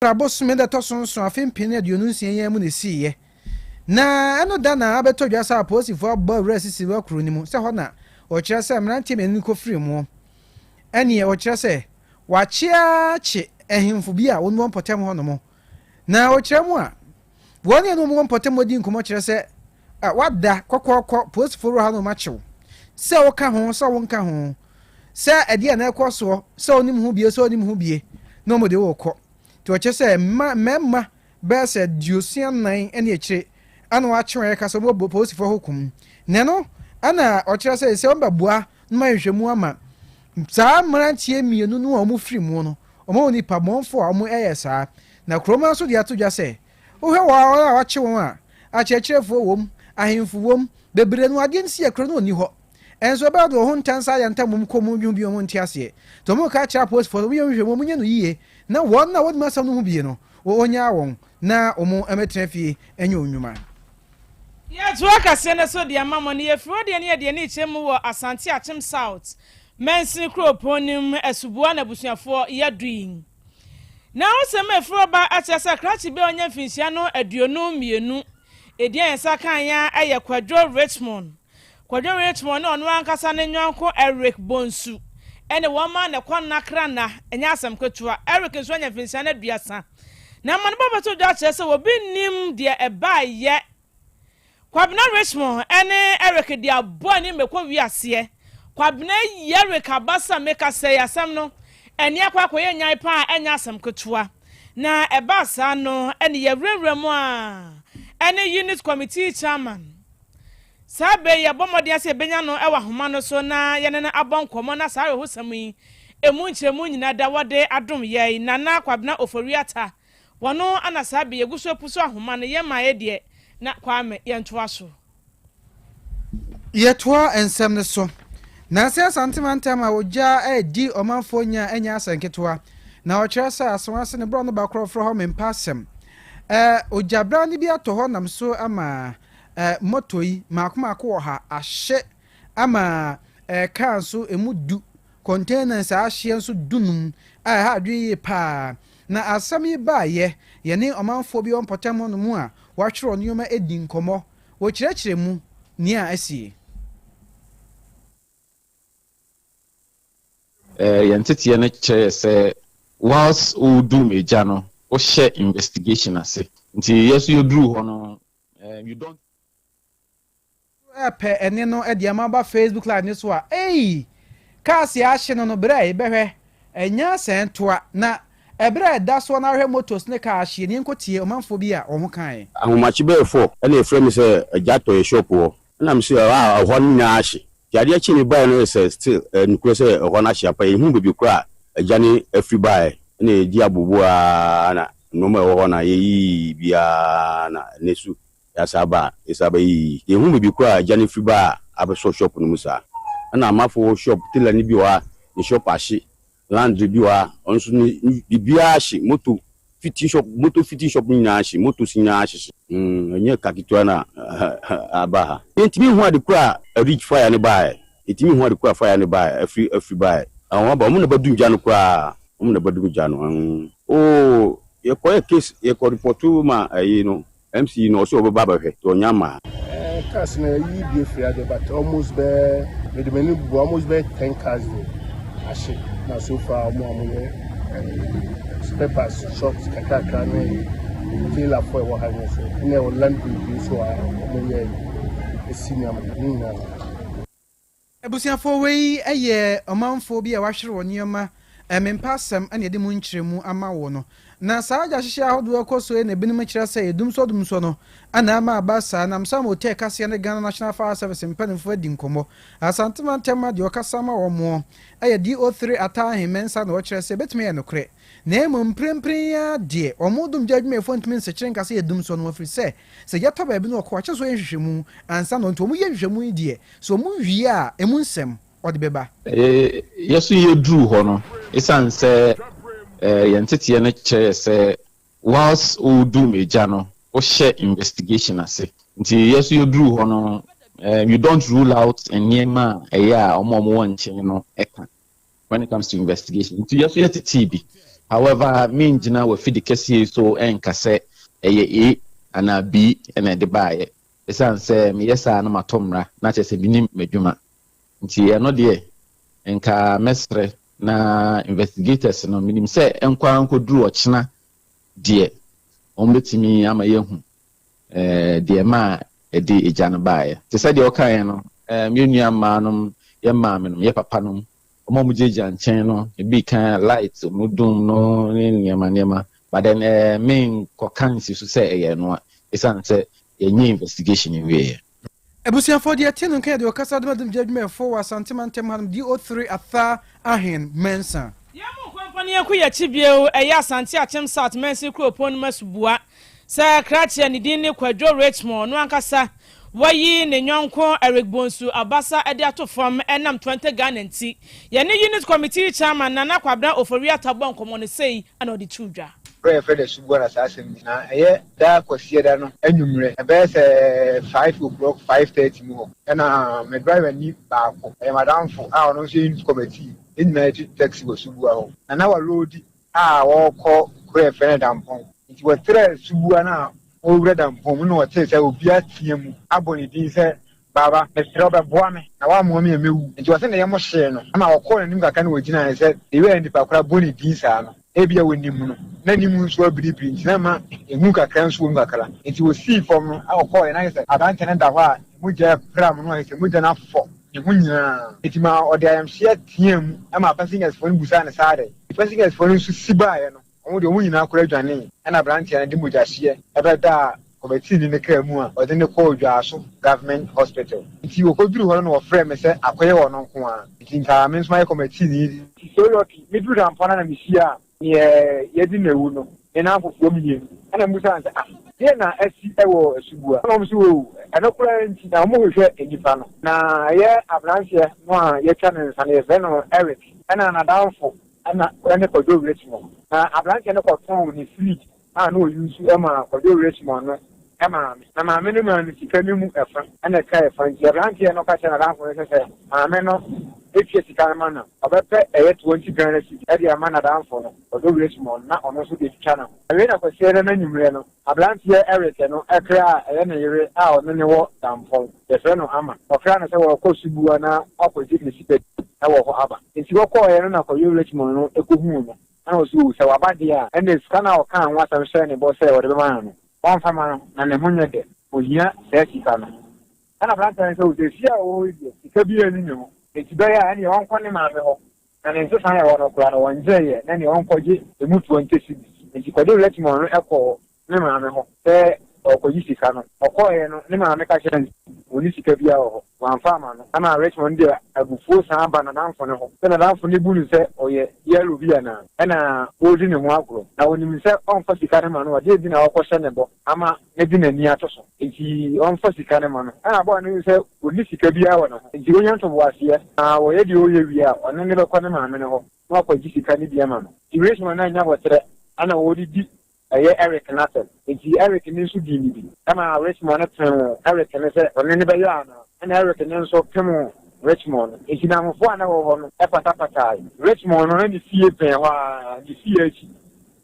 Bosome da ɛtɔ so 7, afe 2026 yi mu na ɛsiiɛ. Na ɛno da na abɛtɔ dwa sɛ apolisifoɔ abɔ awura sisi wɔ kuro no mu sɛ hɔ na wɔkyerɛ sɛ mmeranteɛ 2 kɔfiri mu. Ɛneɛ wɔkyerɛ sɛ wakyeakye ahemfo bi a wɔn wɔ mpɔtam hɔ nom. Na wɔkyerɛ mu a wɔn ne wɔn wɔ mpɔtam di nkɔmmɔ kyerɛ sɛ wada kɔkɔɔkɔ polisifoɔ wura ha na wɔn akyew sɛ wɔka ho sɛ wɔnka ho, sɛ ɛdeɛ na ɛkɔ soɔ, sɛ onim ho bie, sɛ onim ho bie, na wɔn de wɔkɔ. Nti wɔkyerɛ sɛ mmarima bɛyɛ sɛ 64 ne akyire ana wakye wɔn ɛka sɛ wɔn bɔ polisifoɔ ho kum. Na ɛno ɛna ɔkyerɛ sɛ wɔn bɛboa na wɔn ahwehwɛ mu ama saa mmeranteɛ 2 no a wɔn firi mu no, wɔn wɔ nipa bɔnfo a wɔn ɛyɛ saa. Na kurom nso de ato dwa sɛ wohwɛ wɔn a wakye wɔn a, akyerɛkyerɛfoɔ wɔm, ahemfo wɔm bebree no, adeɛ nsi yɛ kuro no ɔni hɔ. Ɛnso ɛbɛyɛ de wɔn ho ntansa ayɛ ntam mu kɔ mu dwom bi wɔn nte aseɛ. Nti wɔn ka kyerɛ apolisifoɔ sɛ wɔn yɛ nhwehwɛ mu, wɔn nyɛ no yie, na wɔn a wɔde asɛm no ho bie no, wɔnyaa wɔn na wɔn mmɛtena fie nyɛ wɔn nnwuma. Yɛtoa kaseɛ no so deɛ ama mo no, yɛfiri hɔ deɛ ne yɛdeɛ ne kyerɛ mu wɔ Asante Akyem South mansini kuropɔn no mu, Asuboa na abusuafoɔ yɛdu yi. Na wosɛm a ɛfiri ɔba akyerɛ sɛ krakye bi a ɔnya mfinhyia no 22 ɛdi a yɛn nsa kan ya ɛyɛ Kwadwo Richmond. Kwadwo Richmond ne ɔno ankasa ne nyɔnko Eric Bonsu ɛne wɔn ma ne kɔ nnakra na ɛnyɛ asɛm ketewa. Eric nso anya mfinhyia no 30. Na ama no bɔbɛto dwa kyerɛ sɛ obi nim deɛ ɛbaayɛ. Kwabena Richmond ɛne Eric de abɔ ani mɛkɔ wiaseɛ. Kwabena yi Eric abasa meka sɛ asɛm no ɛne akɔ akɔyɛ nyan paa, ɛnyɛ asɛm ketewa. Na ɛbaa saa no ɛne yɛwurawura mu a ɛne unit committee chairman saa bɛ yɛbɔ mmɔden sɛ yɛbɛnya no ɛwɔ ahoma no so na yɛne no abɔ nkɔmmɔ, na saa awerɛhosɛm yi emu nkyerɛmu nyinaa da wɔde adom yɛn. Nana Kwabena Oforiata wɔno ana saa bɛ yɛgu so apu so ahoma no yɛn maa yɛ deɛ na Kwame yɛntoa so. Yɛtoa nsɛm no so na sɛ Asantemantam a ogya adi ɔmanfoɔ nya anya asɛ nketewa na ɔkyerɛ sɛ Asawase ne borɔ no bakorɔ frɛ hɔ mempa asɛm ogya bra no bi atɔ hɔ nam so ama moto yi maako maako wɔ ha ahye ama kaa nso emu 10, containers a ahyeɛ nso 15 a ɛha adwene yie paa. Na asɛm yi baayɛ, yɛne ɔmanfoɔ bi wɔ mpɔtam hɔ no mu a wɔatwerɛ nneɛma adi nkɔmmɔ, wɔkyerɛkyerɛ mu nea asie. Yɛn teteɛ no kyerɛ sɛ whilst wodum egya no, wohyɛ investigation ase. Nti yɛ so yɛduru hɔ no, you don't Ɛpɛ ɛne no ɛde ama ba Facebook Live ne so a, ei, cars ahye no berɛ a yɛbɛhwɛ ɛnya asɛn toa na ɛberɛ a ɛda soɔ na ahwɛ motos ne kaa ahyeɛ ne nkɔtie ɔmanfoɔ bi a wɔn ho kaeɛ. Ahomakye bɛyɛ 4 ɛna efrɛ mi sɛ agya tɔ yɛ shop hɔ, ɛna mi sɛ a ɛhɔ no nyinaa ahye. Nti adeɛ kye mi baeɛ no yɛ sɛ still nukurɛ sɛ ɛhɔ no ahye apa. Yɛhu baabi koraa agya ne afiri baeɛ, ɛna yɛgye abobo aa na nneɛma ɛwɔ hɔ na yɛyiyi biara na ɛnɛ so yɛasa aba a yɛsa bɛyiyi. Yɛhu baabi koraa agya ne firi baa abɛsɔ shop no mu saa. Ɛna amafo shop tailor ne bi wɔ ha, ne shop ahye, laundry bi wɔ ha, ɔno nso ne biribiara ahye, moto fitting shop, moto fitting shop nyinaa ahye, motos nyinaa ahyehye. Ɛnyɛ ka ketewa na aba ha. Yɛntumi hu ade kora a reach fire ne baeɛ, yɛntumi hu ade kora fire ne baeɛ afiri baeɛ. Wɔn aba, wɔn na bɛdum gya no koraa, wɔn na bɛdum gya no. Oo, yɛkɔyɛ case, yɛkɔ report ma ɛyi no, MC no ɔsɛ ɔbɛba abɛhwɛ nti ɔnya ma. Cars na yi bi efiri ade, but almost bɛɛ mede m'ani bu almost bɛɛ 10 cars de ahye. Na so far ɔmo a wɔyɛ spare parts shops kakrakra ne tailor fo ɛwɔ ha no so, ɛna ɛwɔ laundry bi nso a ɔmo yɛ esi nneɛma ne nyinaa. Abusuafoɔ, wei yɛ ɔmanfoɔ bi a wahwere wɔ nneɛma mmempa asɛm ɛna yɛde mu nkyerɛmu ama wɔ no. Na saa agya hyehyɛ ahodoɔ ɛkɔ so yi na ebinom kyerɛ sɛ edum so dum so no ana ama aba saa. Nam sa ma hotel kaseɛ ne Ghana National Fire Service mpanimfoɔ adi nkɔmmɔ. Asantema ntɛm deɛ ɔkasa ma wɔn moɔ ɛyɛ DO3 Atahe Mensa na ɔkyerɛ sɛ ebɛtumi yɛ nokorɛ, na mmom mprempren yi ara deɛ wɔn dum gya adwumayɛfoɔ ntumi nsekyere nka sɛ yɛdum so no, afiri sɛ yɛtɔ baabi no ɔkɔ akyɛ so yɛ nhwehwɛmu ansa na nti wɔn yɛ nhwehwɛmu yi deɛ sɛ wɔn wie a emu nsɛm ɔde bɛba. Yɛ so yɛduru hɔ no, ɛsiane sɛ yɛn teteɛ no kyerɛ sɛ whilst wodum egya no, wohyɛ investigation ase. Nti yɛ so yɛduru hɔ no, you don't rule out nneɛma a ɛyɛ a ɔmo a ɔmo wɔ nkyɛn no ɛka when it comes to investigation. Nti yɛ so yɛtetee bi. However, mengyina w'afidi kɛseɛ yi so nka sɛ ɛyɛ A anaa B na ɛde baeɛ. Ɛsiane sɛ meyɛ saa na matɔ mmara na kyerɛ sɛ mennim m'adwuma nti ɛno deɛ nka mɛsrɛ na investigators no menim sɛ ɛnkɔ ara nkɔduru ɔkyena deɛ wɔbɛtumi ama yɛahu deɛ ɛmaa ɛde egya no baeɛ. Te sɛ deɛ ɔkaeɛ no, yɛn nua mmaa nom, yɛn maame nom, yɛn papa nom, wɔn a wɔgyinagyina nkyɛn no, ebi ka light wɔn dum no ne nneɛma nneɛma. But then menkɔka nsi so sɛ ɛyɛ ɛno a, ɛsiane sɛ yɛnyɛ investigation nwieɛ. Abusuafoɔ deɛ ɛte no nka yɛ deɛ ɔkasa de ma dumgya adwumayɛfoɔ wɔ Asante mantam hanom DO3 Arthur Ahen Mensah. Yɛn mu nkwankwa no yɛnkɔ yɛn akyi bio, ɛyɛ Asante Akyem South Mansin kuropɔn no mu asubua sɛ krakye a ne din ne Kwadwo Richmond no ankasa wayi ne yɔnko Eric Bonsu abasa de ato fam ɛnam Twenty Ghana nti. Yɛne Unit Committee Chairman Nana Kwabena Ofori-Atta bɔɔ nkɔmmɔ no sei na ɔde too dwa. Berɛ a yɛfrɛ no asubɔ na saa asɛm yi, na ɛyɛ daa Kwasiada no anwummerɛ, ɛbɛyɛ sɛ 5:00, 5:30 mu hɔ, ɛna me driver ni baako, ɛyɛ m'adamfo a ɔno nso yɛ youth committee, yɛn nyinaa yɛtu taxi wɔ Subua hɔ, na na waloodi a wɔrekɔ kuro a yɛfrɛ no Dampɔn. Nti wɔtrɛɛ Subua no a wɔrewura Dampɔn mu na wɔtee sɛ obi atea mu abɔ ne din sɛ, Baaba, mesrɛ wo bɛboa me, na woammoa me a mɛwu. Nti wɔse ne yam hyee no ma ɔkɔɔ n'anim kakra na ɔgyinaeɛ sɛ the way a nnipa koraa bɔ ne din saa no, ebia wɔnim no, na ne mu nso abiribiri nti na ɛma ehu kakra nso wɔ mu kakra. Nti ɔsii fam no ɔkɔeɛ na ayɛ sɛ aberanteɛ no da hɔ a mogya repram no, ayɛ sɛ mogya no afɔ ne ho nyinaa. Nti ma ɔde ayamhyeɛ teaa mu ma passengersfoɔ no busaa no sɛ adɛn. Passengersfoɔ no nso si baeɛ no, Wɔn deɛ, wɔn nyinaa koraa dwanee. Ɛnna aberanteɛ no de mogyahyeɛ bɛdaa kɔmatiini no kaa mu a ɔde no kɔɔ Dwaso Government Hospital. Nti wɔkɔduruu hɔ no na wɔfrɛɛ me sɛ akɔyɛ ɔno nko ara. Nti nka me nso mayɛ kɔmatiini. Nti so lucky, meduruu Dampɔn no na mehyiaa neɛ yɛadi no awu no, ne nnamfofoɔ mmienu. Ɛnna mebisaa no sɛ, Ah, deɛn na asi wɔ Asubua? Ɛnna wɔn nso, Oo, ɛno koraa nti na wɔhwehwɛ nnipa no. Na ɛyɛ aberanteɛ no a yɛatwa ne nsa no, yɛfrɛ no Eric, ɛnna n'adamfo Ɛna ɛne Kwadwo Richmond. Na aberanteɛ no kɔtɔn ne fridge a na ɔuse maa Kwadwo Richmond no maame. Na maame no maa no sika no mu ɛfa ɛna ɛkaa ɛfa nti aberanteɛ no ka kyerɛɛ n'adamfo no sɛ sɛ maame no tua sika no ma no a, ɔbɛpɛ ɛyɛ 20 Ghana cedi de ama n'adamfo no Kwadwo Richmond na ɔno nso de atwitwa ne ho. Awiei na Kwasiada no anwummerɛ no, Aberanteɛ Eric no kra a ɛyɛ ne yere a ɔne no wɔ Dampɔn, yɛfrɛ no Ama. Ɔkraa no sɛ wɔrekɔ Subua na wakɔgye ne sika bi wɔ hɔ aba. Enti wɔkɔeɛ no na Kwadwo Richmond no kɔhuu no na ɔse oo sɛ waba deɛ a ɛnna sika no a ɔkaa ho asɛm hyɛɛ ne bɔ sɛ ɔde bɛma no no, ɔmfa mma no na ne ho nyɛ dɛ, ɔhia saa sika no. Ɛnna aberanteɛ no sɛ oo seesei a ɔwɔ hɔ yi deɛ sika biara nni ne ho, enti bɛyɛ a ɛnneɛ ɔnkɔ ne maame hɔ Na ne nsesa a ɛwɔ no koraa no, wɔngyɛeɛ, na nea ɔnkɔgye emu toɔ ntɛsi bi. Enti Kwadwo Richmond no kɔɔ ne maame hɔ sɛ ɔrekɔgye sika no. Ɔkɔeɛ no, ne maame ka kyerɛɛ no sɛ ɔnni sika biara wɔ hɔ. Wamfa amma no. Ɛnna Richmond de abufuo san ba n'adamfo no hɔ sɛ n'adamfo no bu no sɛ ɔyɛ yellow bi anaa. Ɛnna ɔredi ne ho agorɔ. Na ɔnim sɛ ɔmfa sika no ma no a, deɛ nti na ɔrekɔhyɛ ne bɔ ama no de n'ani ato so. Enti ɔmfa sika no ma no. Ɛnna abɔɔ no hu sɛ ɔnni sika biara wɔ ne ho. Enti ɔnya ntoboaseɛ, na ɔyɛ deɛ ɔyɛ wie a, ɔne no bɛkɔ ne maame no hɔ na wakɔgye sika no bi ama no. Enti Rachel no annya aboterɛ na ɔredidi ɛyɛ Eric no asɛm. Enti Eric no nso dii no bi. Ɛma Richmond no pemoo Eric no sɛ ɔne no bɛyɛ anaa. Ɛnna Eric no nso pemoo Richmond no. Enti nnamfofoɔ a na wɔwɔ hɔ no patapataae. Richmond no, na ne fie bɛn hɔ ara, ne fie akyi.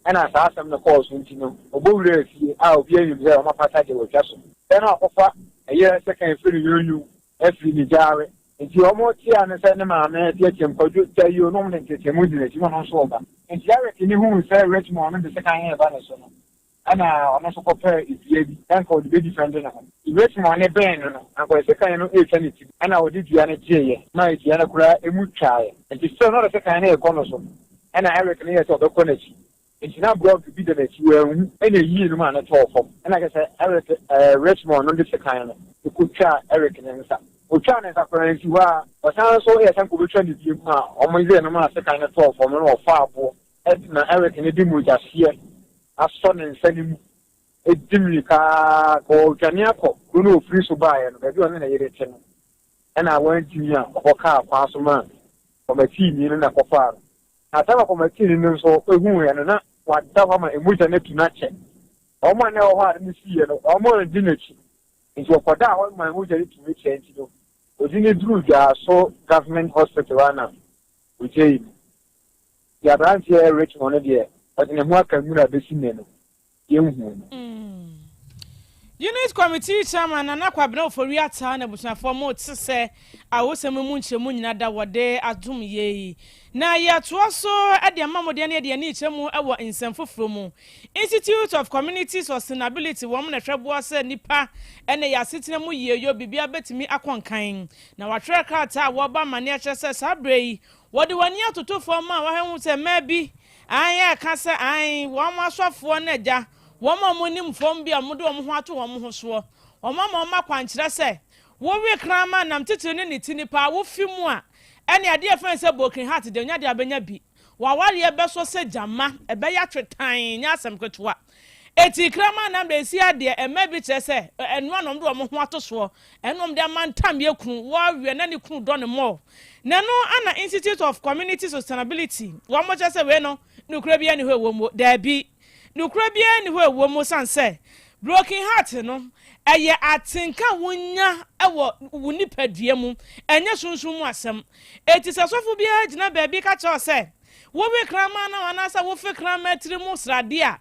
Ɛna saa asɛm no kɔɔ so nti no, ɔbɔ wuraa fie a obiara nnim sɛ wɔapata deɛ wɔatwa so. Sɛ na wakɔfa ɛyerɛ sekan firi ne yere nwum afiri ne gyaare. Nti wɔteaa no sɛ ne maame teateam, Kwadwo, gyae yi o, na wɔde nteateamu di n'akyi na ɔno nso reba. Nti Eric ne huu sɛ Richmond no de sekan reba ne so no, ɛna ɔno nso kɔpɛɛ dua bi sɛ anka ɔde bɛdifɛnde ne ho. Nti Richmond ne bɛn no no, anka ɔde sekan no retwa ne ti, ɛna ɔde dua no gyeeɛ maa dua no koraa emu twaeɛ. Nti still na ɔde sekan no rekɔ no so. Ɛnna Eric no yɛɛ sɛ ɔbɛkɔ n'akyi. Enti na blɔk bi da n'akyi, wanhu, ɛnna eyii no maa no tɔɔ fam. Ɛnna kyerɛ sɛ Eric, ɛɛ, Richmond no de sekan no kotwaa Eric ne nsa. Otwaa ne nsa koraa nsi hɔ ara, ɔsan nso yɛɛ sɛ anka obetwa no bio a wɔyɛɛ no maa sekan no tɔɔ fam no na ɔfaa aboɔ na Eric no de mogyahyeɛ asɔ ne nsa no mu di mmirika ara ka ɔredwane akɔ kuro no a ofiri so baeɛ no, baabi a ɔne ne yere te no. Ɛnna wantumi a ɔkɔkaa kwan so maa kɔmatiini no na kɔfaa no. Na asɛm a kɔmatiini no nso huiɛ no, na wada hɔ ama mogya no atu no akyɛ. Wɔn a na ɛwɔ hɔ a ade no siiɛ no, wɔanndi n'akyi. Enti ɔkɔdaa hɔ maa mogya no tumi kyɛɛ nti no, wɔde no duruu Dwaso Government Hospital a na wɔgyaee no. Nti aberanteɛ Richmond no deɛ, Ɔde ne ho aka nwura bɛsi nnɛ no, yɛnhuu no. Unit Committee Chairman Nana Kwabena Ofori Atta n'abusuafoɔ mo te sɛ awosɛm mu nkyerɛmu nyina da wɔde atom yei. Na yɛtoa so de ama mo deɛ ne yɛde ani rekyerɛ mu wɔ nsɛm foforɔ mu. Institute of Community Sustainability wɔn na ɛhwɛ boa sɛ nnipa ne yɛn asetena mu yieyɔ biribiara bɛtumi akɔ nkan. Na wɔatwerɛ krataa a wɔrebɔ amaneɛ kyerɛ sɛ saa berɛ yi wɔde wɔn ani atoto fam a wɔahwɛ hu sɛ mmaa bi ae ɛka sɛ ae wɔn asɔfoɔ no agya wɔn a wɔnim fam bi a wɔde wɔn ho ato wɔn ho soɔ. Wɔn ama wɔn akwankyerɛ sɛ wowe kraman nam titire ne ne ti nipa a wofi mu a ɛne adeɛ a yɛfrɛ no sɛ broken heart deɛ ɔnya deɛ abɛnya bi. W'awareɛ bɛsɔ sɛ gyama, ɛbɛyɛ atwetann, nyɛ asɛm ketewa. Eti kraman nam deɛ esi adeɛ, ɛma bi kyerɛ sɛ ɛno a na wɔde wɔn ho ato soɔ, ɛno wɔde amantam yɛ kunu, wɔaweɛ na ne kunu dɔ no more. Na ɛno ana Institute of Community Sustainability, wɔn kyerɛ sɛ wei no, nokorɛ biara nni hɔ ɛwɔ mu. Daabi. Nokorɛ biara nni hɔ a ɛwɔ mu ɛsiane sɛ broken heart no, ɛyɛ atenka a wonya wɔ wo nipadua mu, ɛnyɛ sunsum mu asɛm. Enti sɛ sɔfo biara gyina baabi ka kyerɛ wo sɛ wowe kraman nam anaasɛ wofe kraman tiri mu sradeɛ a,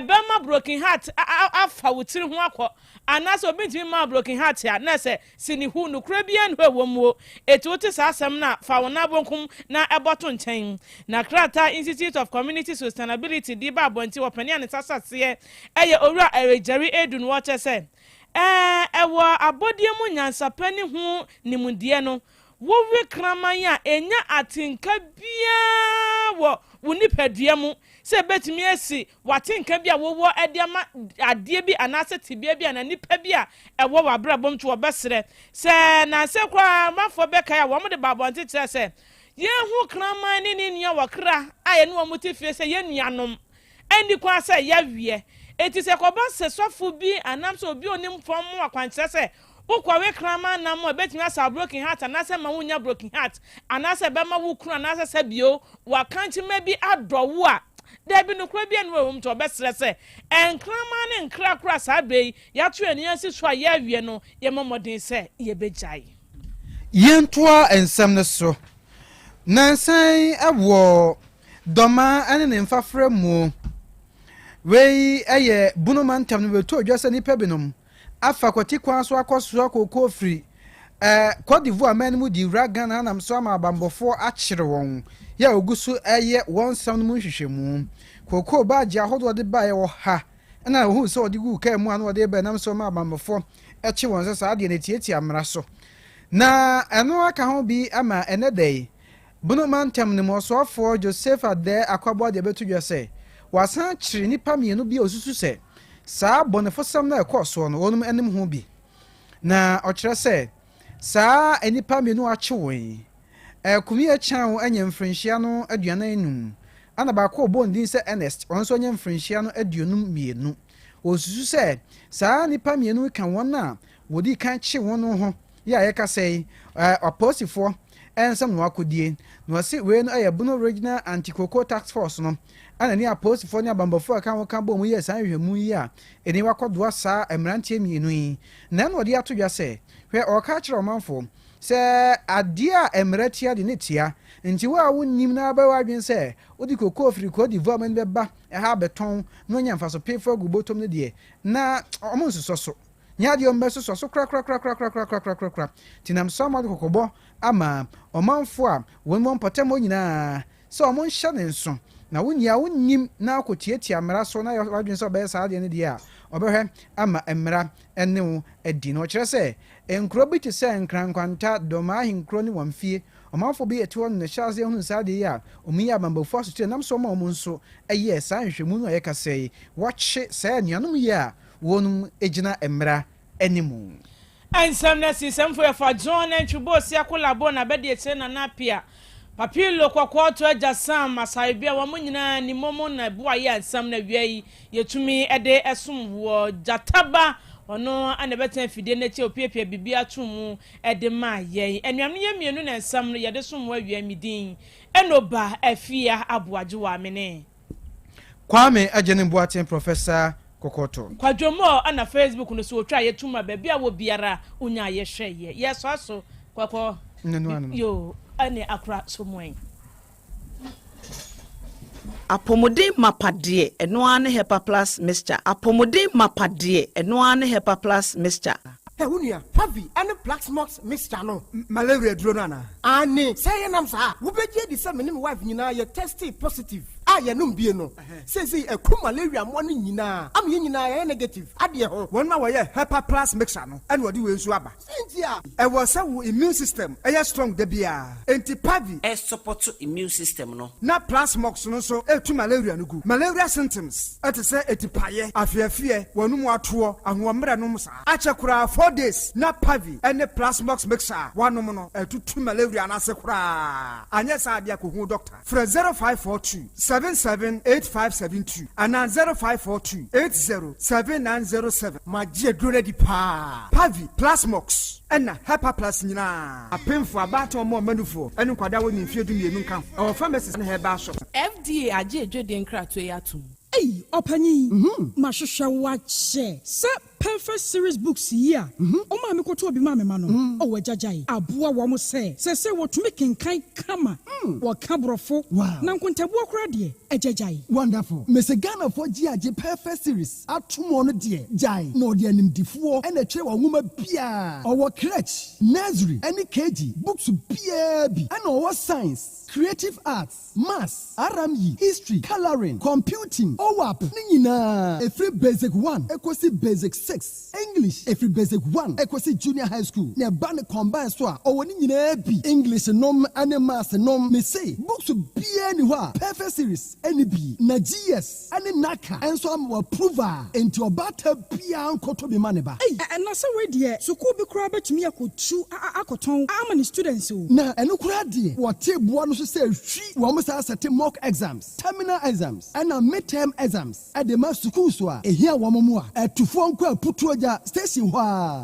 ɛbɛma broken heart afa wo tiri ho akɔ Anaasɛ obi ntumi mma wo broken heart a, na ɛsɛ sinihu, nokorɛ biara nni hɔ a ɛwɔ mu o. Enti wote saa asɛm no a, fa wo nan bonkum na bɔ to nkyɛn. Na krataa a Institute of Community Sustainability de ba abɔnten wɔ panin a ne nsa hyɛ aseɛ yɛ Owura Eric Jerry Adu no wɔkyerɛ sɛ, Ɛɛ, ɛwɔ abɔdeɛ mu nyansapɛ ne ho nimdeɛ no, Wowe kraman a, ennya atenka biara wɔ wo nipadua mu sɛ ebetumi asi w'atenka bi a wowɔ de ama adeɛ bi anaasɛ tebea bi anaa nipa bi a ɛwɔ w'abrabɔ mu nti wɔbɛsrɛ sɛ nnansa koraa amanfoɔ bɛkae a wɔde ba abɔnten kyerɛ sɛ yɛnhu kraman ne ne nua wɔ kra a yɛne wɔn te fie sɛ yɛn nuanom Ɛnni kwan sɛ yɛweɛ. Enti sɛ ɛkɔba sɛ sɔfo bi anaasɛ obi a onim fam ma wo akwankyerɛ sɛ wokɔwe kraman nam a, ebetumi asa wo broken heart anaasɛ ɛmma wunnya broken heart, anaasɛ ɛbɛma wo kunu anaasɛ sɛ bio w'akankyema bi adɔ wo a, dabi, nokorɛ biara nni hɔ a ɛwɔ mu nti wɔbɛsrɛ sɛ nkraman ne nkra koro a saa berɛ yi yɛato yɛn ani asi so a yɛreweɛ no, yɛmmɔ mmɔden sɛ yɛbɛgyae. Yɛntoa nsɛm no so. Nnansa yi wɔ Dɔmaa ne ne mfafra mu. Wei yɛ Bono mantam no bɛtɔ dwa sɛ nnipa binom afa kwati kwan so akɔsoa kookoo firi eh, Cote d'Ivoire man no mu de wura Ghana nam so ama abanbɔfoɔ akyere wɔn yɛ a wɔgu so yɛ wɔn nsɛm no mu nhwehwɛmu. Kookoo baagye ahodoɔ de baeɛ wɔ ha na wɔhuu sɛ wɔde guu kaa mu a na wɔde reba nam so ama abanbɔfoɔ kye wɔn sɛ saa deɛ no ɛtiatia mmara so. Na ɛno aka ho bi ama ɛnɛ da yi Bono Mantam no mu Ɔsoafoɔ Joseph Adair Akwaboah de abɛto dwa sɛ wɔasan akyere nnipa mmienu bi a wɔsusu sɛ saa bɔnefosɛm no a ɛkɔɔ soɔ no wɔnom anim ho bi. Na ɔkyerɛ sɛ saa nnipa mmienu a wɔakye wɔn yi, Kumi Acheaw anya mfirinhyia no 45 ɛna baako a wɔbɔɔ ne din sɛ Ernest ɔno nso anya mfirinhyia no 52. Wɔsusu sɛ saa nnipa mmienu yi ka wɔn a wɔdii kan kyee wɔn no ho yi a yɛkasa yi, apolisifoɔ nsɛm na wɔakɔdie. Na wɔse wei no yɛ Bono Regional Anti-Cocoa Task Force no ɛna ne apolisifoɔ ne abanbɔfoɔ a ɛka ho ka bɔɔ mu yɛɛ saa nhwehwɛmu yi a ɛni wakɔdoa saa mmeranteɛ mmienu yi. Na ɛna ɔde ato dwa sɛ, hwɛ ɔreka akyerɛ ɔmanfoɔ sɛ adeɛ a mmara tia de ne tia, nti wo a wonnim na wobɛyɛ w'adwene sɛ wode kokoo firi Cote d'Ivoire man bɛba ɛha abɛtɔn na wanya mfaso peefo agu bɔtɔm no deɛ, na wɔn nsosɔ so. Nyɛ adeɛ a wɔbɛsosɔ so korakorakorakorakorakorakorakora. Nti nam so ama wɔde kɔkɔbɔ ama ɔmanfoɔ a wɔn wɔ mpɔtam hɔ nyinaa sɛ wɔn nhyɛ ne nso. Na wo nea wonnim na wokɔtiatia mmara so na yɛ w'adwene sɛ wobɛyɛ saa adeɛ no deɛ a, wɔbɛhwɛ ama mmara ne wo adi. Na wɔkyerɛ sɛ nkuro bi te sɛ Nkrankwanta, Dɔmaa Ahenkuro ne Wamfie, ɔmanfoɔ bi te hɔ no na ɛhyɛɛ aseɛ hunuu saa adeɛ yi a wɔyii abanbɔfoɔ asotire nam so ma wɔn nso yɛɛ saa nhwehwɛmu no a yɛkasa yi. Wɔakye saa anuanom yi a wɔnom gyina mmara anim. Nsɛm no asi nsɛmfo yɛfa John Antwi Bosia Kolabo na Abɛdiakyire Nana Appiah Papilo Kɔkɔɔ To Agya Sam Asare-Bia wɔn nyinaa ni mom na ɛboa yɛ a nsɛm no awia yi yɛtumi de som woɔ. Gyataba ɔno na ɛbɛtena afidie no akyi a ɔpiapia biribi ato mu de ma yɛn. Anuanom yɛn mmienu na nsɛm no yɛde som woɔ awia me din Enoba Afia Aboagyewa mene. Kwame Agyenim Boateng Professor Kokoto. Kwadwo Moore ɛna Facebook no so otwa yɛ tum a baabi a wɔ biara wonya yɛ hwɛ yɛ yɛ sɔa so kɔkɔ yoo ɛne akora so moɛn. Apɔmuden mapa deɛ, ɛno ara ne Hepa Plus Mixture. Apɔmuden mapa deɛ, ɛno ara ne Hepa Plus Mixture. Hɛ, wo nua, Pavi ne Plaxmox mixture no. Malaria aduro no anaa? Aane, sɛ yɛnam saa a, wobɛgye adi sɛ me ne me wife nyinaa yɛ testee positive a yɛnom bie no. Seesei aku malaria mmoa no nyinaa ama yɛn nyinaa yɛayɛ negative adeɛ ho. Wɔn a wɔyɛ Hepa Plus mixture no na wɔde wei nso aba. Sɛn nti a? Ɛwɔ sɛ wo immune system yɛ strong da biara, enti Pavi. Ɛsupɔto immune system no. Na Plasmox no nso tu malaria no gu. Malaria symptoms te sɛ atipaeɛ, afeafeɛ, w'anum atoɔ, ahoɔmmerɛ nom saa. Akyɛ koraa 4 days na Pavi ne Plasmox mixture a woanom no atutu malaria no ase koraa. Anyɛ saa deɛ a kɔhu doctor. Frɛ 0542 778572 anaa 0542 80 7907. Magye aduro no adi paa. Pavi, Plasmox, ɛna Hepaplus nyinaa. Apemfoɔ, abaatan, ɔmo ɔmanufoɔ, ne nkwadaa a wɔnni mfeɛ 12 nka ho. Ɛwɔ pharmacies ne herbal shops. FDA agye adwadie nkratoɔ yi atom. Ei ɔpanyin, mahwehwɛ wo akyɛ sɛ Perfect Series Books yi a wo maame kɔtɔɔ bi maa me ma no, oh agyagyae, aboa wɔn sɛ seesei wɔtumi kenkan kama, wɔka Borɔfo, na nkontabuo koraa deɛ, agyagyae. Wonderful. Mese Ghanafoɔ gye agye Perfect Series atom ɔno deɛ gyae na ɔde animdifoɔ na ɛtwerɛ wɔn nwoma biaa. Ɔwɔ crèche, nursery ɛne KG books biaa bi ɛna ɔwɔ science, creative arts, maths, RME, history, colouring, computing, OAP ne nyinaa ɛfiri basic 1 ɛkɔsi basic 6, English ɛfiri basic 1 ɛkɔsi junior high school na ɛba ne combine so a ɔwɔ ne nyinaa bi, English nom ne maths nom. Mese books biaa ni hɔ a Perfect Series ɛne bi na GS ɛne NaCCA ɛnso ama wɔ approve a enti ɔbaata biaa nkɔtɔ bi ma ne ba. Ei, na sɛ wei deɛ, sukuu bi koraa bɛtumi akɔtu akɔtɔn ama ne students o. Na ɛno koraa deɛ, wɔte boa no so sɛ hwi wɔn saa sɛte mock exams, terminal exams ɛna midterm exams ɛde ma sukuu so a ehia wɔn mu a ɛtufoɔ nkɔ Aputuogya station hɔ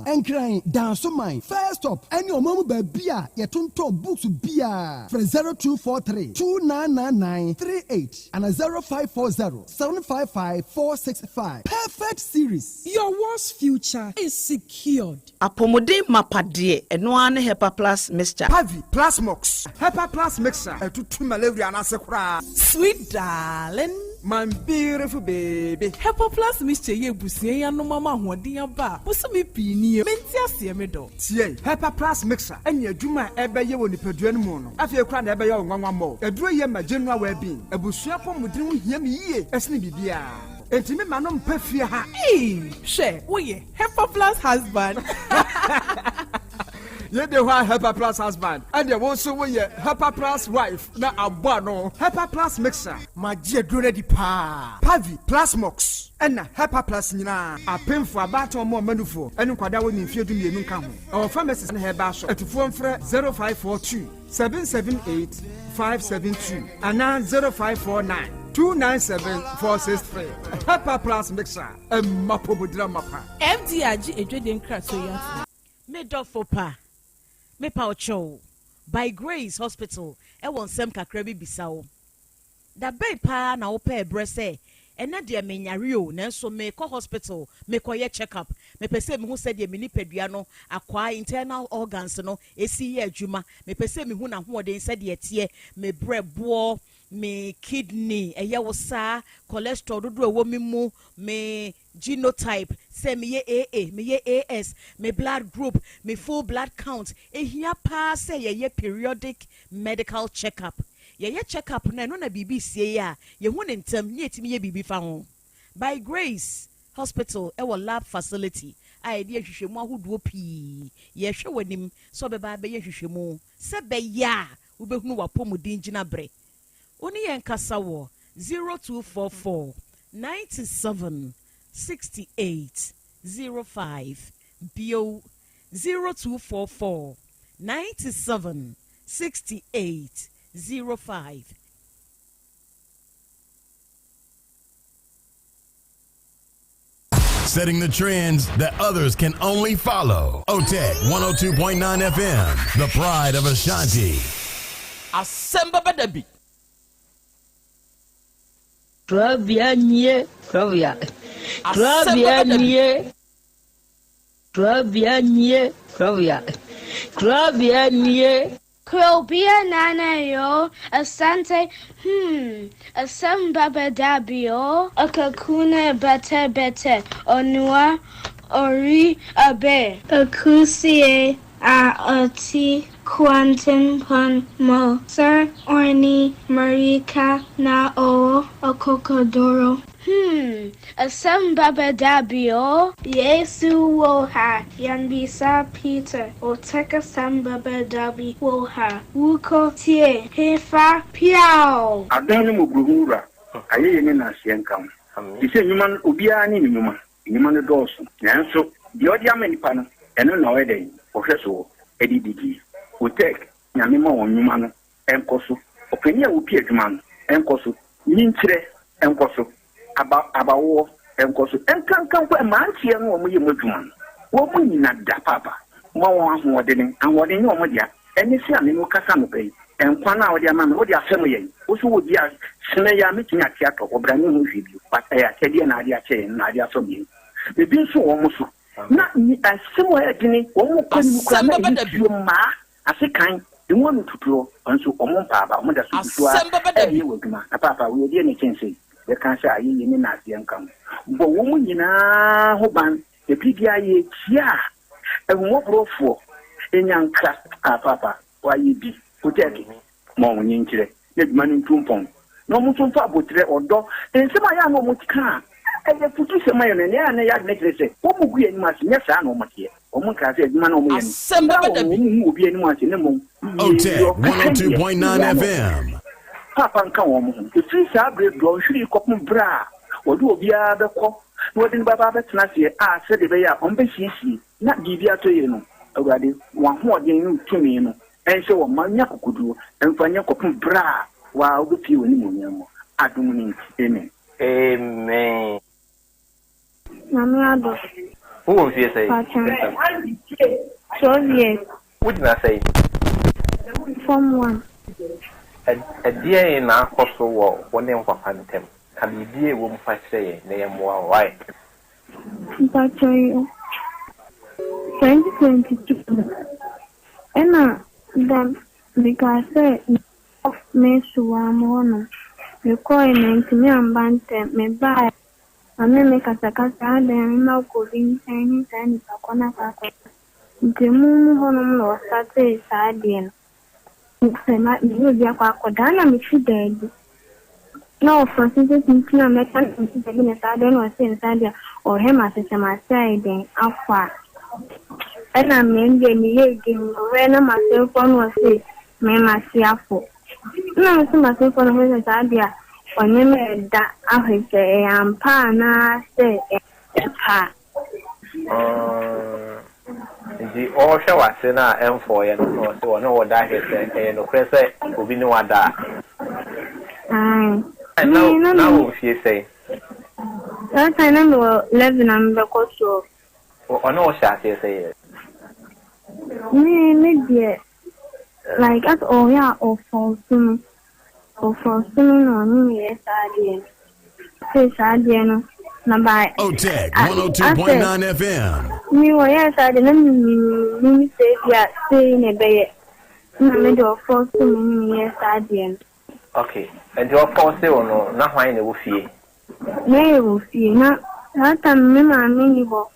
a Nkran Dansoman first stop ɛne ɔman mu baabi a yɛtontɔn books biara. Frɛ 0243 2999 38 ana 0540 755 465. Perfect Series. Your world's future is secured. Apɔmuden mapa deɛ, ɛno ara ne Hepa Plus Mixture. Pavi, Plasmox, Hepa Plus Mixture ɛtutu malaria no ase koraa. Sweet darling. My beautiful baby. Hepa Plus Mixture yɛ abusua yi anom ama ahoɔden aba a bosome pii nie. Mente aseɛ, me dɔ. Tie, Hepa Plus Mixture ɛne adwuma a ɛbɛyɛ wɔ nipadua no mu no afei koraa na ɛbɛyɛ wo nwanwa mmɔ. Aduro yɛ ma general well-being. Abusua pɔmuden ho hia me yie ɛsene biribiara. Enti me ma no mpɛ fie ha. Ee, hwɛ, woyɛ Hepa Plus husband. Yɛde hɔ a Hepa Plus husband ɛdeɛ, wo nso woyɛ Hepa Plus wife na abɔ ano. Hepa Plus Mixture. Magye aduro no adi paa. Pavi, Plasmox, ɛna Hepa Plus nyinaa. Apemfoɔ, abaatan, ɔmo ɔmanufoɔ ɛne nkwadaa wɔ ne mfeɛ 12 nka ho. Ɛwɔ pharmacies ne herbal shop. Atufoɔ mfrɛ 0542 778 572 anaa 0549 297 463. Hepa Plus Mixture, ɛma pomodira mapa. FDA agye adwadie nkratoɔ yi atom. Me dɔfo pa, mepa wo kyɛw, By Grace Hospital ɛwɔ nsɛm kakra bi bisa wo. Da bɛn paa na wopɛɛ berɛ sɛ ɛnɛ deɛ menyare o, nanso mekɔ hospital mekɔyɛ check up? Mepɛ sɛ mehu sɛdeɛ me nipadua no akwaa, internal organs no, ɛsi yɛ adwuma. Mepɛ sɛ mehu n'ahoɔden sɛdeɛ ɛteɛ, me brɛboɔ, me kidney, ɛyɛ wo saa, cholesterol dodoɔ ɛwɔ me mu, me genotype, sɛ meyɛ AA, meyɛ AS, me blood group, me full blood count. Ehia paa sɛ yɛyɛ periodic medical check up. Yɛyɛ check up no, ɛno na biribi sie a yɛhu ne ntɛm ne yɛtumi yɛ biribi fa ho. By Grace Hospital ɛwɔ lab facility a yɛde nhwehwɛmu ahodoɔ pii. Yɛhwɛ w'anim sɛ ɔbɛba abɛyɛ nhwehwɛmu sɛ bɛyɛ a wobɛhunu w'apɔmuden gyina berɛ. Wo ne yɛn kasa wɔ 0244 97 68 05 bio, 0244 97 68 05. Setting the trends that others can only follow. OTEC 102.9 FM, the pride of Ashanti. Asɛm bɛbɛ da bi. Trabea nie, trabea. Asɛm Trabea bɛbɛ da bi. nie. Trabea nie, trabea. Trabea nie. Krobea Nana yoo, Asante hmm, asɛm ba bɛda bi oo. Akakuna bɛtɛ bɛtɛ, Onua ɔri abɛ. Akusie a ɔte kwantempɔn mu sɛ ɔne mmirika na ɔwɔ akokoduro. Hmm, asɛm ba bɛda bi oo. Yesu wɔ ha, yɛmmisa Peter, Otec asɛm ba bɛda bi wɔ ha, wokɔ tie hefa piaw! Adom ne mmɔborɔhunu Wura, ayɛyie ne nnaaseɛ nka wo. Te sɛ nnwuma no, obiara ne ne nnwuma. Nnwuma no dɔɔso, nanso deɛ ɔde ama nnipa no, ɛno na ɔyɛ dɛn? Ɔhwɛ soɔ de didie. Otec, Nyame ma wɔn nnwuma no nkɔ so. Ɔpanin a ɔpie adwuma no nkɔ so. Nyinkyerɛ nkɔ so. Aba, abawoɔ nkɔ so. Nkanka mpo mmeranteɛ no a wɔyɛ mu adwuma no, wɔn nyina da paapa. Ma wɔn ahoɔdene. Ahoɔden nyɛ wɔn dea. Ɛne sɛ a me ne wo kasa anɔpa yi, nkwa no a wode ama me, wode afɛm yɛn. Wo nso wɔ bi a, sene yi a mɛtumi ate atɔ hɔ, bra menhu hwee bio. But ɛyɛ akyɛdeɛ na ade akyɛ yɛn, na ade afɛm yɛn. Ebi nso wɔ wɔn so. Na asɛm a ɛyɛ dene, wɔn kɔ anim koraa Asɛm na bɛba ɛyɛ da bi. tuo mmaa ase kan, emu ano tutuo, nso wɔn mpa aba, wɔn da so gu so ara Asɛm bɛba da bi. ɛreyɛ wɔ adwuma. Na paapa, wei ɛdeɛn na ɛkyɛn sei? Yɛka sɛ ayɛyie ne nnaseɛ nka ho. Bɔ wɔn nyinaa ho ban, na biribiara yɛretia a, ahummɔborɔfoɔ nya nkra. Ah, paapa, woayɛ bi. Wotɛɛke. Ma wɔn nkyerɛ na adwuma no ntu mpɔn, na wɔn nso mfa aboterɛ, ɔdɔ, nsɛm a ɛyɛ a na wɔka a ɛyɛ afutusɛm ayɛ no, nea ɛyɛ a na ɛyɛ adwene kyerɛ sɛ wɔgu yɛn anim ase, nyɛ saa na wɔteɛ. Wɔnkaa sɛ adwuma no a wɔyɛ no Asɛm mmra bɛba wɔn, da bi. wɔnhu obi anim ase, na mmom deɛ Otec ɔkeka deɛ, 102.9 ɛyɛ a na FM. wɔyɛ. Paapa nka wɔn ho. Ɛfiri saa berɛ dɔnhwere yi kɔpem berɛ a wɔde obiara bɛkɔ na wɔde no bɛba abɛtena aseɛ a sɛdeɛ ɛbɛyɛ a wɔbɛsiesie na biribi atɔ yie no, Awurade, w'ahoɔden ne wo tumi no Ɛnhyɛ wɔn mma nnya akokoduro mfa nyɛ kɔpem berɛ a wo ara wobɛpue w'animuonyam mu. Adom no nti, amen. Amen. Nyame adom. Wo wɔ mfie sɛn? Pakyɛ, 12 years. Wo gyina sɛn? Form one. Ɛdeɛn na akɔ so wɔ wo ne wo papa ntam? Ka biribi a ɛwɔ mu fa kyerɛ yɛn na yɛmmoa wo, wai? Mpakyɛ yo, 2022 no. Ɛna da mekaa sɛ mekɔ Mesuwaa mu hɔ nom. Mekɔɔe mantumi amba ntɛm. Mebaeɛ a, ɔne me kasakasa adɛn a mema wokɔ obi nkyɛn ne saa nipa korɔ no akɔ akɔda. Nti emu mu hɔ nom na wɔstartee saa adeɛ no. Sɛ me ne obi akɔ akɔda a na mete baabi na ɔfa so sɛ nti na mɛka na mete baabi na saa deɛ na ɔse me saa deɛ ɔhwɛ m'ase sɛ m'ase ayɛ dɛn afɔ a ɛna me deɛ meyɛ din ɔhwɛ na m'asemfoɔ na ɔse me m'ase afɔ na me nso m'asemfoɔ na ɔhwɛ sɛ saa deɛ ɔne me ɛda ahwɛ sɛ ɛyɛ ampa anaa sɛ ɛyɛ pa a. Nti ɔrehwɛ w'ase no a ɛmfɔeɛ no na ɔse ɔne wo da hwɛ sɛ ɛyɛ nokorɛ sɛ obi ne wo ada a. Ae. Na Me na na me. wɔ mfie sɛn? That time na mewɔ 11 a mebɛkɔ 12. Ɔne wo hyɛ aseɛ sɛn? Me me deɛ like as ɔyɛ a ɔfɔɔso me. Ɔfɔɔso me na ɔne me yɛ saa adeɛ no. Sei saa adeɛ no na by Otec a asɛ 102.9 FM. me wɔyɛɛ saa adeɛ na me menim sɛ ebi a sei na ɛbɛyɛ na me de ɔfɔɔso me ne me yɛɛ saa adeɛ no. Ok, nti ɔfɔɔse wo no na hwan na ɛwɔ fie? Na yɛwɔ fie na saa time no me maame nni hɔ,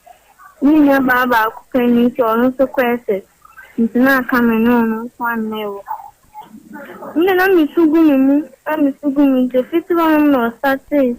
me nua baa baako pɛ ni nti ɔno nso kɔ SS nti na aka me ne ɔno nko ara na ɛwɔ hɔ. Me deɛ na me su gu me mu, na me su gu me mu nti ɛfiti hɔ nom na ɔstartee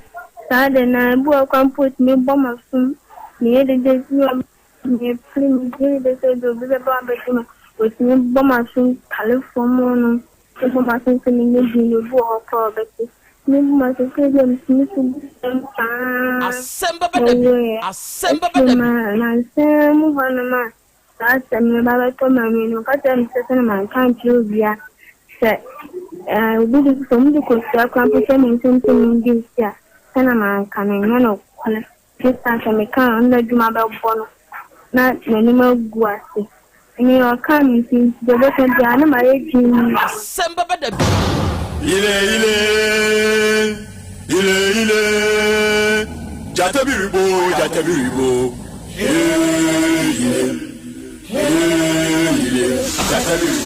saa deɛ na ebi wɔ hɔ koraa mpo ɔtumi bɔ m'asom, meyɛ dede bi wɔ hɔ mepere meyɛ dede sɛ ebi obi bɛba abɛgye me, ɔtumi bɔ m'asom tale fam hɔ nom. Mebɔ m'aso sɛ menyɛ din no, obi wɔ hɔ koraa a ɔbɛte. Mebɔ m'aso sɛ ebia metumi so gu fam saa Asɛm bɛba na da bi. ɔwuiɛ. Asɛm bɛba Afei da bi. ma nansa mu hɔnom a saa asɛm no ba bɛtɔ m'ani no, ɔka kyerɛɛ me sɛ sɛdeɛ manka ankyerɛ obiara sɛ ɛɛ obi de sɛ wɔde kosua koraa mpo hyɛ me nsam sɛ mendi nsi a, sɛdeɛ manka no ɛnyɛ nokorɛ. Esiane sɛ mekaa a ɔno n'adwuma bɛbɔ no na n'anim agu ase. Nea ɔkaa me nti, deɛ ɔbɛka biara na mayɛ dinn. Asɛm bɛba da bi. Yile yile, yile yile, gyata bi rebo, gyata bi rebo, yile yile, yile yile, gyata bi rebo.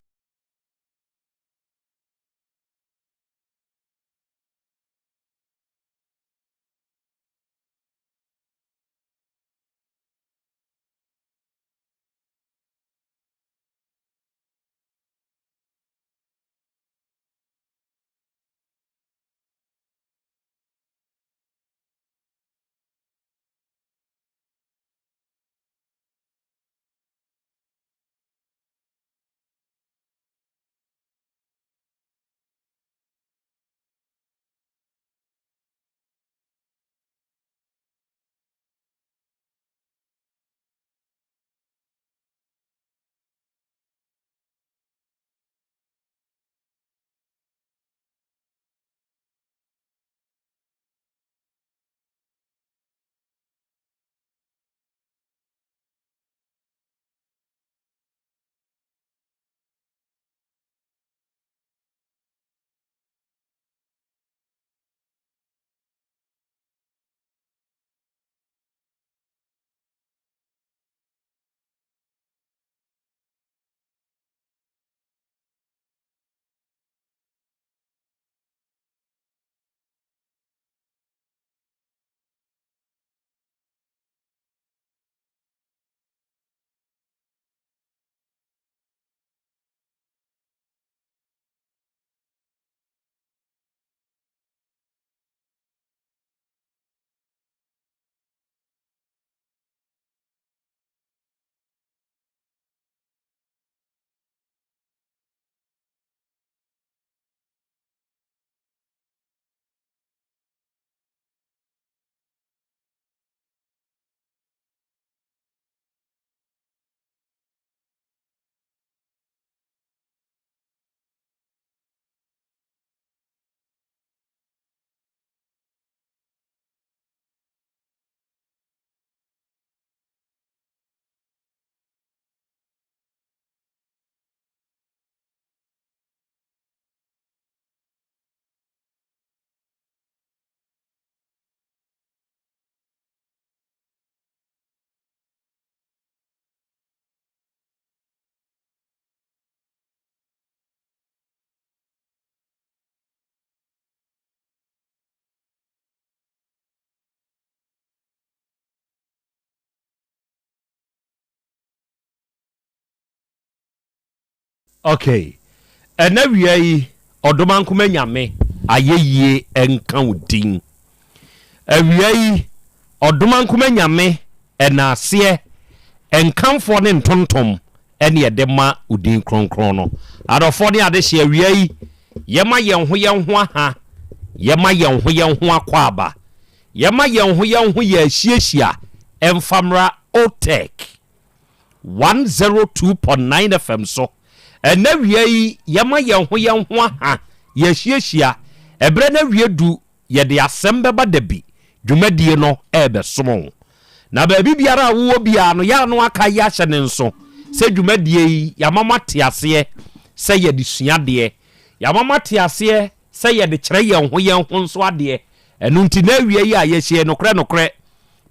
Ok ɛnɛ wia yi Ɔdomankoma Nyame ayɛyie nka wo din. Awia yi Ɔdomankoma Nyame ɛnaaseɛ, nkamfoɔ ne ntontom ɛne yɛde ma wo din kronkron no. Adɔfoɔ ne adehyeɛ awia yi yɛma yɛn ho yɛn ho aha, yɛma yɛn ho yɛn ho akwaaba, yɛma yɛn ho yɛn ho yɛ ahyiahyia ɛmfa mmra OTEC. 102.9 FM so. Ɛnnɛ awia yi, yɛma yɛn ho yɛn ho aha, yɛahyiahyia. Ɛberɛ no awie du, yɛde asɛm bɛba dabi, dwumadie no rebɛsom wo. Na baabi biara a wowɔ biara no, yɛ a na woaka yi ahyɛ ne nso sɛ dwumadie yi, yɛama moate aseɛ sɛ yɛde sua adeɛ. Yɛama moate aseɛ sɛ yɛde kyerɛ yɛn ho yɛn ho nso adeɛ. Ɛno nti, na awia yi a yɛahyia yi, nokorɛ nokorɛ,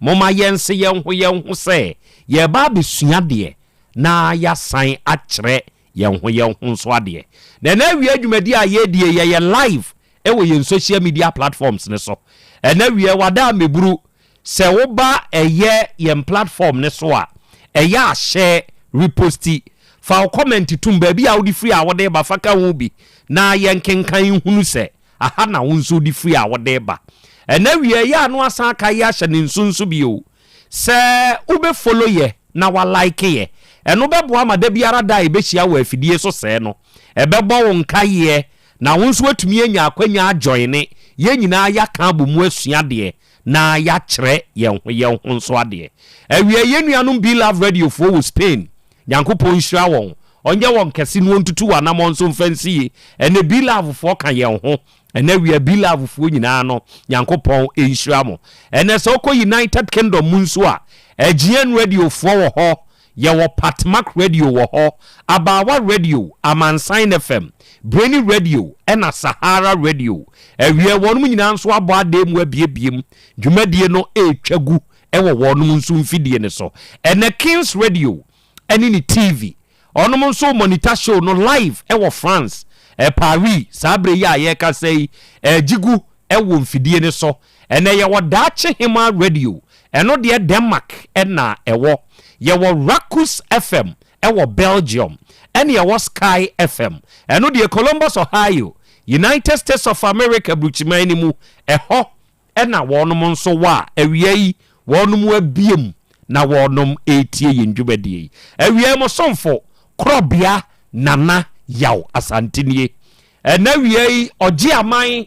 Momma yɛnse yɛn ho yɛn ho sɛ yɛreba abɛsua adeɛ na yɛasan akyerɛ yɛn ho yɛn ho nso adeɛ. Na ɛnnɛ awia dwumadie a yɛredie yɛyɛ live wɔ yɛn social media platforms no so. Ɛnnɛ awia wada mmɛburu sɛ woba ɛyɛ yɛn platform no so a, ɛyɛ a share, reposti, fa wo comment tom baabi a wode firi a wode reba fa ka ho bi na yɛnkenkan nhunu sɛ Aha na wo nso wode firi a wode reba. Ɛnnɛ awia yi a na wasan aka yi ahyɛ ne nso nso bio sɛ wobɛ follow yɛ na wa like yɛ. Ɛno bɛboa ma da biara da a yɛbɛhyia wɔ afidie so sɛɛ no, ɛbɛbɔ wo nkaeɛ na wo nso woatumi anya akwanya ajoine yɛn nyinaa yɛaka abɔ mu asua adeɛ na yɛakyerɛ yɛn ho yɛn ho nso adeɛ. Awia yi yɛn nuanom Be Love Radio foɔ wɔ Spain Nyankopɔn nhyira wɔn, ɔnyɛ wɔn kɛse na ɔntutu wɔn anamɔn nso mfa nsi yie. Ɛnɛ B-Love foɔ ka yɛn ho. Ɛnɛ awia B-Love foɔ nyinaa no, Nyankopɔn nhyira mo. Ɛnɛ sɛ wokɔ United Kingdom mu nso a, Aegean Radio foɔ wɔ hɔ, yɛwɔ Patmak Radio wɔ hɔ, Abaawa Radio, Amansan FM, Brainy Radio ɛna Sahara Radio. Awia wɔnom nyinaa nso abɔ adan mu abiebiem, dwumadie no ɛretwa gu wɔ wɔnom nso mfidie no so. Ɛnɛ Kings Radio ɛne ne TV, ɔnom nso monitor show no live wɔ France, Paris, saa berɛ yi a yɛrekasa yi, ɛregye gu wɔ mfidie no so. Ɛnɛ yɛwɔ Daakye Hemaa Radio, ɛno deɛ Denmark na ɛwɔ. Yɛwɔ Rakus FM wɔ Belgium, ɛne ɛwɔ Sky FM, ɛno deɛ Columbus, Ohio, United States of America brukyiman no mu, ɛhɔ na wɔnom nso wɔ a awia yi wɔnom abue mu na wɔnom retie yɛn dwumadie yi. Awia yi mo somfo Korɔbea Nana Yaw Asante nie. Ɛnɛ awia yi ɔgye aman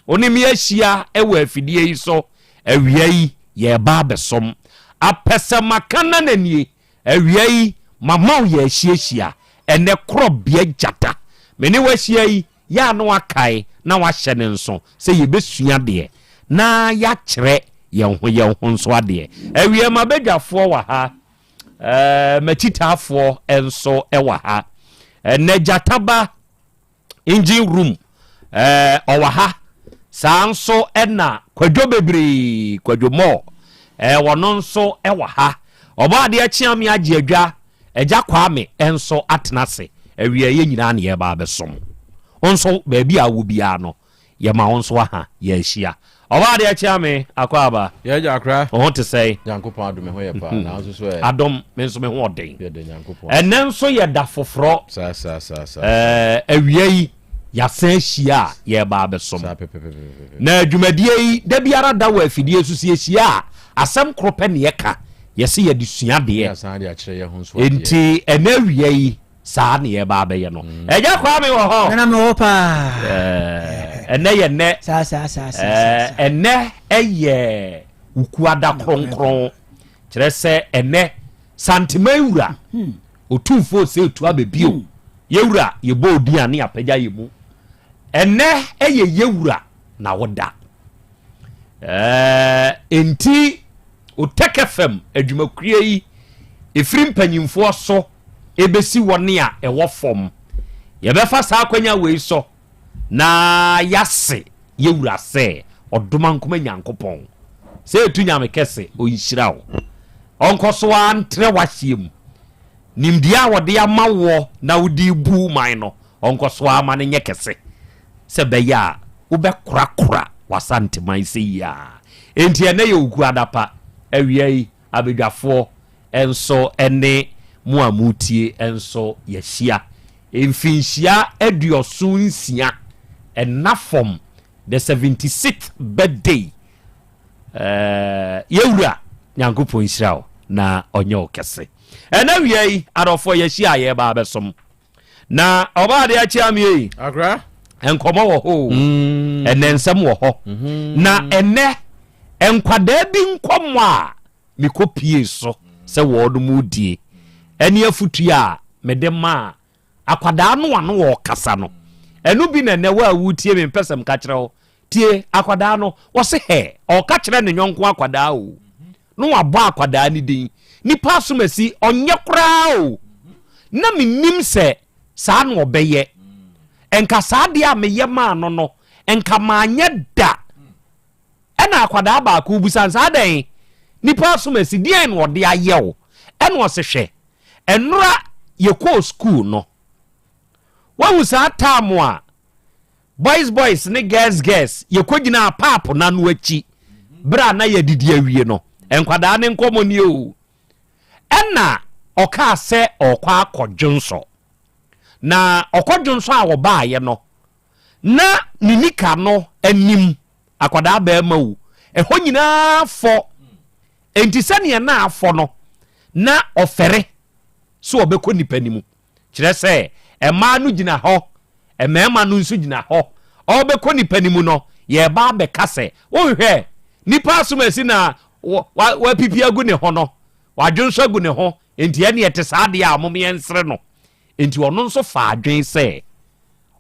ɔne me ahyia wɔ afidie yi so. Awia yi yɛreba abɛsom. Apɛsɛmaka Nana nie. Awia yi mama wo yɛahyiahyia. Ɛnɛ Korɔbea Gyata me ne wo ahyia yi Yɛ a na wakae na wahyɛ no nso sɛ yɛbɛsua adeɛ na yɛakyerɛ yɛn ho yɛn ho nso adeɛ. Awiɛ m'abadwafoɔ wɔ ha, eh, m'akyitaafoɔ nso wɔ ha. Ɛnɛ Gyataba engine room eh, ɔwɔ ha. Saa nso ɛna Kwadwo bebree, Kwadwo Mɔɔ, eh, ɔno nso wɔ ha. Ɔbɔ adeɛ kyeame agye adwa Agya Kwame nso atena ase. Awia yɛn nyinaa na yɛreba abɛsom. Wo nso baabi a wowɔ biara no, yɛma wo nso aha, yɛahyia. Ɔbaa adeɛ kyea me, Akwaaba. Yɛ agya akora. Wo ho te sɛn? Nyankopɔn adom me ho yɛ paa. Na wo nso so ɛ? Adom, me nso me ho ɔden. Yɛda Nyankopɔn ase. Ɛnnɛ nso yɛ da foforɔ. Saa saa saa saa. Ɛɛ, awia yi, yɛasan ahyia a yɛreba abɛsom. Saa pɛpɛpɛpɛpɛ. Na dwumadie yi, da biara da wɔ afidie so, sɛ yɛhyia a, asɛm koro pɛ na yɛka. Yɛse yɛde sua adeɛ. Enti ɛnɛ awia yi saa na yɛba abɛyɛ no. Mm. Ɛgya Kwame wɔ hɔ. Nana mewɔ hɔ paa. Ɛnɛ yɛ nnɛ. Saa saa saa saa. Ɛnɛ ɛyɛ Wukuada kronkron. Kyerɛ sɛ ɛnɛ Santeman wura hmm. Otumfoɔ sɛ etu abɛbio. Hmm. Yɛwura yɛbɔ odin a ne yɛapagya yɛ mu. Ɛnɛ ɛyɛ yɛwura na woda. Ɛɛ enti Otec FM adwumakuo yi ɛfiri mpanyinfoɔ so ɛbɛsi wɔn a ɛwɔ fam. Yɛbɛfa saa akwanya wei so na yɛase yɛwura sɛ Ɔdomankoma Nyankopɔn sɛ ɛtu Nyame kɛse ɔnhyira wo ɔnkɔ so ara ntrɛ w'ahyeɛ mu nimdeɛ a wɔde ama woɔ na wode bu man no ɔnkɔ so ara ma no nyɛ kɛse sɛ ɛbɛyɛ a wobɛkorakora w'Asanteman sɛ yi ara. Enti ɛnnɛ yɛ Okuada pa, awia yi abadwafoɔ nso ne mo a moretie nso yɛahyia. Mfinhyia 76 ɛna fam, the 76th birthday. Eh, yɛwura Nyankopɔn nhyira wo na ɔnyɛ wo kɛse. Ɛna wia yi, adɔfoɔ yɛahyia a yɛreba abɛsom. Na ɔbaa de akyea me yi. Akra. Nkɔmɔ wɔ hɔ o. Ɛnɛ nsɛm wɔ hɔ. Na ɛnɛ nkwadaa bi nkɔmɔ a mekɔ pie so sɛ wɔn die ɛne afutuo a mede maa akwadaa no ano ɔkasa no. Ɛno bi na ɛnɛ wo a wotie me mpɛ sɛ mka kyerɛ wo. Tie akwadaa no, wɔse hɛ, ɔka kyerɛ ne yɔnko akwadaa o. Na wabɔ akwadaa no din. Nipa asomasi, ɔnyɛ koraa o. Na menim sɛ saa na ɔbɛyɛ. Nka saa deɛ a meyɛ maa no no, nka manyɛ da. Ɛna akwadaa baako bisa no sɛ, adɛn? Nipa asomasi, deɛn na ɔde ayɛ wo? Ɛna ɔse hwɛ, ɛnora yɛkɔɔ sukuu no, wahu saa taamo a Boys boys ne girls girls, yɛkɔgyinaa paap no ano akyi berɛ a na yɛadidi awie no. Nkwadaa no nkɔmmɔ nie o. Ɛna ɔkaa sɛ ɔrekɔ akɔdwonsɔ. Na ɔkɔdwonsɔ a ɔbaeɛ no, na ne nika no anim, akwadaa barima o, ɛhɔ nyinaa fɔ. Enti sɛdeɛ na afɔ no, na ɔfɛre sɛ ɔbɛkɔ nipa no mu. Kyerɛ sɛ, mmaa no gyina hɔ, mmarima no nso gyina hɔ. Ɔrebɛkɔ nipa no mu no, yɛreba abɛka sɛ, wonhwɛ, nipa asomasi na wapipi agu ne ho no, wadwonsɔ agu ne ho, enti ɛne ɛte saa deɛ a mom yɛnsere no. Enti ɔno nso faa adwene sɛ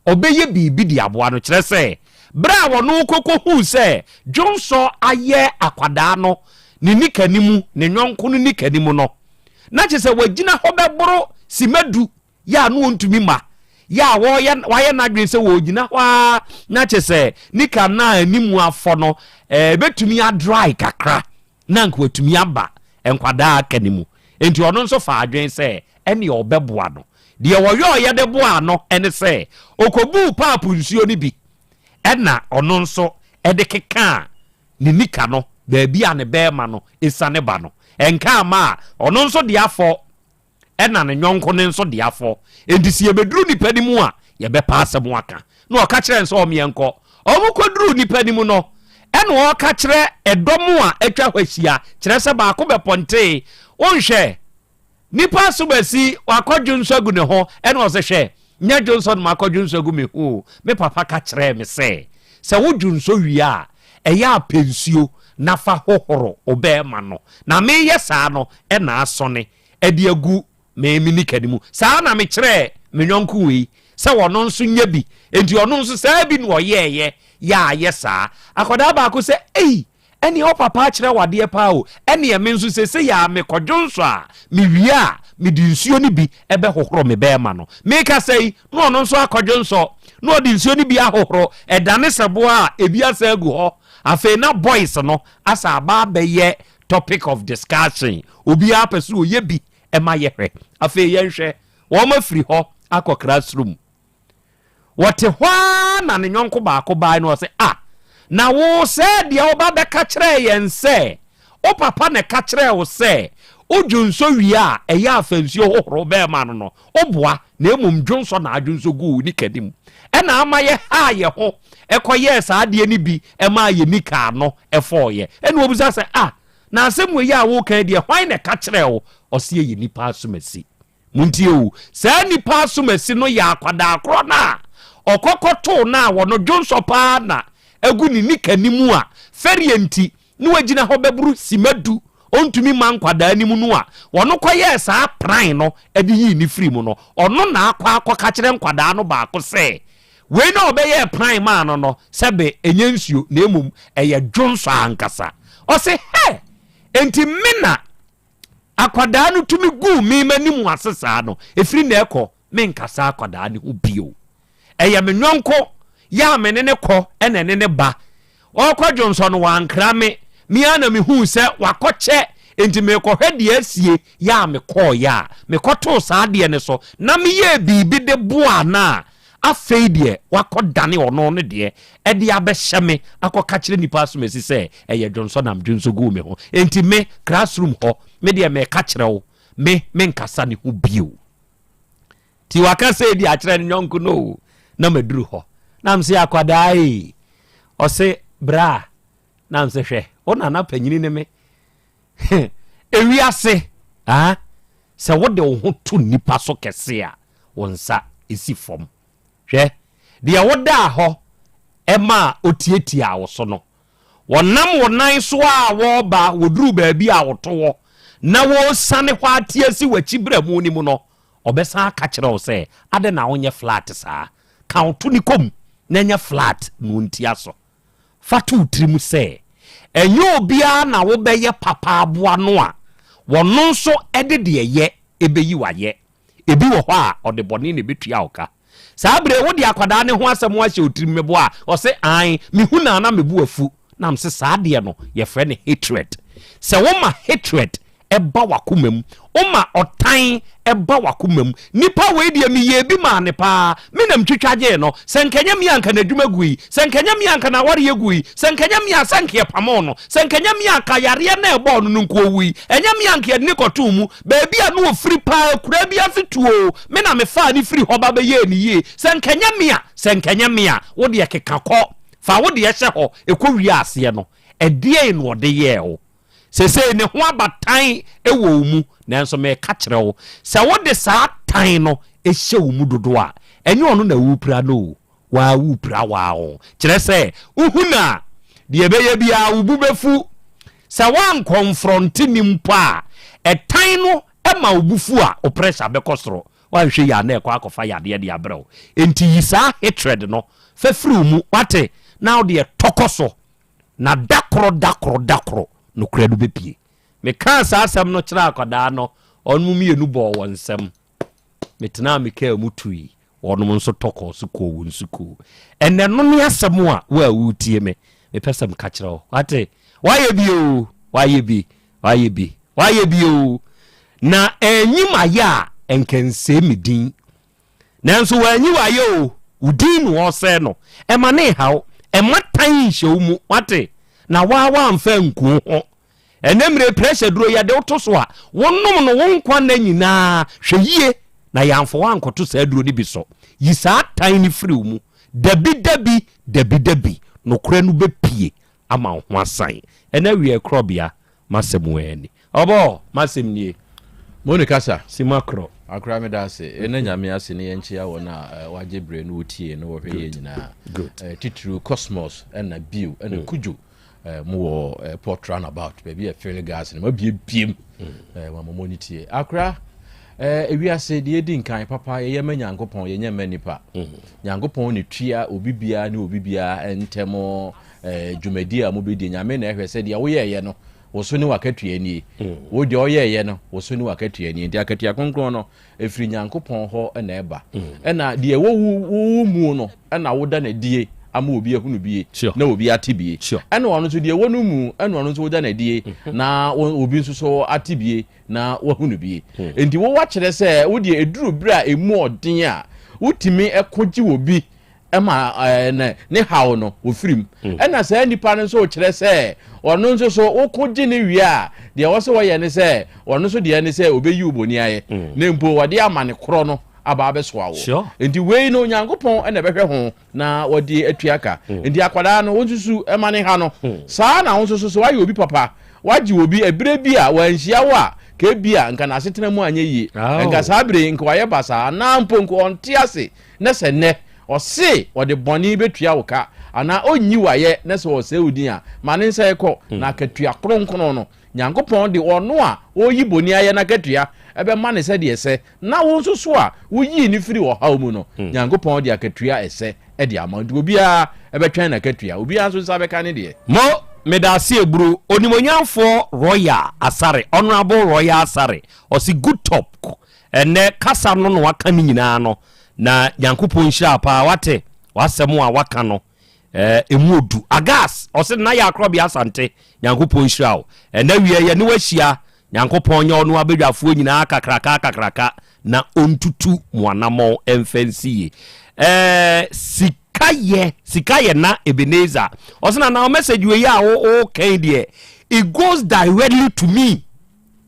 ɔbɛyɛ biribi de aboa no. Kyerɛ sɛ, berɛ a ɔno kɔkɔhuu sɛ dwonsɔ ayɛ akwadaa no ne nika no mu, ne yɔnko no nika no mu no, na kyerɛ sɛ wagyina hɔ bɛboro simma du yɛ a na ɔntumi mma, yɛ a wɔyɛ wayɛ n'adwene sɛ wɔgyina hɔ ara na kyerɛ sɛ nika no a anim afɔ no ɛbɛtumi adry kakra na anka watumi aba nkwadaa a aka no mu. Enti ɔno nso faa adwene sɛ ɛnneɛ ɔbɛboa no. Deɛ ɔyɔeɛ de boaa no ne sɛ ɔkɔbuu paapo nsuo no bi ɛna ɔno nso de kekaa ne nika no baabi a ne bɛrima no siane ba no. Ɛnka amma a, ɔno nso de afɔ ɛna ne yɔnko no nso de afɔ. Enti sɛ yɛbɛduru nnipa no mu a, yɛbɛpa asɛm aka. Na ɔka kyerɛɛ no sɛ ɔmmeɛ nkɔ. Wɔkɔduruu nnipa no mu no, ɛna ɔreka kyerɛ ɛdɔm a atwa hɔ ahyia, kyerɛ sɛ baako bɛpɔntee, Wonhwɛ, nipa asomasi, wakɔ dwonsɔ agu ne ho, ɛna ɔse, Hwɛ, nyɛ dwonsɔ na makɔ dwonsɔ agu me ho o, me papa ka kyerɛɛ me sɛ, sɛ wo dwonsɔ wie a, ɛyɛ a pɛ nsuo na fa hohoro wo bɛɛma no, na meyɛ saa no, ɛna asɔne de agu me me nika no mu. Saa na mekyerɛɛ me yɔnko wei sɛ ɔno nso nyɛ bi. Enti ɔno nso saa bi na ɔyɛɛyɛ yɛ a yɛ saa. Akwadaa baako sɛ, Ei, ɛneɛ wo papa akyerɛ wo adeɛ paa o, ɛneɛ me nso seesei a mekɔdwonsɔ a, mewie a, mede nsuo no bi bɛhohoro me bɛɛma no. Mekasa yi, na ɔno nso akɔdwonsɔ, na ɔde nsuo no bi ahohoro, ɛdane sɛ boa a, ebi asan agu hɔ. Afei na boys no asan aba abɛyɛ topic of discussion, obiara pɛ sɛ ɔyɛ bi ma yɛhwɛ. Afei yɛnhwɛ, wɔn afiri hɔ akɔ classroom. Wɔte hɔ ara na ne yɔnko baako bae na ɔse, Ah, na wo sɛɛ deɛ woba bɛka kyerɛɛ yɛn sɛ wo papa na ɛka kyerɛɛ wo sɛ wo dwonsɔ wie a ɛyɛ a fa nsuo hohoro bɛrima no no, woboa na mmom dwonsɔ na adwonsɔ guu wo nika no mu. Ɛna ama yɛhaa yɛn ho kɔyɛɛ saa adeɛ no bi maa yɛn nika ano fɔeɛ. Ɛna ɔbisa sɛ, Ah, na asɛm wei a woreka yi deɛ hwan na ɛka kyerɛɛ wo? Ɔse ɛyɛ nnipa asomasi. Montie o, saa nnipa asomasi no yɛ akwadaa korɔ no a ɔkɔ kɔtoo no a wɔno dwonsɔ paa na agu ne nika no mu a fɛreɛ nti na wagyina hɔ bɛboro sima du ɔntumi mma nkwadaa no mu no a wɔno kɔyɛɛ saa pran no de yii no firii mu no, ɔno na akɔ akɔka kyerɛ nkwadaa no baako sɛ wei no a ɔbɛyɛɛ pran maa no no sɛbe ɛnyɛ nsuo na mmom ɛyɛ dwonsɔ ankasa. Ɔse, Hɛ! Enti me na Akwadaa no tumi guu me m'anim ase saa no, ɛfiri nnɛ rekɔ, menkasa akwadaa no ho bio. Ɛyɛ me yɔnko yɛ a me ne no kɔ na ɛne no ba. Ɔrekɔ dwonsɔ no, wankra me. Me ara na mehuu sɛ wakɔkyɛ, enti merekɔhwɛ deɛ asie yɛ a mekɔeɛ a, mekɔtoo saa adeɛ no so na meyɛɛ biribi de boaa no a, Afei deɛ wakɔdane ɔno no deɛ de abɛhyɛ me akɔka kyerɛ nnipa asomasi sɛ ɛyɛ dwonsɔ nam dwonsɔ guu me ho. Enti me, classroom hɔ, me deɛ meka kyerɛ wo, me, menkasa ne ho bio. Nti waka sei de akyerɛ ne yɔnko no o, na maduru hɔ. Na mese akwadaa ee, ɔse bra, na mese hwɛ, wo nana panyini ne me. Ewiase, ah, sɛ wode wo ho to nnipa so kɛse a, wo nsa si fam. Hwɛ, deɛ wodaa hɔ maa ɔtiatiaa wo so no, wɔnam wo nan so a wɔreba, wɔduruu baabi a woto hɔ na wɔresiane hɔ ate asi w'akyi berɛmo no mu no, ɔbɛsan aka kyerɛ wo sɛ, Adɛn na wonyɛ flat saa? Ka wo to no kɔ mu na nyɛ flat na ɔntia so. Fa to wo tirim sɛ, ɛnyɛ obiara na wobɛyɛ papa aboa no a, ɔno nso de deɛ ɛyɛ bɛyi wo ayɛ. Ebi wɔ hɔ a, ɔde bɔne na ɛbɛtua wo ka. Saa berɛ yi, wode akwadaa no ho asɛm ahyɛ wo tirim, meboa a? Ɔse, Aane, mehu no a na me bo afu. Na mese, Saa adeɛ no, yɛfrɛ no hatred. Sɛ woma hatred ba w'akoma mu, woma ɔtan ba w'akoma mu, nipa wei deɛ meyɛɛ bi maa no paa, me na metwitwa gyee no, sɛ nka ɛnyɛ me a nka n'adwuma gui, sɛ nka ɛnyɛ me a nka n'awareɛ gui, sɛ nka ɛnyɛ me a sɛ nka yɛpamoo no, sɛ nka ɛnyɛ me a nka yareɛ no a ɛbɔɔ no no nka ɔwui, ɛnyɛ me a nka yɛde no kɔtoo mu, Baabi a na ɔfiri paa, akuraa bi ase tuoo, me na mefaa no firii hɔ ba bɛyɛɛ no yie. Sɛ anka ɛnyɛ me a, sɛ anka ɛnyɛ me a, wo deɛ keka kɔ, fa wo deɛ hyɛ hɔ, ɛkɔwie aseɛ no, ɛdeɛn na ɔde yɛɛ wo? Seesei ne ho aba tan wɔ wo mu, nanso mereka kyerɛ wo, sɛ wode saa tan no hyɛ wo mu dodo a, ɛnyɛ ɔno na worepira no o, Wo ara worepira wo ara ho. Kyerɛ sɛ, wohu no a, deɛ ɛbɛyɛ biara wo bo bɛfu. Sɛ woankɔnfrɔnte no mpo a, ɛtan no ma wo bo fu a, wo pressure bɛkɔ soro. Woanhwɛ yie a na ɛkɔ akɔfa yadeɛ de abrɛ wo. Enti yi saa hatred no fa firi wo mu, woate? Na wo deɛ tɔ kɔ so, na da koro, da koro, da koro, nokorɛ no bɛpue. Mekaa saa asɛm no kyerɛɛ akwadaa no, wɔn mmienu bɔɔ wɔn nsam. Metenaa me kaa mu tui. Wɔnom nso tɔ kɔɔ so kɔɔ wɔn sukuu. Ɛnɛ no ne asɛm a wo a woretie me, mepɛ sɛ meka kyerɛ wo. Wate? Woayɛ bi oo, woayɛ bi, woayɛ bi, woayɛ bi oo. Na anyi m'ayɛ a, ɛnka nsɛe me din. Nanso wanyi w'ayɛ oo, wo din na ɔresɛe no. Ɛma ne nhaw, ɛma tan nhyɛ wo mu. Wate? Na woa woamfa anku wo ho. Ɛnnɛ mmerɛ yi pressure duro yɛde wo to so a, wonom no wo nkwa nna nyinaa. Hwɛ yie na yɛamfa wo ankɔto saa duro no bi so. Yi saa tan no firi wo mu. Dabi dabi, dabi dabi, nokorɛ no bɛpue ama wo ho asan. Ɛnnɛ awieɛ korɔbea, m'asɛm ara ni. Ɔbɔ, m'asɛm nie. Moni kasa. Sima korɔ. Akora meda ase. Yɛnna Nyame ase ne yɛnkyea wɔn a wɔagye berɛ na wɔtie na wɔhwɛ yɛn nyinaa. Titiriw Cosmos ɛna Bill ɛna Kudjo. Eh, mo wɔ airport runabout baabi a fili gas no mabiebiem mm. eh, wama mo ani tie akora eh, ewiase deɛ ɛdi nkan papa yɛyɛ ma nyankopɔn yɛnyɛ ma nipa mm. nyankopɔn ne tua obi biara ne obi biara ntɛm eh, dwumadi a mobɛdi nyame na ɛhwɛ sɛ deɛ woyɛɛyɛ no wo so ne wakatua nie mm. wo deɛ ɔyɛɛyɛ no wo so ne wakatua nie nti akatua kronkron no Ɛfiri Nyankopɔn hɔ na ɛba. Ɛna deɛ ɛwɔ wo wo mu no na woda no adie ama obi ahunu bie na obi ate bie. Ɛna ɔno nso deɛ ɛwɔ no mu ɛna ɔno nso woda no adie na obi nso so ate bie na wahunu bie. Enti wo wakyerɛ sɛ wo deɛ ɛduru berɛ a ɛmu ɔden a wotumi ko gye obi ma ɛɛ ne haw no wɔfiri mu mm. ɛna saa nipa no nso kyerɛ sɛ ɔno nso so woko gye ne wie a deɛ ɛwɔ sɛ wɔyɛ ne sɛ ɔno nso deɛ ne sɛ ɔbɛyi wo bɔni ayɛ mm. na mpo wɔde ama ne korɔ no aba abɛsoa wo nti wei no onyankopɔn ɛna ɛbɛhwɛ ho na wɔde atua ka mm. nti akwadaa no wɔn nso ɛma ne ha no saa na wɔn nso so wayɛ obi papa wagye obi ebire bi a wanhyia wo a ka ebi a nka n'asetena mu anyɛ yie nka saa bere nka wayɛ basaa anaa mpo nka ɔnte ase Na sɛ nnɛ ɔse ɔde bɔne bɛtua wo ka, anaa ɔnyi wo ayɛ, na sɛ ɔsɛe wo din a, ma ne nsa kɔ, na akatua kronkron no, Nyankopɔn de ɔno a ɔreyi bɔne ayɛ no akatua bɛma no sɛdeɛ ɛsɛ, na wo nso so a woyii no firii ɔhaw mu no, Nyankopɔn de akatua a ɛsɛ de ama wo. Nti obiara bɛtwɛn n'akatua, obiara nso nsa bɛka ne deɛ. Mo, medase eburu, Onimuonyamfoɔ Royal Asare, Honourable Royal Asare, ɔse good talk, Ɛnnɛ kasa no na waka ne nyinaa no na Nyankopɔn nhyira wo paa wate w'asɛm a waka no eh, emu odu. Agas ɔse na yɛ akorɔbea Asante Nyankopɔn nhyira wo. Ɛnnɛ wiɛ yɛne wahyia Nyankopɔn nyɛ ɔno abadwafoɔ nyinaa kakraka kakraka na ɔntutu mo anamɔn ɛmfa nsi yie. Eh, sika yɛ sika yɛ na Ebenezer ɔse na na message wei a wo wo kan deɛ it goes directly to me.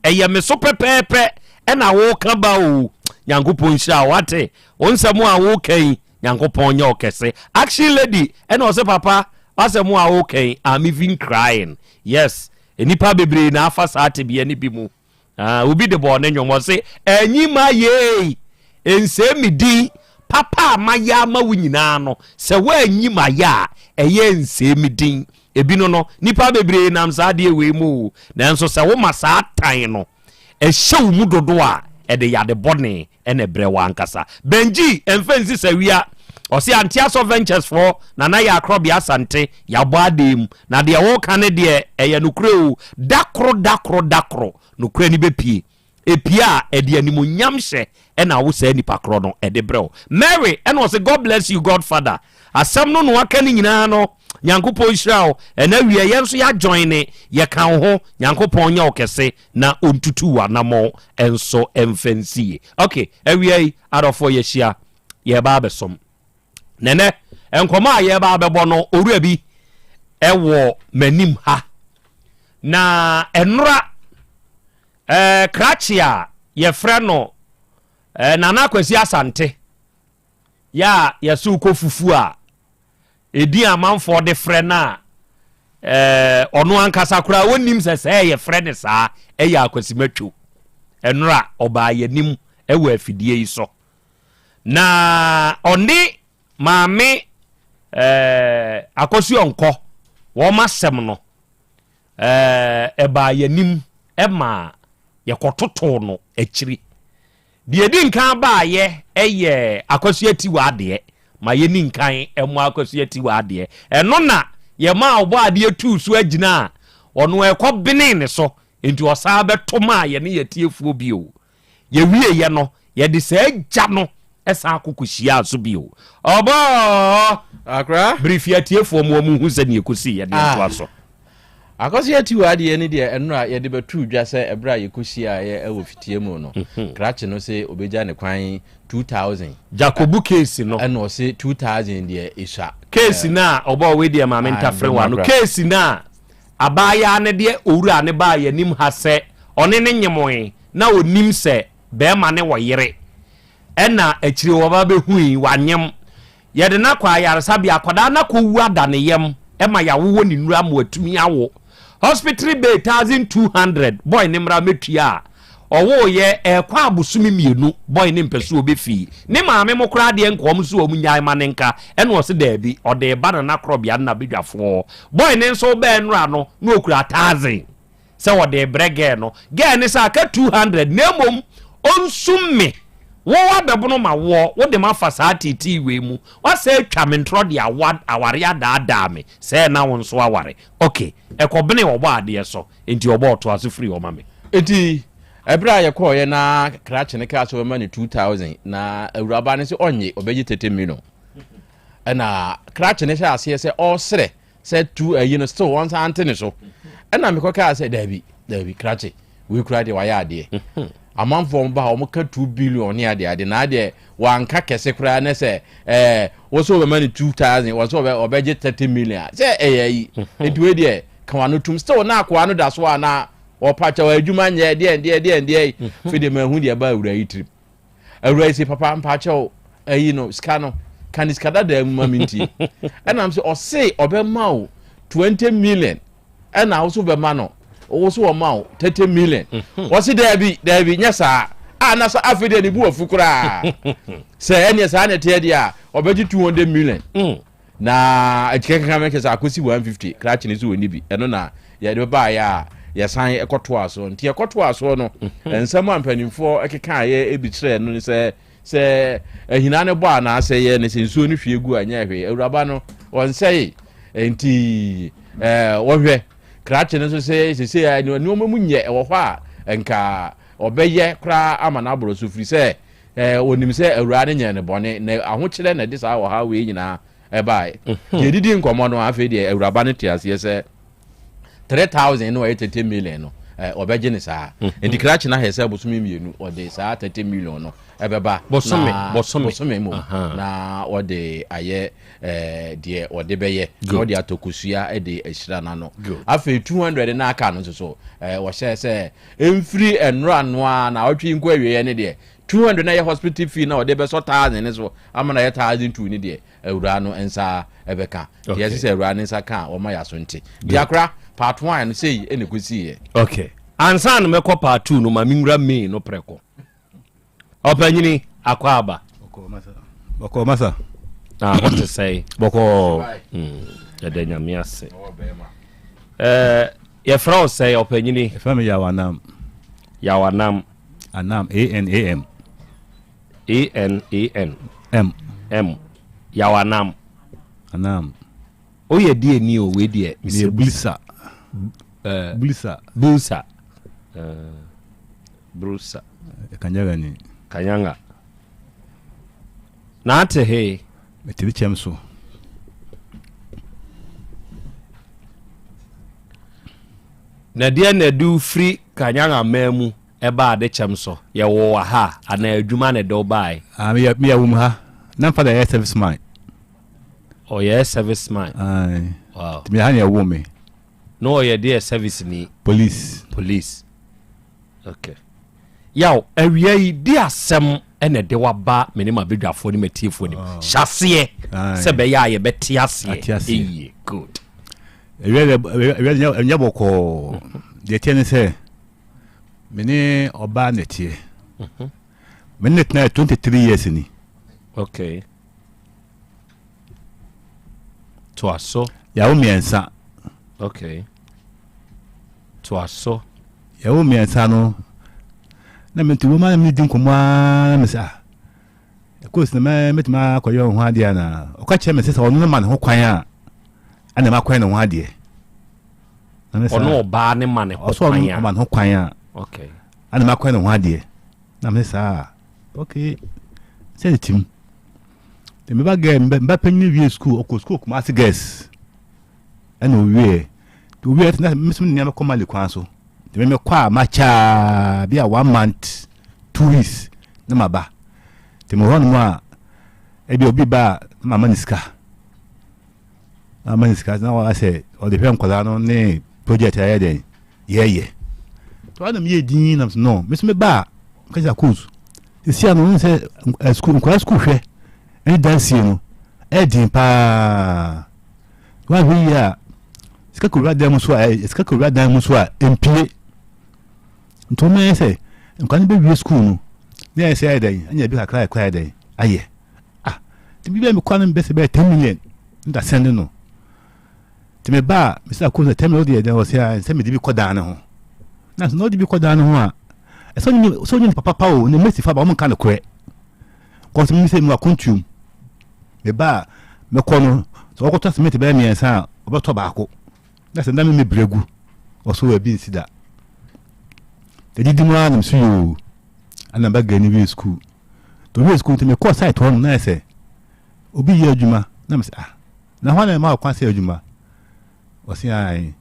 Ɛyɛ me so pɛpɛɛpɛ ɛna woka ba o. Nyankopɔn nhyira wo wate. Wo nsɛm a woka yi Nyankopɔn nyɛ wo kɛse. Action lady ɛna ɔse papa w'asɛm a woka yi I'm even crying. Yes, nnipa bebree na afa saa tebea no bi mu. Ah, obi de bɔɔ ne nnwom ɔse anyi ma yei nsɛe me din papa a mayɛ ama wo nyinaa no sɛ woanyi ma yɛ a ɛyɛ nsɛe me din. Ebi no no, nnipa bebree nam saa adeɛ wei mu o. Nanso sɛ woma saa tan no ɛhyɛ wo mu dodo a, ɛde yade bɔne na ɛbrɛ wo ankasa. Benji ɛmfa nsi sawia. Ɔse Anteasɔ Ventures foɔ Nana yɛ akorɔbea Asante yɛabɔ adeɛ mu. Na deɛ woka no deɛ ɛyɛ nokorɛ o. Da koro da koro da koro nokorɛ no bɛpue. Ɛpue a ɛde animuonyam hyɛ ɛna wo saa nipa korɔ no ɛde brɛ wo. Mary ɛna ɔse God bless you Godfather. Asɛm no na waka ne nyinaa no Nyankopɔn nhyira wo. Ɛna wiɛ yɛn nso yɛ ajoine yɛka wo ho. Nyankopɔn nyɛ wo kɛse na ɔntutu w'anamɔn nso mfa nsie. Ok awia yi adɔfoɔ yɛahyia yɛreba abɛsom. Na ɛnɛ nkɔmmɔ a yɛreba abɛbɔ no owura bi ɛwɔ m'anim ha. Na ɛnora ɛɛ krakye a yɛfrɛ no ɛɛ Nana Kwasi Asante yɛ a yɛso kɔ fufuo a Edin a amanfoɔ de frɛ no a ɔno ankasa koraa ɔnnim sɛ sɛɛ yɛfrɛ no saa yɛ Akwasi Matwo. Ɛnora ɔbaa yɛanim wɔ afidie yi so. Na ɔne maame Akɔsi Ɔnkɔ wɔn asɛm no ɛbaa yɛanim maa yɛkɔtotoo no akyiri. Deɛ ɛdi nkan baeɛ yɛ Akwasu Atiwa adeɛ. Ma yɛnni nkan mmɔ Akwasu Atiwa adeɛ. Ɛno na yɛmaa Ɔbɔadeɛ tuu so agyina a ɔno ɛkɔ benee ne so, enti ɔsan bɛto maa yɛne yɛn atiefoɔ bio. Yɛwieeɛ no, yɛde saa gya no san kɔ kɔhyiaa so bio. Ɔbɔɔ! Akora. Bere fi atiefoɔ ma wɔnhu sɛdeɛ ɛkɔsiiɛ ne yɛntoa so. Akɔso yɛ tiwa adeɛ ne deɛ ɛnora yɛde bɛtoo dwa sɛ ɛberɛ a yɛkɔhyiaeɛ wɔ fitia mu no, krakye no se ɔbɛgya ne kwan 2000. Jakobu case no. Ɛna ɔse 2000 deɛ ɛsua. Case no a ɔbɔɔ wei deɛ ma mentafere w'ano. Case no a abaayaa no deɛ owura no baa yɛn anim ha sɛ ɔne no nyemoe na ɔnim sɛ bɛɛma ne wɔ yere ɛna akyire wɔba bɛhui wanyem Yɛde no akɔ ayaresabea, akwadaa no akɔwu ada ne yam ma yɛawowɔ ne nnuru ama watumi awo. Hospital bill 1200, boy no mmra mmɛtua a ɔwooyɛ, ɛrekɔ abosome mmienu, boy no mpɛ sɛ ɔbɛfii. Ne maame mo koraa deɛ nka wɔn nso wɔn nnyae ma no nka, ɛna ɔse daabi, ɔde reba Nana Korɔbea ne n'abadwafoɔ hɔ. Boy no nso bɛɛ nnora no na ɔkura thousand. sɛ ɔde rebrɛ girl no, girl no sɛ aka 200 na mmom ɔnsum me, wo abɛbono ma woɔ, wode mafa saa teetee wei mu, woasɛ atwa me ntorɔ de awa aware adaadaa me, sɛɛ na wo nso aware, ok, ɛkɔbene ɔbɔ adeɛ so, enti ɔbɔ ɔtoa so firi hɔ ma me. Enti ɛberɛ a yɛkɔeɛ na krakye no kaa sɛ ɔbɛma no 2000 na awuraba no sɛ ɔnnye, ɔbɛgye 30 million. Ɛna krakye no hyɛɛ aseɛ sɛ ɔresrɛ sɛ tu ayi no still wɔn nsa ante ne so ɛna mekɔ kaa sɛ daabi daabi krakye wei kura deɛ wayɛ adeɛ mhm. amanfoɔ ba a wɔn ka two billion ne adeɛ ade na adeɛ wanka kɛse koraa ne sɛ ɛɛ wɔsɛ wɔbɛma ne 2000 wɔsɛ wɔbɛ wɔbɛgye 30 million sɛ ɛyɛ ayi mhm. nti wei deɛ kawa no tum still na akoa no da so a na ɔpa kyɛw adwuma nyɛ deɛ deɛ deɛ deɛ yi mhm. fei deɛ mahu deɛ ɛba awura yi tirim Awura yi se papa mpakyɛw ayi no sika no ka ne sika dadaa mu ma me ntie. Ɛnam sɛ ɔse ɔbɛma wo 20 million ɛna wo so bɛma no wo so wɔma wo 30 million. Mhm. Ɔse daabi daabi nyɛ saa. A na sɛ afei deɛ ne bu afu koraa. Sɛ ɛneɛ saa na ɛteɛ deɛ a ɔbɛgye 200 million. Mm. Na akyika keka me kyɛ sɛ akɔsi 150 krakye ne so wɔnni bi ɛno na yɛde baeɛ a yɛsan kɔtoa so nti yɛkɔtoa soɔ no mhm. nsɛm a mpanimfoɔ kekaeɛ bi kyerɛɛ no ne sɛ sɛ ahina no bɔ anaasɛ yɛ ne sɛ nsuo no hwie gu a nyɛ hwee awuraba no ɔnsɛe nti ɛɛ wɔhwɛ krakye no nso sɛ sese a nneɛma mu nyɛ ɛwɔ hɔ a nka ɔbɛyɛ koraa ama no aboro so firi sɛ Ɛɛ, onim sɛ awuraa no nyɛɛ no bɔne, na ahokyerɛ na ɛde saa ɔhaw wei nyinaa ɛbaeɛ. Mhm. Yɛdidi nkɔmmɔ no, afei deɛ awuraba no te aseɛ sɛ 3000 no ɔyɛ 30 million no, ɔbɛgye ne saa. Mhm. Nti krakye no ahɛ sɛ bosome mmienu ɔde saa 30 million no ɛbɛba. Bosome, bosome. Bosome mmom. Na ɔde ayɛ deɛ ɔde bɛyɛ. Na ɔde atɔ kosua de ahyira n'ano. Afei 200 no aka no nso so, wɔhyɛɛ sɛ ɛmfiri nnora no ara na ɔtwe nkɔ awieɛ no deɛ. 200 na ɛyɛ hospital fee na ɔde bɛsɔ thousand ne so ama na ɛyɛ 1002 ne deɛ awuraa no nsa ɛbɛka. Deɛ ɛsɛ sɛ awuraa ne nsa ka a wɔma yɛ aso nte. Diakora part 1 no sei ɛna ɛkɔsiiɛ. Okay. Ansa na mɛkɔ part 2 no ma menwura main no prɛko. Ɔpanyini akɔ aba. Bɔkɔɔ masa. Na ho te sɛn? Bɔkɔɔ. Yɛda Nyame ase. Ɛɛ yɛfrɛ wo sɛn ɔpanyini? Yɛfrɛ me Yaw Anam. Yaw Anam. Anam A N A M. A N A N. M. M. Yaw Anam. Anam. Woyɛ deɛ ni o wei deɛ. Meyɛ Bulsa. Bulsa. Bulsa. Brusa. Kanyanga ni. Kanyanga. Na ate he? Mete ne kyɛm so. Na deɛ na ɛde wo firi Kanyanga man mu ɛbaa de kyɛm so? Yɛwoo wɔ ha anaa adwuma na ɛde wo baeɛ? Ah, meyɛ meyɛ wom ha. Na mfa da yɛ service man. Ɔyɛ service man. Aye. Wow. Nti meyɛ ha na ɛwoo me. Na ɔyɛ deɛ service ni. Police. Police. Okay. Yaw, awia yi di asɛm ɛna ɛde waba me ne m'abadwafoɔ ne m'atiefoɔ nim. Oh. Hyɛ aseɛ sɛ bɛyɛ a yɛbɛte aseɛ ɛyie. Good. Awia awia ɛnyɛ bɔkɔɔ. Deɛ ɛteɛ ne sɛ me ne ɔbaa na ɛteɛ. Mhm. Me ne tena 23 years ni. Okay. Toa so. Yɛawo mmiɛnsa. Okay. Toa so. Yɛwo mmiɛnsa no, na me nti wɔn a na di nkɔmmɔ ara na me sɛ ah, course na mɛtumi akɔyɛ ho adeɛ anaa? Ɔka kyerɛ me sɛ sɛ ɔno no ma ne ho kwan a, ɛna makɔyɛ ne ho adeɛ. Ɔno ɔbaa ne ma ne ho kwan a. Ɔma ne ho kwan a. Okay. Ɛna makɔyɛ ne ho adeɛ. Na me saa, okay, sɛ ne tim. Nti me ba girl, me ba panyin wie school, ɔkɔ school Kumasi girls. Ɛna owie. Nti owie na me nso me nua bɛkɔ Mali kwan so. Nti me mekɔ a makyɛ bi a one month, 2 weeks na maba. Nti me hɔ nom a ebi obi ba a na mama ne sika. Na mama ne sika na wɔayɛ sɛ ɔde hwɛ nkwadaa no ne project a yɛyɛ dɛn yɛyɛ. Nti wɔn na meyɛ din na no me nso me ba a kasa course. Sisi ano wɔn sɛ sukuu nkwadaa sukuu hwɛ ɛne dansie no ɛyɛ den paa. Wɔahwɛ yie a sika kɔwura dan mu so a sika kɔwura dan mu so a mpie. Nti wɔn ayɛ sɛ nkwadaa no bɛwie sukuu no na yɛ sɛ ayɛ dɛn anya bi kakra ayɛ kora ayɛ dɛn ayɛ. Ah nti bi bɛyɛ me kwan no bɛsɛ bɛyɛ 10 million nda sɛnde no. Nti me ba a mesɛ akɔ sɛ 10 million deɛ dɛn ɔsɛ a sɛ mede bi kɔ dan ne ho. Na sɛ na ɔde bi kɔ dan ne ho a ɛsɛ ɔnyɛ sɛ ɔnyɛ nipa papa o ne mesi fa ba wɔn nka no korɛ. Kɔsɛ mi sɛ mi wɔ akɔntuom. Me ba a mɛkɔ no sɛ ɔkɔtɔ cement bɛyɛ mmiɛnsa a ɔbɛtɔ baako. Na sɛ na me mebrɛ gu ɔso ebi nsi da. Edidi mu ara na meso yoo ɛna ba gani wie school. To wie school nti mekɔɔ site hɔ nom na yɛ sɛ obi yɛ adwuma na mesɛ ah na hɔ na ɛma ɔkwan sɛ adwuma ɔse ae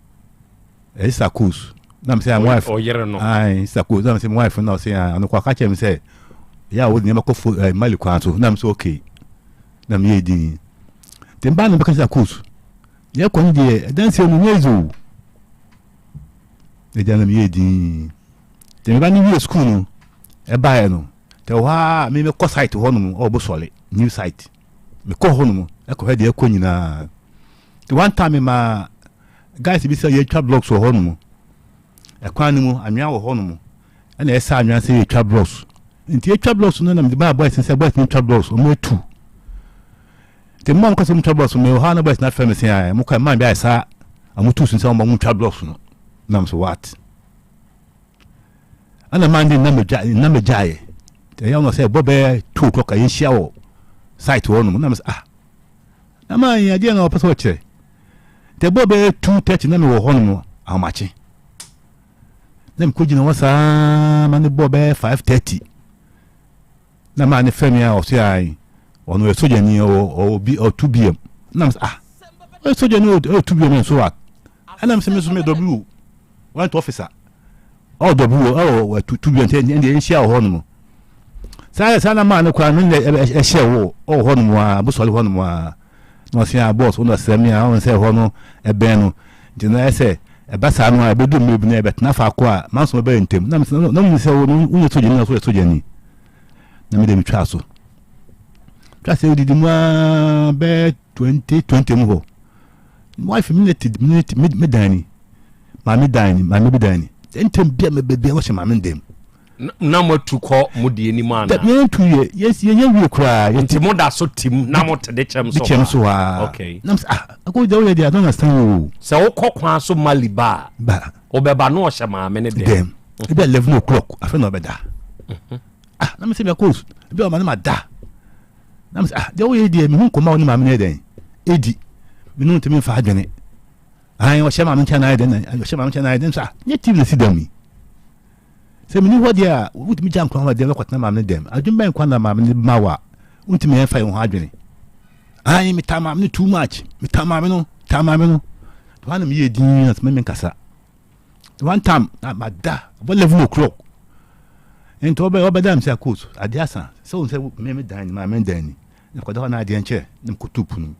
ɛyɛ sakos na mesɛ ah wife ɔyere no ae sakos na mesɛ wife na ɔse ah ɔno kɔ aka kyerɛ me sɛ yɛ a wode nneɛma kɔ fo eh, Mali kwan so na mesɛ okay na meyɛ din nti mbaa na bɛka sakos yɛ kɔ no deɛ ɛdansie no nyɛ easy o agya na meyɛ din nti meba no wie school no ɛbaeɛ no nti ɛwɔ hɔ a me mekɔ site hɔ nom ɔwɔ Bosɔle new site mekɔ hɔ nom ɛkɔhwɛ deɛ ɛkɔ nyinaa nti one time ma guys bi sɛ yɛtwa blocks wɔ hɔ nom ɛkwan no mu anwea wɔ hɔ nom ɛna ɛsɛ anwea sɛ yɛtwa blocks nti yɛtwa blocks no na mede maa boys sɛ boys no twa blocks ɔmo atu nti mmaa mo kɔ sɛ ɔmo twa blocks no mewɔ hɔ a na boys no afrɛ me sɛ ɛɛ mo kɔ mmaa bi ayɛ saa ɔmo tu so sɛ ɔmo ɔmo twa blocks no na mo so what ɛna mmaa de nam gya nam gyaeɛ ɛyɛ ɔno sɛ ɛbɔ bɛyɛ 2 o'clock a yɛnhyia wɔ site hɔ nom na mo sɛ ah na maa yɛn adeɛ na ɔpɛ sɛ ɔkyerɛ nti ɛbɔ bɛyɛ 2:30 na mewɔ hɔ nom ahomakye na mekɔ gyina hɔ saa ma ne bɔ bɛyɛ 5:30 na maa ne fɛ mi a ɔsɛ ayi ɔno yɛ sogyani ɔwɔ ɔwɔ bi ɔtu bm na mo sɛ ah ɔyɛ sogyani ɔyɛ tu bm nso wa ɛna mo sɛ mi nso mi W warrant officer ɔwɔ W ɔwɔ tu bm nti ɛnde ɛnhyia wɔ hɔ nom saa saa na maa ne kora no ne ɛhyɛ wɔ ɔwɔ hɔ nom a bosɔre hɔ nom a na ɔsɛ a boss ɔno ɔsrɛ mi a ɔno sɛ ɛhɔ no ɛbɛn no nti na ɛsɛ ɛba saa no a ɛbɛdu mmerɛ bi na ɛbɛtena faako a manso bɛyɛ ntɛm na mesɛ na mu sɛ wo no wonyɛ sogyani na so yɛ sogyani. Na me deɛ metwaa so. Twa sɛ odidi mu ara bɛyɛ 2020 mu hɔ. Wife me ne te me ne me dan ni. Maame dan ni, maame bi dan ni. Ntɛm bia me bɛ bia wɔhyɛ maame dan mu. Na mo atu kɔ mo deɛ anim ana? Dabi yɛn tu yɛ yɛ yɛn wie koraa. Nti mo da so tim na mo te de kyɛm so. De kyɛm so aa. Okay. Na mo sɛ ah akɔ deɛ woyɛ deɛ I don't understand you. Sɛ wokɔ kwan so Mali ba a. Ba. Wobɛba na ɔhyɛ maame ne dɛm. Dɛm. Ebi 11 o'clock afei na ɔbɛda. Mhm. Ah na mo sɛ mi akɔ ebi ɔma ne ma da. Na mo sɛ ah deɛ woyɛ deɛ mi hu nkɔmɔ a wo ne maame no yɛ dɛn edi mi ne ntumi nfa adwene. Ayi ɔhyɛ maame nkyɛn na ayɛ dɛn na ɔhyɛ maame nkyɛn na ayɛ dɛn sɛ ah nyɛ TV na si dɛm yi. Sɛ menni hɔ deɛ a, wotumi gya nkwa hɔ dɛm kɔtena maame no dɛm. Adwene bɛn kwa na maame no ma wo a wontumi ɛmfa yɛn ho adwene? Ayi, metaa maame no too much. Metaa maame no, taa maame no. Hɔ na meyɛ din na sɛ menkasa. One time, na mada, about 11 o'clock. Nti ɔbɛ ɔbɛda me sɛ coat, adeɛ asa. Sɛ wɔn sɛ me me dan ni, maame dan ni. Na kɔda hɔ na adeɛ nkyɛ, na mekɔtu pono.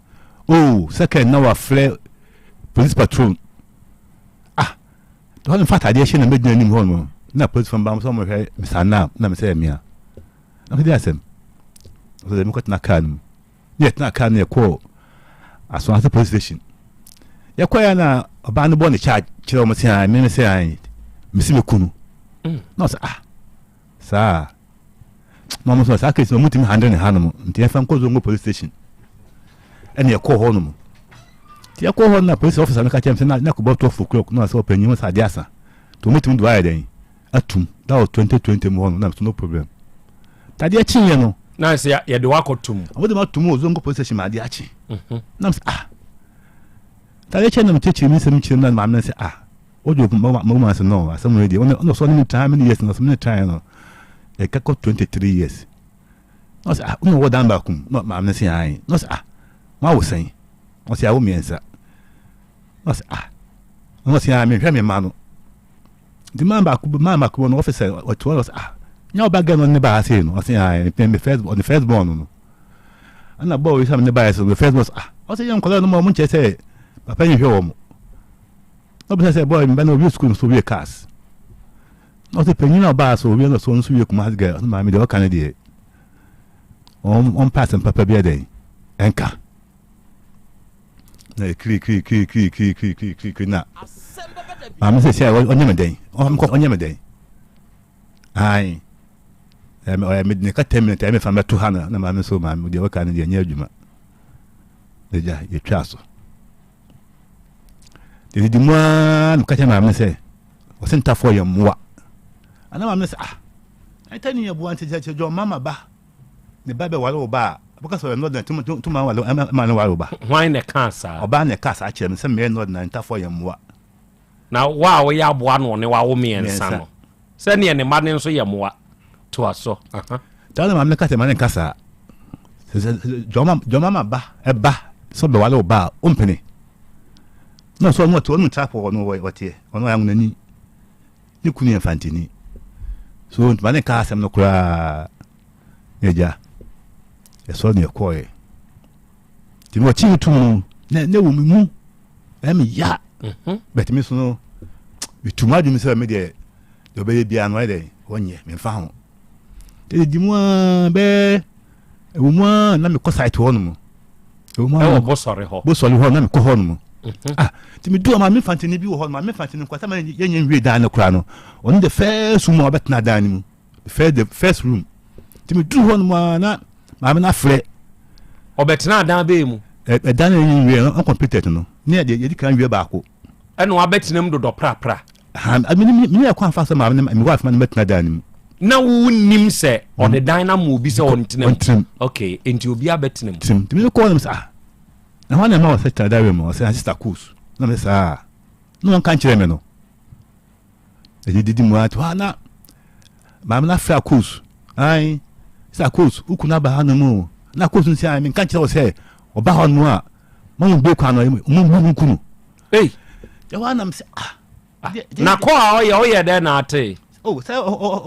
Oh, second na wafrɛ police patrol. Ah, Hɔ no mfa ataadeɛ hyɛ na mɛgyina anim hɔ no na polisifoɔ mba sɛ wɔhwɛ me saa na na mesɛ mmea na mede asɛm sɛ dɛ mekɔtena kaa no mu ne yɛtena kaa no yɛkɔɔ Asoase police station yɛkɔɛ na ɔbaa no bɔ ne charge kyerɛ wɔn sɛ an meme sɛ an mesi me kunu mm. na ɔsɛ ah Saa. Na wɔn nso saa case no wɔn ntumi handle ne hanom nti yɛfa nkɔ Zongo police station. Ɛna yɛkɔɔ hɔ nom. Nti yɛkɔɔ hɔ na police officer no ka kyerɛ me sɛ na na kɔbɔ 12 o'clock na sɛ ɔpanyin ho sɛ adeɛ asa. Nti wɔn tumi de wayɛ dɛn atum. That was 2020 mu hɔ no na so no problem. Nti adeɛ kyeeɛ no. Na sɛ yɛde wakɔ tum. Wɔn de ma tum wɔ Zongo police station ma adeɛ akye. Mhm. Na sɛ ah. Nti adeɛ kyeeɛ na mekyerɛkyerɛ mi nsɛm kyerɛ mu na maame no sɛ ah. Wodwo ma ma ase no asɛm wei deɛ ɔno ɔsɔ ne mu tra many years na ɔsɔ ne tra no ɛka kɔ 23 years na ɔsɛ ah ɔno wɔ dan baako mu na maame no sɛ ae na ɔsɛ ah mo awo sɛn ɔsɛ awo mmiɛnsa na ɔsɛ ah na ɔsɛ ah mehwɛ me mma no nti maa baako maa baako no ɔfisɛ ɔte hɔ ɔsɛ ah nyɛ ɔba gɛ no ne ba ase no ɔsɛ ah me first ɔne first born no ɛna bɔɔl yi sɛ ne ba yɛ so the first born ah ɔsɛ yɛ nkɔla no ma ɔmo nkyɛ sɛ papa yi nhwɛ wɔn. Na ɔbisa sɛ, Boy, me ba no owie sukuu no so owie cars? Na ɔsɛ panyin a ɔbaa so owie no so nso wie Kumasi girl. Ɔsɛ maame deɛ ɔka no deɛ ɔmpɛ asɛm papa bi ɛdɛn ɛnka. Na ekiri kiri kiri kiri kiri kiri kiri kiri kiri na maame sɛ sɛ ɔnyɛ me dɛn ɔnyɛ me dɛn. Ae ɔyɛ me ne ka ten minutes ɛyɛ me fa mɛto ha na na maame so maame deɛ ɔka no deɛ ɛnyɛ adwuma. Agya yɛtwa so. Yɛdidi mu ara na meka kyerɛ maame no sɛ ɔsɛ ntafoɔ yɛ mmoa. Ana maame no sɛ ah ɛta ni yɛ boa nti kyɛ kyɛ mama ba ne ba bɛ ware wo ba a bɛka sɛ ɔyɛ nɔdena tuma ware ma ne ware wo ba. Hwan na ɛkaa saa? Ɔbaa na ɛkaa saa kyerɛ me sɛ meyɛ nɔdena ntafoɔ yɛ mmoa. Na wo a woyɛ aboa na ɔne wawo mmiɛnsa no sɛdeɛ ne mma no nso yɛ mmoa. Toa so. Saa na maame no ka sɛ ma ne nka saa. John mama ba ɛba sɛ ɔbɛwale wo ba a ɔmpene. Na ɔsɛ ɔno ɔte ɔno ntra pɔ ɔno ɔteɛ ɔno ɔyɛ anwonani ne kunu yɛ mfantini. So ntoma ne nka asɛm no koraa na agya ɛsɔ ne ɛkɔɔɛ. Nti wɔkye me tum no na na wɔ me mu ɛyɛ me ya mhm. but me so no metu m'adwene sɛ me deɛ deɛ ɔbɛyɛ biara no ɔyɛ dɛ ɔnyɛ memfa ho ɛdi mu a bɛɛ ɛwɔ mu a na mekɔ site hɔ nom ɛwɔ mu a ɛwɔ bosɔre hɔ bosɔre hɔ na mekɔ hɔ nom mhm. ah nti medu hɔ maame fantini bi wɔ hɔ maame fantini nkwasa ma yɛnyɛ nwie dan no koraa no ɔno the first room a ɔbɛtena dan no mu first the first room nti mi duru hɔ nom a na maame no afrɛ. Ɔbɛtena adan bɛyɛ mu. Ɛdan no yɛn wie no uncompleted no ne yɛ yɛdi kan wie baako. Ɛna wabɛtena mu dodɔ prapra. Ha mi mi mi yɛ kwan fa sɛ maame no mi wife ma no bɛtena dan no mu. Na wo nim sɛ ɔde dan no ama obi sɛ ɔntena mu. Ɔntena mu. Okay, nti obi abɛtena mu. Tena mu. Nti mi kɔ hɔ nom sɛ ah na hɔn na ɛma wɔ sɛ tena dan mu ɔsɛ sister coos na mi sɛ saa na wɔn ka nkyerɛ mi no. Ɛdididi mu ara hɔ a na maame no afrɛ Akos. Ae, sɛ Akos, wo kunu aba hanom o. Na Akos no sɛ, ae, menka nkyerɛ wo sɛ ɔba hɔ no a, ma mo bue kwan no, mo mo mo kunu. Ei! Ɛhɔ ara na mesɛ, ah. ah na kɔ a ɔyɛ, ɔyɛ dɛn na ate? Oh, sɛ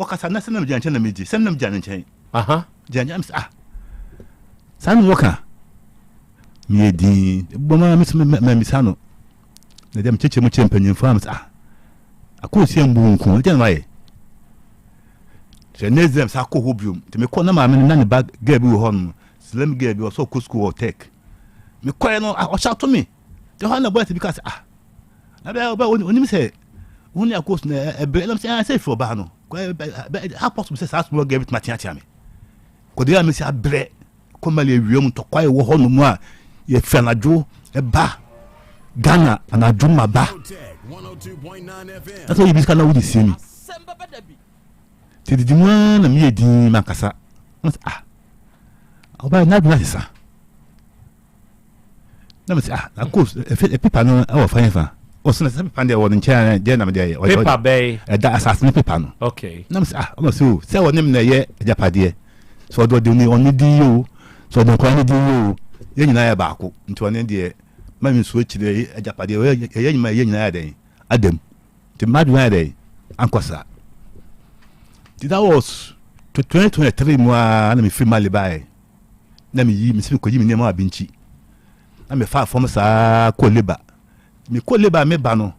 ɔkasa na sɛ na megyina nkyɛn na megye, sɛ na megyina ne nkyɛn. Aha. Gyina nkyɛn, mesɛ, ah. Saa na wɔka. Meyɛ din, bɔ ma mesɛ mɛmisa no. Na deɛ mekyekyere mu kyerɛ mpanyinfoɔ a mesɛ ah akɔɔsia mbu nko ɛdeɛ na wayɛ. Sɛ next day sa kɔ hɔ biom. Nti mekɔ na maame no na ne ba girl bi wɔ hɔ nom. Slim girl bi ɔsɛ ɔkɔ school wɔ tech. Mekɔɛ no ah ɔhyɛ ato me. Nti hɔ na boys bi ka sɛ ah na bɛ ɔbɛ onim sɛ wo ne akos na ɛbrɛ ɛnam sɛ ah sɛ efi ɔbaa no. How possible sɛ saa small girl bi tuma teatea me. Kɔde a mesi abrɛ kɔ Mali awia mu ntɔkwa ɛwɔ hɔ nom a yɛfiri anadwo ɛba Ghana anadwo ma ba. Na sɛ ɔyɛ bi sika na wode sie mi. Nti didi mu ara na meyɛ dinn mankasa. Na sɛ ah, ɔbaa n'adwene asesa. Na mesɛ ah, na course efe pepa no ɛwɔ fa yɛn fa. Ɔsɛ na sɛ pepa no deɛ wɔ ne nkyɛn a deɛ na mede ayɛ. Pepa bɛyi. Ɛda asase no pepa no. Okay. Na mesɛ ah, ɔna sɛ o, sɛ ɔne me na ɛyɛ agyapadeɛ. Sɛ ɔde ɔde ne ɔne din yɛ o, sɛ ɔde nkwadaa ne din yɛ o, yɛn nyinaa yɛ baako. Nti ɔne deɛ ma me nsuo kyerɛ agyapadeɛ ɛyɛ nyinaa yɛ nyinaa yɛ dɛn adam. Nti m'adwene ayɛ dɛn ankɔ saa. Nti that was 2023 mu ara na mefiri Mali baeɛ. Na meyi mesi mekɔyi me nneɛma wɔ Abinkyi. Na mefaa fam saa kɔɔ Leba. Mekɔɔ Leba a meba no,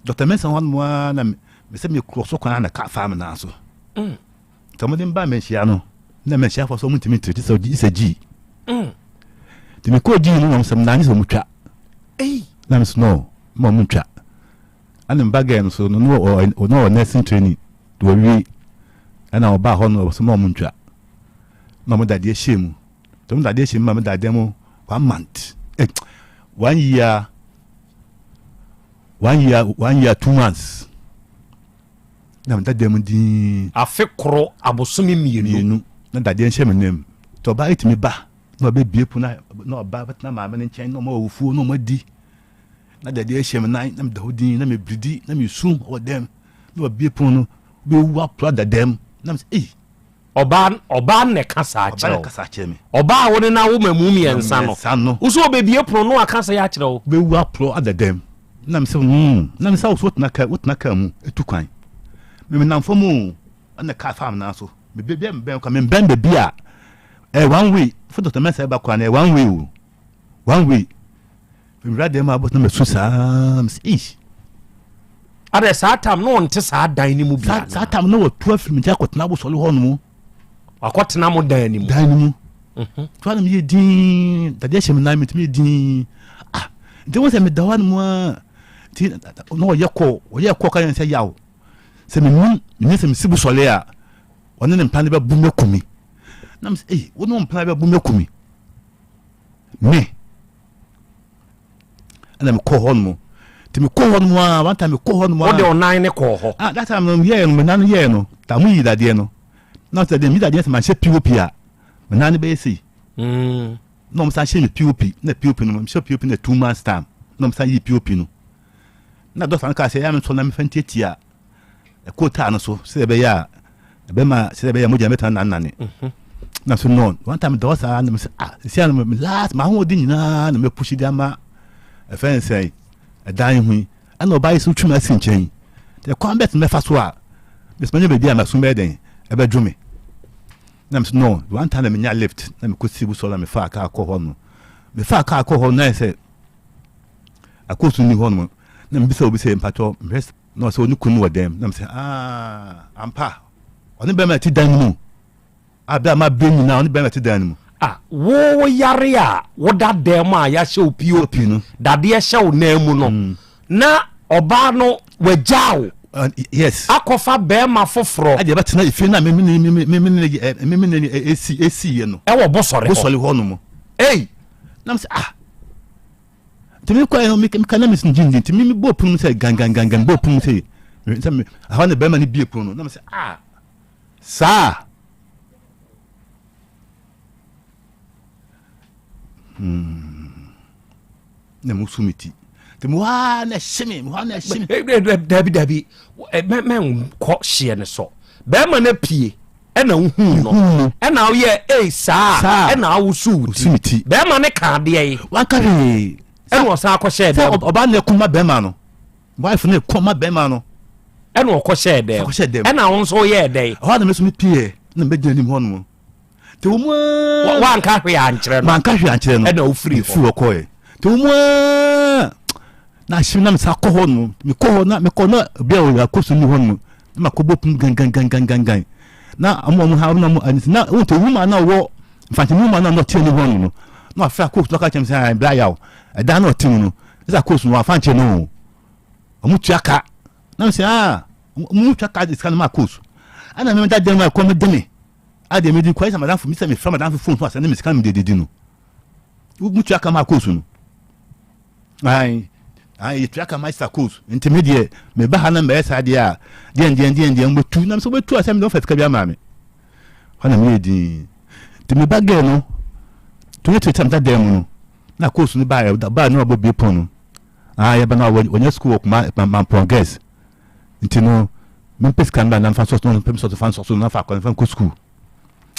Dr. Mensah hɔ nom ara na mesɛ mekorɔ so kwan na kaa faa me nan so. Mm. Nti wɔde me baa manhyia no, na manhyiafoɔ sɛ wɔntumi ntireti sɛ gye sɛ gyii. Mm. Nti mekɔɔ gyii no na wɔn sɛ menanye sɛ wɔtwa. Na mesɛ no, ma wɔn ntwa. Ɛna me ba girl no so no na ɔwɔ na ɔwɔ nursing training wawie ɛna ɔbaa hɔ no ɔsɛ ma ɔmo ntwa na ɔmo dadeɛ hyɛ mu nti ɔmo dadeɛ hyɛ mu ma me dadeɛ mu one month eh one year one year one year 2 months na me dadeɛ mu dinn. Afe koro abosome mmienu. Mmienu na dadeɛ nhyɛ me nam nti ɔbaa yi tumi ba na ɔbɛbie pono na ɔba bɛtena maame no nkyɛn na ɔmo wɔ fufuo na ɔmo adi. Na dadeɛ hyɛ me nan na meda hɔ dinn na mebiridi na mesu wɔ dɛm na wabie pono no wobɛwu aporo ada dɛm na mesɛ ei. Ɔbaa ɔbaa na ɛka saa kyerɛ wo. Ɔbaa na ɛka saa kyerɛ me. Ɔbaa a wo ne no awo ma mu mmiɛnsa no. Wo sɛ ɔbɛbie pono no aka sɛ yɛ akyerɛ wo. Wobɛwu aporo ada dɛm na mesɛ hmm na mesɛ wo so wotena kaa wotena kaa mu etu kwan. Me menam fam o ɛna kaa faa me nan so. Me baabi a mebɛn kora membɛn baabi a ɛyɛ one way fo dɔkta mɛnsa ɛba kora no ɛyɛ one way o one way. Mewura dan mu a na masu saa mesɛ eish. Adɛ saa tam na ɔnte saa dan no mu bi anaa? Saa tam na watu afiri me nkyɛn akɔtena abosɔre hɔ nom. Wakɔtena mo dan no mu. Dan no mu. Mhm. Tura na meyɛ din dadeɛ hyɛ me nan metumi yɛ din ah nti wɔn sɛ meda hɔ nom a nti na ɔyɛ kɔ ɔyɛ kɔ ka yɛn sɛ yaw sɛ menim menim sɛ mesi bosɔre a ɔne ne mpena no bɛbu me akumi na mesɛ ei wo ne wo mpena bɛbu me akumi me ɛna mekɔɔ hɔ nom nti mekɔɔ hɔ nom a one time mekɔɔ hɔ nom a wode ɔnan ne kɔɔ hɔ ah that time no yɛɛ no me nan no yɛɛ no ta mo yi dadeɛ no na sɛ deɛ mi dadeɛ sɛ manhyɛ pop a me nan no bɛyɛ sei mm. na wɔn san hyɛ me pop na pop no mehyɛ pop na 2 months time na wɔn san yi pop no na dɔkta no kaa sɛ ɛyɛ me nsɔ na mefa ntiatia ɛkootaa no so sɛ ɛbɛyɛ a ɛbɛma sɛ ɛbɛyɛ mogya bɛtena nanane mhm. na so no one time dɔɔ saa na mesɛ ah sisi ano me last m'ahoɔden nyinaa na mɛpusi de ama ɛfɛn ne sɛn ɛdan ho yi ɛna ɔbaa yi so twem asi nkyɛn yi ɛkwan bɛtena mɛfa so a mesɛ manya baabi a maso bɛyɛ dɛn ɛbɛdwo me na mesɛ no one time na menya lift na mekɔsi bu sɔ na mefaa kaa kɔ hɔ no mefaa kaa kɔ hɔ no na yɛ sɛ akoosu nni hɔ nom na mebisa obi sɛ mpakyɛw mehwɛ na ɔsɛ ɔne kunu wɔ dɛm na mesɛ ah ampa ɔne bɛrima ɛte dan no mu a bere a mabere nyinaa ɔne bɛrima ɛte dan no mu. Ah wo wo yare a woda dan mu a yɛahyɛ wo POP no dadeɛ hyɛ wo nan mu no mm. na ɔbaa no wagyaa wo yes akɔfa bɛrima foforɔ ɛde ɛbɛtena efie na mímí mímí mímí ne esi esi yɛ no ɛwɔ bosɔre hɔ bosɔre hɔ nom ei na mesɛ ah nti mekɔ yɛ no meka na mesi gyingyin nti me bɔ pono mu sɛ gangangangan bɔ pono mu sɛ sɛ me ahɔ na bɛrima no bie pono no na mesɛ ah saa hmm na mo su me ti nti mo hɔ na ɛhye me mo hɔ na ɛhye me. Dabi dabi mɛ mɛ nkɔ hyeɛ no so bɛrima no apue ɛna wohuu no ɛna woyɛ ei saa ɛna awosu wo ti bɛrima no ka adeɛ yi wanka hwee ɛna ɔsan akɔhyɛɛ dɛm ɔbaa no ɛko ma bɛrima no wife no ɛko ma bɛrima no ɛna ɔkɔhyɛɛ dɛm ɛna wo nso woyɛɛ dɛn ɛhɔ na me nso mepieɛ na mebɛgyina anim hɔ nom nti wo mu aa wanka hwee ankyerɛ no manka hwee ankyerɛ no ɛna wofiri hɔ hɔ kɔɛ nti wo mu aa na ahyem na mesa kɔ hɔ no mekɔ hɔ na mekɔ na obi a ɔyɛ akɔ so ni hɔ no na makɔbɔ pum gangangangangangan. Na ɔmo ɔmo ha na ɔmo ɛnti na wɔn te wuma na ɔwɔ mfantini wuma na ɔte ne hɔ no no na wafrɛ akoosu na ɔka kyerɛ mi sɛ ɛn bla yaw ɛdan na ɔte mu no ɛsɛ akoosu no wafa nkyɛn no o ɔmo tua ka na mi sɛ aa ɔmo tua ka de sika no ma akoosu ɛna mi da dan mu a ɛkɔm de mi adeɛ mi di kɔ ɛsɛ madamfo mi sɛ mi fɛ madamfo fon so asɛ ne mi sika mi de didi no mo tua ka ma akoosu no. Ae, ae, yɛtua ka ma Coast. Nti me deɛ, meba ha na mɛyɛ saa deɛ a, deɛn deɛn deɛn deɛn, wobɛtu. Na mesɛ wobɛtu a sɛ mede wɔfa sika bi ama me. Hɔ na meyɛ din. Nti meba gɛɛ no, 2020 meda dan mu no, na Coast no baeɛ, baa na wabɔ bie pɔn no. Ah, yɛba na wɔnyɛ sukuu wɔ kuma Mampɔn Girls. Nti no, mempɛ sika no ba na mfa nsɔ so, na mempɛ nsɔ so fa nsɔ so na fa akɔ na mfa nkɔ sukuu.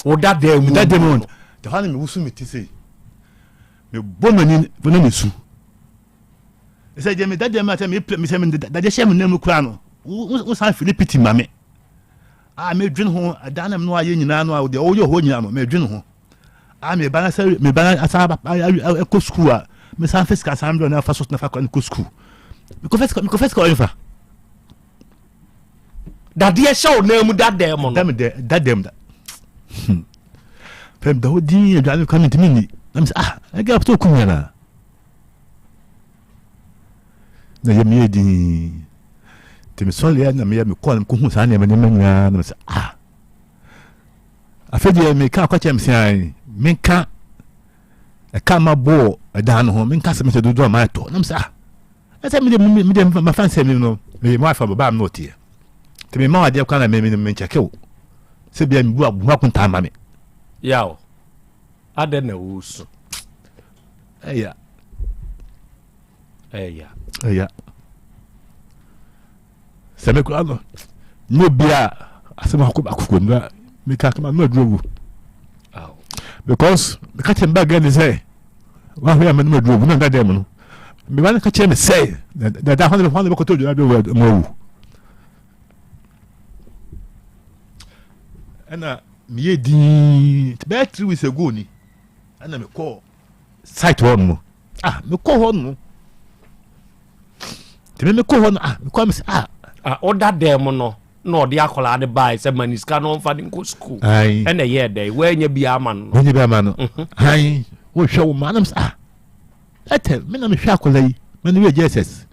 Woda dan mu. Meda dan mu. Nti hɔ na mewusu me ti sei. Mebɔ m'ani na mesu. Sɛ deɛ meda dɛm a sɛ mepɛ sɛ mede dadeɛ hyɛ me nan mu koraa no, wosan fili piti ma me. A medwene ho ɛdan na me no ayɛ nyinaa no a deɛ ɔyɛ hɔ nyinaa no medwene ho. A meba na sɛ meba na asan ɛkɔ sukuu a mesan fɛ sika san brɛ na fa so na fa kɔ kɔ sukuu. Mekɔfɛ sika mekɔfɛ sika ɔyɛ fa. Dadeɛ hyɛ wo nan mu da dɛm no. Da me dɛ da dɛm da. Hmm. Fɛm da hɔ din aduane kwan mentumi nni. Na mesɛ ah ɛgɛ sɛ ɔkum yɛn a. Na yɛ meyɛ din. Nti mesɔre na meyɛ mekɔɔ na mekɔhu saa nneɛma nneɛma nyinaa na mesɛ ah. Afei deɛ meka akɔkyɛ me sɛ menka ɛka ma bɔɔ ɛdan no ho menka sɛ mesɛ dodoɔ a maatɔ na mesɛ ah Ɛsɛ mi de mi de ma fa nsɛm mi no mi mu afa baa mi na ɔteɛ nti mi ma adeɛ kwan na mi mi mi nkyɛkɛ o sɛ bia mi bu abu akonta ama mi. Yaw, adɛn na wosu? Ɛya. Ɛya. Ɛya. Sɛ me kura no, nyɛ obi a asɛm akɔ akoko mu na meka kama no aduro wu. Because meka kyerɛ mba gɛni sɛ wahwɛ ama no aduro wu na nda dɛm no. Meba no ka kyerɛ me sɛ na da hɔ no hɔ no bɛkɔtɔ aduro aduro mu awu. Ɛna meyɛ dii bɛyɛ 3 weeks ago ni ɛna mekɔɔ site hɔ no ah mekɔɔ hɔ no nti me mekɔ hɔ no ah mekɔ me sɛ ah. ah ɔda dan mu no na ɔde akwadaa no bae sɛ ma ne sika no ɔmfa ne nkɔ sukuu ɛna ɛyɛɛ dɛn woanya bi ama no woanya bi ama no mhm. ayi wohwɛ wo ma anam sɛ ah ɛtɛ me na mehwɛ akwadaa yi me no yɛ jesus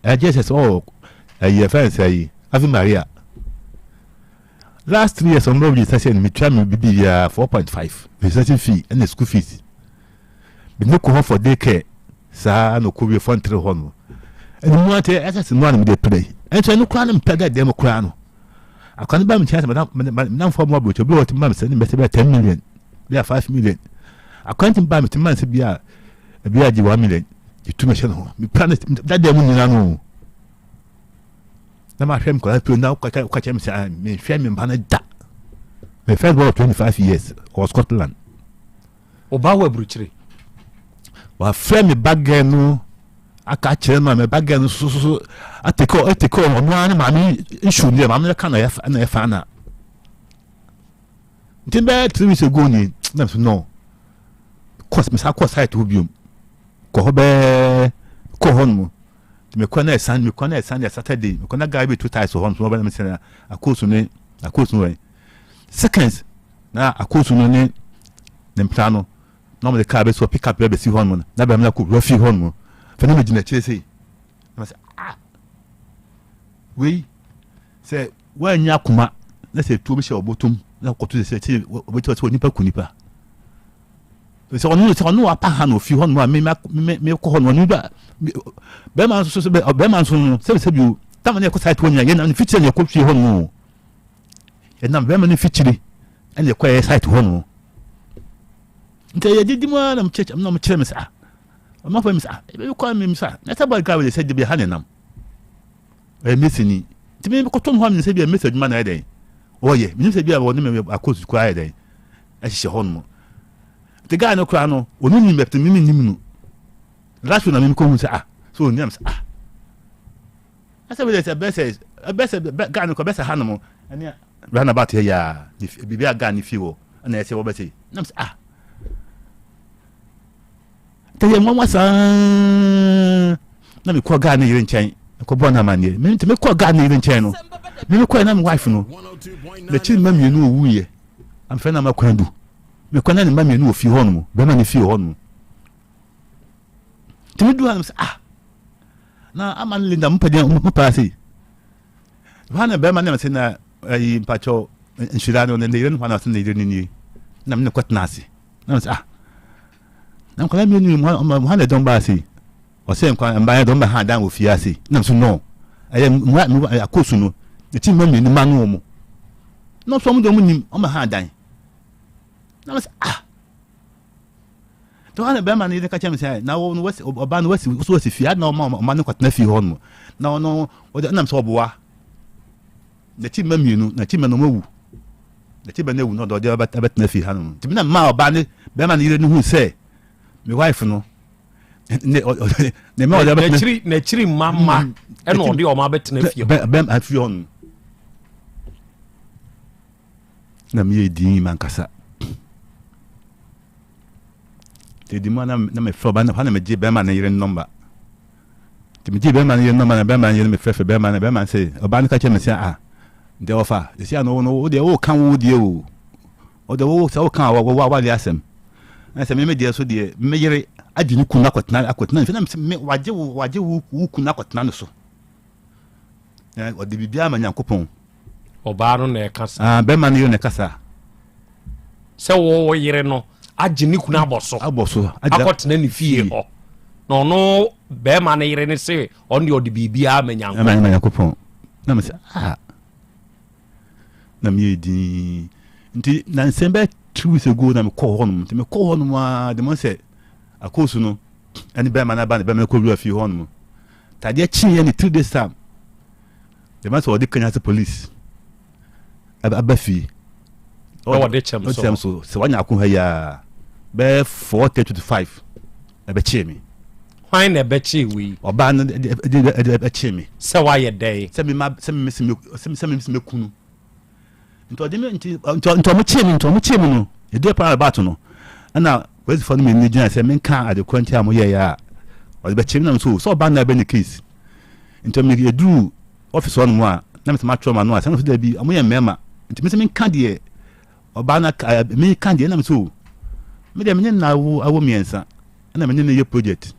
ɛ jesus ɔ ɛyɛ fɛn sɛ yi ave maria last 3 years ɔmo bɛ sɛ sɛ metua me bibi yɛ 4.5 registration fee ɛna school fees Mede kɔ hɔ for day care saa na ɔkɔ wie fɔntere hɔ no. Ɛne mu ate ɛsɛ sɛ mu a na mede pere. Ɛnso ɛno koraa no mpɛ dɛ dɛm koraa no. Akwa no ba me nkyɛn sɛ madamfoɔ mu aburokyi obi wɔ tumi ma me sɛ ne mbɛsɛ bɛyɛ 10 million bi a 5 million. Akwa no tumi ba me tumi ma ne sɛ bi a ebi a gye 1 million gye tumi hyɛ ne ho. Mepira ne da dɛm mu nyinaa no. Na mahwɛ me nkwadaa pii na ɔka kyerɛ me sɛ ah, menhwɛ me mma no da. My first boy was 25 years, ɔwɔ Scotland. Wo ba wɔ aburukyire. Wafrɛ me ba gɛn no aka akyerɛ no a me ba gɛn no so so so ateke ateke ɔno ara ne maame issue deɛ maame no ka na ɛyɛ na ɛfa na nti bɛyɛ 3 weeks ago ni na so no kɔ me sa kɔ site hɔ biom kɔ hɔ bɛɛ kɔ hɔ nom mekɔ na ɛsan mekɔ na ɛsan deɛ Saturday mekɔ na guy bi to tiles wɔ hɔ nso ɔbɛn mi sɛ akoosu ne akoosu wɔ seconds Na akoosu no ne ne mpena no, na wɔde kaa bɛsi hɔ, pickup bi abɛsi hɔ nom, na bɛrima no akɔ wura fie hɔ nom. Afei na megyina akyire sei, na sɛ ah, wei sɛ woannya akoma na sɛ tuo bi hyɛ ɔbɔtom na kɔto sɛ sɛ wɔbɛtumi sɛ onipa ku nipa. Sɛ ɔno sɛ ɔno wapa ha na ofi hɔ nom a me me me kɔ hɔ nom ɔno ba bɛrima nso so bɛrima nso no sɛ sɛ bio tama na ɛkɔ saa tuo nyina yɛn na ne fikyire na ɛkɔ fie hɔ nom o. Yɛnam bɛrima no mfikyiri ɛna ɛkɔ yɛ site hɔ no. Nti yɛ didi mu ara na mo kyerɛ na mo kyerɛ me saa. Ɔmo afɔ mi saa. Ebi kɔ mi saa. Na sɛ bɔyɛ gawe de sɛ de bi ha ne nam. Ɛyɛ mesini. Nti mi kɔtɔ mu hɔ mi sɛ bi a mesi adwuma na ɛyɛ dɛn. Ɔyɛ. Mi nim sɛ bi a wɔne mi akɔ sukuu ayɛ dɛn. Ɛhyehyɛ hɔ nom. Nti guy no koraa no ɔno nim bɛpɛ mi mi nim no. Last week na mi kɔ hu sɛ ah so onim sɛ ah. Ɛsɛ bi sɛ bɛsɛ bɛsɛ gaa no kɔ bɛsɛ ha nom ɛne roundabout yɛ yaa biribi a gaa ne fie wɔ ɛna ɛsɛ wɔbɛsɛ nam sɛ ah tɛyɛ nwanwa saa na mekɔ gaa ne yere nkyɛn. Mekɔbɔɔ no amanneɛ. Me nti mekɔɔ guard no yere nkyɛn no, me mekɔɛ na me wife no, n'akyiri mma mmienu ɔwuiɛ. Amfrɛ no ama kwan du. Mekɔ na ne mma mmienu wɔ fie hɔ nom, bɛrima no fie hɔ nom. Nti medu hɔ nom sɛ ah, na ama no Linda mo pɛ deɛ mo pɛ ase. Hɔ na bɛrima no sɛ na ayi mpakyɛw nhyira no ne yere no hɔ na ɔsɛ ne yere no nie. Na me ne kɔtena ase. Na me sɛ ah, na nkwadaa mmienu yi mo hɔ na ɛdɔm baa ase yi. Ɔsɛ nkwa mba yɛ dɛ ɔmbɛ ha dan wɔ fie ase na mso no ɛyɛ mua mu akɔsu no ne ti mma mmienu ma no wɔn na ɔso ɔmo de ɔmo nim ɔmbɛ ha dan na msɛ ah tɔ ana bɛrima no yɛ ka kyerɛ me sɛ na wɔn no wɔsi ɔba no wɔsi so wɔsi fie adana ɔma ɔma no kɔtena fie hɔ nom na ɔno ɔde ɛnam sɛ ɔboa n'akyi mma mmienu n'akyi mma no ɔmo awu n'akyi mma no awu na ɔde ɔde abɛtena fie ha nom nti mi na mmaa ɔba ne bɛrima no yere no hu sɛ me wife no n'akyiri n'akyiri mma mma mm. ɛna ɔde ɔmo abɛtena fie hɔ bɛm afie hɔ no na meyɛ din mankasa ɛdi mu a na mefrɛ ɔba na megye bɛrima no yere nɔmba nti megye bɛrima no yere nɔmba na bɛrima no yere mefrɛfrɛ bɛrima no bɛrima no sɛ ɔba no ka kyerɛ me sɛ a deɛ ɔfa ɛsi ano wo no wo deɛ woka wo deɛ o Ɔde wo sɛ woka a wɔwɔ awareɛ asɛm na sɛ me deɛ so deɛ me yere agye ne kunu akɔtena akɔtena ne fie na me wagye wo wagye wo wo kunu akɔtena ne so na ɔde biribiara ma Nyankopɔn. Ɔbaa no na ɛka saa. Ah, bɛrima no yere na ɛka saa. Sɛ wo yere no agye ne kunu abɔ so. Abɔ so. Akɔtena ne fie hɔ. Na ɔno bɛrima no yere no se ɔno deɛ ɔde biribiara ma Nyankopɔn. Ma Nyankopɔn. Na me sɛ ah. na meyɛ dinn nti na nsɛm bɛyɛ two weeks ago na mekɔɔ hɔnom nti mekɔɔ hɔnom aa de mo sɛ akoosu no ɛne bɛrima no aba ne bɛrima no kɔ wura fie hɔnom tadeɛ kyeeɛ ne three days time de ma sɛ ɔde kanya sɛ police aba fie ɛwɔ de kyɛm so kyɛm so sɛ wanya ako ha yi a bɛyɛ 4:30 to 5 ɛbɛkyee me Hwan na ɛbɛkyee wo yi? Ɔbaa no de de de ɛkyee me. Sɛ woayɛ dɛn? Sɛ me ma sɛ me sɛ me sɛ me sɛ me kunu. Nti ɔde me nti nti nti ɔmo kyee me nti ɔmo kyee me no edu ɛpɔ abato no ɛna polisifoɔ no mmienu gyina sɛ menka ade korɔ nti a mo yɛɛ a ɔde bɛkyee me na nso sɛ ɔbaa no na ɛbɛ ne case nti ɔmo eduru ɔfis hɔ nom a na me sɛ matwerɛ ma no a sɛ na so dɛbi ɔmo yɛ mmarima nti me sɛ menka deɛ ɔbaa no menka deɛ na me sɛ o me deɛ me ne na awo awo mmiɛnsa ɛna me ne no yɛ project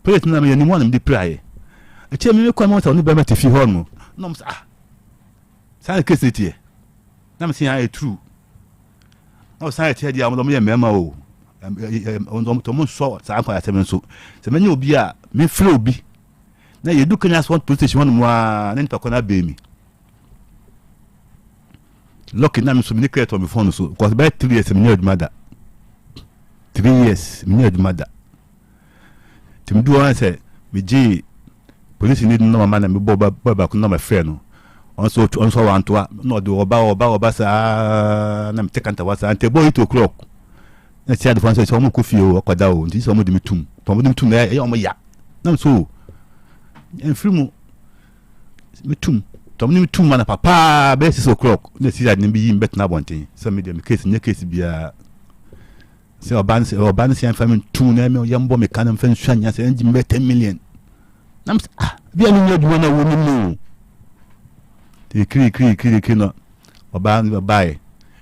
project no na meyɛ ne mu a na mede piraeɛ akyire me mekɔ me sɛ ɔne bɛrima te fie hɔ no na ɔmo sɛ ah saa na case no teɛ na me sɛ ayɛ true na ɔsan yɛ teɛ deɛ ɔmo yɛ mmarima o ɔmo nsɔ saa nkwa asɛm nso sɛ menya obi a mefrɛ obi na yɛdu Kenya so police station hɔ nom a na nipa kɔ no abɛn mi Lucky na me nso me ne credit wɔ me phone so because bɛyɛ 3 years menyɛ adwuma da 3 years menyɛ adwuma da nti medu hɔ sɛ megyee polisi ni nɔma ma na mebɔ bɔ baako nɔma frɛ no ɔno nso ɔno nso wantoa na ɔde ɔba ɔba ɔba saa na mete kanta wa saa nti ɛbɔ 8 o'clock na ti adefoɔ nso sɛ wɔn kɔ fie o ɔkɔda o nti sɛ wɔn de me tum tɔn wɔn de me tum na ɛyɛ wɔn ya na nso mfiri mu metum tɔm ne metum anapa paa bɛyɛ 6 o'clock na si ade no bi yi me bɛtena abɔnten sɛ me deɛ me case nyɛ case biara sɛ ɔba no sɛ ɔba no sɛ yɛmfa me ntum na yɛmbɔ me ka no mfa nsua nya sɛ ɛngye me bɛyɛ 10 million na mesɛ ah bia menyɛ adwuma no a wɔnim no o kiri kiri kiri kiri no ɔbaa no baeɛ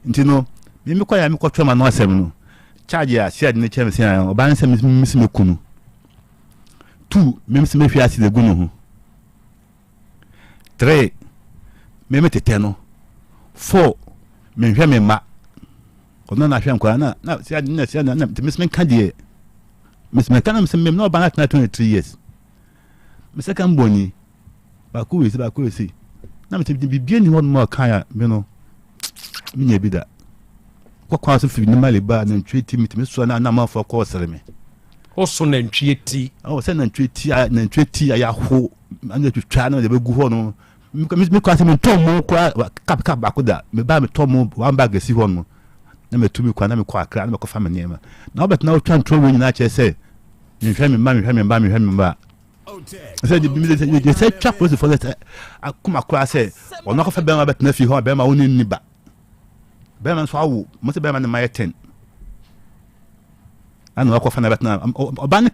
nti no me mekɔ yɛ mekɔtwerɛ ma no asɛm no charge a si ade no kyerɛ me sɛ ɔbaa no sɛ mesi mɛku no two mesi mɛhwie acid agu ne ho three me me tetɛ no four menhwɛ me mma ɔno na ahwɛ nkwadaa na na si ade na si ade na mesi menka deɛ mesi menka na mesi mem na ɔbaa no atena 23 years mesɛ ka mbɔ ni baako wei si baako wei si na mesi biribi ni hɔ nom a ɔka a me no menya bi da kɔ kwan so firi ne mali ba nantwie ti metumi soa na anamanfoɔ kɔɔ sere me woso nantwie ti ɔwɔ sɛ nantwie ti a nantwie ti a yɛaho ana twitwa na yɛbɛgu hɔ no me kora sɛ mentɔ mo kora cup cup baako da meba metɔ mo one bag asi hɔ no na matu me kwan na mekɔ akra na mekɔfa me nneɛma na wobɛtena wotwa ntorɔ wei nyinaa kyerɛ sɛ mehwɛ me mma mehwɛ me mma mehwɛ me mma sɛ de sɛ twa polisifoɔ sɛ akoma koraa sɛ ɔno akɔfa bɛrima bɛtena fie hɔ a bɛrima wo ne nni ba bɛrima nso awo mo sɛ bɛrima ne mma yɛ 10 ana wakɔfa na bɛtena ɔbaa no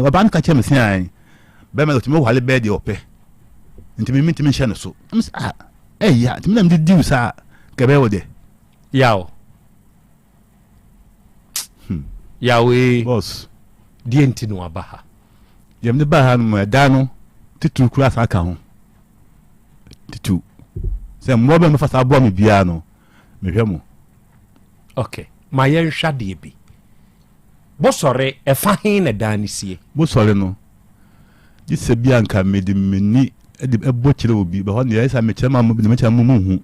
ɔbaa no ka kyerɛ me sɛ bɛrima no ɔtumi wale bɛɛ deɛ ɔpɛ. Nti me mentumi nhyɛ no so. Ɛm sɛ ah ɛya nti me na mede diw saa nka ɛbɛyɛ wo dɛ. Yaw. Hmm. Yaw ee. Boss. Deɛ nti na waba ha? Deɛ mede baa ha no mu ɛda no titiriw koraa saa ka ho. Titiriw. Sɛ mmoa bɛn bɛfa saa aboa me biara no mehwɛ mo. Okay. Ma yɛnhwɛ adeɛ bi. Bosɔre, ɛfa he na dan no sie? Bosɔre no, gye sɛ bi a nka mede m'ani de bɔ kyerɛ obi, bɛ hɔ no deɛ ɛyɛ sɛ mekyerɛ ma mo, mekyerɛ mo monhu.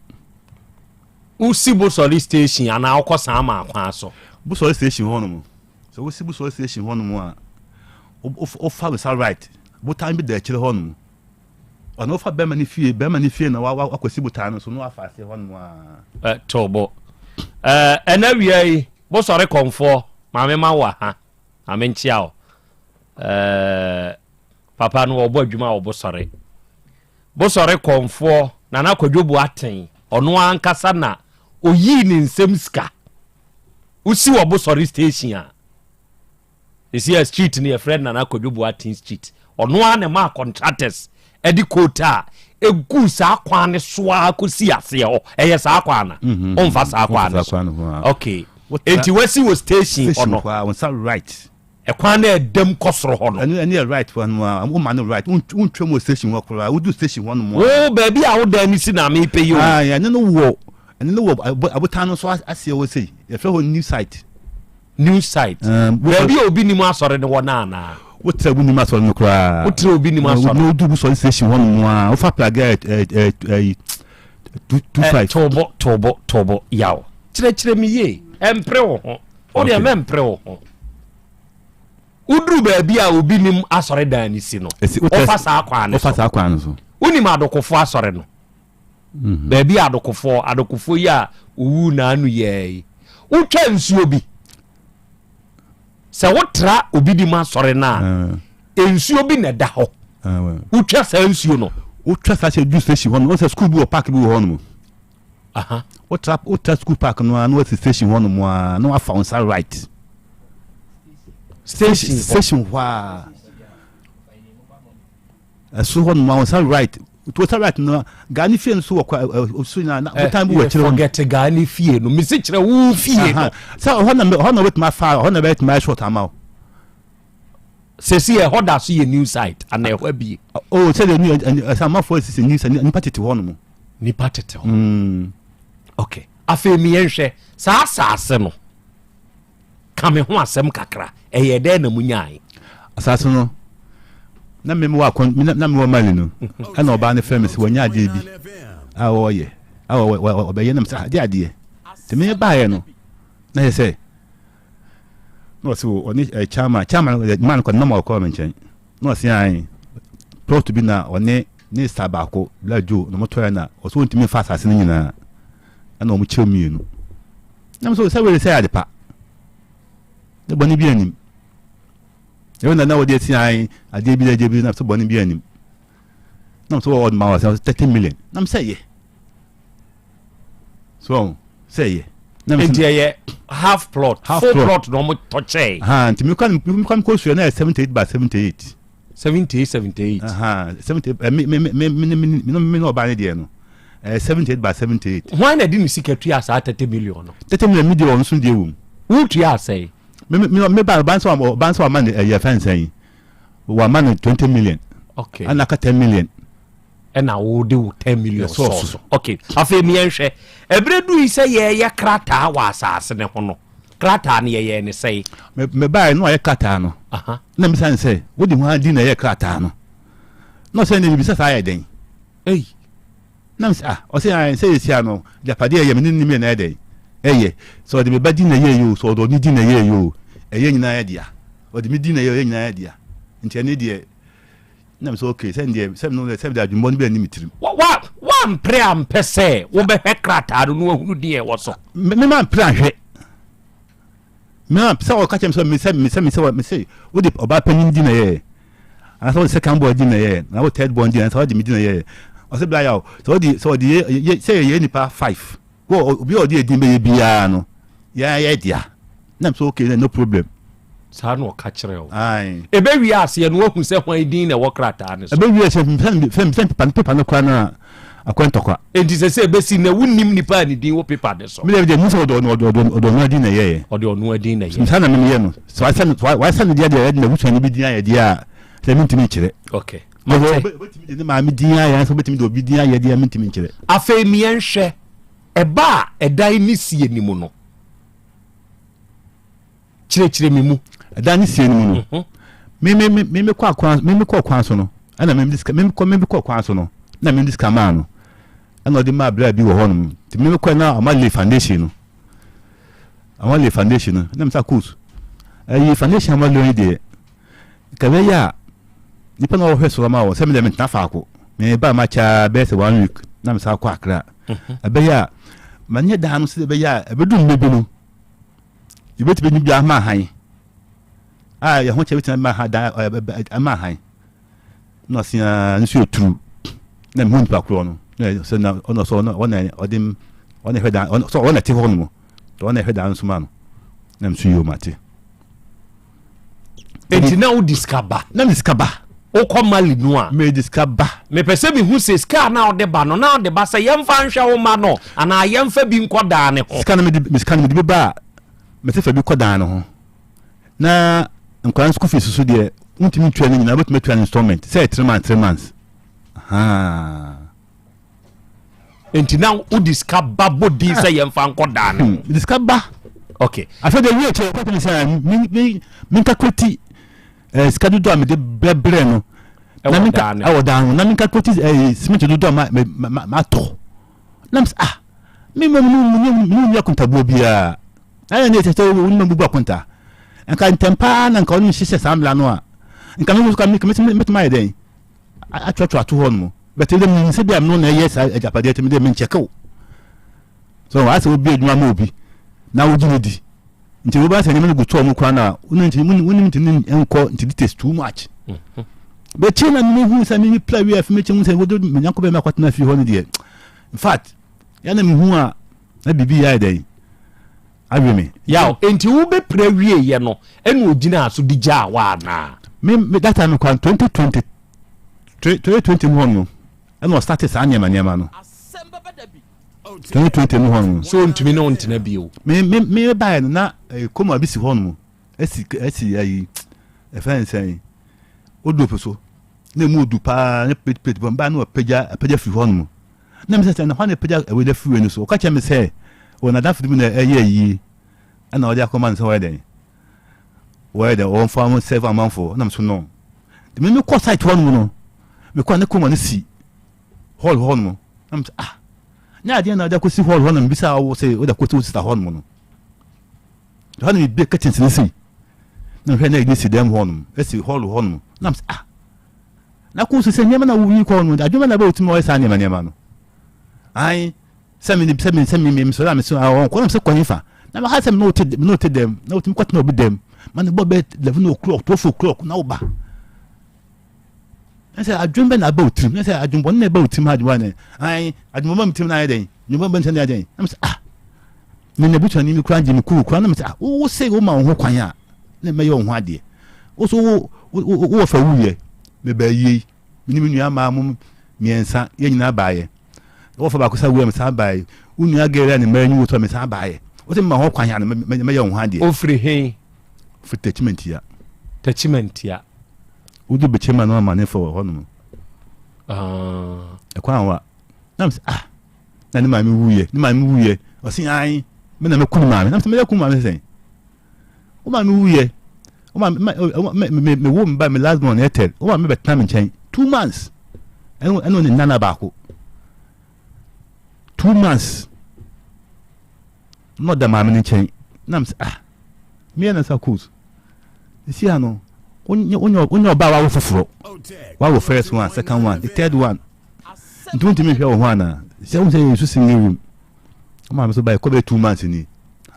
Wosi Bosɔre station anaa wokɔ Saama kwan so? Bosɔre station hɔ nom, sɛ wosi Bosɔre station hɔ nom a, wofa nsa right, botan bi da akyire hɔ nom. Ɔno wofa bɛrima no fie, bɛrima no fie na wakɔsi botan no so na wafa ase hɔ nom a. To bo. Ɛna wia yi, Bosɔre kɔmfoɔ, maame ma wo aha, maame nkyea wo. Papa no wɔbɔ adwuma wɔ Bosɔre. Bosɔre kɔmfoɔ Nana Kwadwo Boateng, ɔno ankasa na oyii ne nsam sika. Wosi wɔ Bosɔre station a, ɛsi a street no yɛfrɛ Nana Kwadwo Boateng street. Ɔno ara na ɛmaa contractors ɛde coat a ɛgu saa kwan no so ara kɔsi aseɛ hɔ. Ɛyɛ saa kwan na ɔmfa saa kwan no so. Okay. Enti wasi wɔ station hɔ no. Station hɔ a, right. Ɛkwan no a ɛdam kɔ soro hɔ no. Ɛno ɛno yɛ right hɔ nom a, woma no right, wontwam wɔ station hɔ koraa, wodu station hɔ nom a. Wo baabi a wo dan no si na mepɛ yi o. Ae, ɛno no wɔ, ɛno no wɔ abotan no so aseɛ hɔ sei, yɛfrɛ hɔ new site. New site, baabi a obi nim asɔre no wɔ no anaa? Wotra obi nim asɔre no koraa. Wotra obi nim asɔre. Na wodu Busɔre station hɔ nom a, wofa Praga ɛɛ 25. Tobo, tobo, tobo, yaw. Kyerɛkyerɛ me yie, ɛmpere wo ho. Wo deɛ mɛmpere wo ho. Woduru baabi a obi nim asɔredan no si no, wofa saa kwan no so. Wofa saa kwan no so. Wonim adokofoɔ asɔre no. Mhm. Baabi a adokofoɔ, adokofoɔ yi a owu n'ano yɛɛ yi. Wotwa nsuo bi. Sɛ wotra obi nim asɔre no a, eh. nsuo bi na ɛda hɔ. Eh, Wotwa saa nsuo no. Wotwa saa sɛ du station hɔ no, wɔn sɛ sukuu bi wɔ park bi wɔ hɔ nom. Wotra wotra school park no ara na wasi station hɔ nom ara na wafa wo nsa right. Station station hɔ a ɛso hɔ nom a wo nsa right to nsa right no gaa ne fie no so wɔ kwa so nyinaa na botan bi wɔ akyire hɔ. Forget gaa ne fie no mesi kyerɛ wo fie no. Sɛ hɔ na hɔ na wobɛtumi afa hɔ na bɛtumi ayɛ short ama wo. Sɛsi ɛhɔ da so yɛ new site ana ɛhɔ abie. Oh sɛ deɛ new ɛsɛ amanfoɔ asisi new site nipa tete hɔ nom. Nipa tete hɔ. Mm. Okay afei mi yɛn hwɛ saa asaase no ka me ho asɛm kakra ɛyɛ dɛn na mu nyae. Asaase no na me wɔ akɔn na me wɔ Mali no ɛna ɔbaa no fɛ me sɛ wɔnya adeɛ bi a wɔyɛ a wɔbɛyɛ na me sɛ adeɛ adeɛ te me baeɛ no na yɛ sɛ na ɔse o ɔne eh, chairman chairman eh, man kɔ nam a ɔkɔɔ me nkyɛn na ɔse ae plot bi na ɔne ne sa baako Black Joe na ɔmotɔɛ na ɔsɛ ɔntumi mfa asase no nyinaa ɛna ɔmo kyerɛ mmienu na mo sɛ wei sɛ ade pa ne bɔne bi anim ɛwɔ na na wɔde asi ae adeɛ bi adeɛ bi na sɛ bɔne bi anim na mo sɛ wɔde ma wɔ sɛ 30 million na mo sɛ yɛ so ɔn sɛ ɛyɛ. nti ɛyɛ half plot half full plot na ɔmo tɔ kyɛɛ. nti mi kwan mi kwan kɔ sua na yɛ 78 by 78. 78 78. 78 ɛ mi mi mi mi mi mi mi na ɔbaa ne deɛ no ɛyɛ 78 by 78. Hwan na de ne sika tua saa 30 million no. 30 million mi deɛ ɔno nso deɛ wɔ mu. Wo tua asɛe. Mi mi mi ba ɔbaa nso ɔbaa nso ama ne ɛyɛ fɛn sɛn wɔ ama no 20 million. Okay. Ɛna aka 10 million. ɛna wode wo 10 million sɔɔ so ok afei meɛnhwɛ ɛberɛ du yi sɛ yɛyɛ krataa wɔ asase ne ho no krataa no yɛyɛ ne sɛe mebaeɛ no ayɛ krataa no na misa ne sɛ wode ho adi na ɛyɛ krataa no na ɔsɛ ne mebisa saa yɛ dɛn ei na mesɛ ah ɔsɛ sɛ yɛsia no agyapadeɛ ɛyɛ mene nim yɛ na ɛyɛ dɛn ɛyɛ sɛ ɔde me ba di na ɛyɛ yɛ o sɛ ɔde ɔne di na ɛyɛ yɛ o ɛyɛ nyinaa yɛ dea ɔde me di na ɛyɛ ɛyɛ nyinaa yɛ dea nti ɛne deɛ Na me sɛ okay sɛ deɛ sɛ no sɛ de adwemmɔ no bi anni me tirim. Wa wa wampere ampɛ sɛ wobɛhwɛ krataa no na wahunu din a ɛwɔ so. Me me mampere anhwɛ. Me ma sɛ ɔka kyerɛ me sɛ me sɛ me sɛ me sɛ me sɛ wode ɔbaa panyin din na ɛyɛɛ anaasɛ wode second born din na ɛyɛɛ na wode third born din anaasɛ wode me din na ɛyɛɛ ɔsɛ bla yaw sɛ wode sɛ ɔde yɛ yɛ sɛ yɛyɛ nipa five wɔ obi a ɔde edin bɛyɛ biara no yɛn yɛ dea na me sɛ okay no problem. Saa na ɔka kyerɛ wo. Ae. Ɛbɛwie aseɛ no wahu sɛ hwan din na ɛwɔ krataa no so. Ɛbɛwie aseɛ sɛ pepa no pepa no koraa no a akɔ ntɔkwa. Enti sɛ sɛ ɛbɛsi nnɛ wonnim nipa a ne din wɔ pepa no so. Me deɛ menim sɛ ɔde ɔno adin na ɛyɛeɛ. Ɔde ɔno adin na ɛyɛeɛ. Saa na me meyɛ no. Sɛ wayɛ ne deɛ deɛ ɛde n'abusuani bi din ayɛ deɛ a sɛ mentumi nkyerɛ. Okay. Mate. Wobɛtumi de ne maame din ayɛ ansa wobɛtumi de obi din ayɛ deɛ mentumi nkyerɛ. Afei meɛnhwɛ ɛba a ɛdan ne sie no mu no. Kyerɛkyerɛ me mu. Ɛdan ne sie no mu no. Mhm. Me me me me kɔ akwan me me kɔ kwan so no ɛna me de me kɔ me kɔ kwan so no na me de sika maa no ɛna ɔde maa bra bi wɔ hɔnom nti me kɔ na ɔma lay foundation no ɔma lay foundation no na me sa course ɛyi foundation ama lay deɛ Nka ɛbɛyɛ a nipa na ɔhwɛ so ama wɔ sɛ mede mentena faako meba ma kyaa bɛyɛ sɛ one week na mesan kɔ Accra mhm. ɛbɛyɛ a manyɛ daa no sɛ ɛbɛyɛ a ɛbɛdu mmerɛ bi no yɛbɛtumi ne bi ama ahan a yɛho kyɛ bɛtumi ama ahan dan ama ahan na ɔse a nso yɛ turu na mehu nipa korɔ no na sɛ na ɔno sɛ ɔno ɔna ɔde ɔna ɛhwɛ dan ɔno sɛ ɔna ɛte hɔ nom ɔna ɛhwɛ dan nso ma no na nso yɛ ɔmate Enti na wode sika ba? Na mede sika ba. Wokɔ Mali no a? Mede sika ba. Mepɛ sɛ mehu sɛ sika a na wode ba no, na wode ba sɛ yɛmfa nhwɛ wo mma no anaa yɛmfa bi nkɔ dan no ho? Sika no mede sika no mede bi ba a, mese fa bi kɔ dan no ho. Na nkwadaa no school fees so deɛ, wontumi ntua ne nyinaa, wobɛtumi atua no installment, sɛ ɛyɛ three months, three months. Ahaa. nti na wode sika ba bɔ din sɛ yɛmfa nkɔ daa no hmm, mede sika ba okay afei de wie kyɛ ɔkɔtɔ sɛ me me nkakreti eh, sika dodoɔ a mede brɛbrɛ no na menka ɛwɔ dan no na menka kreti eh, cement dodoɔ a ma ma ma atɔ na mesɛ ah me ma me ne me ne akontabuo biara ɛna ne ɛsɛ sɛ wo ne ma bubu akonta nka ntɛm paa na nka ɔne me hyehyɛ saa mmara no a nka me nso ka me mɛtumi ayɛ dɛn atwerɛtwerɛ ato hɔ nom but ɛdɛ menim sɛ bi a mene na ɛyɛ saa agyapadeɛ nti mede menkyɛke wo so ayɛ sɛ wobi adwuma ma obi na wogye no di nti wobɛyɛ sɛ nneɛma no gu tɔɔ mu koraa na wonim nti wonim nti ne nkɔ nti details too much mm-hmm. bɛkyɛ na mehu sɛ meme pla wie afi mekyɛ hu sɛ wode menyanko bɛma akɔtena fie hɔ no deɛ in fact yɛna mehu a na biribi yɛ ayɛ dɛn awe me. Yaw, enti wobɛpira wieeɛ no ɛna ɔgyinaa so de gyaa wo anaa? Me, me, that time kwan 2020, 2020 mu hɔ no, ɛna ɔstate saa nneɛma nneɛma no. 2020 mu hɔ no. So ɔntumi ne wo ntena bio? Me, me, me baeɛ no na eh, koma bi si hɔ nom, ɛsi, ɛsi ayi, ɛfɛn sɛn, odrope so, na emu odu paa, ne plate plate bɔ, mbaa na ɔpagya, apagya firi hɔ nom. Na mese sɛ, na hwan na apagya wei de afiri wei no so? Ɔka kyerɛɛ me sɛ, wɔ n'adamfo bi na ɛyɛ ayie, ɛna ɔde akɔma no sɛ wɔyɛ dɛn? Wɔyɛ dɛn? Wɔmfa ho sɛve amanfoɔ. Na meso no. Nti me mekɔ site hɔ nom no, mekɔ ne kɔma no si hall hɔ nom. Na mese ah, nyɛ adeɛ na ɔde akɔsi hall hɔ na mebisa wo sɛ wode akɔsi wo sista hɔ nom no. Hɔ na mebie curtains no sei. Na mehwɛ na ɛde si dɛm hɔ nom, ɛsi hall hɔ nom. Na mese ah, Na kɔ so sɛ nneɛma na woyi kɔ no, adwuma na bɛwɔ ɔyɛ saa nneɛma nneɛma no. Ae, sɛ me sɛ me sɛ me me sɔrɔ a me sɛ ɔn kɔ na sɛ kɔ hefa. Na ma ha sɛ me no te me no te dɛm, na wotumi kɔtena obi dɛm. Ma ne bɔ bɛ 11 o'clock, 12 o'clock na woba. Na sɛ adwene bɛ na aba wo tirim, na sɛ adwene bɔne na ɛba wo tirim adwene bɔne. Ae, adwene bɔne tirim na ayɛ dɛn? Adwene bɔne bɛ na ayɛ dɛn? Na me sɛ ah, me na busuani mi kura gye me kuu kura na me sɛ ah, wo se wo ma wo ho kwan a na mɛyɛ wo ho adeɛ. Wo so wo wo wɔ fa wuyɛ mebaa yie me ne me nua maa mo mmiɛnsa yɛn nyinaa baayɛ. Wɔ fa baako sa wuyɛ me san baayɛ. Wo nua gɛrɛ a ne mmaa nyi wo tɔ me san baayɛ. Wo sɛ mema ho kwan a na mɛyɛ wo ho adeɛ. Ofiri he? Ofiri Tachimantia. Tachimantia. Wodu Bekyema no amane fɔ wɔ hɔ nom. Ah. Ɛkwan wa. Na me sɛ ah na ne maame wuyɛ ne maame wuyɛ ɔsi ayi me na mɛku ne maame na me sɛ mɛyɛ ku maame sɛ Wo maame wuyɛ. Wo maame me me me wo me ba me last born Ethel. Wo maame bɛtena me nkyɛn 2 months. Ɛno ɛno ne nana baako. 2 months. Na ɔda maame ne nkyɛn. Na me sɛ ah me yɛ na sa coat. Esi ano wonyɛ wonyɛ wonyɛ ɔbaa wawo foforɔ. Wawo first one, second one, the third one. Nti wontumi nhwɛ wo ho anaa? Sɛ wo sɛ yɛ nsu single room. Wo maame so ba ɛkɔ bɛyɛ 2 months ni.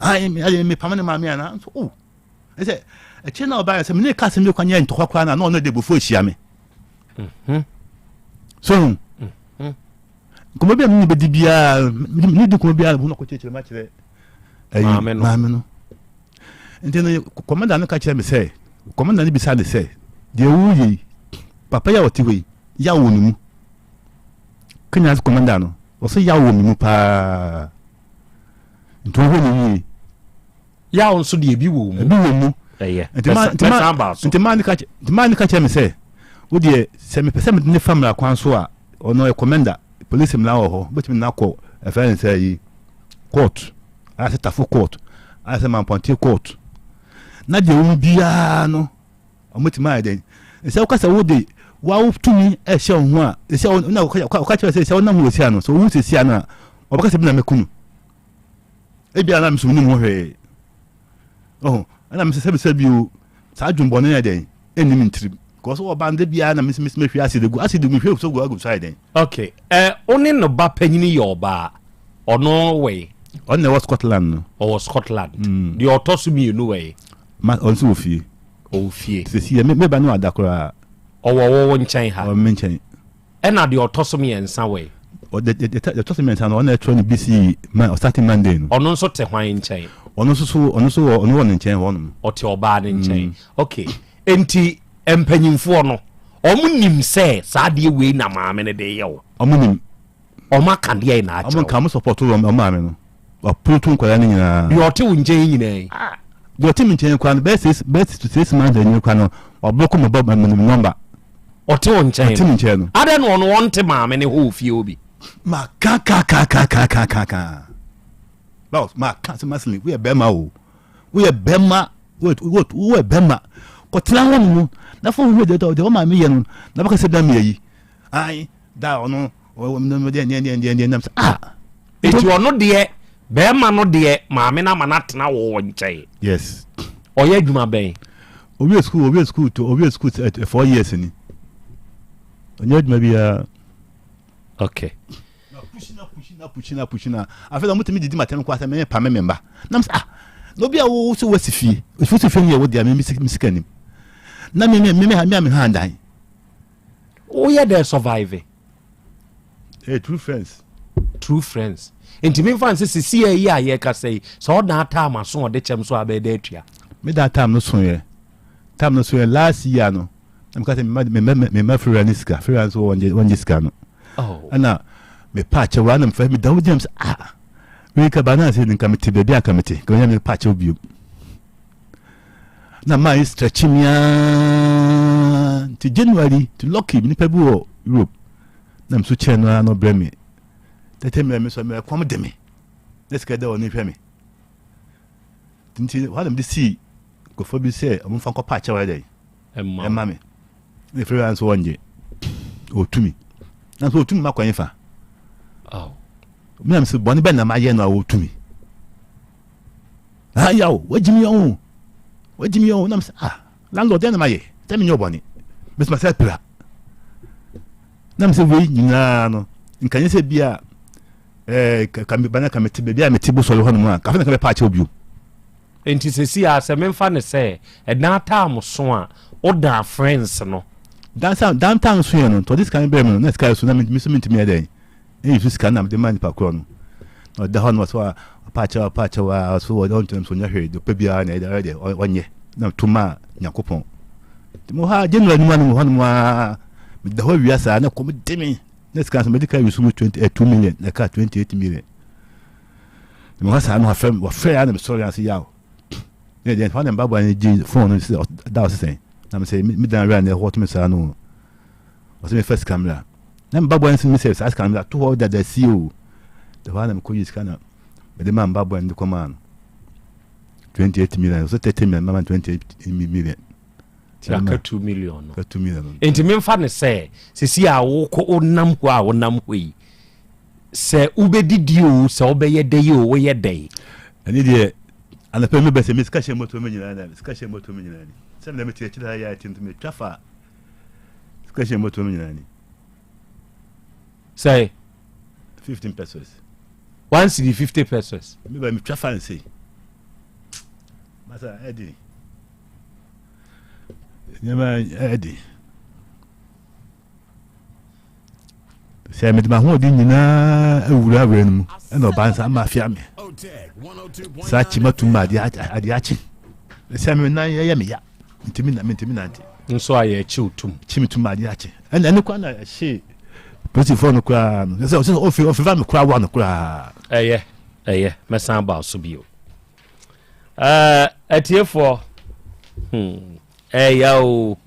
Ayi ayi me pam ne maame ana nso o. Ɛsɛ ɛkyɛ na ɔbaa sɛ me ne ka asɛm bi kwan yɛ ntɔkwa koraa na na ɔno de bofo ahyia me. Mhm. So mhm. nkɔmɔ bi a me ne bɛdi biara me ne di nkɔmɔ biara ho na kɔkyerɛkyerɛ ma kyerɛ ɛyi maame no. Maame no. Nti no kɔmanda no ka kyerɛ me sɛ, kɔmanda no bisa ne sɛ, deɛ woyɛ yi, papa yi a ɔte hɔ yi, yaw wɔ ne mu. Kenya kɔmanda no, ɔsɛ yaw wɔ me mu paa. Nti ɔhwɛ ne yie. Yaw nso deɛ ebi wɔ mu. Ebi wɔ mu. Ɛyɛ. Mɛsan ba so. Nti maa ne ka kyerɛ me sɛ, wo deɛ sɛ mepɛ sɛ mede ne fa mmara kwan so a, ɔno ɔyɛ kɔmanda, polisi mmara wɔ hɔ, wobɛtumi ne no akɔ ɛfrɛ ne sɛ yi court, anaasɛ tafo court, anaasɛ mampɔnten court. Na deɛ wɔn biara no, wɔtumi ayɛ dɛn? Sɛ woka sɛ wode wawo tumi ɛhyɛ wo ho a, sɛ na ɔka kyerɛ sɛ sɛ wonam ho wɔsia no, sɛ wowu sɛsia no a, ɔbɛka sɛ bi na mɛku no. Ebia na me nso menim ho hwee. Ɔho, ɛna mesɛ sɛbi sɛbi o, saa adwumbɔne yɛ dɛn? Ɛnni me ntirim. Because ɔba no da biara na mesɛ mesɛ mehwie acid gu, acid mehwie so gu agu so ayɛ dɛn? Okay, ɛ wo ne no ba panyini yɛ ɔbaa, ɔno wɔ Ɔno na ɛwɔ Scotland no. Ɔwɔ Scotland. Mm. Deɛ ɔtɔ so mmienu wɔ yi? Ma ɔno nso wɔ fie. Ɔwɔ fie. Sisi yɛ me ba no ada koraa. Ɔwɔ wo wo nkyɛn ha. Ɔwɔ me nkyɛn. Ɛna deɛ ɔtɔ so mmiɛnsa wɔ yi? Deɛ ɔtɔ so mmiɛnsa no, ɔno na ɛtwerɛ no BCE ma ɔstarting Monday no. Ɔno nso te hwan nkyɛn? Ɔno nso so ɔno nso wɔ ɔno wɔ ne nkyɛn hɔ nom. Ɔte ɔbaa no nkyɛn. Mm. Okay. Enti mpanyinfoɔ no, wɔn nim sɛ saa adeɛ wei na maame no de yɛ wo. Wɔn nim. Wɔn aka deɛ na akyerɛ. Wɔn nka wɔn support wɔn maame no. Wapono to nkwadaa no nyinaa. Deɛ ɔte wo nkyɛn nyinaa yi. Ah. Deɛ ɔte me nkyɛn koraa no bɛyɛ six bɛyɛ six months anim koraa no wablɔko me bɔ me nɔmba. Ɔte wo nkyɛn no. Ɔte me nkyɛn no. Adɛn na ɔno ɔnte maame ne hɔ wɔ fie hɔ bi? Ma ka ka ka ka ka ka ka ka. Boss ma ka sɛ Maslin woyɛ bɛrima o. Woyɛ bɛrima woyɛ bɛrima. Kɔtena hɔ nom na fa wo ho deɛ deɛ ɔmaame yɛ no na bɛka sɛ bɛrima yɛ yi. Ayi da ɔno ɔno deɛ deɛ deɛ deɛ deɛ nam sɛ ah. Eti ɔno deɛ bɛrima no deɛ maame no ama no atena wɔ wɔ nkyɛn. Yes. Ɔyɛ adwuma bɛn? Owie school owie school to owie school eh, 4 years ni. Ɔnyɛ adwuma biara. Okay. Na pushi na pushi na pushi na pushi na afei na ɔmo didi ma tɛm kɔ asɛ mɛ pa me mba. Na mo sɛ ah na obi a wo sɛ wasi fie ofi si fie no yɛ wo deɛ me me sika nim. Na me me me me me a me han dan. Woyɛ dɛ survive? Hey, true friends. True friends. Nti memfa nsɛ sisi yi a yɛkasa yi sɛ ɔdan time aso ɔde kyɛm so abɛyɛ dɛ atua. Me da time no so yɛ. Time no so yɛ last year no. Na meka sɛ mema mema mema Fira ne sika. Fira nso wɔngye wɔngye sika no. Oh. Ɛna me pa akyɛw ana mfa me da wo gyam sɛ ah. Wei ka ba na sɛ nka mete baabi a ka mete. Ka me pa akyɛw bio. Na maa yi stretch me aa nti January to lucky nipa bi wɔ Europe. Na me so kyɛn no ara na ɔbrɛ me. Tete mmerɛ me so mmerɛ kɔm de me. Na sika da ɔne hwɛ me. Nti hɔ na mede sii nkurɔfoɔ bi sɛ ɔmo mfa nkɔpa akyɛw ayɛ dɛn ɛma me. Na efiri hɔ nso wɔngye. Ɔtumi. Na nso ɔtumi ma kwan fa. Me na me sɛ bɔne bɛn na mayɛ no a ɔtumi. Ah yaw, wagye me o. Wagye me o. Na me sɛ ah landlord dɛn na mayɛ? Sɛ menyɛ ɔbɔne. Me sɛ masɛ pira. Na me sɛ wei nyinaa no nka nyɛ sɛ bi a eh, ka me bana ka mete baabi a mete bosɔre hɔ nom a kafe na ka bɛpa akyɛw bio. Nti sɛsi a sɛ memfa no sɛ ɛdan time so a wodan friends no. Dan sa dan time so yɛ no nti ɔde sika no brɛ me no na sika yɛ so na me nso mentumi yɛ dɛn ɛyi so sika no na mede ma nipa korɔ no na ɔda hɔ no ɔsɛ ɔpa akyɛw ɔpa akyɛw a ɔso ɔntumi so ɔnyɛ hwee deɛ ɔpɛ biara na ɛyɛ deɛ ɔnyɛ na to ma Nyankopɔn nti mo ha January no mu ano hɔ nom a meda hɔ awia saa na kɔm de me na sika nso mede ka yi so mu 20 2 million na ɛka 28 million na mo ha saa no wafrɛ wafrɛ ya na mesɔre ase yaw ne deɛ hɔ na mbaboa no gye phone no sɛ da ɔse sɛn na mesɛ me dan wura na ɛhɔ tumi saa no ɔsɛ mefa sika mmra na mbaboa no sɛ mesɛ saa sika no to hɔ dada sie o da hɔ a na mekɔyi sika na mede ma mbaboa no de kɔmaa no 28 million ɔsɛ 30 million mama 28 million nti aka 2 million no aka 2 million no nti memfa ne sɛ sisi a wokɔ wonam hɔ a wonam hɔ yi sɛ wobɛdidi o sɛ wobɛyɛ dɛ yi o woyɛ dɛ ɛne deɛ anɔpɛ mi bɛsɛ mi sika hyɛ moto mi nyinaa na sika hyɛ moto mi nyinaa ni sɛ mi na mi te akyire ha yɛ ati nti mi twa fa sika hyɛ moto mi nyinaa ni sɛ 15 pesos one cedi 50 pesos mi ba mi twa fa nse masa ɛdi nneɛma ɛdi sɛ mede m'ahoɔden nyinaa awura awura no mu ɛna ɔbaa nsa ama afia me saa kyima tum ma adeɛ akye. Sɛ me nan yɛ me ya, ntumi na mentumi nante. Nso a yɛkyew tum. Kyi me tum adeɛ akye. Ɛna ɛno koraa na ɛhyee polisifoɔ no koraa no. Sɛ ɔsɛ ɔfi ɔfifa me koraa wa no koraa. Ɛyɛ ɛyɛ mɛsan aba so bio. Ɛɛ atiefoɔ hmm ɛyɛ o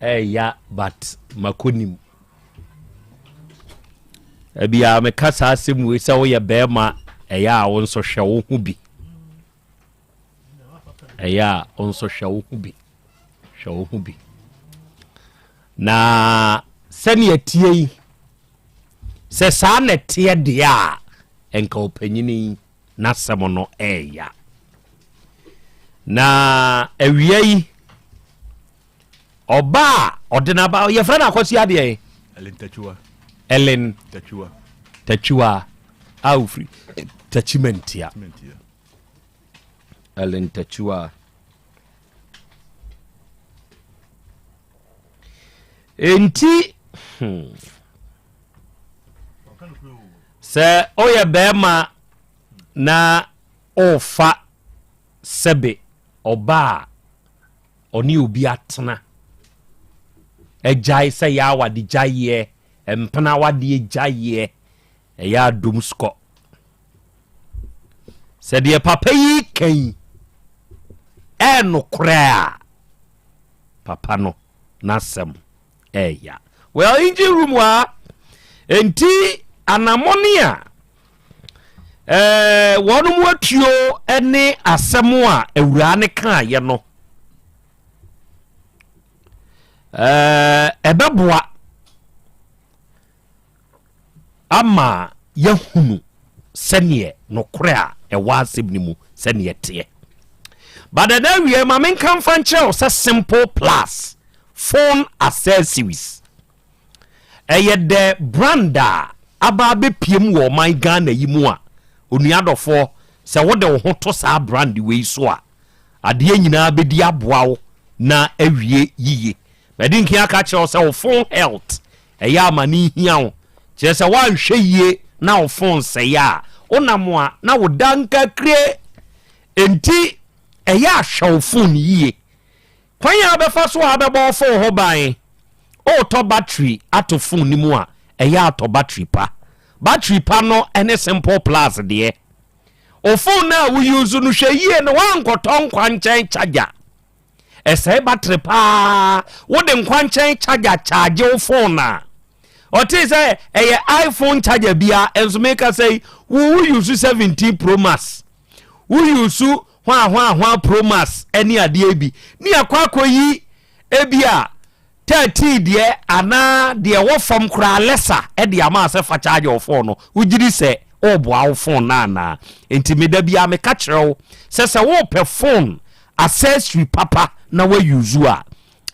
ɛya but makɔnim. Ebia meka saa asɛm wei sɛ woyɛ bɛrima ɛyɛ a wo nso hwɛ wo ho bi. Ɛyɛ a wo nso hwɛ wo ho bi. Hwɛ wo ho bi. Na sɛnea tie yi, sɛ saa na ɛteɛ deɛ a, ɛnka ɔpanyini yi n'asɛm no ɛɛya. Na awia yi, ɔba a ɔde n'aba yɛfrɛ no akɔsi adeɛ yi. Ellen Tachiwa. Ellen Tachiwa. Tachiwa a ofiri Tachimantia. Ellen Tachiwa. Enti hmm, sɛ woyɛ bɛrima na ɔrefa sɛbe ɔba a ɔne obi atena agyae sɛ yɛ awade gyaeɛ mpena awadeɛ gyaeɛ ɛyɛ adom sukɔ sɛ deɛ papa yi ka yi ɛnokorɛ a papa no n'asɛm ɛɛya. Well, engine room wa enti anamɔne a ɛɛ wɔn mu atuo ne asɛm a awuraa ne kaayɛ no ɛɛ ɛbɛboa ama yɛahunu sɛdeɛ nokorɛ a ɛwɔ asɛm no mu sɛdeɛ ɛteɛ. But ɛnɛ awie ma menka mfa nkyerɛ wo sɛ Simple Plus phone accessories ɛyɛ the brand a aba abɛpiem wɔ ɔman Ghana yi mu a onua dɔfoɔ sɛ wode wo ho to saa brand wei so a adeɛ nyinaa bɛdi aboa wo na awie yiye. Madi nkan aka akyerɛ wo sɛ wo phone health ɛyɛ a ma no nhia wo. Kyerɛ sɛ woanhwɛ yie na wo phone sɛe a, wonam a na wo da nkakire. Enti ɛyɛ a hwɛ wo phone yie. Kwan a wobɛfa so a wobɛbɔ wo phone ho ban, woretɔ battery ato phone no mu a, ɛyɛ a tɔ battery pa. Battery pa no ne Simple Plus deɛ. Wo phone no a wo use no hwɛ yie na woankɔtɔ nkwankyɛn charger. Ɛsɛe battery paa. Wode nkwankyɛn charger charge wo phone a, ɔtee sɛ ɛyɛ iPhone charger bia nso meka sɛ yi, wo wo use 17 Pro Max, wo use hwaa hwaa hwaa Pro Max ɛne adeɛ bi, ne akɔ akɔyi ebi a 13 deɛ anaa deɛ ɛwɔ fam koraa lɛsa de ama sɛ fa charge wo phone no, wogye di sɛ ɔreboa wo phone no anaa? Nti me da biara meka kyerɛ wo sɛ sɛ wopɛ phone accessory papa na wa use a,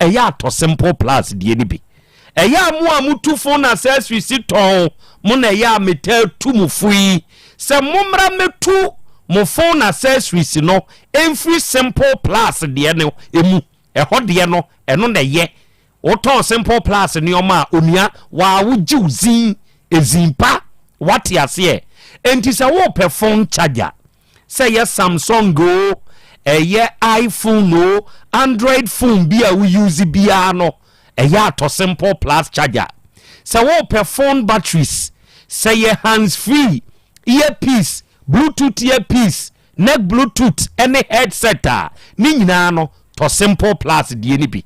ɛyɛ atɔ Simple Plus deɛ no bi. Ɛyɛ a mo a motu phone accessories tɔn mo na ɛyɛ a metaa tu mo fo yi sɛ mommra mmɛtu mo phone accessories no mfiri Simple Plus deɛ no mu. Ɛhɔ deɛ no, ɛno na ɛyɛ. Wotɔn Simple Plus nneɛma a, onua, waa wogye wo dzin, edzin pa. Woate aseɛ? Enti sɛ worepɛ phone charger, sɛ ɛyɛ Samsung o, ɛyɛ iPhone o, Android phone bi a wo use biara no, ɛyɛ a tɔ Simple Plus charger. Sɛ worepɛ phone batteries, sɛ ɛyɛ hands free, earpiece, Bluetooth earpiece, Neck bluetooth ne headset a, ne nyinaa no, tɔ Simple Plus deɛ no bi.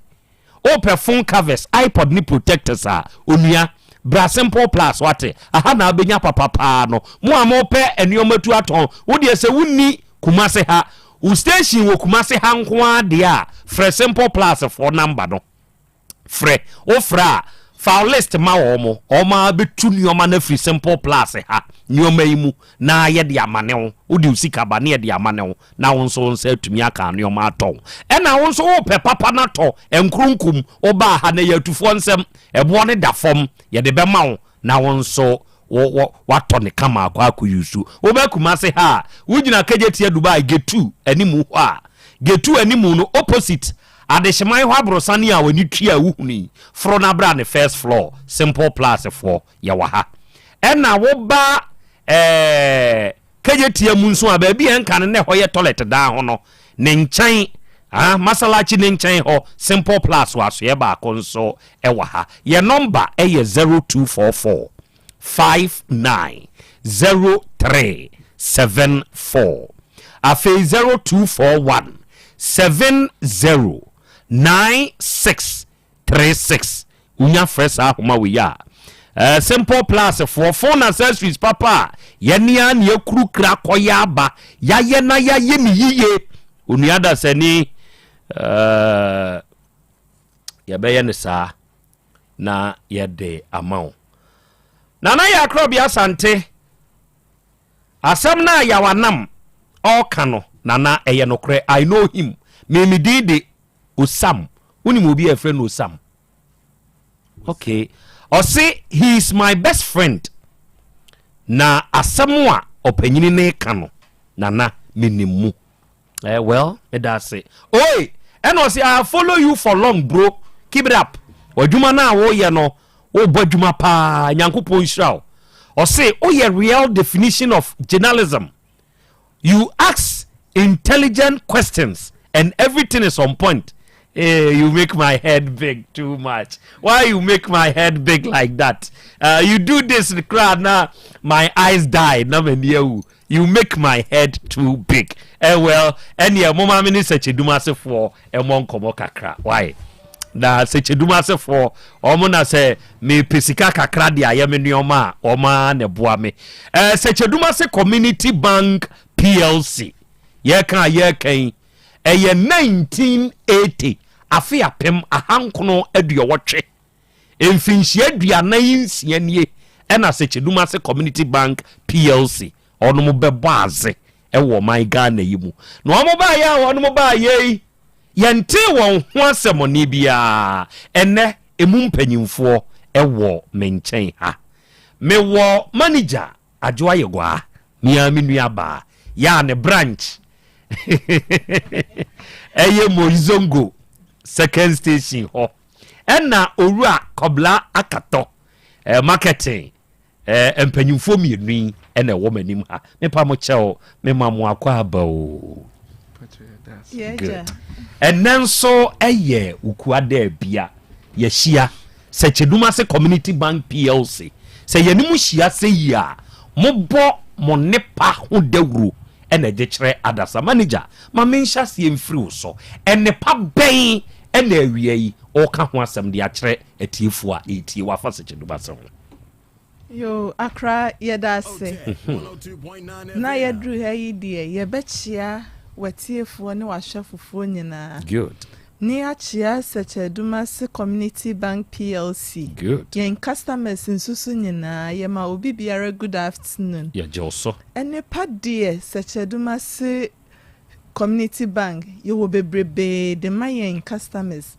Wopɛ phone covers, iPod ne protectors a, onua, bra Simple Plus, wate? Aha na wobɛnya papa paa no. Mo a mopɛ nneɛma tu atɔn, wo deɛ sɛ wonni Kumasi ha, wo station wɔ Kumasi ha nko ara deɛ a, frɛ Simple Plus foɔ number no. Frɛ. Wo frɛ a, fa wo list ma wɔn. Wɔn ara bɛtu nneɛma no afiri Simple Plus ha nneɛma yi mu na yɛde amane wo. Wode wo sika ba na yɛde amane wo na wo nso wo nsa atumi aka nneɛma atɔ wo. Ɛna wo nso wopɛ papa no atɔ nkoronkom, wobaa ha na ɛyɛ atufoɔ nsɛm. Ɛboɔ no da fam, yɛde bɛma wo na wo nso wo wo watɔ ne kama akɔ akɔ yusu. Woba Kumasi ha a, wogyina Kejetia Dubai gate 2 animu hɔ a, gate 2 animu no opposite Adehyeman hɔ abrosane a w'ani tua a wohunu yi, foro na bra ne first floor, Simple Plus foɔ, yɛwɔ ha. Ɛna woba ɛɛ Kejetia mu nso a, baabi a ɛnka no na ɛhɔ yɛ toilet dan ho no, Ne nkyɛn, ah, Masalachi ne nkyɛn hɔ, Simple Plus wɔ asoeɛ baako nso wɔ ha. Yɛn nɔmba yɛ 0244 59 03 74. Afei 0241 70 96 36 Wonya frɛ saa ahoma wei a, eh, Simple Plus foɔ phone accessories papa a yɛne ara na yɛkuru kra kɔyɛ aba, yɛayɛ na yɛayɛ ne yiye. Onua dasani, eh, yɛbɛyɛ ne saa na yɛde ama wo. Nana yɛ akorɔbea Asante, asɛm no a Yawanam ɔreka no, Nana ɛyɛ nokorɛ. I know him. Me me din de Osam. Wonim obi a yɛfrɛ no Osam? Okay. Ɔse he is my best friend. Na asɛm a ɔpanyini no reka no, Nana, menim mu. Eh, well, meda ase. Oi, ɛna ɔse I follow you for long bro. Keep it up. W'adwuma no a woyɛ no, wobɔ adwuma paa. Nyankopɔn nhyira wo. Ɔse woyɛ real definition of journalism. You ask intelligent questions and everything is on point. Hey, you make my head big too much. Why you make my head big like that? Uh, you do this crowd now, my eyes die. Na You make my head too big. Eh, well, ɛneɛ moma me ne sɛkyɛdum asefoɔ ɛmɔ nkɔmmɔ kakra. Why? Na sɛkyɛdum asefoɔ wɔn na sɛ mepɛ sika kakra de ayɛ me nneɛma a wɔn ara na ɛboa me. Eh, sɛkyɛdum ase Community Bank PLC yɛka a yɛka yi ɛyɛ 1980 afe 1980 mfinhyia 46 nie ɛna sɛkyɛdum ase Community Bank PLC wɔn bɛbɔ adze ɛwɔ ɔman Ghana yi mu na wɔn baayɛ a wɔn baayɛ yi Yɛntee wɔn ho asɛmmɔne biara. Ɛnnɛ, emu mpanyimfoɔ wɔ me nkyɛn ha. Mewɔ manager Adwoa Yeguaa, me ara me nuabaa, yɛ a ne branch ɛyɛ Moizongo second station hɔ. Ɛna Owura Kɔbla Akatɔ, eh, marketing Eh, mpanyimfoɔ mmienu yi na ɛwɔ m'anim ha. Mepa mo kyɛw, mema mo akɔ aba o. Good. Ɛnɛ nso ɛyɛ Ukua Daabia. Yɛahyia sɛ Kyedumase Community Bank PLC. Sɛ yɛne mo hyia sɛ yi a, mobɔ mo nnepa ho dawuro ɛna ɛde kyerɛ adasa. Manager, ma menhyɛ aseɛ mfiri wo so. Nnepa bɛn ɛna awia yi ɔreka ho asɛm de akyerɛ atiefoɔ a ɛretie wɔ afa sɛ Kyedumase ho? Yoo Accra yɛda ase. Na yɛduru ha yi deɛ yɛbɛkyea w'atiefoɔ ne w'ahwɛfofoɔ nyinaa. Good. Ne akyea Sɛkyɛ-Adumase Community Bank PLC. Good. Yɛn customers nso so nyinaa yɛma obi biara good afternoon. Yɛgye wo so. Nnepa deɛ Sɛkyɛ-Adumase Community Bank yɛwɔ bebrebee de ma yɛn customers.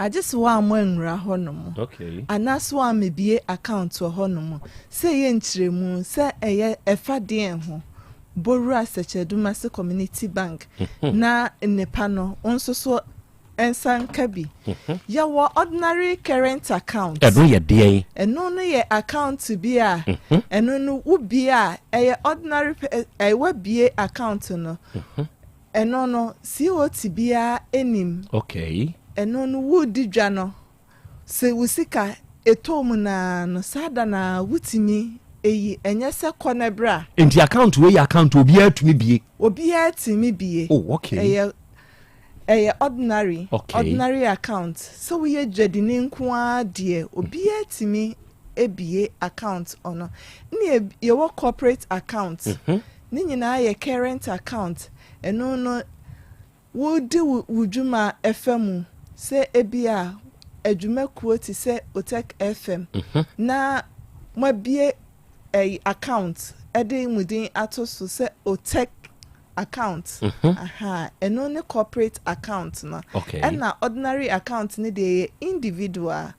Agye sɛ woammɔ anwura hɔnom anaasɛ woammebue account wɔ hɔnom. Sɛ ɛyɛ nkyerɛmu, sɛ ɛyɛ ɛfa deɛn ho, bɔ wura Sɛkyɛ-Adumase Community Bank na nnepa no wo nso so nsa nka bi. Yɛwɔ ordinary current account. Ɛno yɛ deɛn? Ɛno no yɛ account bi a ɛno no wobue a ɛyɛ ordinary pɛ, woabue account no. Ɛno no, COT biara nnim. Okay. Ɛno no, woredi dwa no, sɛ wo sika ɛtɔ mu no ara no, saa da no ara wotumi yi, ɛnyɛ sɛ kɔ na bra. Nti account wei yɛ account a obiara tumi bue? Obiara tumi bue. Oh, okay. Ɛyɛ, ɛyɛ ordinary, Okay. ordinary account. Sɛ woyɛ dwadini nko ara deɛ, obiara tumi bue account ɔno. Ɛna yɛwɔ corporate account. Ne nyinaa yɛ current account, ɛno no wodi wo dwuma fa mu sɛ ebia adwumakuo te sɛ Otec FM na moabue ɛyi account de mo din ato so sɛ Otec account, aha, ɛno ne corporate account no. Ɛna ordinary account no deɛ yɛ individual.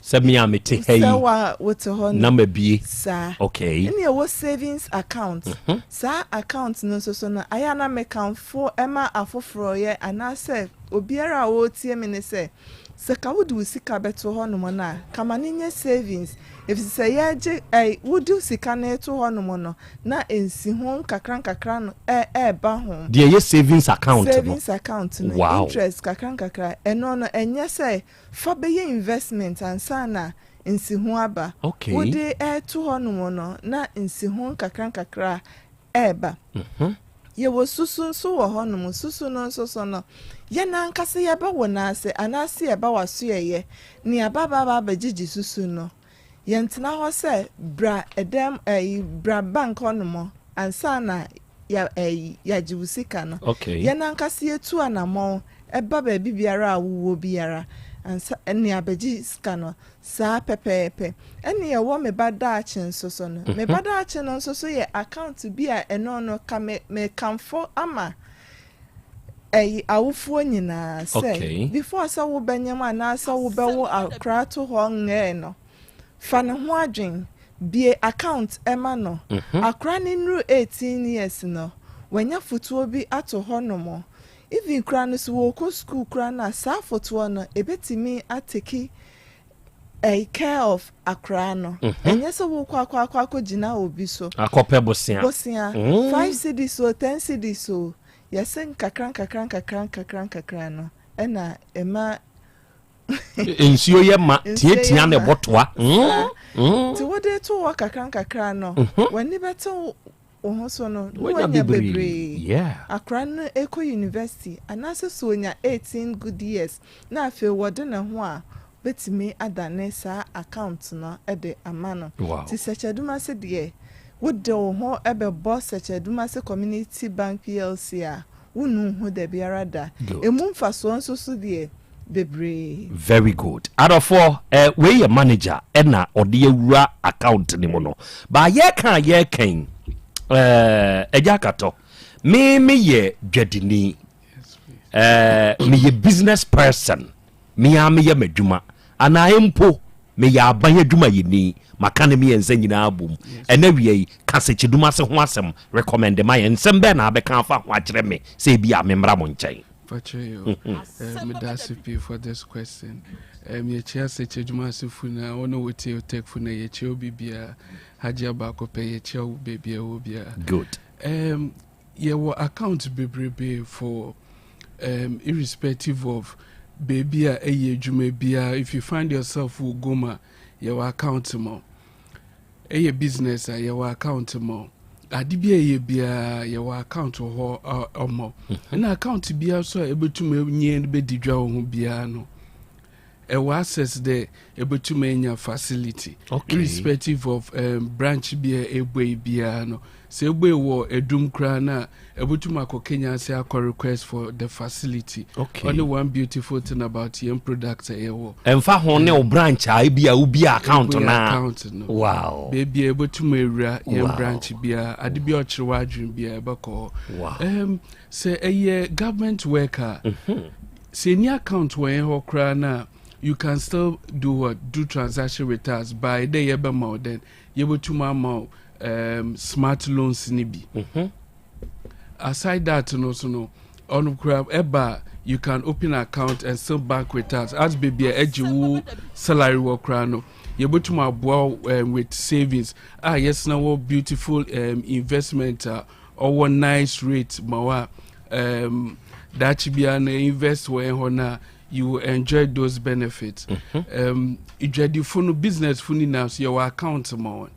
Sɛ me a mete ha yi. Sɛ wa wote hɔ no. Na mabie. Saa. Okay. Ɛna ɛwɔ savings account. Mm -hmm. Saa account no nso so no, ayɛ a na mekamfo ɛma afoforɔ yɛ anaasɛ. obiara a ɔretie me ne sɛ, sɛ ka wode wo sika bɛto hɔnom no a, ka ma no nyɛ savings. Ɛfiri sɛ yɛregye ɛɛ wode sika no reto hɔnom no, na nsiho nkakra nkakra no ɛ ɛreba ho. Deɛ ɛyɛ savings account no. Savings account no, Wow. interest kakra nkakra. Ɛno no, ɛnyɛ sɛ fa bɛyɛ investment ansa na nsiho aba. Okay. Wode reto hɔnom no, na nsiho nkakra nkakra reba. Yɛwɔ susu nso wɔ hɔnom. Susu no nso so no, yɛn ankasa yɛba wo nan ase anaasɛ yɛba w'asoɛeɛ na yɛaba aba aba abɛgyegye susu no. Yɛntena hɔ sɛ bra ɛdɛm ɛyi bra bank hɔnom ansa na ya ɛyi yɛagye wo sika no. Okay. Yɛn ankasa yɛtu anammɔn ba baabi biara a wowɔ biara ansa ne abɛgye sika no. Saa pɛpɛɛpɛ. Ɛne ɛwɔ me ba daakye nso so no. Me ba daakye no nso so yɛ account bi a ɛno no ka me mekamfo ama ɛyi awofoɔ nyinaa sɛ Okay. before sɛ wobɛnyem anaasɛ wobɛwo akora to hɔ ngɛɛ no, fa ne ho adwen, bue account ma no. Akora no nnuru 18 years no, wanya fotoɔ bi ato hɔ nom. Even koraa no sɛ wɔrekɔ school koraa no a, saa fotoɔ no ɛbɛtumi atake ɛyi care of akora no. Ɛnyɛ sɛ wokɔ akɔ akɔ akɔgyina obi so. Akɔpɛ bosea. Bosea. 5 cedis o, 10 cedis o, yɛse nkakra nkakra nkakra nkakra nkakra no ɛna ɛma Nsuo yɛ ma Nsuo yɛ tiatia na ma. ɛbɔ toa. Saa. Nti wode to hɔ kakra nkakra no, w'ani bɛte wo ho so no, na Wanya wanya bebree. bebree. Akora no kɔ university anaasɛ sɛ onya 18 good years na afei wɔde ne ho a, bɛtumi adane saa account no de ama no. Nti Sɛkyɛ-Adumase deɛ, wode wo ho bɛbɔ Sɛkyɛ-Adumase Community Bank PLC a, wonnu wo ho dabiara da. Ɛmu mfasoɔ nso so deɛ, bebree. Very good. Adɔfoɔ, eh, wei yɛ manager ɛna ɔde awura account no mu no. Ba yɛka a yɛreka yi, eh, Agya Akatɔ, me meyɛ dwadini, eh, meyɛ business person, me ara meyɛ m'adwuma, anaa mpo meyɛ aban adwumayɛni, maka ne mmiɛnsa nyinaa abom. Ɛnɛ wia yi, ka Sekyedumase ho asɛm, recommend ma yɛn. Nsɛm bɛn na abɛka afa ho akyerɛ me sɛ ebi a memmra mo nkyɛn? Fakyɛ yo. Meda ase pii for this question. Yɛkyia Sekyɛ adwumasefo nyinaa, wɔn a wɔtie Otecfo na yɛkyia obi biara. Hajia baako pɛ, yɛkyia wo baabi a ɛwɔ biara. Good. Yɛwɔ account bebrebe for irrespective of baabi a ɛyɛ adwuma biara. If you find yourself wɔ Goma, yɛwɔ account ma wo. Ɛyɛ business a, yɛwɔ account ma wo. Ade bi a ɛyɛ biara, yɛwɔ account wɔ hɔ ɔma wo. Ɛna account biara nso a ɛbɛtumi nye bɛdi dwa wɔ ho biara no, ɛwɔ access dɛ ɛbɛtumi anya facility. Irrespective of branch bi a ɛbue biara no, sɛ ɛbue wɔ Adum koraa no a, ɛbɛtumi akɔ Kenya ase akɔ request for the facility. Ɔne one beautiful thing about yɛn product a yɛwɔ. Ɛmfa ho ne wo branch a ebi a wobie account Wobue no a. account no. Wow. Baabi a ɛbɛtumi awura yɛn branch biara, ade bi a ɔkyerɛ w'adwene biara ɛbɛkɔ hɔ. Sɛ ɛyɛ government worker a, sɛ ɛni account wɔ yɛn hɔ koraa no a, you can still do what? Do transaction with us by dɛ yɛbɛma wo then yɛbɛtumi ama wo smart loans no bi. Aside that no so no, ɔno koraa ɛba a, you can open account and still bank with us. As baabi a ɛgye wo salary wɔ koraa no, yɛbɛtumi aboa wo with savings a yɛsena wɔ beautiful investment a ɔwɔ nice rate ma wo a, daakye biara no invest wɔ yɛn hɔ no a, you will enjoy those benefits. Idwadifo no, business fo nyinaa so yɛwɔ account ma wɔn.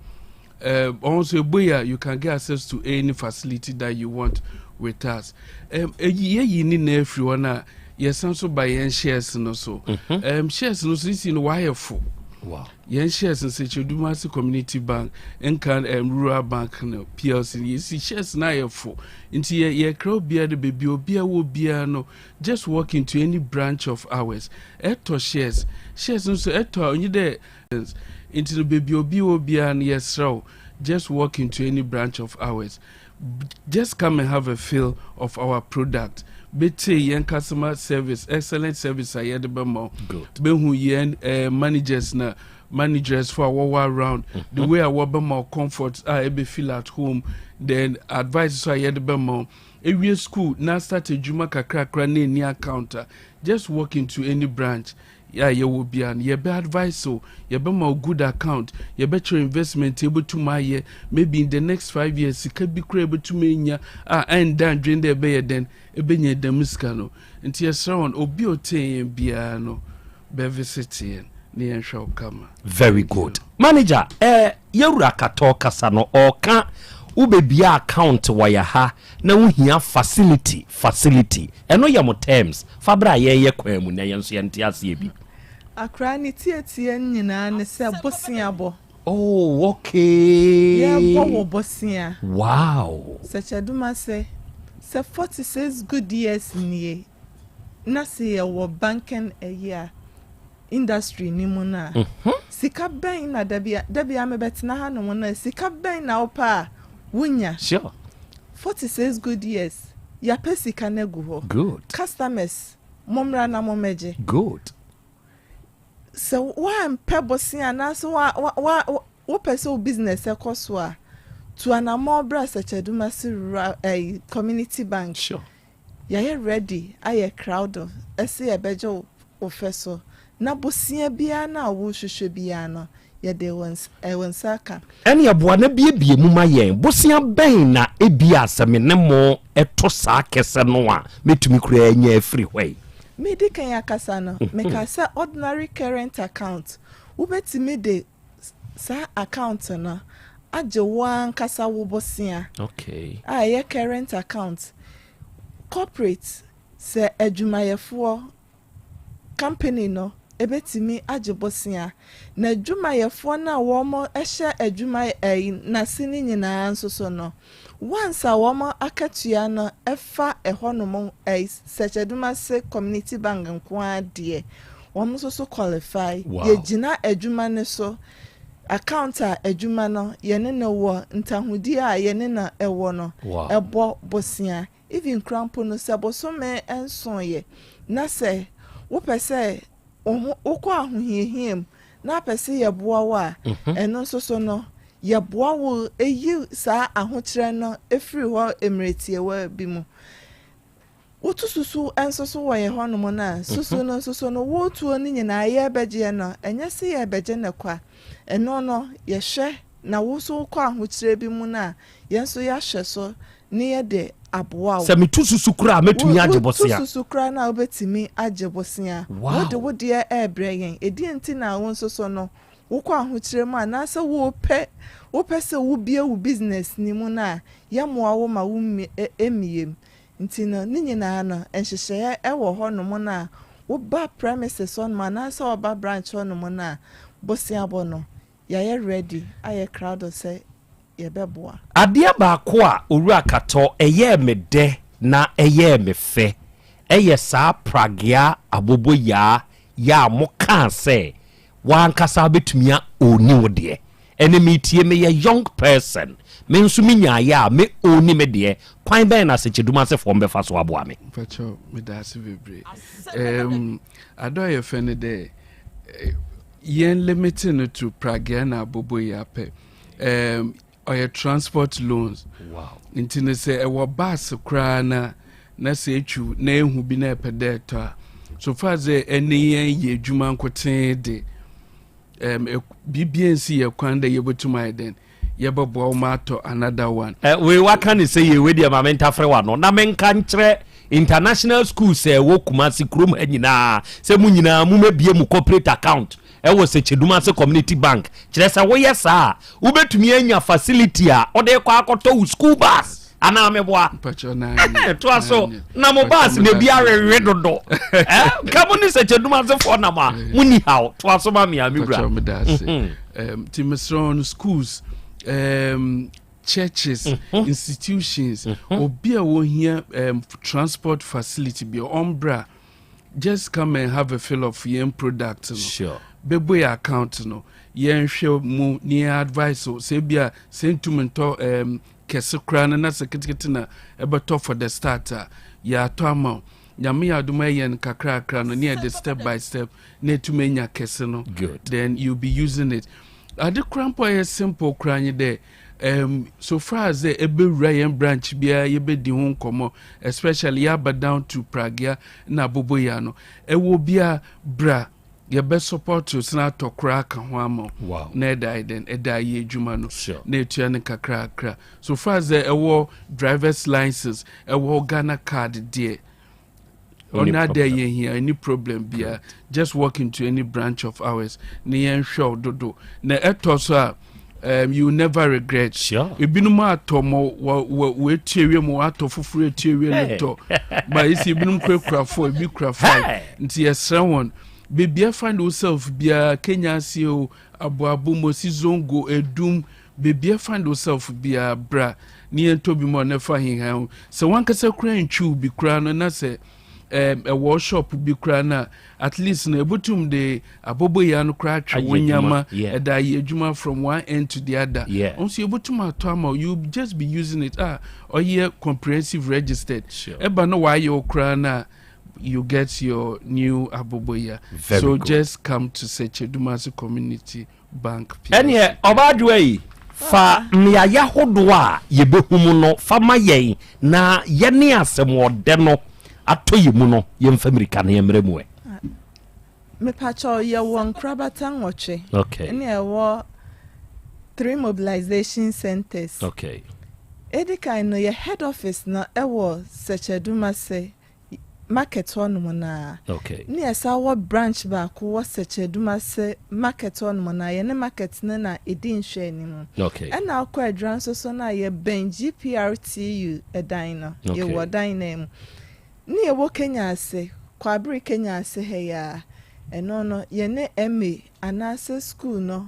Also, Eboya, you can get access to any facility that you want with us. Eyi yeyi ni na efiri hɔ na yɛsan so ba yɛn shares no so. Shares no so isi no wayɛ fo. Wow. Yɛn shares no Sekyedumase Community Bank, nkan Rural Bank no PLC yɛsi shares no ayɛ fo. Nti yɛ yɛkra obiara de baabi obiara wɔ biara no, just walk into any branch of ours. Ɛtɔ shares. Shares no so ɛtɔ a onye dɛ nti no baabi obi wɔ biara no yɛsrɛ wo, just walk into any branch of ours. Just come and have a feel of our product. Bɛtie yɛn customer service, excellent service a yɛde bɛma wo. Bɛhu yɛn managers na managers fo a wɔwɔ around, the way a wɔbɛma wo comfort a ɛbɛ feel at home. Then advice so a yɛde bɛma wo, ewie school na start adwuma kakrakra na enni account a, just walk into any branch a yɛwɔ biara no, yɛbɛ advice wo, yɛbɛma wo good account, yɛbɛkyerɛ investment a ebotum ayɛ, maybe in the next 5 years sika bi koraa ebotum enya a ɛnda ndwen dɛ ɛbɛyɛ dɛn ebenya dɛm sika no. Nti yɛsrɛ hɔn, obi a otsie hɛn biara no bɛ visit hɛn na yɛnhwɛ wo kama. Very good. Manager, eh, yɛwura Katɔ kasa no, ɔɔka wobɛbia account wɔ yɛ ha na wohia facility, facility. Ɛno yɛ mo terms. Fa bra yɛnyɛ kwan mu na yɛn nso yɛnte aseɛ bi. Akora ne tietie nyinaa ne sɛ bosea bɔ. Oh, okay. Yɛbɔ wɔ bosea. Wow. Sɛkyɛdumase, sɛ 46 good years nie na sɛ yɛwɔ banking ayi a industry ni mu no a, sika bɛn na dabia dabia mebɛtena ha nom no, sika bɛn na wopɛ a wonya? 46 good years, yɛapɛ sika no agu hɔ. Customers, mommra na mommɛgye. Sɛ woampɛ bosea anaasɛ wopɛ sɛ wo business ɛkɔ so a, tu anammɔn bra Sɛkyɛdumase Rural Community Bank. Yɛayɛ ready ayɛ crowd ɛsɛ yɛbɛgye wo fɛ so na bosea biara no a wohwehwɛ biara no, yɛde wo nsa aka. Ɛne ɛboa na biebie mu ma yɛn. Bosea bɛn na ebia sɛ me ne mo ɛto saa kɛsɛ no a, mɛtumi koraa anya afiri hɔ yi? Medi kan akasa no, meka sɛ ordinary current account, wobɛtumi de saa account no agye wo ankasa wo bosea a ɛyɛ current account. Corporate, sɛ adwumayɛfoɔ company no ebetumi agye bosea, na adwumayɛfoɔ no a wɔn hyɛ adwuma ɛyi n'ase no nyinaa nso so no, once a wɔn akatua no ɛfa ɛhɔnom ɛyi Sɛkyɛdumase Community Bank nko ara deɛ, wɔn nso so qualify. Yɛgyina adwuma no so, account a adwuma no yɛne no wɔ ntahodie a yɛne no ɛwɔ no ɛbɔ bosea. Even kora mpo no, sɛ bosome 7 yɛ na sɛ wopɛ sɛ wokɔ ahohiahia mu na apɛ sɛ yɛboa wo a, ɛno nso so no, yɛboa wo eyi saa ahokyerɛ no efiri hɔ mmerɛtiewa bi mu. Wotu susu nso so wɔ yɛ hɔnom no a, susu no nso so no, wotuo no nyinaa yɛrebɛgyeɛ no, ɛnyɛ sɛ yɛrebɛgye no kwa. Ɛno no, yɛhwɛ na wo nso wokɔ ahokyerɛ bi mu no a, yɛn nso yɛahwɛ so ne yɛde aboa wo. Sɛ metu susu koraa a, mɛtumi agye bosea. Wotu susu koraa no a, wobɛtumi agye bosea. Wode wo deɛ ɛrebrɛ yɛn. Ɛdeɛn nti na wo nso so no, wokɔ ahokyerɛ mu anaasɛ wopɛ wopɛ sɛ wobue wo business no mu no a, yɛmmoa wo ma wo mmue mu. Nti no, ne nyinaa no, nhyehyɛeɛ wɔ hɔnom no a, woba premises hɔnom anaasɛ woba branch hɔnom no a, boseabɔ no, yɛayɛ ready ayɛ crowd sɛ yɛbɛboa. Adeɛ baako a Owura Katɔ ɛyɛɛ me dɛ na ɛyɛɛ me fɛ ɛyɛ saa pragea aboboyaa yɛ a mo kaa sɛ w'ankasa wobɛtumi a ooni wo deɛ. Ɛnɛ metie meyɛ young person me nso me nyaeɛ a me ooni me deɛ, kwan bɛn na Asekyedum asefoɔ mbɛfa so aboa me? Mpakyɛw, meda ase bebree. Ade a ɔyɛ fɛ ne dɛ yɛn limit no to pragea na aboboyaa pɛ. Ɔyɛ transport loans. Nti no sɛ ɛwɔ bus koraa na sɛ etwiw na ehu bi na ɛpɛ dɛ ɛtɔ a, so far sɛ ɛne yɛn yɛ adwuma nkotee de, biribiara nsi yɛ kwan dɛ yɛbɛtum ayɛ dɛn yɛbɛboa wo ma atɔ another one. Wei waka ne sɛ yie, wei deɛ ma mentafere w'ano na menka nkyerɛ international schools a ɛwɔ Kumasi kurom ha nyinaa sɛ mo nyinaa mommɛbie mo corporate account ɛwɔ Sekyedumase Community Bank. Kyerɛ sɛ woyɛ saa a, wobɛtumi anya facility a wode kɔ akɔtɔ wo school bus anaa meboa? Toa so na mo bus na ebi awewe dodo. Nka mo ne Sɛkyɛdumasefoɔ nam a monni haw. Toa so ma me a me wura. Nti mesrɛ no, schools, churches, institutions, obi a wɔhia transport facility bi, ɔmbra, just come and have a feel of yɛn product no. Bɛbɔ yɛ account no, yɛnhwɛ mu ne yɛn advice o. Sɛ bi a sɛ ntum ntɔ kɛse koraa no na sɛ ketekete na ɛbɛtɔ for the start a, yɛatɔ ama wo. Nyame yɛ adom, ɛyɛ no kakrakra no ne yɛde step by step na ɛtumi anya kɛse no. Then you be using it. Ade koraa mpo a ɛyɛ simple koraa nye dɛ So far as dɛ ɛbɛwura yɛn branch biara yɛbɛdi ho nkɔmmɔ, especially yɛaba down to Pragea na Aboboyaa no, ɛwɔ biara bra yɛbɛ support wo sena atɔ koraa ka ho ama wo. Na ɛda ayɛ dɛn ɛda ayɛ adwuma no na ɛtua no kakrakra. So far as dɛ ɛwɔ driver's license, ɛwɔ Ghana card deɛ, Only ɔno adɛ problem. yɛ hia any problem bia, just walk into any branch of ours ne yɛnhwɛ wo dodo na ɛtɔ so a, you will never regret. Ebinom atɔ mɔ wɔ wɔ wɔatua wie mu wɔatɔ foforɔ atua wie no tɔ ba esi ebinom kurakura four, ebi kura 5. Nti yɛsrɛ wɔn, beebi a find yourself biara, Kenya ase o, Aboabo, Mosi Zongo, Edum, beebi a find yourself biara, bra ne yɛntɔ bi ma ɔno ɛfa hehan ho. Sɛ wankasa kura ntwiw bi kura no na sɛ ɛwɔ shop bi kura no a, at least no ebutum de aboboyaa no kura atwe Ayɛ wɔn adwuma, nyama ɛda ayɛ adwuma from one end to the other. Nso ebutum atɔ ama wo, you just be using it a ɔyɛ comprehensive registered. Ɛba no wayɛ wo koraa no a, you get your new aboboya. Very So good. just come to Sekyedumase Community Bank PLC. Ɛneɛ ɔbaa Adwoa yi, fa mmeaeɛ ahodoɔ a yɛbɛhu mu no fa ma yɛn na yɛne asɛm ɔdɛ no atɔ yɛ mu no yɛmfa mmirika na yɛmmrɛ mu ɛ. Mepakyɛw, yɛwɔ nkorabata 8. Ɛne ɛwɔ three mobilization centers. Edi kan no, yɛ head office no ɛwɔ Sɛkyɛdumase market hɔnom naa. Ne yɛsa wɔ branch baako wɔ Sɛkyɛdumase market hɔnom naa, yɛne market no na edi nhwɛanimu. Ɛna akɔ Adwira nso so no a, yɛbɛn GPRTU ɛdan no. Yɛwɔ dan no mu. Ne yɛwɔ Kenya ase, Kwabere Kenya ase ha yi a, ɛno no yɛne MA anaasɛ school no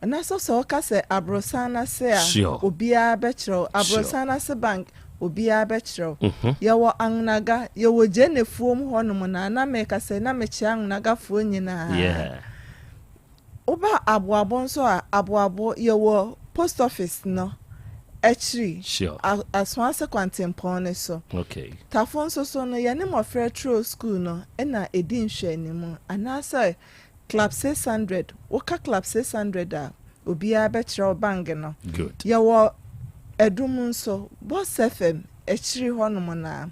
anaasɛ sɛ ɔka sɛ Aborosan n'ase a, obiara bɛkyerɛw. Aborosan n'ase bank, obiara bɛkyerɛw. Yɛwɔ Anloga, yɛwɔ Gyenefuom hɔnom na na meka sɛ na mekyia Anlogafo nyinaa. Woba Aboabo nso a, Aboabo yɛwɔ post office no akyiri. Asoase kwantempɔn no so. Tafo nso so no, yɛne Mmɔfra Turo School no na ɛdi nhwɛanimu anaasɛ Club 600. Woka Club 600 a, obiara bɛkyerɛ wo bank no. Yɛwɔ Adum nso, Boss FM akyiri hɔnom naa.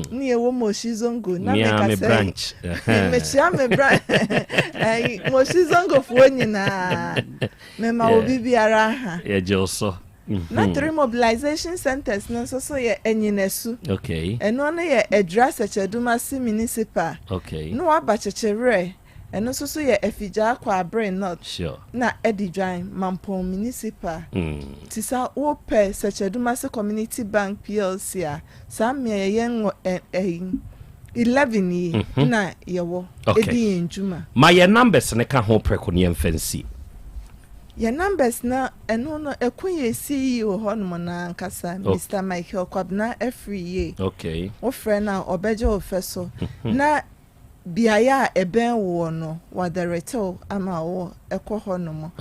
Ne yɛwɔ Moshi Zongo na Mea meka me sɛ branch. Mekyia me branch ɛyi Moshi Zongofoɔ nyinaa, mema obi biara ha. Yɛgye wo so. Na three mobilization centers no nso so yɛ Anyinasu. Ɛno no yɛ Adwira Sɛkyɛdumase Municipal. Na waba Kyekyewerɛ, ɛno nso so yɛ Afigyaa Kwaabere North. Na Adidwan Mampɔn Municipal. Nti sa wopɛ Sɛkyɛdumase Community Bank PLC a, saa mmeaeɛ yɛn wɔ ɛ ɛyi 11 yi na yɛwɔ ɛdi yɛn dwuma. Ma yɛn numbers ne ka ho prɛko ne yɛmfa nsi. Yɛn numbers na ɛno no ɛko yɛ CEO hɔnom na ankasa, Mr Michael Kwabena afiri yie. Wofrɛ no a, ɔbɛgye wo fɛ so na beaeɛ a ɛbɛn woɔ no wadirect ama wo ɛkɔ hɔnom.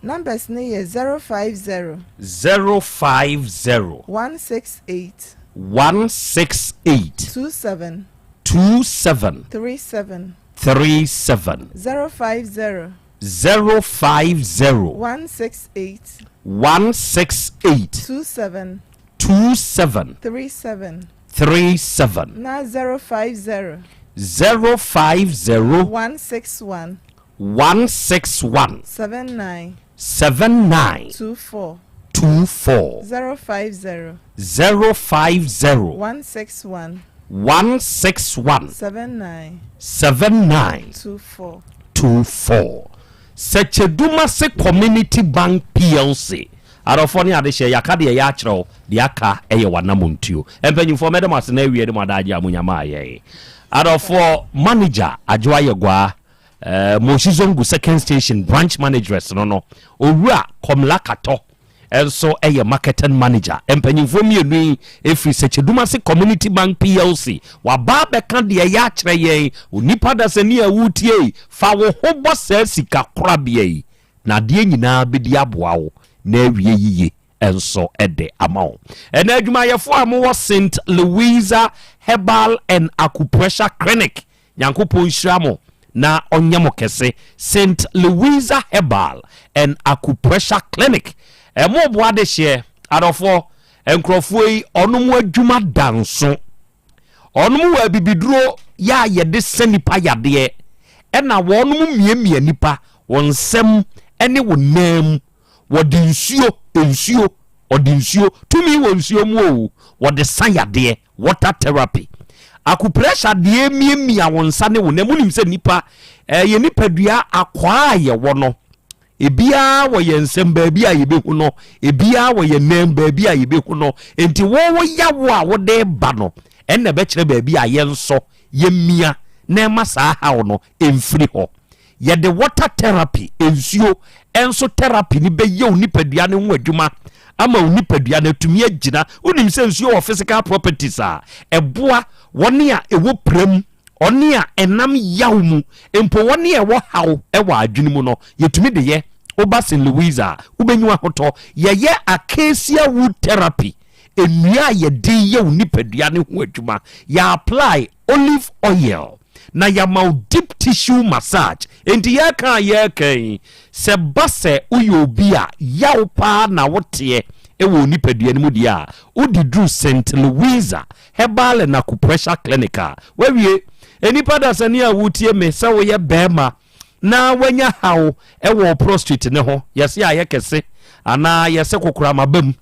Numbers no yɛ 050 050 168 168 27 27 37. 37. 050 050 168 168 27 27 37. 37. Na 050 050 161 161 79 79 24. 24. 050 050 161 161 79 79 24. 24. Sɛkyɛdumase Community Bank PLC adɔfoɔ ne adehyɛ, yɛaka deɛ yɛ akyerɛ wo, deɛ aka ɛyɛ w'anamontuo. Mpanyimfoɔ, mɛda mo ase na awie de mo adagye a monyama ayɛn. Adɔfoɔ, manager Adwoa Yɛguaa, Moshi Zongo second station branch manageress no, Owura Kɔmla Katɔ ɛnso ɛyɛ marketing manager. Mpanyimfoɔ mmienu yi ɛfiri Sɛkyɛdumase Community Bank PLC waba bɛka deɛ ɛyɛ akyerɛ yɛn. Onipa dasani a wotie yi, fa wo ho bɔ saa sika korabea yi na adeɛ nyinaa bɛdi aboa wo na awie yiye ɛnso ɛde ama wo. Ɛna adwumayɛfoɔ a mowɔ St Louisa Herbal and Acupressure Clinic, Nyankopɔn nhyira mo na ɔnyɛ mo kɛse. St Louisa Herbal and Acupressure Clinic. Ɛmo boa adehyeɛ, adɔfoɔ, nkurɔfoɔ yi ɔnom adwuma da nso. Ɔnom wɔ abibiduro yɛ a yɛde sa nipa yadeɛ, ɛna wɔnom miamia nipa wɔn nsam ne wɔn nan mu. Wɔde nsuo, nsuo, wɔde nsuo, tumi wɔ nsuo mu o, wɔde sa yadeɛ, water therapy. Acupressure deɛ miamia wo nsa ne wo nan. Monim sɛ nipa, ɛyɛ nipadua akwaa a yɛwɔ no, Ebiara wɔ yɛn nsam baabi a yɛbɛhu no, ebiara wɔ yɛn nan baabi a yɛbɛhu no. Enti wo wo yawo a wode ba no, ɛnna ɛbɛkyerɛ baabi a yɛnsɔ, yɛmmia na ɛma saa haw no mfiri hɔ. Yɛde water therapy, nsuo, nso therapy no bɛyɛ wo nipadua no ho adwuma ama wo nipadua no atumi agyina. Wonim sɛ nsuo wɔ physical properties a ɛboa wɔn a ɛwɔ piram Ɔne a ɛnam yaw mu, mpo wɔn a ɛwɔ haw wɔ adwene mu no, yɛtumi de yɛ. Woba St. Louis a, wobɛnya ahotɔ. Yɛyɛ acacia wood therapy, nnua a yɛde yɛ wo nipadua no ho adwuma. Yɛ apply olive oil na yɛama wo deep tissue massage. Enti yɛreka a yɛreka yi, sɛ ba sɛ woyɛ obi a yaw paa na woteɛ wɔ wo nipadua no mu deɛ a, wode duru St. Louis a, Herbal and Acupressure Clinic a wawie. Nnipa dasani a wotie me sɛ woyɛ barima na wanya haw wɔ prostate ne ho, yɛse ayɛ kɛse anaa yɛse kokoram aba mu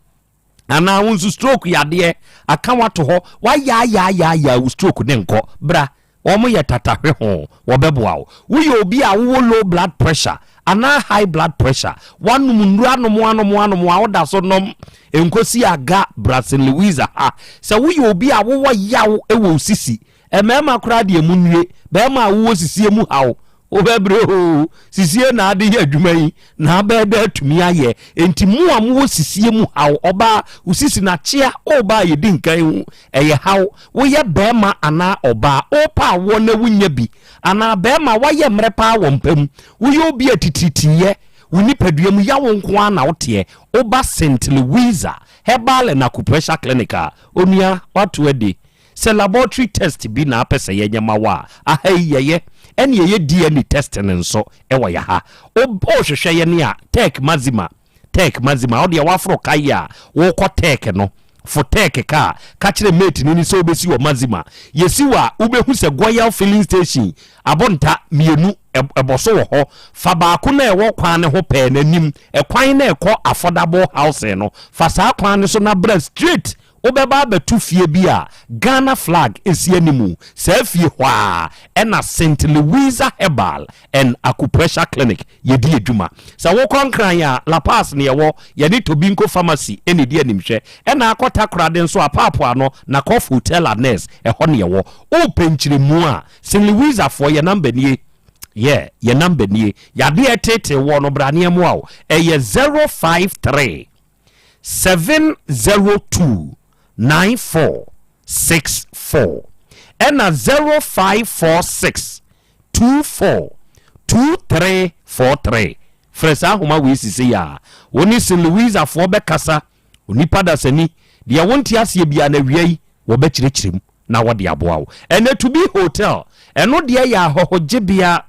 anaa wo nso stroke yadeɛ aka wato hɔ, wayaayaayaayaa wo stroke ne nkɔ, bra Wɔn yɛ tatahwe ho, wɔbɛboa wo. Woyɛ obi a wowɔ low blood pressure anaa high blood pressure, woanom nnuro anom anom anom a woda so nom nkosi aga bra St. Louis ha. Sɛ woyɛ obi a wowɔ yaw wɔ wo sisi, mmarima koraa deɛ monnue, barima a wowɔ sisie mu haw, Wobɛbrɛ oo, sisie na ade yɛ adwuma yi na abɛyɛ dɛ atumi ayɛ. Enti mo a mowɔ sisie mu haw, ɔbaa, wo sisi no akyea, woba a yɛdi nkan hu, ɛyɛ haw. Woyɛ barima anaa ɔbaa, wopɛ awoɔ na wonnya bi, anaa barima woayɛ mmerɛ paa wɔ mpa mu, woyɛ obi a titiritiriyɛ, wo nipadua mu yaw nko ara na woteɛ, woba Saint Louisa Herbal and Acupressure Clinic a, onua, woato adi. Sɛ laboratory test bi na apɛ sɛ yɛnyɛ ma wo a, aha yi yɛyɛ. Ɛne yɛyɛ DNA test no nso wɔ yɛ ha. Wo wohwehwɛ yɛn a, Tech Maxima, Tech Maxima, wo deɛ woaforo kae a wokɔ Tech no, fo Tech kaa, ka kyerɛ mate no ni sɛ wobɛsi wɔ Maxima. Yɛsi wɔ a, wobɛhu sɛ Goyal filling station abonta mmienu ɛbɔ so wɔ hɔ. Fa baako no a ɛwɔ kwan no ho pɛɛ no anim, ɛkwan no a ɛkɔ Affordable Housing no, fa saa kwan no so na bra straight. Wobɛba abɛto fie bi a Ghana flag si animu, saa fie hɔ ara ɛna Saint Louisa Herbal and Acupressure Clinic yɛdi adwuma. Sɛ wokɔ Nkran a, La Paz na yɛwɔ, yɛne Tobinco Pharmacy na ɛdi animhwɛ. Ɛna akɔ Takoradi nso a, Paapoano, Nakoff Hotel Annex, ɛhɔ na yɛwɔ. Wopɛ nkyerɛmu a, Saint Louisafoɔ yɛn number nie, yeah, yɛn number nie. Yadeɛ a ɛteetee woɔ no, bra na yɛmmoa wo. Ɛyɛ 053. 702 9464 ɛna 0546 24 2343. Frɛ saa ahoma wei sisei a wo ne St. Louisafoɔ bɛkasa, onipa dasani, deɛ wonte aseɛ biara no awia yi wɔbɛkyerɛkyerɛ mu na wɔde aboa wo. Ɛnɛ To Be Hotel, ɛno deɛ yɛ ahɔhogyebea,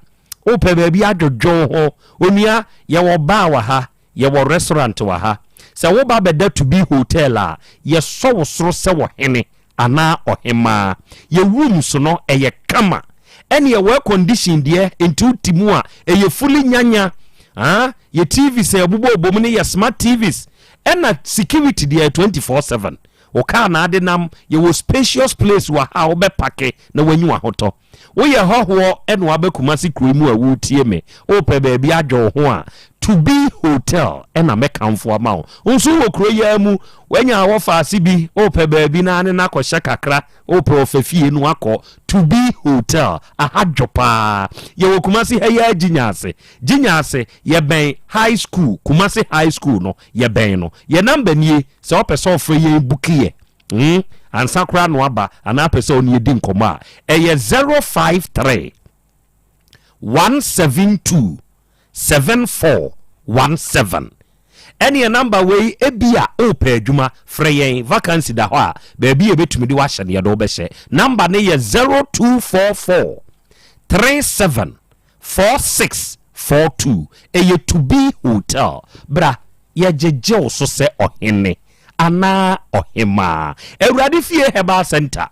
wopɛ baabi adwodwo wo ho, onua yɛwɔ bar wɔ ha, Yɛwɔ restaurant wɔ ha. Sɛ woba bɛda To Be Hotel a, yɛsɔ wo soro sɛ ɔhene anaa ɔhemmaa. Yɛ rooms no, ɛyɛ kama. Ɛne yɛwɔ air condition deɛ, nti wote mu a, ɛyɛ fully nyanya. Ah, yɛ TVs a yɛbobɔ bom no yɛ smart TVs. Ɛna security deɛ ɛyɛ 24/7. Wo car na ade nam, yɛwɔ spacious place wɔ ha a wobɛpake na woanyi w'ahotɔ. Woyɛ hɔhoɔ na waba Kumasi kuro yi mu a woretie me, wopɛ baabi adwo wo ho a, To Be Hotel na mɛkamfo ama wo. Wo nso wowɔ kuro yi ara mu, woanya awɔfaase bi, wopɛ baabi na ne no akɔhyɛ kakra, wopɛ ɔfa fie no akɔ, To Be Hotel, aha dwo paa. Yɛwɔ Kumasi ha yi ara Gyinya ase. Gyinya ase, yɛbɛn High School, Kumasi High School no, yɛbɛn no. Yɛn number nie, sɛ wopɛ sɛ wofrɛ yɛn buki yɛ. Hmm, ansa koraa na waba anaa apɛ sɛ ɔne yɛdi nkɔmmɔ a, ɛyɛ 053 172 7417. Ɛneɛ namba wei ebi a wopɛ adwuma frɛ yɛn vacancy da hɔ a baabi a yɛbɛtumi de wahyɛ no yɛde wobɛhyɛ. Namba no yɛ 0244 37 4642. Ɛyɛ To Be Hotel. Bra. Yɛgyegye wo so sɛ ɔhene anaa ɔhemaa. Awurade Fie Herbal Centre,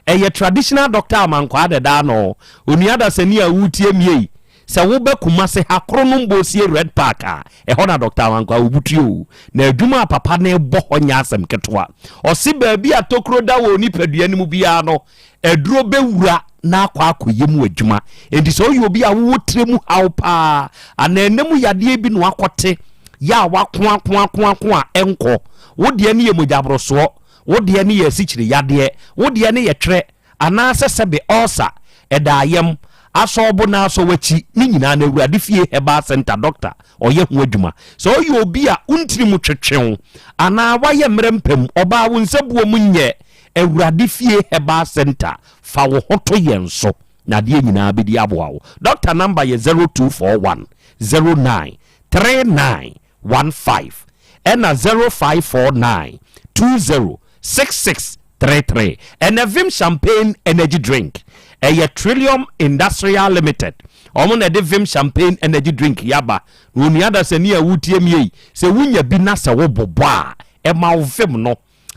ɛyɛ traditional doctor Amankwaa dɛda ano. Onua dasani a woretie me ei, sɛ woba Kumase ha Kronom Bosie Red Park a, ɛhɔ na Doctor Amankwaa wobutu o. Na adwuma a papa no rebɔ hɔ nyɛ asɛm ketewa. Ɔse baabi a tokuro da wɔ onipadua no mu biara no, aduro bɛwura na akɔ akɔyɛ mu adwuma. Enti sɛ woyɛ obi a wowɔ tire mu haw paa anaa ɛnɛ mu yadeɛ bi na wakɔte yɛ a wakoakoakoako a ɛnkɔ, wo deɛ no yɛ mogyaborosoɔ, wo deɛ no yɛ asikyire yadeɛ, wo deɛ no yɛ twerɛ anaasɛ sɛbe ɔɔsa, ɛda ayam, asɔ wo bo na asɔ w'akyi, ne nyinaa no Awurade Fie Herbal Centre dɔkta ɔyɛ ho adwuma. Sɛ woyɛ obi a wo ntini mu twetwe wo anaa woayɛ mmerɛ mpam, ɔbaa wo nsabuo mu nyɛ Awurade Fie Herbal Centre, fa wo ho to yɛn so na adeɛ nyinaa bɛdi aboa wo. Dɔkta number yɛ 0241 09 39 15 ɛna 0549 20 66 33. Ɛnɛ Vim Champagne Energy Drink, ɛyɛ Trillium Industrial Limited, wɔn na ɛde Vim Champagne Energy Drink yi aba. Na onua dasani a wotie me yi, sɛ wonya bi na sɛ wobobɔ a, ɛma wo vim no.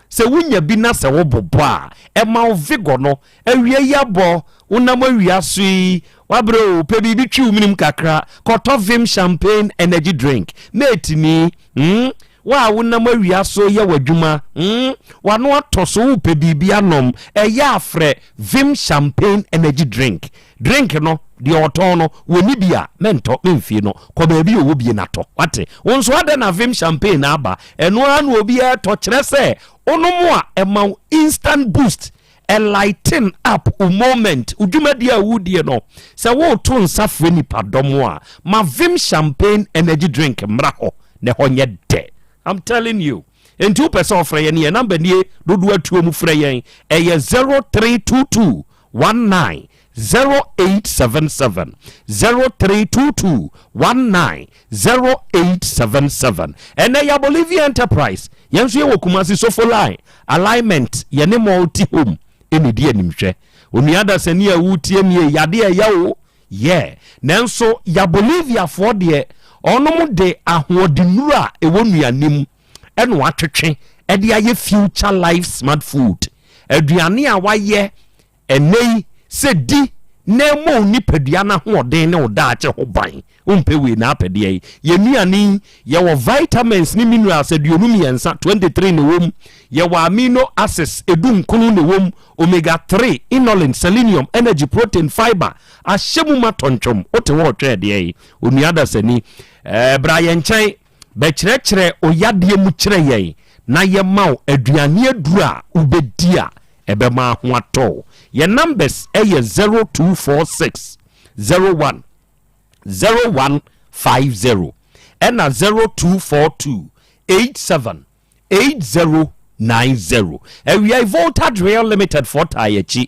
Sɛ wunya bi na sɛ wobobɔ a, ɛma wo vigor no. Awia yi abɔ, wonam awia so yi, woabrɛ o, pɛ biribi twi wo menem kakra, kɔtɔ Vim Champagne Energy Drink. Mate ni, hmm, wo a wonam awia so yɛ w'adwuma, hmm, w'ano atɔ so wopɛ biribi anom, ɛyɛ a frɛ Vim Champagne Energy Drink. Drink no, deɛ ɔtɔn no, wɔnni bi a, mɛntɔ, memfie no. Kɔ baabi a ɔwɔ bie na tɔ. Wate? Wo nso adɛn na Vim Champagne aba? Ɛno ara na obiara tɔ, kyerɛ sɛ, wonom a, ɛma wo instant boost, ɛlighten up wo moment, wo dwumadie a woredie no. Sɛ woreto nsa frɛ nnipadɔm a, ma Vim Champagne Energy Drink mmra hɔ na ɛhɔ nyɛ dɛ. I'm telling you. Enti wopɛ sɛ ɔfrɛ yɛn yɛn namba nie dodoɔ atuo mu frɛ yɛn ɛyɛ 0322 19 0877 0322 19 0877 Ɛnɛ yɛ Bolivia Enterprise yɛn nso yɛwɔ Kumasi Sofo Line Alignment yɛne Multi Home ɛna ɛdi animhwɛ Onua dasani a wotie mie yadeɛ ɛyɛ wo Yeah nanso ya Boliviafoɔ deɛ ɔnom de ahoɔdennuro a ɛwɔ nnuane mu ɛna watwetwe ɛde ayɛ future life smart food aduane a wayɛ ɛnɛ yi sɛ di na ɛmɔ wo nipadua no ahoɔden ne wo daakye ho ban wompɛ wei na apɛdeɛ yi yɛ nnuane yi yɛwɔ vitamins ne minerals 23 23 na ɛwɔ mu yɛwɔ amino acids edu nkono na ɛwɔ mu Omega 3, inulin, selenium, energy, protein, fiber ahyɛ mu ma tɔntwom. Wote hɔ ɔtwɛn deɛ yi, onua dasani. Ɛɛ bra yɛn nkyɛn bɛkyerɛkyerɛ oyadeɛ mu kyerɛ yɛn na yɛma wo aduane aduru a wobɛdi a ɛbɛma ho atɔ wo. Yɛn numbers ɛyɛ 0246 01 0150 ɛna 0242 87 8090. Awiai Volta Drill Limited foɔ taa yɛakyi.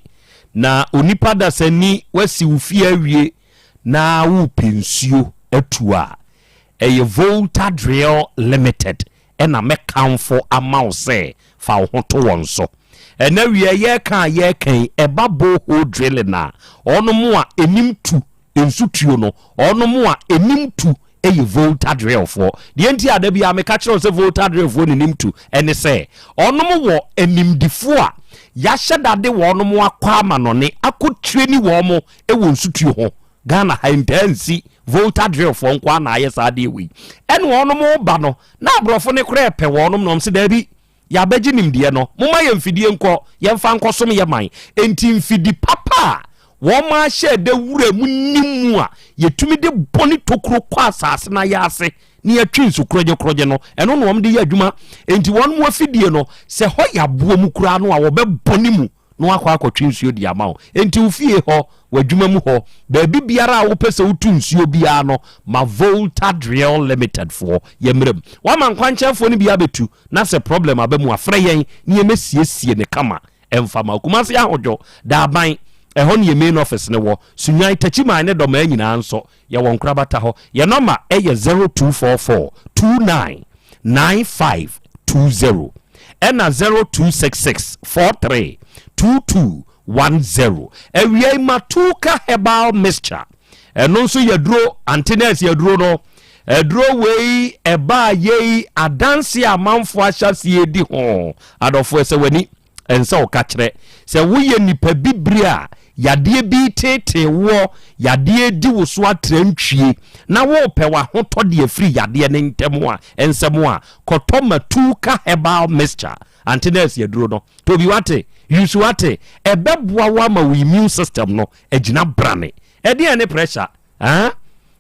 Na onipa dasani wasi wo fie awie na worepɛ nsuo atu a, ɛyɛ Volta Drill Limited ɛna mɛkamfo ama wo sɛ fa wo ho to wɔn so. Ɛna awia yɛreka a yɛreka yi, ɛba borehole drilling a, wɔnom a ɛnim tu nsu tuo no, wɔnom a ɛnim tu yɛ Volta Drillfoɔ. Deɛ nti a da biara meka kyerɛ wo sɛ Volta Drillfoɔ ne nim tu ne sɛ, wɔnom wɔ animdifoɔ a yɛahyɛ da de wɔnom akɔ amanɔne akɔ treni wɔn wɔ nsutuo ho. Ghana ha ntaa nsi Volta Drillfoɔ nko ara na ayɛ saa adeɛ wei. Ɛna wɔnom ba no, na aborɔfo no koraa pɛ wɔnom na wɔn se daabi, Yɛabɛgye nimdeɛ no, momma yɛn mfidie nkɔ, yɛmfa nkɔsom yɛn man. Enti mfidi papa a wɔahyɛ da wura mu nni mu a yɛtumi de bɔ ne tokuro kɔ asase no ayɛ ase na yɛtwe nsu korɔgyekorɔgye no, ɛno na wɔde yɛ adwuma. Enti wɔn afidie no, sɛ hɔ yɛ aboɔ mu koraa no a, wɔbɛbɔ ne mu na wakɔ akɔtwe nsuo de ama wo. Enti wo fie hɔ, w'adwuma mu hɔ, baabi biara a wopɛ sɛ wotu nsuo biara no, ma Volta Drill Limited foɔ yɛmmrɛ mu. Woama nkwankyɛnfoɔ no bi abɛtu na sɛ problem aba mu a, frɛ yɛn na yɛmmɛsiesie no kama mfa ma wo. Kumasi Ahodwo, Daaban, ɛhɔ ne yɛn main office no wɔ. Sunyani, Takyiman ne Dɔmaa nyinaa nso, yɛwɔ nkorabata hɔ. Yɛn nɔma yɛ 0244 29 9520 ɛna 0266 43 2210. Awiei, Matuka Herbal Mixture, ɛno nso yɛ aduro, ante nurse aduro no. Aduro wei ɛbaa yei adanse a amanfoɔ ahyɛ aseɛ di ho. Adɔfoɔ ɛsɛ w'ani ɛnsɛ wo ka kyerɛ. Sɛ woyɛ nipa bibire a yadeɛ bi reteetee woɔ, yadeɛ redi wo so atrantwie na worepɛ w'ahotɔ de afiri yadeɛ no ntɛm a, nsɛm a, kɔtɔ Matuka Herbal Mixture. Ante nurse aduro no. Tobi wate? Use wate? Ɛbɛboa wo ama wo immune system no agyina brane. Ɛdeɛn ne pressure? Haa?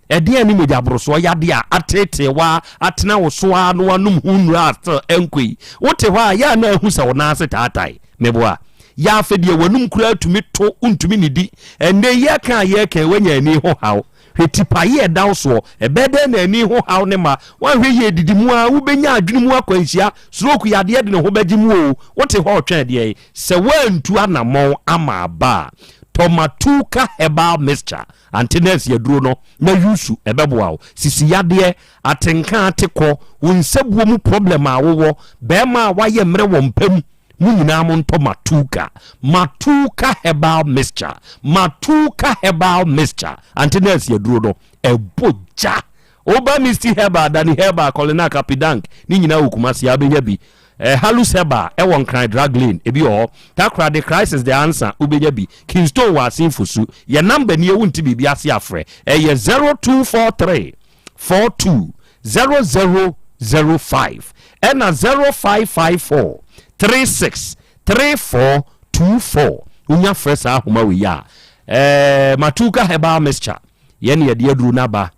Ɛdeɛn ne mogyaborosoɔ yadeɛ a ateetee wo ara, atena wo so ara na woanom ho nnuro a still ɛnkɔ yi? Wote hɔ a, yɛ a na ahu sɛ wo nan ase taatae. Meboa? Yɛ afei deɛ w'anum koraa tumi to, wontumi nnidi. Ɛnnɛ yi yɛreka a yɛreka yi, woanya ani ho haw. Hwɛ tipaeɛ a ɛda wo soɔ. Ɛbɛyɛ dɛn na ani ho haw ne ma? Woanhwɛ yie didi mu ara, wobɛnya adwene mu akwanhyia, stroke yadeɛ de ne ho bɛgye mu oo. Wote hɔ retwɛn deɛn? Sɛ woantu anammɔn ama aba a, tɔ Matuka Herbal Mixture. Ante nurse aduro no na use ɛbɛboa wo. Sisi yadeɛ, atenka atekɔ, wo nsabuo mu problem a wowɔ, bɛɛma a wayɛ mmerɛ wɔ mpa mu, mo nyinaa mo ntɔ Matuka. Matuka herbal mixture. Matuka herbal mixture. Ante nurse aduro no ɛbɔ gya. Woba Misty Herbal, Dani Herbal, Kolinak, Apidank, ne nyinaa wɔ Kumasi a wobɛnya bi. Eh, Halus Herbal ɛwɔ Nkran Drug Lane, ebi wɔ hɔ. Takoradi Crisis The Answer, wobɛnya bi. Kingstone wɔ Asen Fosu. Yɛ number nie wonte biribi ase afrɛ. Ɛyɛ 0243 42 0005 ɛna 0554 36 3424. Wonya frɛ saa ahoma wei a, eh, Matuka Herbal Mixture, yɛne yɛde aduro no aba.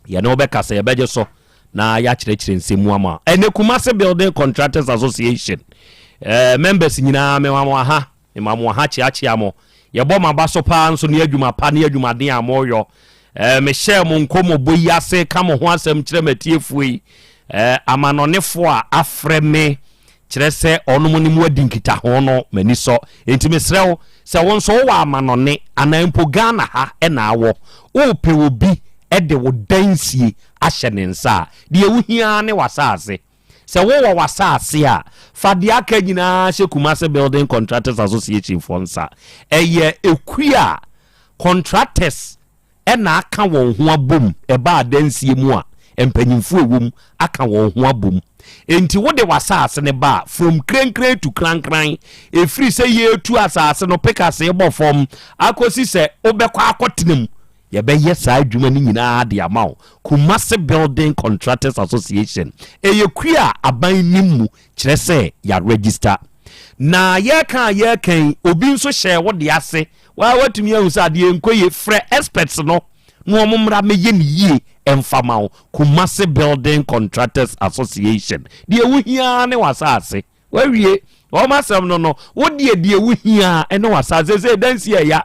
Yɛne wo bɛkasa, yɛbɛgye so na yɛakyerɛkyerɛ nsɛm mu ama. Ɛnɛ Kumasi Building Contractors Association eh, members nyinaa mema mo aha, mema mo aha kyeakyea mo. Yɛbɔ mo aba so paa nso ne adwuma pa ne adwumaden a moyɔ. Eh, mehyɛɛ mo nkɔmmɔbɔ yi ase ka mo ho asɛm kyerɛ m'atiefoɔ yi. Eh, amanɔnefoɔ a afrɛ me kyerɛ sɛ ɔnom ne mo adi nkitaho no, m'ani sɔ. Enti mesrɛ wo, sɛ wo nso wowɔ amanɔne anaa mpo Ghana ha na awɔ, worepɛ obi de wo dansie ahyɛ ne nsa a, deɛ wohia ara ne w'asase. Sɛ wowɔ w'asase a, fa deɛ aka nyinaa hyɛ Kumasi Building Contractors Association foɔ nsa. Ɛyɛ ekuo a contractors na aka wɔn ho abom, ɛba adansie mu a, mpanyimfoɔ a ɛwɔ mu aka wɔn ho abom. Enti wode w'asase no ba a, from krenkren to krankran, ɛfiri sɛ yɛretu asase no, pekase bɔ fam, akɔsi sɛ wobɛkɔ akɔtena mu, yɛbɛyɛ saa adwuma no nyinaa de ama wo. Kumasi Building Contractors Association, ɛyɛ kuo a aban nim mu, kyerɛ sɛ yɛaregister. Na yɛreka a yɛreka yi, obi nso hyɛɛ wo de ase Waa watumi ahu sɛ adeɛ nkɔ yie frɛ experts no na wɔn mmra mɛyɛ ne yie mfa ma wo. Kumasi Building Contractors Association deɛ wohia ne w'asaase wawie wɔn asɛm no no wo deɛ deɛ wohia ne w'asaase sɛ dansi ɛya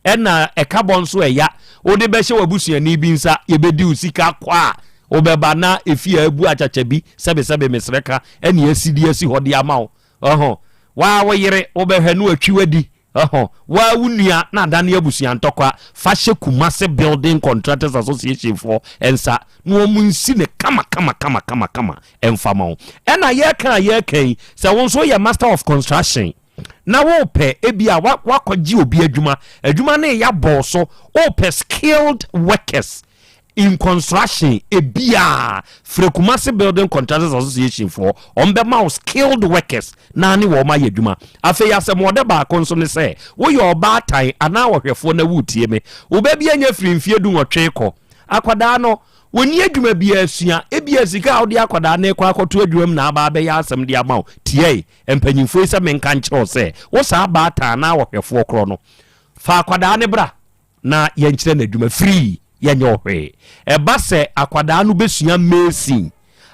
ɛna ɛkabɔ nso ɛya wode bɛhyɛ w'abusuani bi nsa yɛbɛdi wo sika kɔ a wobɛba na efi a abu akyakya bi sɛbesɛbe mesrɛ ka ɛne asi de asi hɔ de ama wo ɔho waa wo yere wobɛhwɛ no atwi wadi Ɛhɔ, wo ara wo nua na adane abusua ntɔkwa, fa hyɛ Kumasi Building Contractors Association foɔ nsa na wɔn nsi no kama kama kama kama kama mfa ma wo. Ɛna yɛreka a yɛreka yi, sɛ wo nso woyɛ Master of Construction na worepɛ ebi a woakɔgye obi adwuma, adwuma no reyɛ abɔ wo so, worepɛ skilled workers In construction ebia frɛ Kumasi Building Contractors Association foɔ, wɔn bɛma wo skilled workers na ne wɔn ayɛ adwuma. Afei asɛmɔdɛ baako nso ne sɛ, woyɛ ɔbaatan anaa ɔhwɛfoɔ na woretie me, wo ba bi anya firi mfeɛ dunwɔtwe rekɔ, akwadaa no, wɔnni adwuma biara sua, ebia sika a wode akwadaa no rekɔ akɔto adwuma mu na aba abɛyɛ asɛm de ama wo. Tiae, mpanyinfoɔ yi sɛ menka nkyerɛ wo sɛ, wo saa baatan anaa ɔhwɛfoɔ korɔ no, fa akwadaa no bra na yɛnkyerɛ no adwuma free, yɛnyɛ wo hwee. Ɛba sɛ akwadaa no bɛsua mason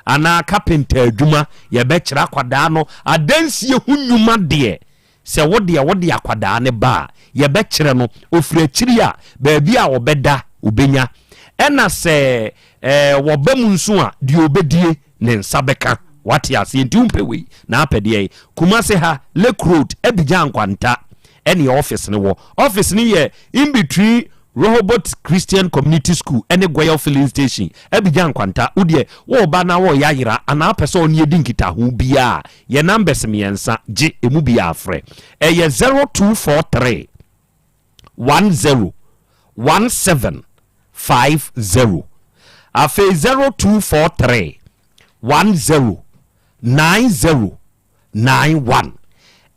anaa carpenter adwuma, yɛbɛkyerɛ akwadaa no adansie ho nnwuma deɛ, sɛ wo deɛ wode akwadaa no ba a, yɛbɛkyerɛ no, ɔfiri akyiri a, baabi a ɔbɛda ɔbɛnya, ɛna sɛ ɛɛ wɔba mu nso a, deɛ ɔbɛdie ne nsa bɛka. Wate aseɛ? Nti wompɛ wei na apɛ deɛ? Kumase ha, Lake Road, Abidjan Nkwanta ɛne office no wɔ. Office no yɛ in between Rehoboth Christian Community School ɛne Goyal Filling Station, Abidjan Nkwanta. Wo deɛ woreba na wɔreyɛ ayera anaa apɛ sɛ ɔne yɛdi nkitaho biara a, yɛ numbers mmiɛnsa, gye ɛmu biara frɛ. Ɛyɛ 0243 10 17 50. Afei 0243 10 90 91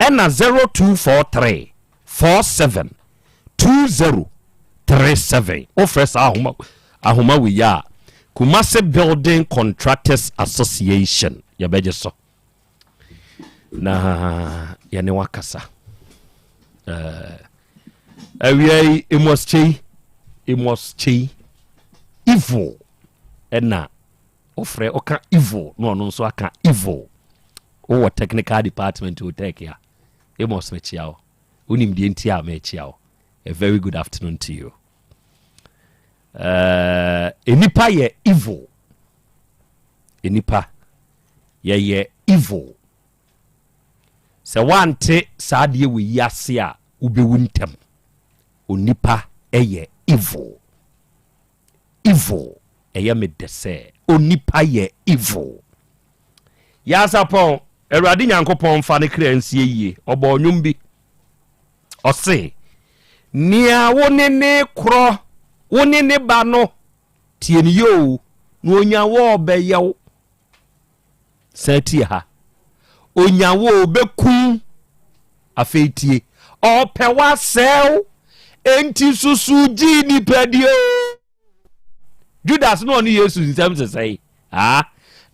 ɛna 0243 47 20 37. Wofrɛ saa ahoma ahoma wei a, Kumasi Building Contractors Association yɛbɛgye so na yɛne wakasa. Eh, awia yi Amos Kyei, Amos Kyei evil ɛna wofrɛ ɔka evil na ɔno nso aka evil. Wowɔ technical department wɔ tech a, Amos mekyia wo. Wonim deɛ nti a mekyia wo. A very good afternoon to you. Uh, nipa yɛ evil. Nipa yɛyɛ evil. Sɛ woante saa adeɛ wɔ yi ase a, wobɛwu ntɛm. Onipa yɛ evil. Evil. Ɛyɛ me dɛ sɛ onipa yɛ evil. Nyansapɔn, Awurade Nyankopɔn mfa ne kra nsie yie, ɔbɔɔ nnwom bi. Ɔse, Nea wo ne ne korɔ, wo ne ne ba no, tie no yie o, na onya wo ɔbɛyɛ wo. San tie ha. Onya wo ɔbɛku. Afei tie. Ɔpɛ w'asɛe wo, enti susu gye nipadie o. Judas na ɔne Yesu nsɛm sesɛe. Ah,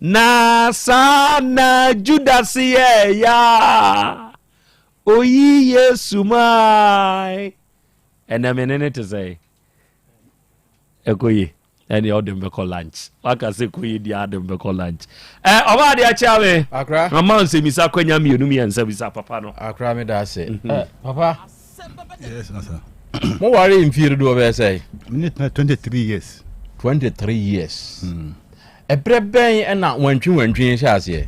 na saa na Judas yɛɛ ya. Oyi Yesu mae. Ɛnɛ me ne ne te sɛe. Ɛkɔ ye. Ɛne ɔde mbɛkɔ lunch. Waka sɛ kɔ ye deɛ ade mbɛkɔ lunch. Ɛ ɔba adeɛ akyea me. Akra. Mama nsɛmisa kwanya mmienu mmiɛnsa bisa papa no. Akra me da ase. Mm -hmm. Papa. Yes, masa. Mo ware mfie dodoɔ bɛyɛ sɛ? Mene tena 23 years. 23 years. Mm. Ɛberɛ bɛn ɛna wantwi wantwi hyɛ aseɛ?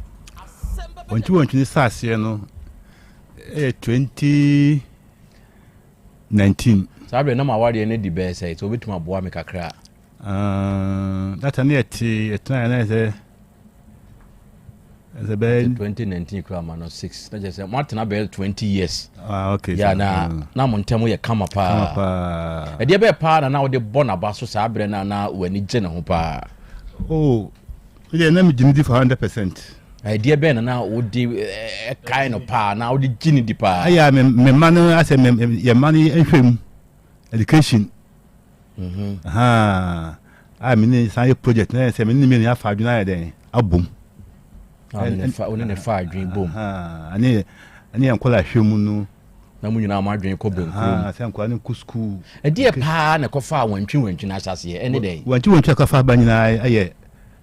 Wantwi wantwi hyɛ aseɛ no ɛyɛ 2019. Saa berɛ na mo awareɛ no di bɛyɛ sɛ sɛ wobɛtumi aboa me kakra. Uh, data ne yɛte yɛtena yɛ na yɛ sɛ ɛsɛ bɛyɛ 2019 kura ma no 6 na kyerɛ sɛ moatena bɛyɛ 20 years. Ah, okay, yeah, na mm. na mo ntam yɛ kama paa. Kama paa. Ɛdeɛ bɛyɛ paa na na wode bɔ n'aba so saa berɛ no na w'ani gye ne ho paa. Oh, deɛ na megye ne di for 100%. Ɛdeɛ bɛyɛ na na wode ɛkae no paa na wode gye ne di paa. Ayɛ a me mma no asɛ yɛ mma no nhwɛ mu education. Mm-hmm. A me ne san yɛ project na yɛ sɛ me ne mmienu afa adwene ayɛ dɛn abom. Wo ne ne fa adwene bom. Ɛne ɛne yɛn nkɔla hwɛ mu no. Na mo nyinaa mo adwene kɔ bɛnkurom. Sɛ nkɔla no kɔ sukuu. Ɛdeɛ paa na ɛkɔfa wantwi wantwi no ahyɛseɛ ɛne dɛn? Wantwi wantwi akɔfa aba nyinaa ɛyɛ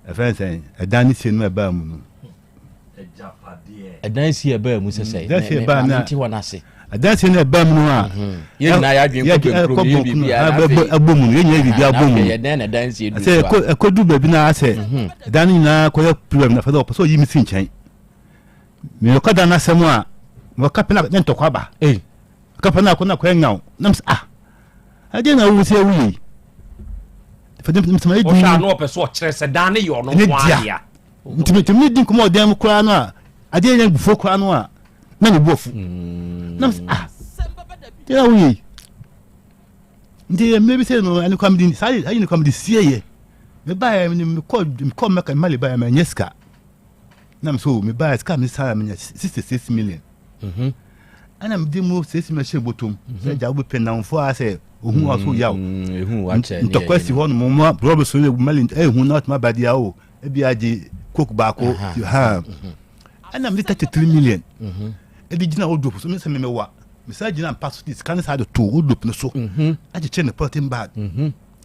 ɛfɛn sɛn ɛdan ne sie no ɛbaa mu no. Ɛdan si ɛbaa mu sɛ sɛ ɛdan si ɛbaa na nti hɔ n'ase. Ɛdan si na ɛbaa mu no a. Mhm. Yɛn nyinaa yɛ adwene kɔ bɛnkurom yɛ biribi a n'afɛ ɛbɔ mu no yɛn nyinaa biribi abɔ mu. Yɛ dɛn na ɛdan si edu so a. Sɛ ɛkɔ du baabi na asɛ mhm. ɛdan no nyinaa kɔyɛ problem na afɛ dɛ ɔpɛ sɛ ɔyi mi si nkyɛn. Mekɔ dan n'asɛm a mekɔ pɛ na ne ntɔkwa ba. Mekɔ pɛ na akɔ na akɔyɛ nyaw na mesɛ ah ɛdeɛ na wo sɛ woyɛ yi. Wohwɛ a na ɔpɛ sɛ ɔkyerɛ sɛ dan no yɛ ɔno nko ara dea. Nti metumi ne di nkɔmmɔ ɔdan mu koraa no a adeɛ yɛ bufuo koraa no a na ne bu afu. Na mesɛ ah deɛ na woyɛ yi. Nti mmerɛ bi sɛ no ɛne kwa mede saa ayi ne kwa mede sie yɛ. Mebaeɛ mekɔ mekɔ Mɛka Mali baeɛ manyɛ sika. Na mesɛ o mebaeɛ sika me saa menya 66 million. Mhm. Ɛna mede mu 6 million hyɛ bɔtɔm. Sɛ gya wobɛpɛ nnamfoɔ a sɛ ohun wa so yaw. Ntɔkwa si hɔ nom ma rɔba so ne mali ehu na ɔtuma ba deɛ o ebi agye coke baako ha ɛna mede 33 million ɛde gyina wardrobe so mesɛ memewa mesan gyina mpa so de sika ne saa de to wardrobe no so akyekyere ne polythene bag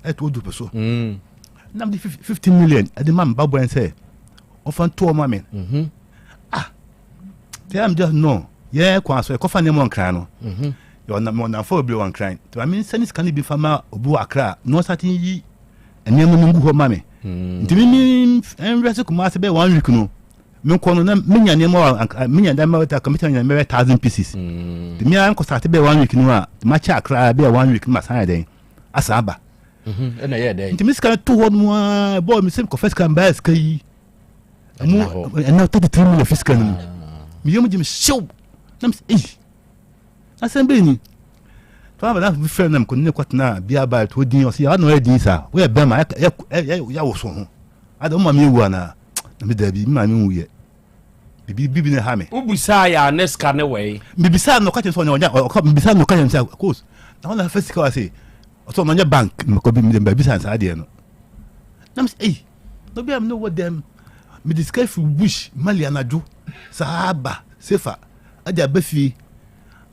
ɛto wardrobe so na mede 15 million ɛde ma me ba bɔn sɛ ɔfa ntoɔ ma me ah tẹ́ am just no yɛ kwan so ɛkɔfa nneɛma nkran no mhm. yɛ ɔnam ɔnamfo bebree wɔ nkran nti maame nsa ne sika no bi fa ma obi wɔ akra na ɔsate yi nneɛma no ngu hɔ ma me mm. nti mi mi nwura se kumase bɛyɛ one week no mi nkɔ no na mi nya nneɛma wɔ mi nya nneɛma wɔ akra mi nya nneɛma bɛyɛ thousand pieces mm. nti mi ankɔ sate bɛyɛ one week no a ma kyɛ akra bɛyɛ one week no ma san yɛ dɛn asan aba mhm. nti mi sika no to hɔ no aa bɔɔl mi sɛ kɔfɛ sika mbaa sika yi. ɛmu ɛna 33 million fi sika no mu meyɛ mu gye me hyew na mesɛ ei asɛm bɛyi ni. Fana bɛda bi frɛ nam kɔne ne kɔtena bia ba to din ɔsɛ yɛ na ɔyɛ din saa woyɛ bɛma yɛ yɛ woso ho ada wo maame ewu anaa na me daabi me maame nwu yɛ bibi bibi na ha me. Wobisaa yɛ a ne sika ne wɛi. Mebisaa no ɔka kyerɛ sɛ ɔnyɛ ɔka mebisaa no ɔka kyerɛ sɛ kos na ɔna fɛ sika wa se ɔsɛ ɔno ɔnyɛ bank mekɔ bi mede mbɛbisa saa deɛ no na mesɛ ei na obi a mene wɔ dɛm mede sika firi bush mali anadwo saa ba sefa ade aba fie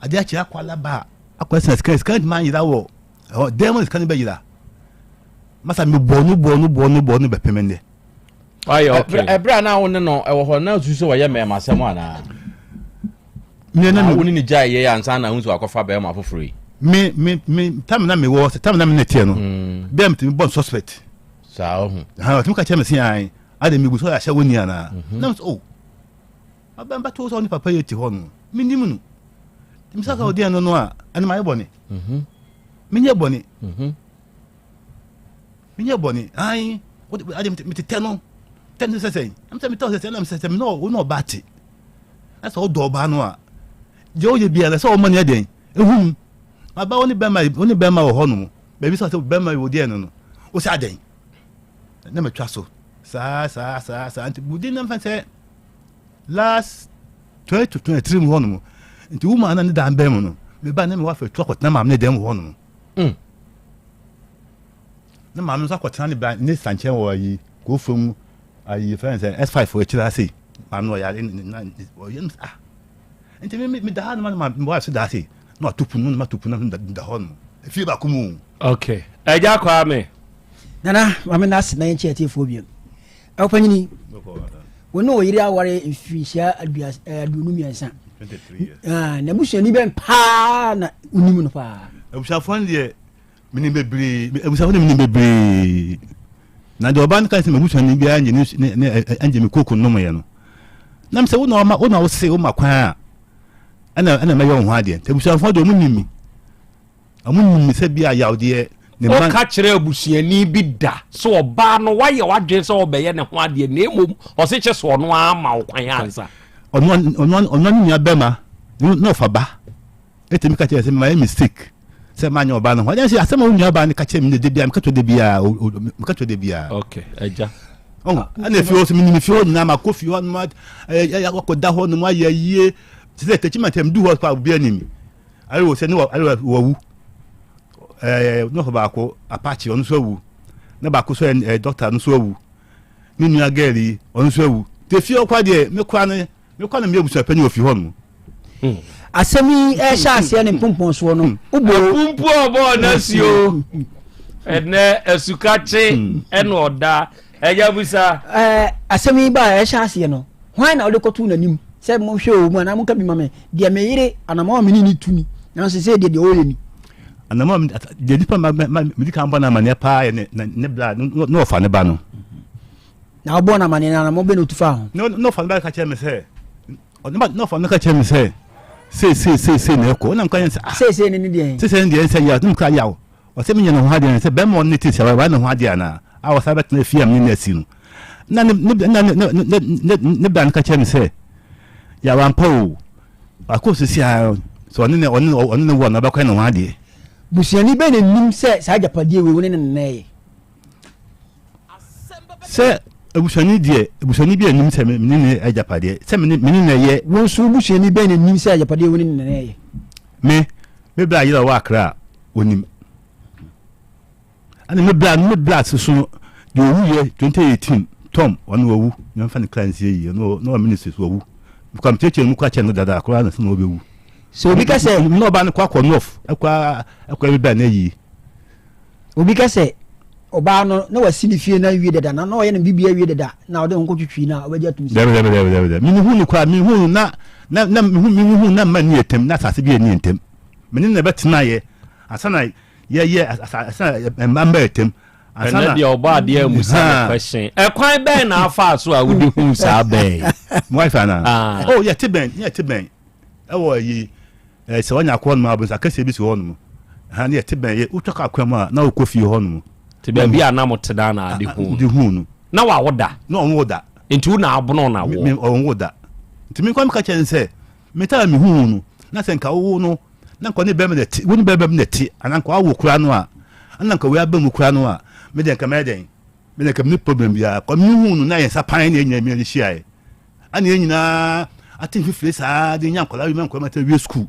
ade akyerɛ akɔ alaba a akɔ sena sika sika ntoma anyera wɔ ɛhɔ dɛm mu sika no bɛyera masa mebɔ no bɔ no bɔ no bɔ no bɛpem nnɛ Wayɛ okay. Ɛberɛ a na wo ne no ɛwɔ hɔ na osusu sɛ wɔyɛ mmarima asɛm anaa? Me na me wo ne ne gyae yɛ ansa na ahun sɛ wakɔfa barima foforɔ yi. Me me me tam na me wɔ sɛ tam na me ne teɛ no. Mm. Bɛɛ mi bɔ suspect. Saa ɔho. Ha ɔtumi ka kyerɛ me se an ade mi bu sɛ ahyɛ wo ni anaa. Mhm. Na me sɛ oh. Abɛn bɛto sɛ ɔne papa yi te hɔ no. Me nim no. Mi sɛ sɛ ɔdeɛ no no a ɛno ma yɛ bɔne. Mhm. Menyɛ bɔne. Mhm. Menyɛ bɔne. Ae, wode ade metetɛ no. Tɛ no sɛ sɛn? Ɛm sɛ metɛ sɛ sɛn na mesɛ sɛ me ne wo ne ɔbaa te. Na sɛ wodɔ ɔbaa no a, deɛ woyɛ biara sɛ ɔma no yɛ dɛn? Ehu mu. Aba wo ne bɛrima wo ne bɛrima wɔ hɔ nom. Baabi sɛ sɛ bɛrima wɔ deɛ no no. Wo sɛ adɛn? Na matwa so. Saa saa saa saa nti budi na mfa sɛ last 2023 mu hɔ nom. Nti wo maa na ne dan bɛn mu no. Meba ne me wafa tu akɔtena maame ne dan mu hɔ nom. Mm. Ne maame nso akɔtena ne ba ne sa nkyɛn wɔ ayi kuro fam ayi fɛn sɛ S5 wɔ akyire ha sei. Maame no ɔyare na ɔyɛ no ah. Nti me me da ha no ma me wife so da ha sei na wato pono na mato pono na da hɔ no. Efie baako mu. Okay. Ɛgya Kwame. Nana, maame na ase na yɛnkyɛ atiefoɔ bio. Ɔpanyini, wo ne wo yere aware mfirinhyia 23. Ah, na busuani bɛn paa na wonim no paa? Abusuafoɔ no deɛ menim bebree, abusuafoɔ no menim bebree. Na deɛ ɔbaa no ka sɛ m'abusuani biara nye ne ne ɛngye me kooko nnomyɛ no. Na mesɛ wo na ɔma wo na wo se wo ma kwan a ɛna ɛna mɛyɛ wo ho adeɛ. Nti abusuafoɔ deɛ ɔmo nim me. Ɔmo nim me sɛ bi a yaw deɛ ne mma. Woka kyerɛ abusuani bi da sɛ ɔbaa no woayɛ w'adwene sɛ ɔbɛyɛ ne ho adeɛ na mmom ɔse kyɛ sɛ ɔno ara ma wo kwan ansa. Ɔno ɔno ɔno ne nua bɛma na ɔfa ba ɛtumi ka kyerɛ sɛ mayɛ mistake sɛ manyɛ ɔbaa no ho adeɛ sɛ asɛm a wo nua baa no ka kyerɛ me de bia meka kyerɛ de bia meka kyerɛ de bia. Okay agya. Ɔho ɛna efie hɔ so menim efie hɔ nyinaa makɔ fie hɔ nom akɔda hɔ nom ayɛ yie te sɛ tɛkyi ma tɛm du hɔ kɔ a obi anim. Ayɛ wɔ sɛ ne wɔ ayɛ wawu ɛɛ ne wɔfa baako apache ɔno nso awu ne baako nso ɛɛ dɔkta no nso awu ne nua gɛɛl yi ɔno nso awu te fie ɔkwa deɛ me kora ne me kora ne me abusua panyin wɔ fie hɔ nom. Hmm. Asɛm yi ɛhyɛ aseɛ ne mpompɔn soɔ no hmm. wobɔ pumpu ɔbɔɔ n'asuo hmm. ɛnɛ asukakye ɛna ɔda ɛgya busa. Ɛɛ asɛm yi ba ɛhyɛ aseɛ no Hwan na wode kɔtoo n'anim sɛ monhwɛ o mu anaa monka bi ma me? Deɛ me yere anamɔn a me ne no tu ni, nanso seesei deɛ deɛ ɔreyɛ ni. Anamɔn a deɛ nipa ma ma medi kan bɔ no amaneɛ paa yɛ ne ne bla na ɔfa ne ba no. Na ɔbɔ no amaneɛ na anamɔn bɛ na ɔtu faa ho. Na ɔfa ne ba ka kyerɛ me sɛ na ɔfa no ka kyerɛ me sɛ sei sei sei sei na ɛkɔ na mka yɛn sɛ ah sei sei ne ne deɛ sei sei ne deɛ sɛ yaw ne mka yaw Ɔsɛ menya ne ho adeɛ no sɛ bɛrima ɔne ne te sɛ wayɛ ne ho adeɛ anaa a ɔsan bɛtena fie a mene no asi no na ne ne na ne ne ne ne bra no ka kyerɛ me sɛ yaw ampa o akɔ sisi a sɛ ɔne ne ɔne ɔne ne wɔ no ɔbɛkɔ ne ho adeɛ. Busuani bɛn na nim sɛ saa agyapadeɛ wei wo ne ne nana yɛ? Sɛ abusuani deɛ abusuani bi anim sɛ me ne ne agyapadeɛ sɛ me ne me ne na yɛ. Wo nso wo busuani bɛn na nim sɛ agyapadeɛ wo ne ne nana yɛ? Me me bra yere a ɔwɔ Accra a onim. Ɛna me bra me bra soso no deɛ owu yɛ 2018 Tom ɔno wawu nyame fa ne kra nsie yie ɔno na ɔwɔ ministry so wawu. Mekɔ mekyerɛkyerɛ mu kɔ akyɛ no dada koraa na sɛ na ɔbɛwu. Sɛ obi ka sɛ. Na ɔbaa no kɔ akɔ north ɛkɔ ɛkɔ ɛbi bra na ayie. Obi ka sɛ ɔbaa no na wasi ne fie no awie dada na na ɔyɛ ne biribi awie dada na ɔde ho kɔtwitwi no a ɔbɛgye atum sɛ. Dabi dabi dabi dabi dabi mehu no koraa mehu no na na na mehu mehu na mma ni yɛ na asase bi yɛ ni ntɛm me ne na ɛbɛtena yɛ ansa na yɛyɛ ansa na mma mma yɛ tɛm ansa na. Ɛnɛ deɛ ɔbɔ adeɛ amusa no question ɛkwan bɛn na afa so a wode hu saa bɛn. My wife ana. Ah. Oh yɛte bɛn yɛte bɛn ɛwɔ yi. Eh, sɛ wanya akɔ hɔnom a, aborosan akɛseɛ bi si hɔnom. Ha ne yɛte bɛn yɛ, wotwa kaa kwan mu a, na wokɔ fie hɔnom. Te baabi a na mote da na ade hu. De hu no. Na wawo da. Na ɔnwo da. Nti wo na abono na wo. Me ɔnwo da. Nti me nkwa meka kyerɛ no sɛ, me taa me hu no, na sɛ nka wowo no, Na nka ɔne bɛrima na ɛte, wo ne bɛrima bi na ɛte, anaa nka wawo koraa no a, ɛna nka wei aba mu koraa no a, me deɛ nka mɛyɛ dɛn? Me deɛ nka menni problem biara. Kɔ mehu no na yɛn nsa pan ne yɛn nyinaa de hyiaeɛ. Ɛna yɛn nyinaa ate mfifire saa de nya nkwadaa wi ma nkwadaa ma sɛ wie sukuu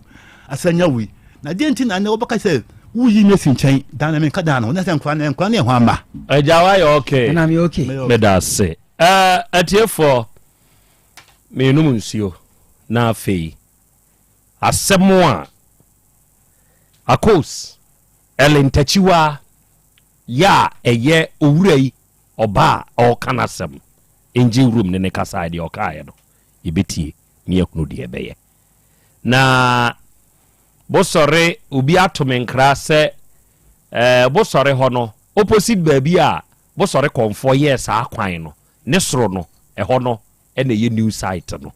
asa nya wei. Na deɛ nti na ɛnɛ wɔbɛka sɛ woyi me asi nkyɛn dan na menka dan no na sɛ nkwadaa no nkwadaa no yɛ hwan mma? Agya wayɛ okay. Ɛna meyɛ okay. Meda ase. Ɛɛ atiefoɔ, menom nsuo na afei Asɛm a Akos Ellen Takyiwaa yɛ a ɛyɛ owura yi ɔba a ɔreka n'asɛm engine room ne ne kasaeɛ deɛ ɔkaeɛ no yɛbɛtie ne yɛahunu deɛ ɛbɛyɛ. Na Bosɔre obi ato me nkra sɛ eh, Bosɔre hɔ no opposite baabi a Bosɔre kɔmfoɔ yɛɛ saa kwan no ne soro no ɛhɔ no ɛna ɛyɛ new site no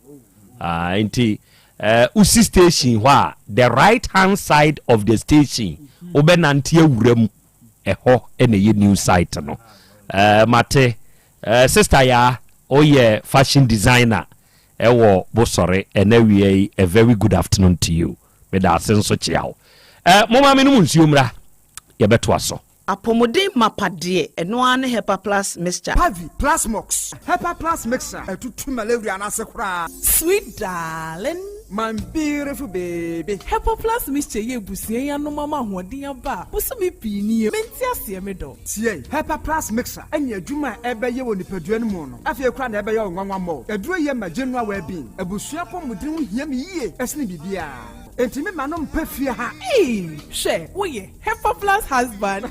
ah, nti uh, wosi station hɔ a the right hand side of the station wobɛnante awura mu ɛhɔ ɛna ɛyɛ new site no uh, mate uh, sister yaa woyɛ fashion designer ɛwɔ bosɔre ɛna awia yi a very good afternoon to you meda ase nso kyea wo uh, moma me no mu nsuo mmra yɛbɛtoa so Apɔmuden mapa deɛ, ɛno ara ne Hepa Plus Mixture. Pavi, Plasmox, Hepa Plus Mixture, ɛtutu malaria no ase koraa. Sweet darling. My beautiful baby. Hepa Plus Mixture yi abusua yi anom ama ahoɔden aba a bosome pii nie mente aseɛ me dɔ. Tie, Hepa Plus Mixture ne adwuma a ɛbɛyɛ wɔ nipadua no mu no, afei koraa na ɛbɛyɛ wo nwanwa mmɔ. Aduro yi yɛ ma general well-being. Abusua apɔmuden ho hia me yie sene biribiara. Enti me ma no mpɛ fie ha. Eii hwɛ woyɛ Hepa plus husband.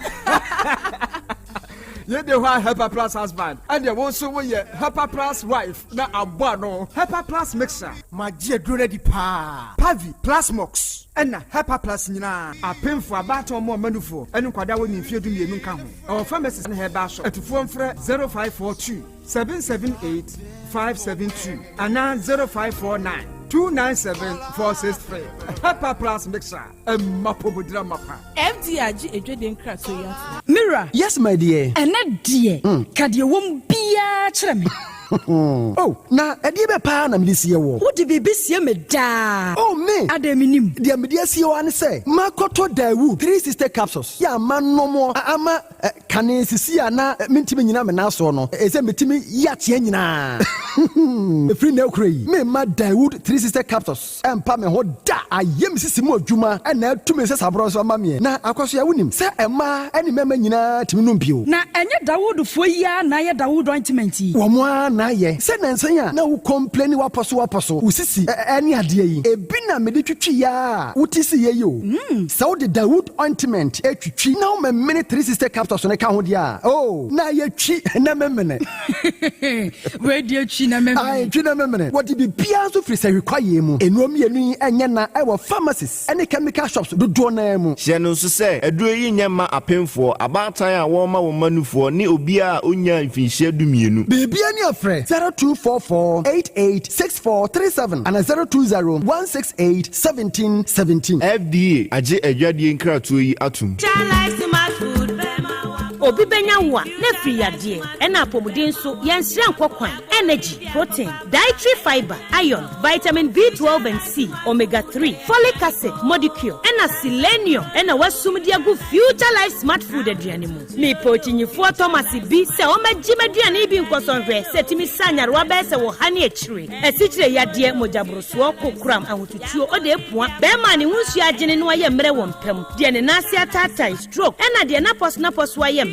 Yei de hɔ a Hepa plus husband ɛneɛ wo nso wo yɛ Hepa plus wife na abɔ ano. Hepa plus mixer. Magye aduro no adi paa. Pavi, Plasmox ɛna Hepa plus nyinaa. Apemfoɔ, abaatan ɔmo ɔma nufoɔ ɛne nkwadaa a wɔnni mfeɛ 12 nka ho. Ɛwɔ pharmacies ne herbal shop. Atufoɔ mfrɛ 0542 778 572 anaa 0549 297 463. Hepa plus mixer. Ɛmma pomodira mapa. FDA agye adwadie nkratoɔ yi atom. Me wura. Yes my dear. Ɛnnɛ deɛ, ka deɛ ɛwɔ mu biara kyerɛ me. Oh, na ɛdeɛ bɛ paa na mede sie woɔ? Wode biribi sie me daa. Oh, me! Adɛn mennim? Deɛ mede asie wo ara ne sɛ, makɔtɔ Daewoo 360 capsules yɛ a manom a ama kane sisi a na mentumi nnyina me nan soɔ no, ɛsɛ metumi yi ateɛ nyinaa. Ɛfiri nnɛ rekora yi, meremma Daewoo 360 capsules. Ɛmpa me ho da. Ayɛ me sisi mu adwuma na atu me nsasaborɔ nso ama meɛ. Na Akwasoa, wonim sɛ mmaa ne mmarima nyinaa tumi nom bio. Na ɛnyɛ Dawoodfoɔ yi ara na ayɛ Dawood ointment yi? Wɔn ara na ayɛ. Sɛ nnansa yi a na wo complaini w'apɔ so w'apɔ so, wo sisi ne adeɛ yi, ebi na mede twitwi ara a wote siiɛ yi o. Sɛ wode Dawood ointment twitwi na womemene 360 capsules no ka ho deɛ a, oh, na ayɛ twi na memene. Wei deɛ twi na memene. Ae, twi na memene. Wɔde biribiara nso firi sahwi kwaeɛ mu. Nnuro mmienu yi nyɛ na wɔ pharmacies ne chemical shops dodoɔ no ara mu. Hyɛ no nso sɛ, aduro yi nyɛ mma apemfoɔ, abaatan a wɔrema wɔn mma nufoɔ, ne obiara a ɔnnyaa mfinhyia dumienu. Biribiara ni a frɛ 0244 88 64 37 anaa 020 168 17 17. FDA agye adwadie nkratoɔ yi atom. Obi bɛnya wo a, na afiri yadeɛ, ɛna apɔmuden nso, yɛnsrɛ nkɔ kwan, energy, protein, dietary fibre, iron, vitamin B12 and C, omega 3, folic acid, modicure, ɛna selenium ɛna wasum de agu Future Life Smart Food aduane mu. Mepɛ okyinyifoɔ Thomas bi sɛ ɔmmɛgye m'aduane yi bi nkɔsɔ nhwɛ sɛ ɛtumi sa nyarewa bɛyɛ sɛ wɔ ha ne akyire, asikyire yadeɛ, mogyaborosoɔ, kokoram, ahotutuo, ɔde apua, bɛrima a ne ho nsuo agyene na wayɛ mmerɛ wɔ mpa mu, deɛ ne nan ase ataatae, stroke, ɛna deɛ n'apɔso ayɛ mmerɛ.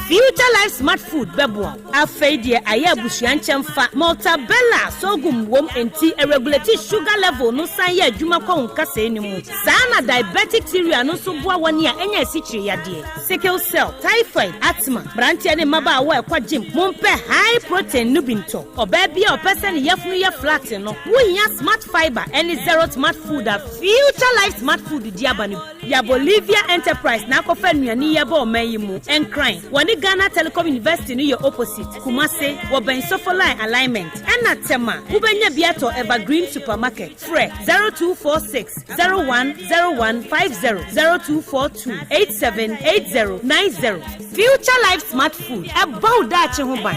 Future Life Smart Food bɛboa wo. Afei deɛ ayɛ abusua nkyɛmfa, Maltabella sorghum wom enti ɛregulate sugar level no san yɛ adwuma kɔ wo nkasɛɛ no mu. Saa na diabetic cereal no nso boa wɔn a anya asikyire yadeɛ, sickle cell, typhoid, asthma. Mmeranteɛ ne mmabaawa a ɛkɔ gym, mompɛ high protein no bi ntɔ. Ɔbaa bi a ɔpɛ sɛ ne yafunu yɛ flat no, wohia Smart Fibre ne Zero Smart Food a Future Life Smart Food de aba no bi. Ya Bolivia Enterprise na akɔfa nnuane yi aba ɔman yi mu. Nkran, wɔne Ghana Telecom University no yɛ opposite. Kumase, wɔbɛn Sofoline Alignment. Ɛna Tema, wobɛnya bi atɔ Evergreen Supermarket. Frɛ 0246 010150, 0242 878090. Future Life Smart Food, ɛbɔ wo daakye ho ban.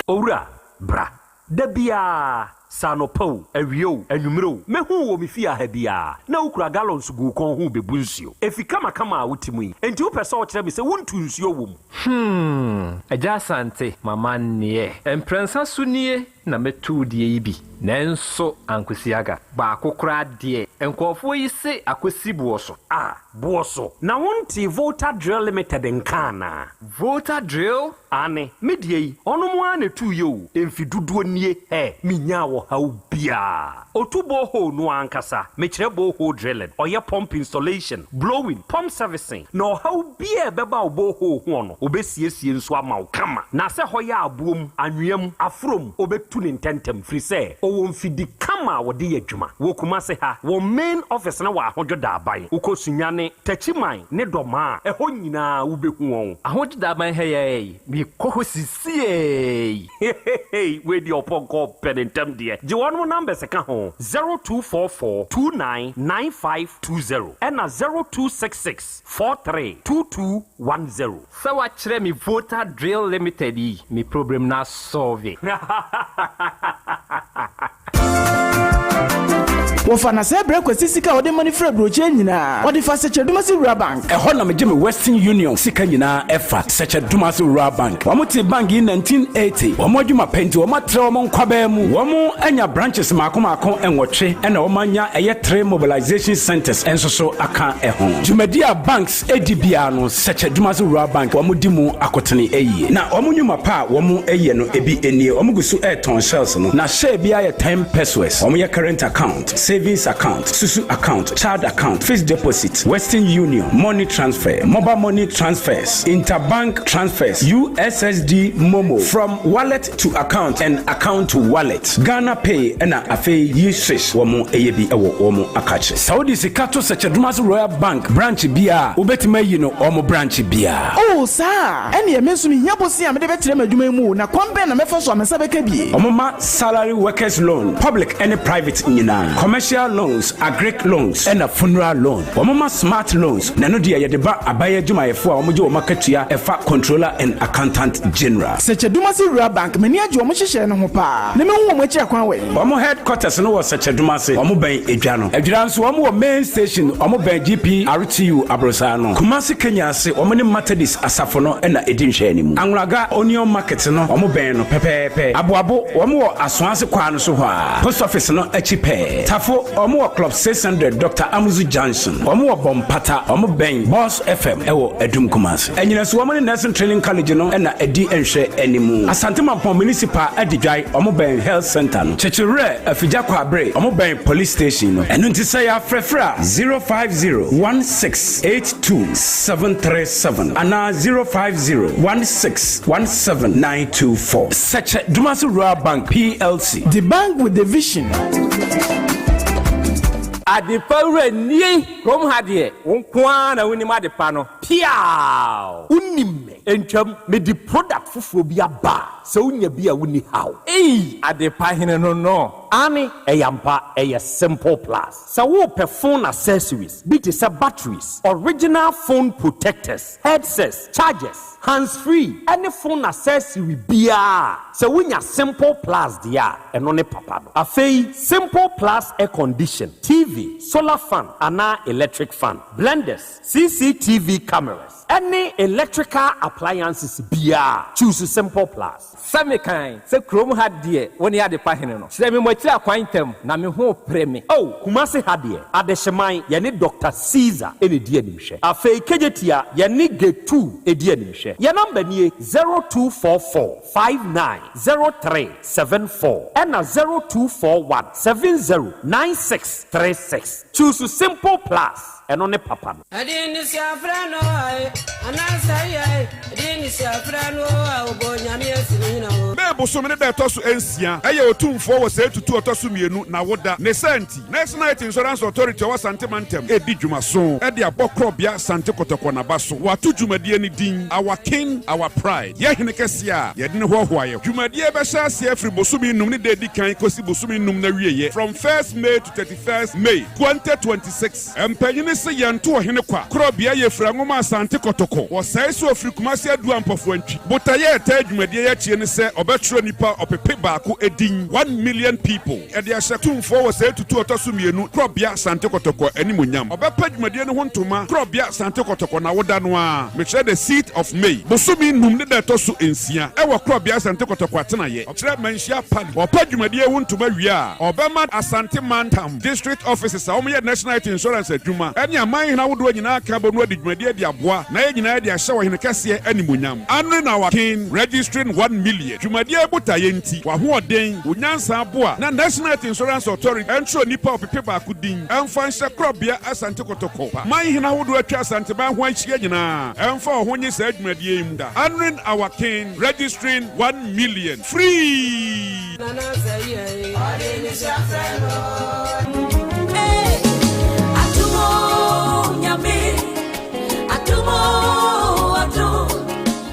Owura, bra. Da biara. Sɛ anɔpa o, awia o, anwummere o, mɛhu wo wɔ me fie ha biara, na wokura gallons gu wo kɔn ho rebebu nsuo. Efi kamakama a wote mu yi, enti wopɛ sɛ wokyerɛ me sɛ wontu nsuo wɔ mu? Hmm, Agya Asante, m'amanneɛ. Mprɛnsa so nie na mɛtu wo deɛ yi bi, nanso ankosi aga. Baako koraa deɛ, nkurɔfoɔ yi se akɔsi boɔ so. Ah, boɔ so? Na wontee Volta Drill Limited nka anaa? Volta Drill? Aane, me deɛ yi, ɔnom ara na ɛtuiɛ o, mfe dodoɔ nie, hɛ, menyaa ɔhaw biara. Ɔtu borehole no ara ankasa, mekyerɛ borehole drilling, ɔyɛ pump installation, blowing, pump servicing, na ɔhaw biara a ɛbɛba wo borehole ho no, ɔbɛsiesie nso ama wo kama. Na sɛ hɔ yɛ aboɔ mu, anwea mu, aforɔ mu, ɔbɛtu no ntɛntɛm, firi sɛ ɔwɔ mfidi kama a wɔde yɛ adwuma. Wɔ Kumase ha, wɔn main office no wɔ Ahodwo Daaban. Wokɔ Sunyani, Techiman ne Dɔmaa a, ɛhɔ nyinaa wobɛhu wɔn. Ahodwo Daaban ha yi ara yi, mekɔ hɔ sisiei. Hehehe wei deɛ ɔpɔnkɔ pɛ ne ntɛm deɛ. Gye wɔnom numbers ka ho, 0244 29 9520 ɛna 0266 43 2210. Sɛ wakyerɛ me Volta Drill Limited yi, me problem no asɔlve. Wɔfa na sɛ brɛ Kwasi sika a ɔde ma no firi aburokyire nyinaa, ɔde fa Sɛkyɛ Dumasi Rural Bank. Ɛhɔ na megye me Western Union sika nyinaa ɛfa, Sɛkyɛ Dumasi Rural Bank. Wɔn tee bank yi 1980. Wɔn adwuma pɛ nti wɔn atrɛ wɔn nkwabaa mu. Wɔn anya branches maako maako nwɔtwe ɛna wɔn anya ɛyɛ three mobilization centers nso so aka ɛho. Dwumadi a banks di biara no, Sɛkyɛ Dumasi Rural Bank wɔn di mu akotene yie. Na wɔn nnwuma pa a wɔn yɛ no ebi nie, wɔn gu so retɔn shells no, na share biara yɛ ten pesewas. Wɔn yɛ current account, savings account, susu account, child account, fixed deposit, Western Union, money transfer, mobile money transfers, interbank transfers, USSD momo, from wallet to account and account to wallet, Ghana Pay ɛna afei yi swish wɔn yɛ bi wɔ wɔn akakye. Sɛ wode sika to Sɛkyɛ-Dumase Royal Bank branch biara a, wobɛtumi ayi no wɔn branch biara. Oh, saa a? Ɛnneɛ me nso mehia bosea a mede bɛkyerɛ m'adwuma yi mu o, na kwan bɛn na mɛfa so a me nsa bɛka bi? Wɔma salary workers loan, public ne private nyinaa, commercial loans, agric loans, ɛna funeral loan. Wɔma smart loans, na ɛno deɛ yɛde ba aban adwumayɛfoɔ a wɔgye wɔn akatua ɛfa Controller and Accountant General. Sɛkyɛ-Dumase Rural Bank, m'ani agye wɔn nhyehyɛe no ho paa, na mehu wɔn akyi akwan wɛn? Wɔn headquarters no wɔ Sɛkyɛ-Dumase, wɔn bɛn Edwa no. Adwira nso wɔn wɔ main station, wɔn bɛn GPRTU aborosaa no. Kumasi Kenya ase, wɔn ne Methodist asafo no na ɛdi nhwɛanimu. Anwulaga Onion Market no, wɔn bɛn no pɛpɛɛpɛ. Aboabo, wɔn wɔ Asoase kwaa no so hɔ ara, Post Office no akyi pɛɛ. Tafo, wɔn wɔ Club 600 Doctor Amuzu Junction. Wɔn wɔ Bɔmpata, wɔn bɛn Boss FM wɔ Adum Kumasi. Anyinaso, wɔn ne Nursing Training College no na ɛdi nhwɛanimu. Asante Mampong Municipal Adidwae, wɔn bɛn Health Centre no. Kyekyewerɛ, Afigya Kwabre, wɔn bɛn Police Station no. Ɛno nti sɛ yɛafrɛfrɛ a, 050 1682 737 anaa 050 16 17 924. Sɛkyɛ Dumasi Rural Bank PLC. The bank with the vision. Adepa wura nie! Kurom ha deɛ, wo nko ara na wonim adepa no. Piaaw! Wonim me. Ntwam, mede product foforɔ bi aba a, sɛ wonya bi a wonni haw. Ei! Adepa hene no no. Aane, ɛyɛ ampa, ɛyɛ Simple Plus. Sɛ worepɛ phone accessories bi te sɛ batteries, original phone protectors, headsets, chargers, hands free ne phone accessory biara a, sɛ wonya Simple Plus deɛ a, ɛno ne papa no. Afei, Simple Plus air condition, TV, solar fan anaa electric fan, blenders, CCTV cameras, ne electrical appliances biara a, choose Simple Plus. Sɛ mekan sɛ kurom ha deɛ wo ne adepa hene no, kyerɛ me mo akyiri akwan ntɛm, na me ho repere me. Oh, Kumasi ha deɛ, Adehyeman, yɛne Doctor Caesar na ɛdi animhwɛ. Afei Kejetia, yɛne Getu di animhwɛ. Yɛn number nie, 0244 59 03 74 ɛna 0241 70 96 36. Choose Simple Plus, ɛno ne papa no. Ɛde ne si afrɛ no ae, anaasɛ yɛe, ɛde ne si afrɛ no a ɔbɔ Nyame asi ne hena o. May bosome ne da ɛtɔ so nsia yɛ Otumfoɔ wɔ Sɛɛ Tutu ɔtɔ so mmienu n'awoda. Ne saa nti, National Health Insurance Authority a ɔwɔ Asante Mantam redi dwumaso de abɔ Korɔbea Asante Kɔtɔkɔ n'aba so. Wɔato dwumadie no din Our King, Our Pride, Yɛn Hene Kɛseɛ a Yɛde No Hoahoa Yɛn Ho. Dwumadie yi bɛhyɛ aseɛ afiri bosome nnum ne da ɛdi kan kɔsi bosome nnum n'awieɛ, from first May to 31st May, 2026. Mpanyini. se yɛnto ɔhene kwa. Korɔbea yɛ fira nwoma Asante Kɔtɔkɔ. Wɔsɛe so ɔfiri Kumasi adu Ampɔfoantwi. Botaeɛ a ɛtaa dwumadie yi akyie ne sɛ ɔbɛtwerɛ nnipa ɔpepe baako edin, 1,000,000 people, de ahyɛ Tumfoɔ wɔ sɛe tutu ɔtɔ so mmienu Korɔbea Asante Kɔtɔkɔ animuonyam. Ɔbɛpa dwumadie no ho ntoma Korɔbea Asante Kɔtɔkɔ n'awoda no ara, mekyerɛ the seat of May, bosome num ne da ɛtɔ so nsia, ɛwɔ Korɔbea Asante Kɔtɔkɔ atenaeɛ, ɔkyerɛ Manhyia Pali. Ɔpa dwumadie ho ntoma wie a, ɔbɛma Asante Mantam, District Offices a wɔyɛ National Health Insurance adwuma ne aman hene ahodoɔ nyinaa ka bɔ mu adi dwumadie de aboa na yɛn nyinaa de ahyɛ ɔhene kɛseɛ animuonyam. Anri na King Registering 1,000,000 Dwumadie botaeɛ nti, w'ahoɔden, wo nyansa aboa na National Health Insurance Authority ntwerɛ nnipa ɔpepe baako din mfa nhyɛ korɔbea Asante Kotoko pa. Man hene ahodoɔ atwa Asanteman ho ahyia nyinaa mfa wɔn ho nye saa dwumadie yi mu da. Anri our King Registering 1,000,000 Free!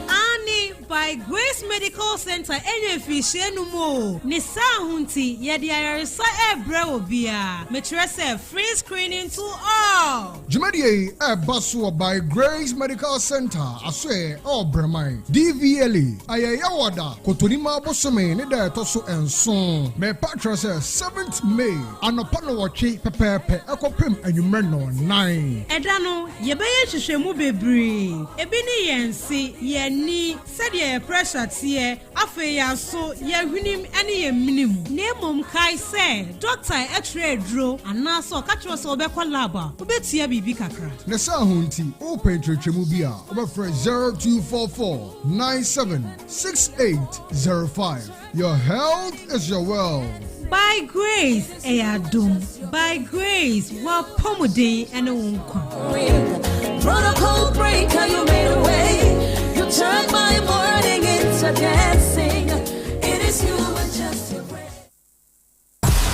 Aane, by Grace Medical Center anya mfirihyia num oo, ne saa ho nti yɛde ayaresa ɛrebrɛ obiara, mekyerɛ sɛ free screening to all. Dwumadie yi reba so wɔ By Grace Medical Center asoɛeɛ wɔ Breman, DVLA, Ayɛyɛwɔda, Kotonima bosome ne da a ɛtɔ so nson, mepa kyerɛ sɛ seventh May, anɔpa nnɔwɔtwe pɛpɛɛpɛ kɔpem anwummerɛ nnɔnnan. Ɛda no, yɛbɛyɛ nhwehwɛmu bebree. Ebi ne yɛn se, yɛn ani, sɛdeɛ yɛn pressure teɛ, Afei yɛn aso, yɛn hwenem ne yɛn mene mu. Na mmom kae sɛ, dɔkta kyerɛ aduro anaasɛ ɔka kyerɛ wo sɛ wobɛkɔ lab a, wobɛtua biribi kakra. Ne saa ho nti, wopɛ nkyerɛkyerɛmu bi a, wobɛfrɛ 0244 97 6805. Your health is your wealth. By grace ɛyɛ adom. By grace w'apɔmuden ne wo nkwa. Protocol breaker, you made a way. You turned my mourning into dancing. It is you and just your grace.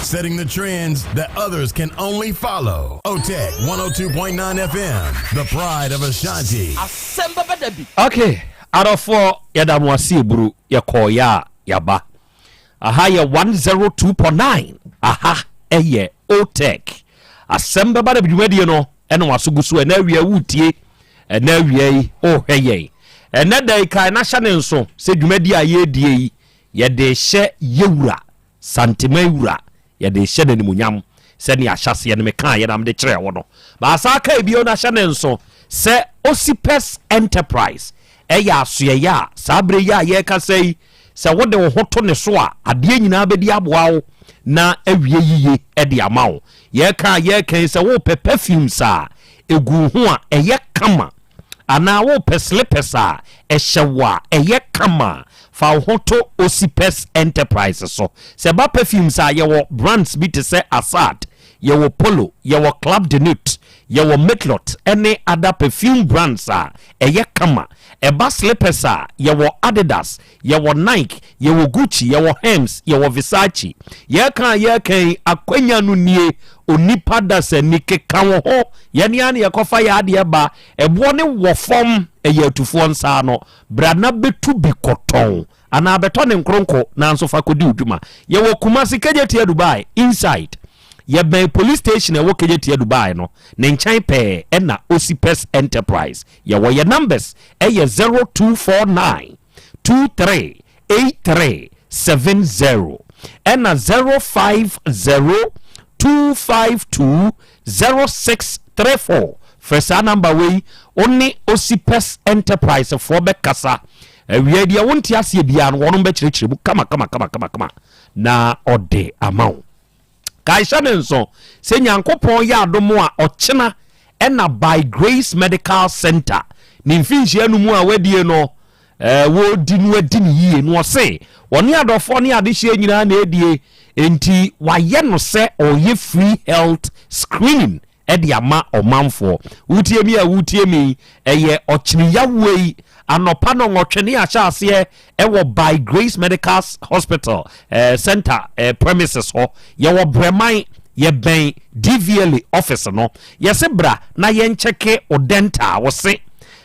Setting the trends that others can only follow. OTEC 102.9 FM, the pride of Ashanti. Asɛm bɛba da bi. Ok adɔfoɔ yɛda mo ase eburu yɛkɔɔeɛ a yɛaba Aha yɛ 102.9 aha ɛyɛ OTEC asɛm bɛba na dwumadie no ɛna waso gu so ɛna awia wotie ɛna awia yi wohwɛ yɛn ɛnɛ da yi kae na hyɛ ne nso sɛ dwumadie a yɛredie yi yɛde hyɛ yɛwura Santeman wura yɛde rehyɛ no animuonyam sɛnea ahyɛaseɛ no mekaeɛ na mede kyerɛɛ wo no. Baasa kae bio na hyɛ no nso sɛ Osipes Enterprise yɛ asoɛeɛ a saa berɛ yi a yɛrekasa yi sɛ wode wo ho to ne so a adeɛ nyinaa bɛdi aboa wo na awie yiye de ama wo. Yɛreka a yɛreka yi sɛ wopɛ perfumes a ɛgu wo ho a ɛyɛ kama anaa wopɛ slippers a ɛhyɛ wo a ɛyɛ kama a, fa wo ho to Osipes Enterprise so. Sɛ ɛba perfumes a, yɛwɔ brands bi te sɛ Assad, yɛwɔ Polo, yɛwɔ Club de Nuit, yɛwɔ Matelot ne other perfume brands a ɛyɛ kama. Ɛba slippers a, yɛwɔ Adidas, Yɛwɔ Nike, yɛwɔ Gucci, yɛwɔ Herms, yɛwɔ Versace. Yɛreka a yɛreka yi, akwanya no nie, onipa dasani, keka wo ho. Yɛn ara na yɛkɔfa yɛn adeɛ ba. Ɛboɔ no wɔ fam, ɛyɛ atufoɔ nsa ano. Bra na bɛtu bi kɔtɔn, anaa bɛtɔ ne nkronko nanso fa kɔdi wo dwuma. Yɛwɔ Kumasi, Kejetia Dubai, inside. Yɛbɛn police station a ɛwɔ Kejetia Dubai no, ne nkyɛn pɛɛ ɛna Osipes Enterprise. Yɛwɔ yɛn numbers ɛyɛ 0249. 23 83 70 ɛna 050 252 0634 frɛ saa namba wei wo ne Osipes Enterprise foɔ bɛkasa awia deɛ wonte aseɛ biara no wɔnom bɛkyerɛkyerɛ mu kama kama kama kama kama na ɔde ama wo Kae hyɛ no nso sɛ Nyankopɔn yɛ adom a ɔkyena ɛna By Grace Medical Center ne mfinhyia no mu a wadie no eh, wɔredi no adi no yie no ɔse wɔne adɔfoɔ ne adehyeɛ nyinaa na ɛdie enti wayɛ no sɛ ɔyɛ free health screening de ama ɔmanfoɔ. Wotie me a wotie me yi, ɛyɛ ɔkyene yawoɔ yi anɔpa nɔnwɔtwe ne ahyɛ aseɛ ɛwɔ By Grace Medical Hospital eh, Center eh, premises hɔ. Yɛwɔ Brɛman, yɛbɛn DVLA office no. Yɛse bra na yɛnkyɛke wo dental, wo se.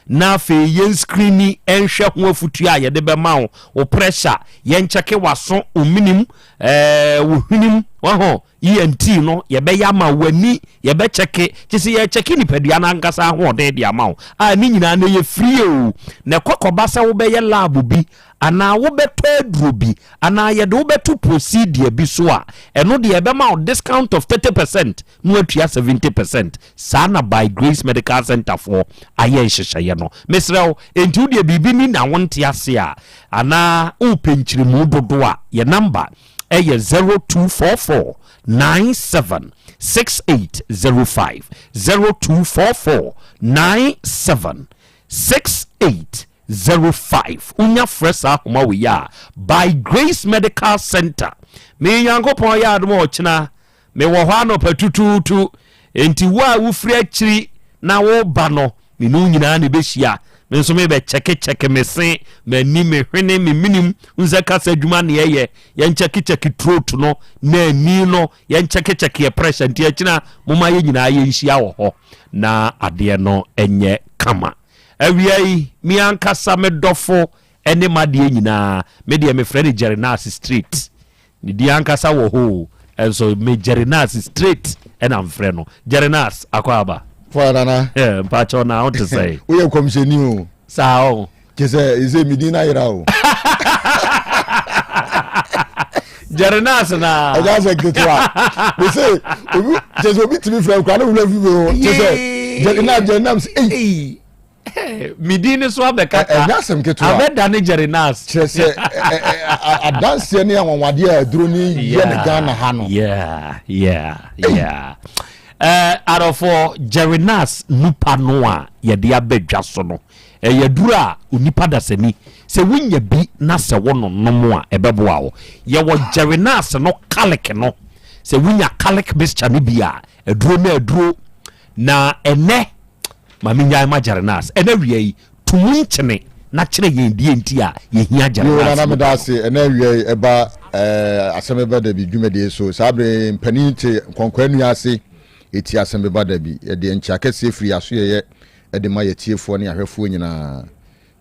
na afei yɛn screeni nhwɛ ho afutuo a yɛde bɛma wo, wo pressure, yɛnkyɛke w'aso, wo menim, ɛɛ, wo hwenem, waho, ENT no yɛbɛyɛ ama wo, w'ani yɛbɛkyɛke, kyɛ sɛ yɛkyɛke nipadua no ankasa ahoɔden de ama wo, a ne nyinaa no ɛyɛ free o, na ɛkɔ kɔba sɛ wobɛyɛ lab bi anaa wobɛtɔ aduro bi anaa yɛde wobɛto procedure bi so a, ɛno deɛ ɛbɛma wo discount of 30 percent na watua 70 percent. Saa na By Grace Medical Center foɔ ayɛ nhyehyɛeɛ no. Mesrɛ wo, enti wo deɛ biribi ni na wonte ase a, anaa wopɛ nkyerɛmu dodoɔ a, yɛ number ɛyɛ 0244 97 6805, 0244 97 6805. Wonya frɛ saa ahoma wei a, By Grace Medical Center. Me Nyankopɔn yɛ adom a ɔkyena mewɔ hɔ anɔpa tutuutu, enti wo a wofiri akyiri na woba no, me ne wo nyinaa na ɛbɛhyia. Me nso mebɛkyɛkekyɛke me se, m'ani, me hwene, me menim nsɛ kasa adwuma ne ɛyɛ. Yɛnkyɛkekyɛke throat no na ani no, yɛnkyɛkekyɛke yɛ pressure. Nti akyina momma yɛn nyinaa yɛnhyia wɔ hɔ na adeɛ no nyɛ kama. Awia yi, me ankasa me dɔfo ne m'adeɛ nyinaa, me deɛ mefrɛ no Jerry Nurse Street. Ne din ankasa wɔ hɔ o, nso me Jerry Nurse Straight ɛna mfrɛ no. Jerry Nurse, akɔ aba. Fɔɔ nana. Eh, mpakyɛw na wo te sɛn? Woyɛ nkɔmhyɛni o. Saa o. Kyɛ sɛ ɛsɛ me din no ayera o. Jerry Nurse na. Ɛnyɛ asɛ ketewa. Me se obi kyɛ sɛ obi tumi frɛ nkura ne wura fi mi o. Kyɛ sɛ Jerry Nurse Jerry Nurse ei. Me din ne so abɛkata. Ɛnyɛ asɛm ketewa. Abɛda ne Jerry Nurse. Kyerɛ sɛ adanseɛ ne anwanwadeɛ a aduro ne yɛ ne Ghana ha no. Yeah, yeah, yeah. Uh, adɔfoɔ Jerry Nurse nupa no a yɛde aba dwa so no, ɛyɛ aduro a onipa dasani sɛ wonya bi na sɛ wononom a ɛbɛboa wo. Yɛwɔ Jerry Nurse no calic no, sɛ wonya calic mixture no bi a, aduro no aduro. Na ɛnɛ Ma menyae ma Jernas. Ɛna awia yi, to mu nkyene na kyerɛ yɛn deɛ nti a yɛhia Jernas. Yoo Nana meda ase ɛna awia yi ɛba ɛɛ asɛm bɛba dabi dwumadie so saa bere mpanin te nkɔnkɔn nua ase eti asɛm bɛba dabi yɛde nkyea kɛseɛ firi aso yɛyɛ ɛde ma yɛtiefoɔ ne ahwɛfoɔ nyinaa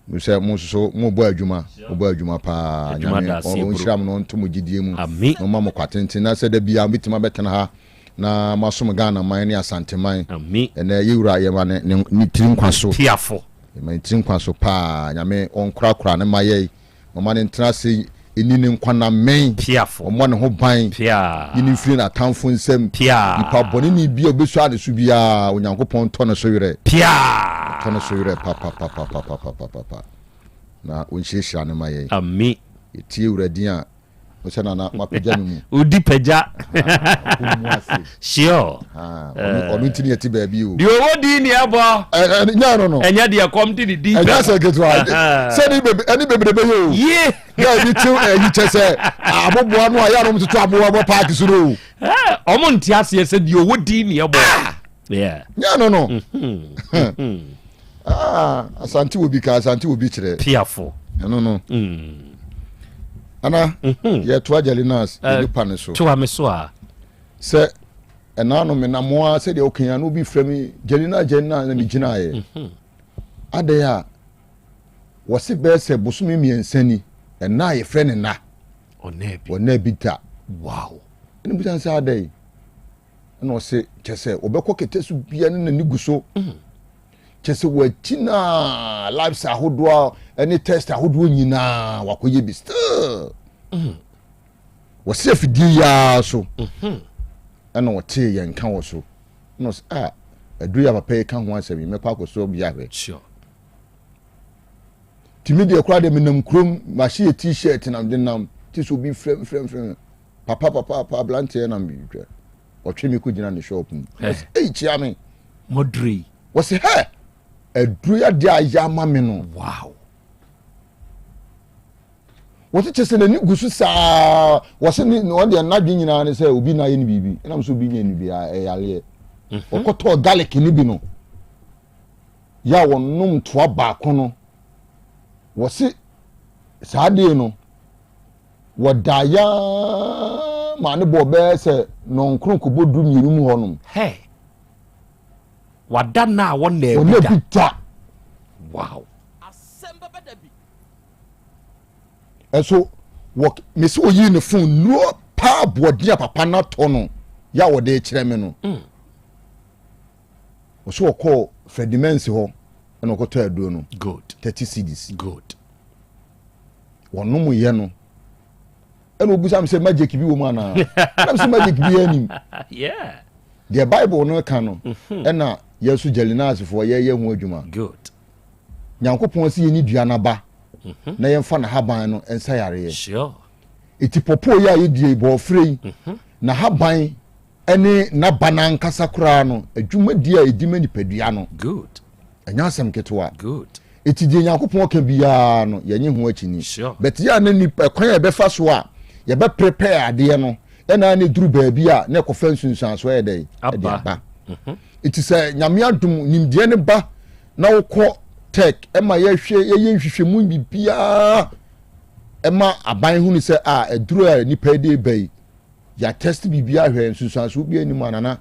Menim sɛ mo nso so mobɔ adwuma, mobɔ adwuma paa. Adwuma Nyame da aseɛ bro. ɔnhyira mo na ɔnto mo gyidie mu Ami. na ɔma mo kwa tenten na sɛ da biara mobɛtumi abɛtena ha na moasom Ghana man ne Asante man. Ami. Ɛnɛ yɛ wura yɛma ne, ne, ne tiri nkwa so. Piafo. Yɛma ne tiri nkwa so paa. Nyame ɔnkorakora ne ma yɛi. Ɔma ne ntena ase nni ne nkwa nna mmɛn. Piafo. Ɔmmɔ ne ho ban. Piaa. Yi no mfiri n'atamfo nsam. Piaa. Nipa bɔneni bi a obesu ade so biara, Onyankopɔn ntɔ ne so werɛ. Piaa. Ɔtɔ ne so werɛ papapapapapapapa. Na ɔnhyirahyira no ma yɛn. Ami. Yɛtie Wura din a, wo sɛ Nana mapagya me mu. Wodi pagya. Ɔkɔ mu ase. Sure. Ɔno nti ne yɛte baabi o. Deɛ ɔwɔ din ne ɛbɔ. Nyɛ no no. Ɛnyɛ deɛ kɔm de ne din. Ɛnyɛ sɛ ketewa. Sɛ ɛne bebrebe yɛ o. Yie. Yɛ ebi te ɛyi kyɛ sɛ aboboa no a yɛ anom toto aboa bɔ paaki so no o. Ɔmo nte aseɛ sɛ deɛ ɔwɔ din ne ɛbɔ. Nyɛ no no. Asante wɔ bi ka asante wɔ bi kyerɛ. Piafo. Ɛno no. Ana yɛto agyali nas nipa ne so. Toa me so a. Sɛ ɛna no menam a sɛdeɛ woka yi a na obi frɛ me gyalina gyalina na megyinaeɛ. Adɛn a wɔse bɛyɛ sɛ bosome mmiɛnsa ni ɛna a yɛfrɛ ne nna ɔnaa bi da. Wow. Ɛna bisa sɛ adɛn ɛna ɔse kyɛ sɛ ɔbɛkɔ kɛtɛ so bia ne n'ani gu so. Kyɛ sɛ wɔakyi na labs ahodoɔ ne test ahodoɔ nyinaa wakɔyɛ bi still. Wɔsi afidie yi ara so ɛna ɔtee yɛn nka wɔ so ɛna ɔsɛ a aduro yi a papa yi ka ho asɛm yi mɛkɔ akɔsɔ bi ahwɛ. Tìmi deɛ koraa deɛ menam kurom mahyɛ yɛ t-shirt na mede nam ti so obi frɛ frɛ frɛ papa papa papa aberanteɛ na mehwɛ ɔtwe me kɔgyina ne shop mu ɔsɛ ei kyia me mɔdurei wɔsɛ hɛ aduro yi adeɛ a ayɛ ama me no wow Wɔse kyɛ sɛ n'ani gu so saa wɔse ne wɔn deɛ n'adwene nyinaa ne sɛ obi na ayɛ ne biribi ɛnam sɛ obi nyɛ ne bi ɛyareɛ mhm. ɔkɔtɔɔ garlic ne bi no yɛ a wɔnom toa baako no wɔse saa deɛ no wɔda yaa maa ne bɔɔ bɛyɛ sɛ nɔnkron kɔbɔ du mmienu mu hɔnom Wada nna a wɔnnaa bi da. Wɔnnaa bi da. Wow. Ɛso wɔ mesi oyii ne phone nnuro paa boɔden a papa no atɔ no yɛ a wɔde kyerɛ me no. Ɔso ɔkɔɔ Fredimɛnsi hɔ ɛna ɔkɔtɔ aduro no. Good. 30 cedis. Good. Wɔnom yɛ no. Ɛna obusa mi sɛ magic bi wɔ mu anaa? Ɛna mi sɛ magic bi anim. Yeah. Deɛ Bible no ka no mhm. ɛna yɛn nso gyalinaasfoɔ yɛyɛ ho adwuma. Good. Nyankopɔn sɛ yɛni dua n'aba mhm. na yɛmfa n'ahaban no nsa yareɛ. Sure. Eti pɔpɔ yi a yɛdie bɔɔfrɛ yi mhm. n'ahaban ɛne n'aba no ankasa koraa no adwumadie a ɛdi ma nipadua no. Good. Ɛnyɛ asɛm ketewa. Good. Eti deɛ Nyankopɔn ka biara no yɛnye ho akyini. Sure. But yɛ a na nipa ɛkwan a yɛbɛfa so a yɛbɛ prepare adeɛ no ɛna na ɛduru baabi a na ɛkɔfa nsunsuansoɔ yɛ dɛn ɛde aba. Mhm. Eti sɛ Nyame adom nimdeɛ no ba na wokɔ tech ɛma yɛhwɛ yɛyɛ nhwehwɛmu biribiara ɛma aban hunu sɛ a aduro a nipa de ba yi yɛatest biribiara hwɛ nsunsuansoɔ biara anim anana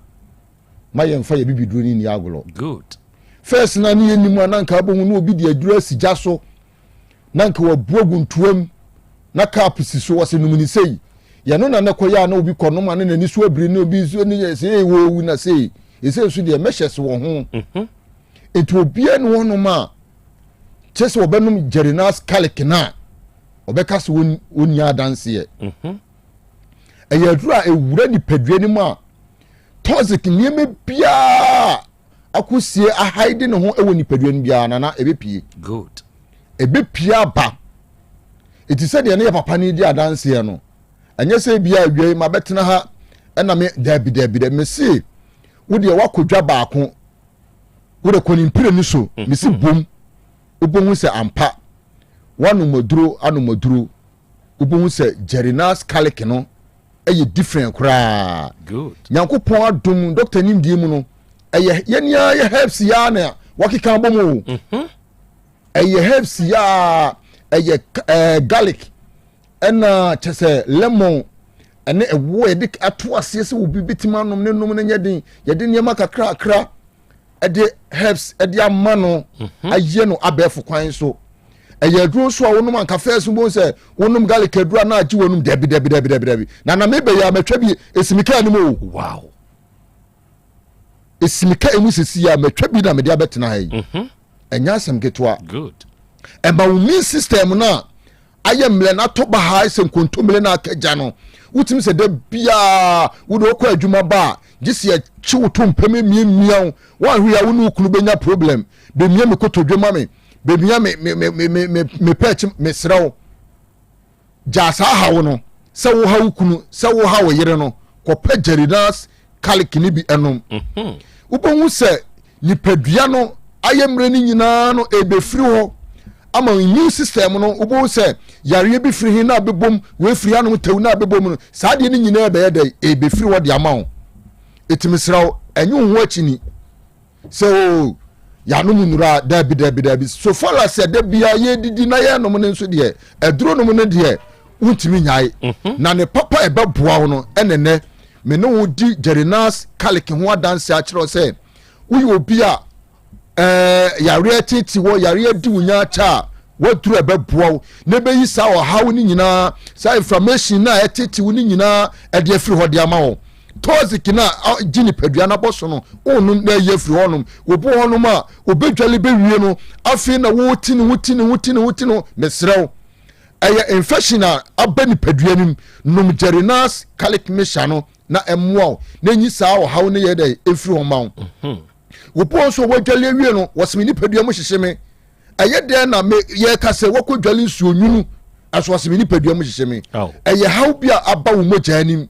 ma yɛmfa yɛ bibiduro no nni agorɔ. Good. First na ne yɛnim a na nka abɛhu na obi de aduro asi gya so na nka wabu agu ntoam na cup si so wɔsɛ nom ne sei yɛno na ne kɔyɛ a na obi kɔ nom a ne n'ani so abiri ne obi nso ne yɛ sɛ ee wɔwu na sei ɛsɛ nso deɛ mɛhyɛ so wɔ ho mhm. nti obiara ne wɔnom a kyɛ sɛ wɔbɛnom Jerinas Kalik no a ɔbɛka sɛ wɔnni adanseɛ mhm. ɛyɛ aduro a ɛwura nipadua no mu a toxic nneɛma biara akosie ahaide ne ho wɔ nipadua no biara nana ɛbɛpie good ɛbɛpie aba ɛti sɛ deɛ ne yɛ papa no di adanseɛ no ɛnyɛ sɛ bia awia yi ma bɛtena ha ɛna me daabi daabi daabi mese wo deɛ woakɔ dwa baako wo de kɔ ne mpire no so mhm. mese bom wobɛhu sɛ ampa woanom aduro anom aduro wobɛhu sɛ Jerinas Kalik no ɛyɛ different koraa. Nyankopɔn adom doctor nimdeɛ mu no ɛyɛ yɛn ara yɛ herbs yaa na wakeka abɔ mu o. Mhm. Ɛyɛ herbs yaa ɛyɛ ɛɛ garlic ɛna kyɛ sɛ lemon ɛne ɛwoɔ yɛde ato aseɛ sɛ obi bɛtumi anom ne nom no nyɛ den yɛde nneɛma kakrakra ɛde herbs ɛde ama no mhm. ayɛ no abɛɛfo kwan so ɛyɛ aduro nso a wonom anka fɛs bo sɛ wonom garlic aduro a na agye wɔnom dabi dabi dabi dabi dabi na na mebɛyɛ a matwa bi esimi kaa no mu o wow esimi kaa mu sisi a matwa bi na mede abɛtena ha yi mhm. ɛnyɛ asɛm ketewa good ɛma wo immune system no a ayɛ mmerɛ na atɔ bahaa sɛ nkontommire na aka gya no wotumi sɛ da biara wode wokɔ adwuma ba a gye sɛ yɛkye wo to mpam miamia wo woanhwɛ a wo ne wo kunu bɛnya problem bɛmia me kotodwe ma me bɛmia me me me me me me pɛɛkyi mesrɛ wo gyaa saa haw no sɛ woha wo kunu sɛ woha wo yere no kɔpɛ Jerinas kalik no bi ɛnom mhm. wobɛhu sɛ nipadua no ayɛ mmerɛ no nyinaa no ɛbɛfiri hɔ ama immune system no wobɛhu sɛ yareɛ bi firi he na abɛbom wɔafiri hanom tɛw na abɛbom no saa deɛ no nyinaa bɛyɛ dɛ ɛbɛfiri hɔ de ama wo ɛtumi serɛ wo ɛnyɛ wo ho akyini sɛ o oh, yɛanom nnuro a daabi daabi daabi so far as ɛda biara yɛdidi na yɛnom no nso deɛ aduro nom no deɛ wontumi nyae mhm. na ne papa ɛbɛboa wo no ɛnɛ nɛ me ne wo di Jerinas Kalik ho adanse akyerɛ sɛ woyɛ obi a ɛɛ yareɛ tete wɔ yareɛ di wo nya akyɛ a waduru ɛbɛboa wo na ɛbɛyi saa ɔhaw no nyinaa saa inflammation no a ɛtete wo no nyinaa ɛde afiri hɔ de ama wo toxic no a gye nipadua no abɔ so no wonom na ɛyi afiri hɔnom obi hɔnom a obɛdwale bɛwie no afei na wote ne ho ti ne ho ti ne ho ti ne ho mesrɛ wo ɛyɛ infection a aba nipadua no mu nom Jerinas calic mixture no na ɛmmoa wo na ɛnyi saa ɔhaw no yɛ dɛ ɛmfiri hɔ ma wo mhm. obi wɔ nso wɔadwale awie no wɔsɛ me nipadua mu hyehye me ɛyɛ dɛn na me yɛka sɛ wɔkɔ dwale nsuo nwunu ɛso ɔsɛ me nipadua mu hyehye me ɛyɛ haw bi a aba wo mogya anim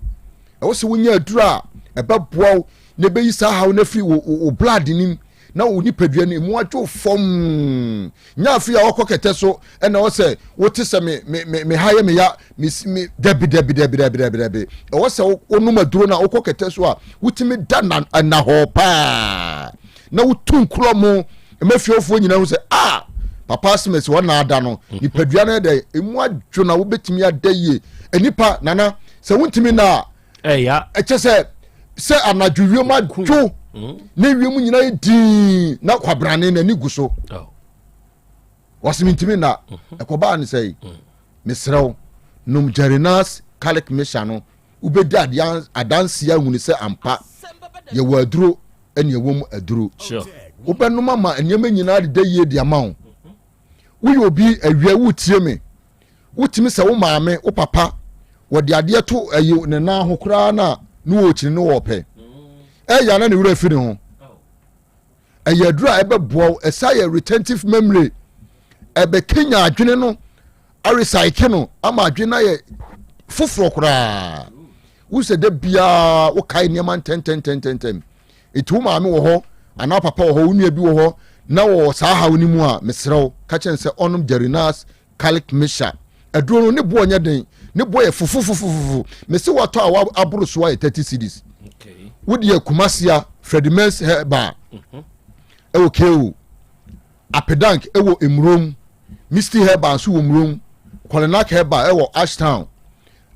ɛwɔ sɛ wonya aduro a ɛbɛboa wo na ɛbɛyi saa haw no afiri wo wo blood nim na wo nipadua no emu adwo fam nya afei a wɔkɔ kɛtɛ so ɛna ɛwɔ sɛ wote sɛ me me me me ha yɛ me ya me me dabi dabi dabi dabi dabi dabi ɛwɔ sɛ wonom aduro no a wokɔ kɛtɛ so a wotumi da na ɛna hɔ paa na wotu nkorɔ mu ɛma fiefoɔ nyinaa hu sɛ a papa asɛm wɔn na ada no mhm. nipadua no dɛ emu adwo na wobɛtumi ada yie nipa nana sɛ wontumi na a ɛkyɛ sɛ sɛ anadwo wiem adwo mm. ne wiem nyinaa yɛ dii na kwabrane n'ani gu so oh. Wɔse mentumi nna. Ɛkɔbaa ne sɛi. Mesrɛ wo, nom Jerinas Calic Mixture no, wobɛdi adeɛ adanseɛ ahunu sɛ ampa yɛwɔ aduro ɛne ɛwɔ mu aduro. Wobɛnom ama nneɛma nyinaa deda yie de ama wo. Woyɛ obi awia wotie me, wotumi sɛ wo maame, wo papa, wɔde adeɛ to ɛyi ne nan ho koraa na ne wɔ kyini ne wɔ pɛ. Ɛyɛ na ne werɛ fi ne ho. Ɛyɛ aduro a ɛbɛboa wo, ɛsa yɛ retentive memory, ɛbɛkenya adwene no, arecycle no ama adwene no ayɛ foforɔ koraa. Wosɛ da biara wokae nneɛma ntɛntɛntɛntɛntɛm. Eti wo maame wɔ hɔ anaa papa wɔ hɔ, wo nua bi wɔ hɔ na wɔ saa haw no mu a, mesrɛ wo ka kyerɛ no sɛ ɔnom Jerinas Calic Mixture. Aduro no ne boɔ nyɛ den, ne boɔ yɛ fofofofofo. Mese watɔ a waboro so ayɛ 30 cedis. Wode yɛ Kumasia Freddie Mens Herbal ɛwɔ KO, Apedank ɛwɔ Emurom, Misty Herbal nso wɔ Murom, Kolinak Herbal ɛwɔ Ashtown,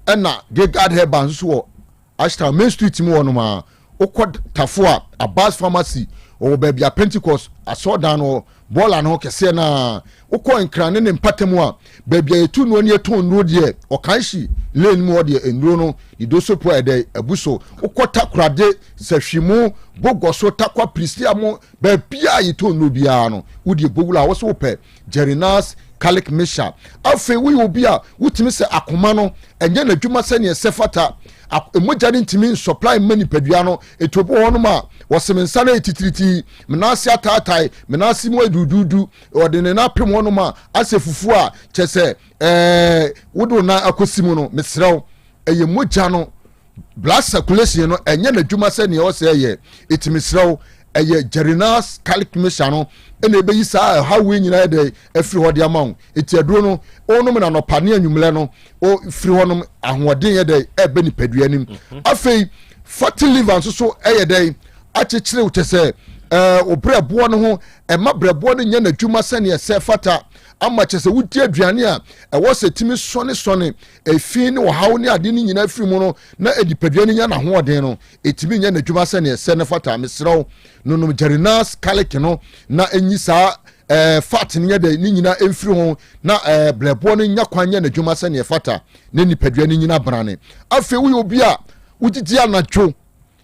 ɛna Gegard Herbal nso wɔ Ashtown Main Street mu hɔnom a, wokɔ Tafo a, Abbas Pharmacy, ɔwɔ baabi a Pentecost asɔrdan no wɔ, bɔɔla no ho kɛseɛ no a. Wokɔ Nkran ne ne mpata mu a, baabi a yɛtu nnuro ne yɛtɔn nnuro deɛ, Ɔkanhyi Lane mu hɔ deɛ, nnuro no, ne dosopo a ɛdɛ abu so. Wokɔ Takorade, Sahwimu, Bogoso, Tarkwa, Prestea mo, baabi a yɛtɔn nnuro biara no, wodeɛ bɔwura a, wo so wopɛ Jerinas Calic Mixture. Afei woyɛ obi a wotumi sɛ akoma no ɛnyɛ n'adwuma sɛnea ɛsɛ fata. Mogya no ntumi nsɔplae mma nipadua no. Eti obi wɔ hɔnom a wɔse me nsa no ayɛ titiritii, me nan ase ataatae, me nan ase mu ayɛ duduudu. Ɔde ne nan apem hɔnom a asɛ fufuo a kyɛ sɛ ɛɛ wode wo nan akɔsi mu no. Mesrɛ wo, ɛyɛ mogya no blood circulation no ɛnyɛ n'adwuma sɛ nea ɔsɛ ɛyɛ. Eti mesrɛ wo, ɛyɛ Jerinas Calic Mixture no ɛna ɛbɛyi saa ɛhaw wei nyinaa ɛdɛ afiri hɔ de ama wo. Eti aduro no wonom no anɔpa ne anwummerɛ no wofiri hɔ nom ahoɔden yɛ dɛ ɛbɛ nipadua nim. Mhm. Afei fatty liver nso so ɛyɛ dɛ akyekyere wo kyɛ sɛ ɛɛ obrɛboɔ no ho ɛma brɛboɔ no nyɛ n'adwuma sɛnea ɛsɛ fata ama kyɛ sɛ wodi aduane a ɛwɔ sɛ tumi sɔnesɔne efi ne ɔhaw ne ade no nyinaa firi mu no na nipadua no nya n'ahoɔden no ɛtumi nyɛ n'adwuma sɛnea ɛsɛ ne fata. Mesrɛ wo nonom Jerinas Calic no na ɛnyi saa ɛɛ fat no nyɛ dɛ ne nyinaa ɛmfiri ho na ɛɛ blɛboɔ no nya kwan nyɛ n'adwuma sɛnea ɛfata na nipadua no nyina brane. Afei woyɛ obi a wogyegye anadwo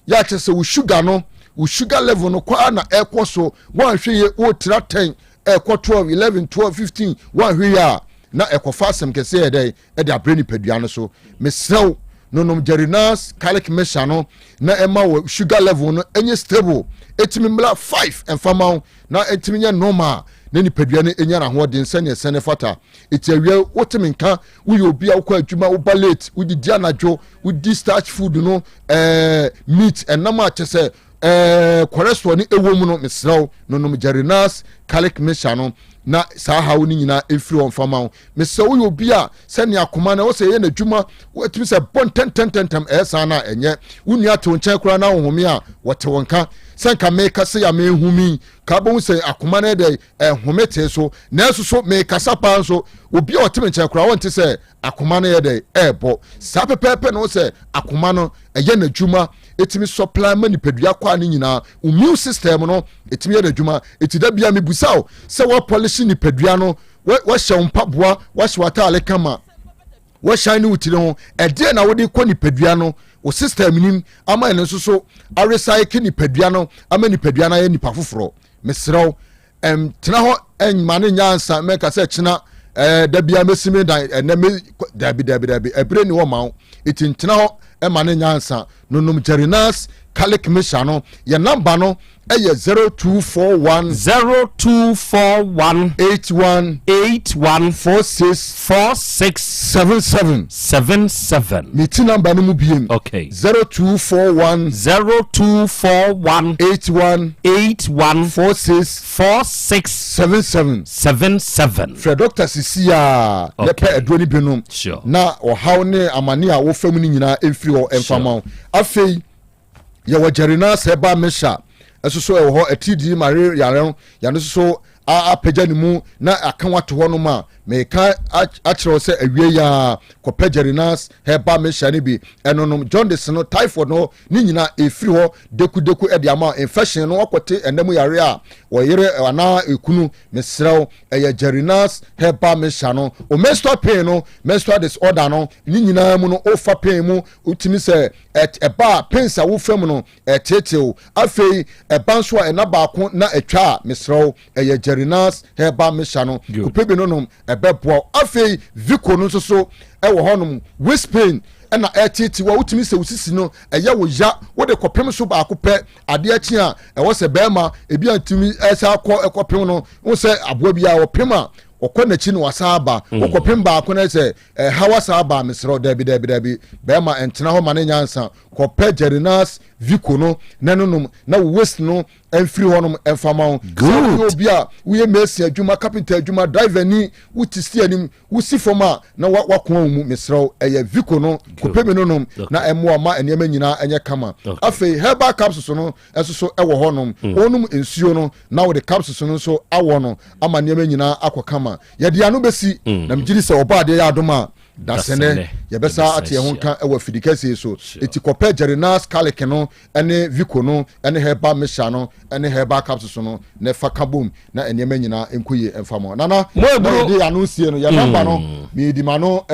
yɛ akyɛ sɛ wo sugar no wo sugar level no kɔ ara na ɛkɔ so woanhwɛ yie wotra 10 ɛkɔ 12 11 12 15 woanhwɛ yie a na ɛkɔfa asɛm kɛseɛ yɛ dɛ ɛde abrɛ nipadua no so. Mesrɛ wo nonom Jerinas Calic Mixture no na ɛma wɔ sugar level no ɛnyɛ stable ɛtumi mmla 5 ɛmfa ma wo na ɛtumi nyɛ normal na nipadua no ɛnya n'ahoɔden sɛnea ɛsɛ ne fata. Ɛti awia wote me nka woyɛ obi a wokɔ adwuma woba late wodidi anadwo wodi starch food no ɛɛ meat ɛnam a kyɛ sɛ ɛɛ cholesterol no ɛwɔ mu no mesrɛ wo nonom Jerinas Calic Mixture no na saa haw no nyinaa ɛmfiri hɔ mfa ma wo. Mesrɛ woyɛ obi a sɛnea akoma no ɛwɔ sɛ ɛyɛ n'adwuma watumi sɛ bɔ ntɛntɛntɛntɛm ɛyɛ saa no a ɛnyɛ wo nua te wo nkyɛn koraa na wohome a wɔte wo nka sɛ nka meka sɛ ya mehumi ka bɛhu sɛ akoma no ɛdɛ ɛhome tee so nanso so mekasa paa nso obi a ɔte me nkyɛn koraa wɔnte sɛ akoma no yɛ dɛ ɛɛbɔ saa pɛpɛɛpɛ na sɛ akoma no ɛyɛ n'adwuma ɛtumi supply ma nipadua kɔ a ne nyinaa immune system no ɛtumi yɛ n'adwuma. Ɛti da bia mebusa wo sɛ woapɔlehye nipadua no, wahyɛ wo mpaboa, wahyɛ w'ataale kama, wahyɛn ne wo tiri ho, ɛdeɛ na wode kɔ nipadua no wo system nim ama ɛno nso so arecycle nipadua no ama nipadua no ayɛ nipa foforɔ. Mesrɛ wo tena hɔ mma no nyɛ ansa mɛka sɛ kyena ɛɛ da bia mɛsi me dan ɛnɛ me dabi dabi dabi ɛbere ni hɔ ma wo eti ntena hɔ ɛma no nyɛ ansa nonom Jerinas Calic Mixture no. Yɛ namba no ɛyɛ 0241 0241 81 81 46 46 77 77. Ne ti namba no mu biem. Okay. 0241 0241 81 81 46 46 77 77. Frɛ dɔkta sisi a na pɛ aduro no bi nom na ɔhaw ne amane a wofa mu no nyinaa mfiri hɔ ɛmfa ma wo. Afei yɛwɔ Jerinas Herbal Mixture ɛso so ɛwɔ hɔ atiridii mare yare no yɛno nso so. apagya ne mu na aka wo ato hɔnom a, meka akyerɛ wo sɛ awie yi ara kɔpɛ Jerinas herbal mixture no bi ɛnonom. Jaundice no, typhoid no, ne nyinaa ɛfiri hɔ dekudeku de ama wo. Infection no, wakɔte ɛnna mu yare a, ɔyere anaa ekunu, mesrɛ wo, ɛyɛ Jerinas herbal mixture no. O menstrual pain no, menstrual disorder no, ne nyinaa mu no, wofa pain mu, wotumi sɛ ɛba a pains a wofa mu no, Ɛteetew. Afei ɛba nso a ɛna baako na ɛtwa a, mesrɛ wo, ɛyɛ Jerinas herbal mixture no. Kɔpɛ bi no nom, ɛbɛboa wo. Afei Vico no nso so ɛwɔ hɔnom. Waist pain ɛna ɛteetew a wotumi sɛ wo sisi no ɛyɛ wo ya, wode kɔpem so baako pɛ, adeɛ kye a ɛwɔ sɛ bɛrima ebi a ntumi ɛsɛ akɔ ɛkɔpem no, wo sɛ aboa bi a ɔpem a ɔkɔ n'akyi na wasan aba. Wokɔpem baako na sɛ ɛhaw asan aba a, mesrɛ wo, dabi dabi dabi, bɛrima ɛntena hɔ ma ne nyansa. Kɔpɛ Jerinas Vico no na no nom na wo waist no mfiri hɔnom mfa ma wo. Sɛ woyɛ obi a woyɛ mason adwuma, carpenter adwuma, driver ni, wote steer anim, wosi fam a na wakoa wo mu, mesrɛ wo, ɛyɛ Vico no, kɔpɛ bi no nom na ɛmmoa ma nneɛma nyinaa ɛnyɛ kama. Afei herbal capsules no nso so ɛwɔ hɔnom. Wonom nsuo no na wode capsules no nso awɔ no ama nneɛma nyinaa akɔ kama. Yɛde ano bɛsi na megye di sɛ ɔbɔ adeɛ yɛ adom a Dasɛnɛ, yɛbɛsa ate ɛho nka wɔ afidi kɛseɛ yi so. Eti kɔpɛ Jerinas Kalik no ne Vico no ne Herbal Mixture no ne Herbal Capsules no na fa ka bom na nneɛma nyinaa nkɔ yie mfa ma wo. Nana, na yɛde yɛn ano sie no, yɛn namba no, mede m'ano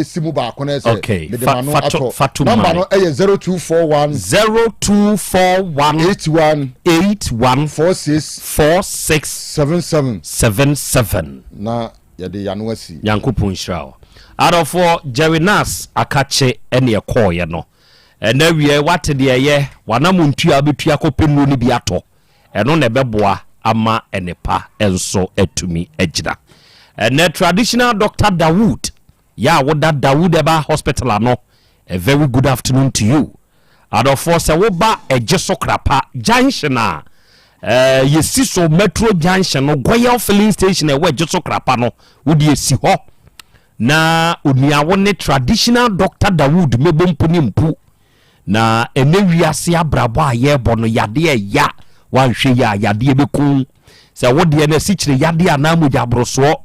si mu baako na ɛsɛ mede m'ano atɔ. Namba no yɛ 0241 0241 81 81 46 46 77 77. Na yɛde yano asi. Nyankopɔn nhyira wo. Adɔfoɔ, Jerry Nass akakye ɛne ɛkɔɔeɛ no. Ɛnɛ awia yi woate deɛ ɛyɛ, w'anamontua a wobɛtua akɔpɛ nnuro no bi atɔ, ɛno na ɛbɛboa ama nnepa nso atumi agyina. Ɛnɛ Traditional Doctor Dawood, yɛ a woda Dawood Herbal Hospital ano, a very good afternoon to you. Adɔfoɔ sɛ woba Ɛgyeso Krapa junction a, eh, yɛsi so Metro junction no, Goyal filling station a ɛwɔ Ɛgyeso Krapa no, wode asi hɔ na onuawo ne traditional Doctor Dawood mɛbɔ mpu ne mpu. Na ɛnɛ wiase abrabɔ a yɛrebɔ no, yadeɛ ɛya, wanhwɛ yi a yadeɛ bɛku. Sɛ wodeɛ no asikyire yadeɛ anaa mogya aborosoɔ,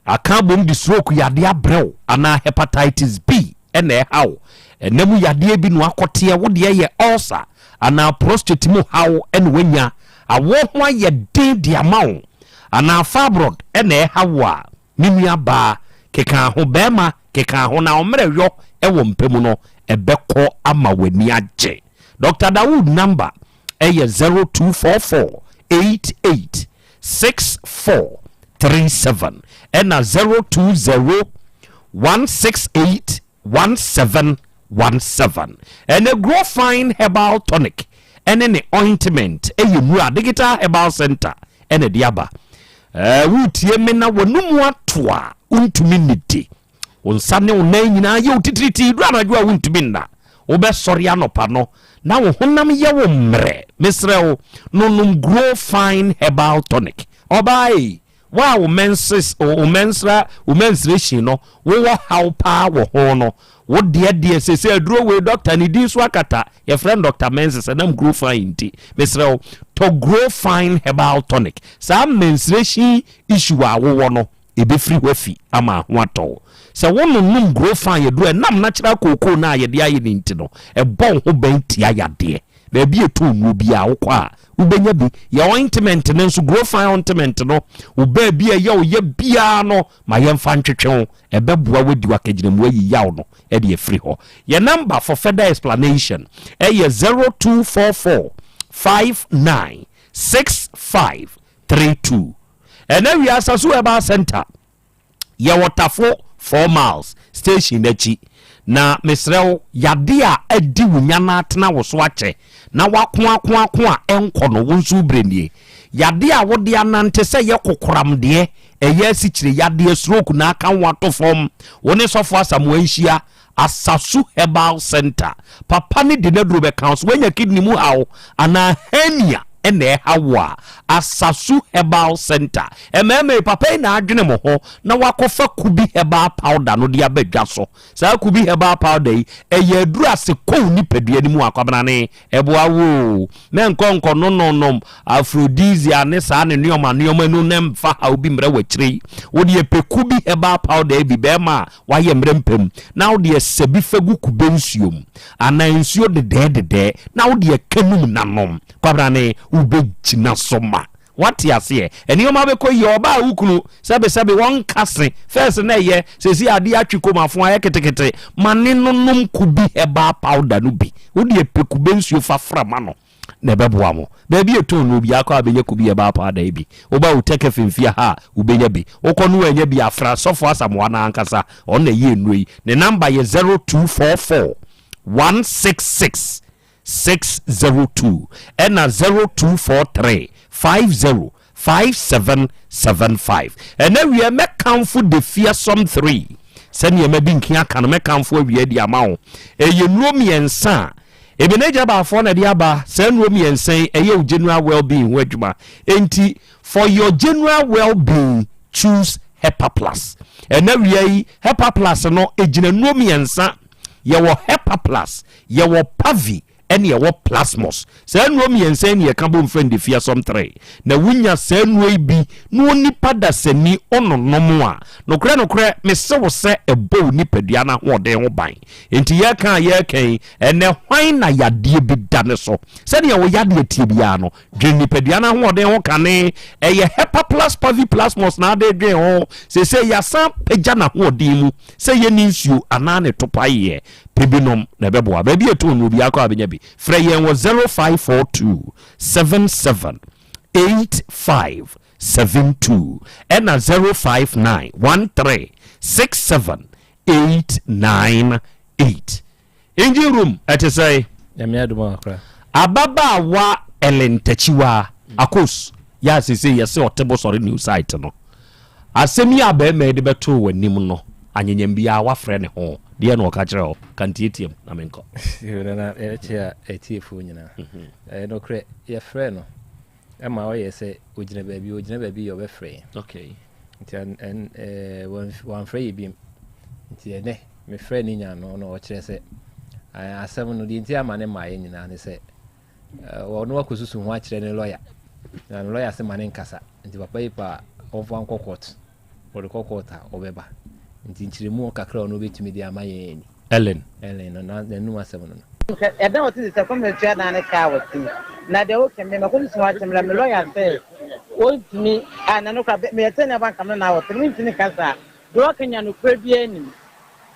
Aka abom de stroke yadeɛ abrɛ wo anaa hepatitis B na ɛha wo. Ɛna mu yadeɛ bi na wakɔteɛ, wo deɛ yɛ ulcer anaa prostate mu haw na wanya. Awoɔ ho ayɛ den de ama wo anaa fibroid na ɛha wo a, me nua baa, keka ho, barima, keka ho na wo mmerɛyɔ wɔ mpa mu no, ɛbɛkɔ ama w'ani agye. Doctor Dawood number yɛ 0244 88 6437 ɛna 020 168 1717. Ɛnɛ Grow Fine Herbal Tonic ɛne ne ointment ɛyɛ nnuro a Digital Herbal Center ɛna ɛde aba. Ɛɛ wotie me na w'anum ato a wontumi nnidi. Wo nsa ne wo nan nyinaa yɛ wo titiritii duru anadwo a wontumi nna. Wobɛsɔre anɔpa no na wo honam yɛ wo mmerɛ. Mesrɛ wo, nonom Grow Fine Herbal Tonic. Ɔbaa ei, wo a wo menses, wo mensra, wo menstruation no, wowɔ haw paa wɔ ho no, wo deɛ deɛ seesei aduro wei dɔkta ne din so akata, yɛfrɛ no Dɔkta Menses ɛnam Grow Fine nti. Mesrɛ wo, tɔ Grow Fine Herbal Tonic. Saa menstruation issue a wowɔ no, Ebefiri hɔ afi ama ho atɔ wo. Sɛ wononom Grofan aduru a ɛnam natural kookoo no a yɛde ayɛ no nti no, ɛbɔ wo ho ban tia yadeɛ. Baabi a ɛtɔn nnuro biara wokɔ a, wobɛnya bi. Yɛ ointment no nso, Grofan ointment no, wo baabi a ɛyɛ wo ya biara no, ma yɛmfa ntwetwe wo. Ɛbɛboa wo adi w'akagyinamu ayi yaw no de afiri hɔ. Yɛn number for further explanation yɛ 0244 59 65 32. Ɛnɛ wia Sasu Herbal Center yɛwɔ Tafo 4 miles station n'akyi. Na mesrɛ wo, yade a adi wo nya na atena wo so akyɛ na wako ako ako a ɛnkɔ no, wo nso wo berɛ nie. Yade a wode anante sɛ yɛ kokoram deɛ, ɛyɛ asikyire yadeɛ, stroke na aka wo ato fam, wo ne Sɔfo Asamoah nhyia Asasu Herbal Center. Papa no de n'aduro bɛka wo so. Woanya kidney mu haw anaa hernia? na ɛha wo a, Asasu Herbal Centre, mmarima yi, papa yi na adwene mo ho na wakɔfa Kubi Herbal Powder no de aba dwa so. Saa Kubi Herbal Powder yi, ɛyɛ aduru a se kɔ wo nipadua no mu a, Kwabenane, ɛboa wo o. Mɛnkɔ nkɔnononom aphrodisia ne saa ne nnoɔma nnoɔma no na ɛmfa haw bi mmrɛ wo akyire yi. Wo deɛ pɛ Kubi Herbal Powder yi bi, barima a wayɛ mmerɛ mpam, na wo deɛ sɛ bi fa gu kube nsuo mu anaa nsuo dedɛɛdedɛɛ na wo deɛ ka num na nom. Kwabrane, wobɛgyina so ma wate aseɛ. Nneɛma bɛkɔ yie. Ɔbaa wo kunu, sɛbesɛbe wɔnka se, fɛs na ɛyɛ, seesei adeɛ atwe kom afo ayɛ ketekete, ma ne no nom kubi herbal powder no bi. Wo deɛ pɛ kube nsuo fa fra ma no. na ɛbɛboa mo. Baabi a ɛtɔn no, obiara kɔ a bɛnya kube herbal powder yi bi. Woba Uteke Femfia ha a, wobɛnya bi. Wokɔ no woannya bi a, frɛ Asɔfo Asamoah no ankasa, ɔno na ɛyɛ nnuro yi. Ne namba yɛ 0244 166 602 ɛna 0243 50 5775. Ɛnɛ awia mɛkamfo The Fearsome 3 sɛdeɛ madi nkan aka no, mɛkamfo awia de ama wo. Ɛyɛ nnuro mmiɛnsa a Ebenezer Baafoɔ na ɛde aba. Saa nnuro mmiɛnsa yi, ɛyɛ wo general well-being ho adwuma. Enti, for your general well-being, choose Hepa Plus. Ɛnɛ awia yi, Hepa Plus no, ɛgyina nnuro mmiɛnsa. Yɛwɔ Hepa Plus, yɛwɔ Pavi, ɛne ɛwɔ plasmos. Saa nnuro mmiɛnsa yi na yɛka bom frɛ no the fearsome tree. Na wonya saa nnuro yi bi na onipa dasani ɔnonom a, nokorɛ nokorɛ mese wo sɛ ɛbɔ wo nipadua no ahoɔden ho ban. Enti yɛreka a yɛreka yi, ɛnnɛ hwan na yadeɛ bi da ne so? Sɛdeɛ wo yadeɛ teɛ biara no, dwene nipadua no ahoɔden ho kane. Ɛyɛ Hepaplas Paviplasmos na ade dwen ho. Seesei yɛasan apagya n'ahoɔden mu sɛ yɛnni nsuo anaa ne topaeɛ. Pɛ bi nom na ɛbɛboa. Baabi a ɛtɔn no obiara kɔ a bɛnya bi. Frɛ yɛn wɔ 0542 77 85 72 ɛna 059 13 67 898. Engine room ɛte sɛn? Nyame adom a koraa. Ababaawa Ellen Takyiwaa Akos yɛ a seesei yɛse ɔte Bosɔre New Site no. Asɛm yi a barima yi de bɛtoo w'anim no, anyenyam biara woafrɛ ne ho. Deɛn na ɔka kyerɛɛ wo? Ka ntiatiam na menkɔ. Yoo, Nana, yɛkyea atiefoɔ nyinaa. Ɛyɛ nokorɛ, yɛfrɛɛ no ma ɔyɛɛ sɛ ɔgyina baabi, ɔgyina baabi yɛ ɔbɛfrɛ yɛn. Okay. Nti ɛn, ɛɛ, wamfrɛ yɛ biom. Nti ɛnɛ, mefrɛɛ ne nyaa no na ɔkyerɛ sɛ asɛm no, deɛ nti ama ne mmaeɛ nyinaa ne sɛ, Ɔno akɔsusu ho akyerɛ ne lɔya, na ne lɔya se ma ne nkasa, nti papa yi pɛ a ɔmfa nkɔ court, ɔde kɔ court a ɔbɛba. Nti nkyerɛmu kakra a ɔno ɔbɛtumi de ama yɛn ni. Ellen. Ellen no, n'anum asɛm no no. Hwɛ, ɛda a ɔte te sɛ kɔm na tua dan ne ka a wɔte mu. Na deɛ woka me, makɔsusu ho akyerɛ me la, me lɔya sɛ ɔntumi, a na no koraa, meyɛ sɛ nea banka me na wɔte no, mentumi nka saa. Deɛ ɔka nya nokorɛ biara nnim.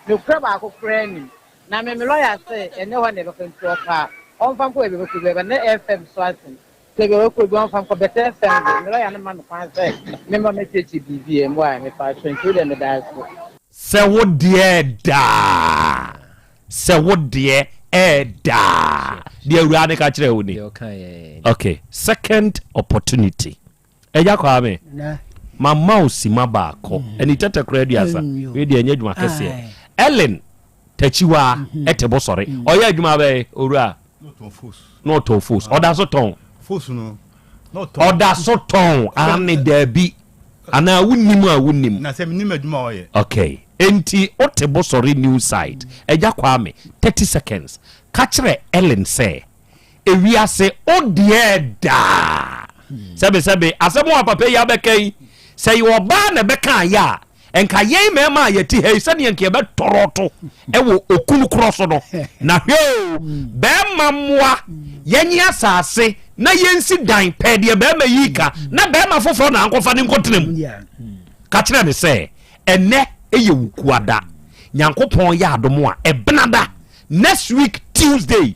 Nokorɛ baako koraa nnim. Na me me lɔya se ɛnyɛ hɔ na ɛbɛkɔ nti ɔpɛ a ɔmfa nkɔ baabi a ɛbɛkɔ biara but na FM so asem sɛ baabi a ɔbɛkɔ biara ɔmfa nkɔ but FM de me lɔya no mma me kwan sɛ memma mɛkyerɛkyerɛ biribi ɛ why mepakyɛw nti wodeɛ meda ase. Sɛ wo deɛ ɛɛdaa Sɛ wo deɛ ɛɛdaa Deɛ awuraa no ka kyerɛɛ wo ni Ok second opportunity Agya Kwame, mama wo sima baako, mm. ɛni tɛtɛ koraa aduasa, wei deɛ ɛnyɛ adwuma kɛseɛ. Ellen Takyiwaa mm-hmm. ɛte bo sɔre, mm. ɔyɛ adwuma bɛyɛ owura. Na ɔtɔn fos, ɔda so tɔn. Ɔda so tɔn, ane daabi. Anaa wonim a wonim. Na sɛ menim adwuma ɔyɛ. Okay, enti wote bo sɔre new site. Agya Kwame, 30 seconds, ka kyerɛ Ellen sɛ. Ewiase wo deɛ daa. Sɛbe sɛbe asɛm a papa yi abɛka yi, sɛ yɛ ɔbaa na ɛbɛka ayɛ a, nka yɛn mmarima a yɛte ha yi sɛdeɛ nka yɛbɛtɔrɔto wɔ okunu korɔ so no. Na hwɛ o, bɛrima mmoa yɛnye asase na yɛnsi dan pɛɛ deɛ bɛrima yi ka na bɛrima foforɔ na ankɔfa ne nkɔtena mu. Ka kyerɛ ne sɛ ɛnɛ ɛyɛ wukuada. Nyankopɔn yɛ adom a ɛbenada next week Tuesday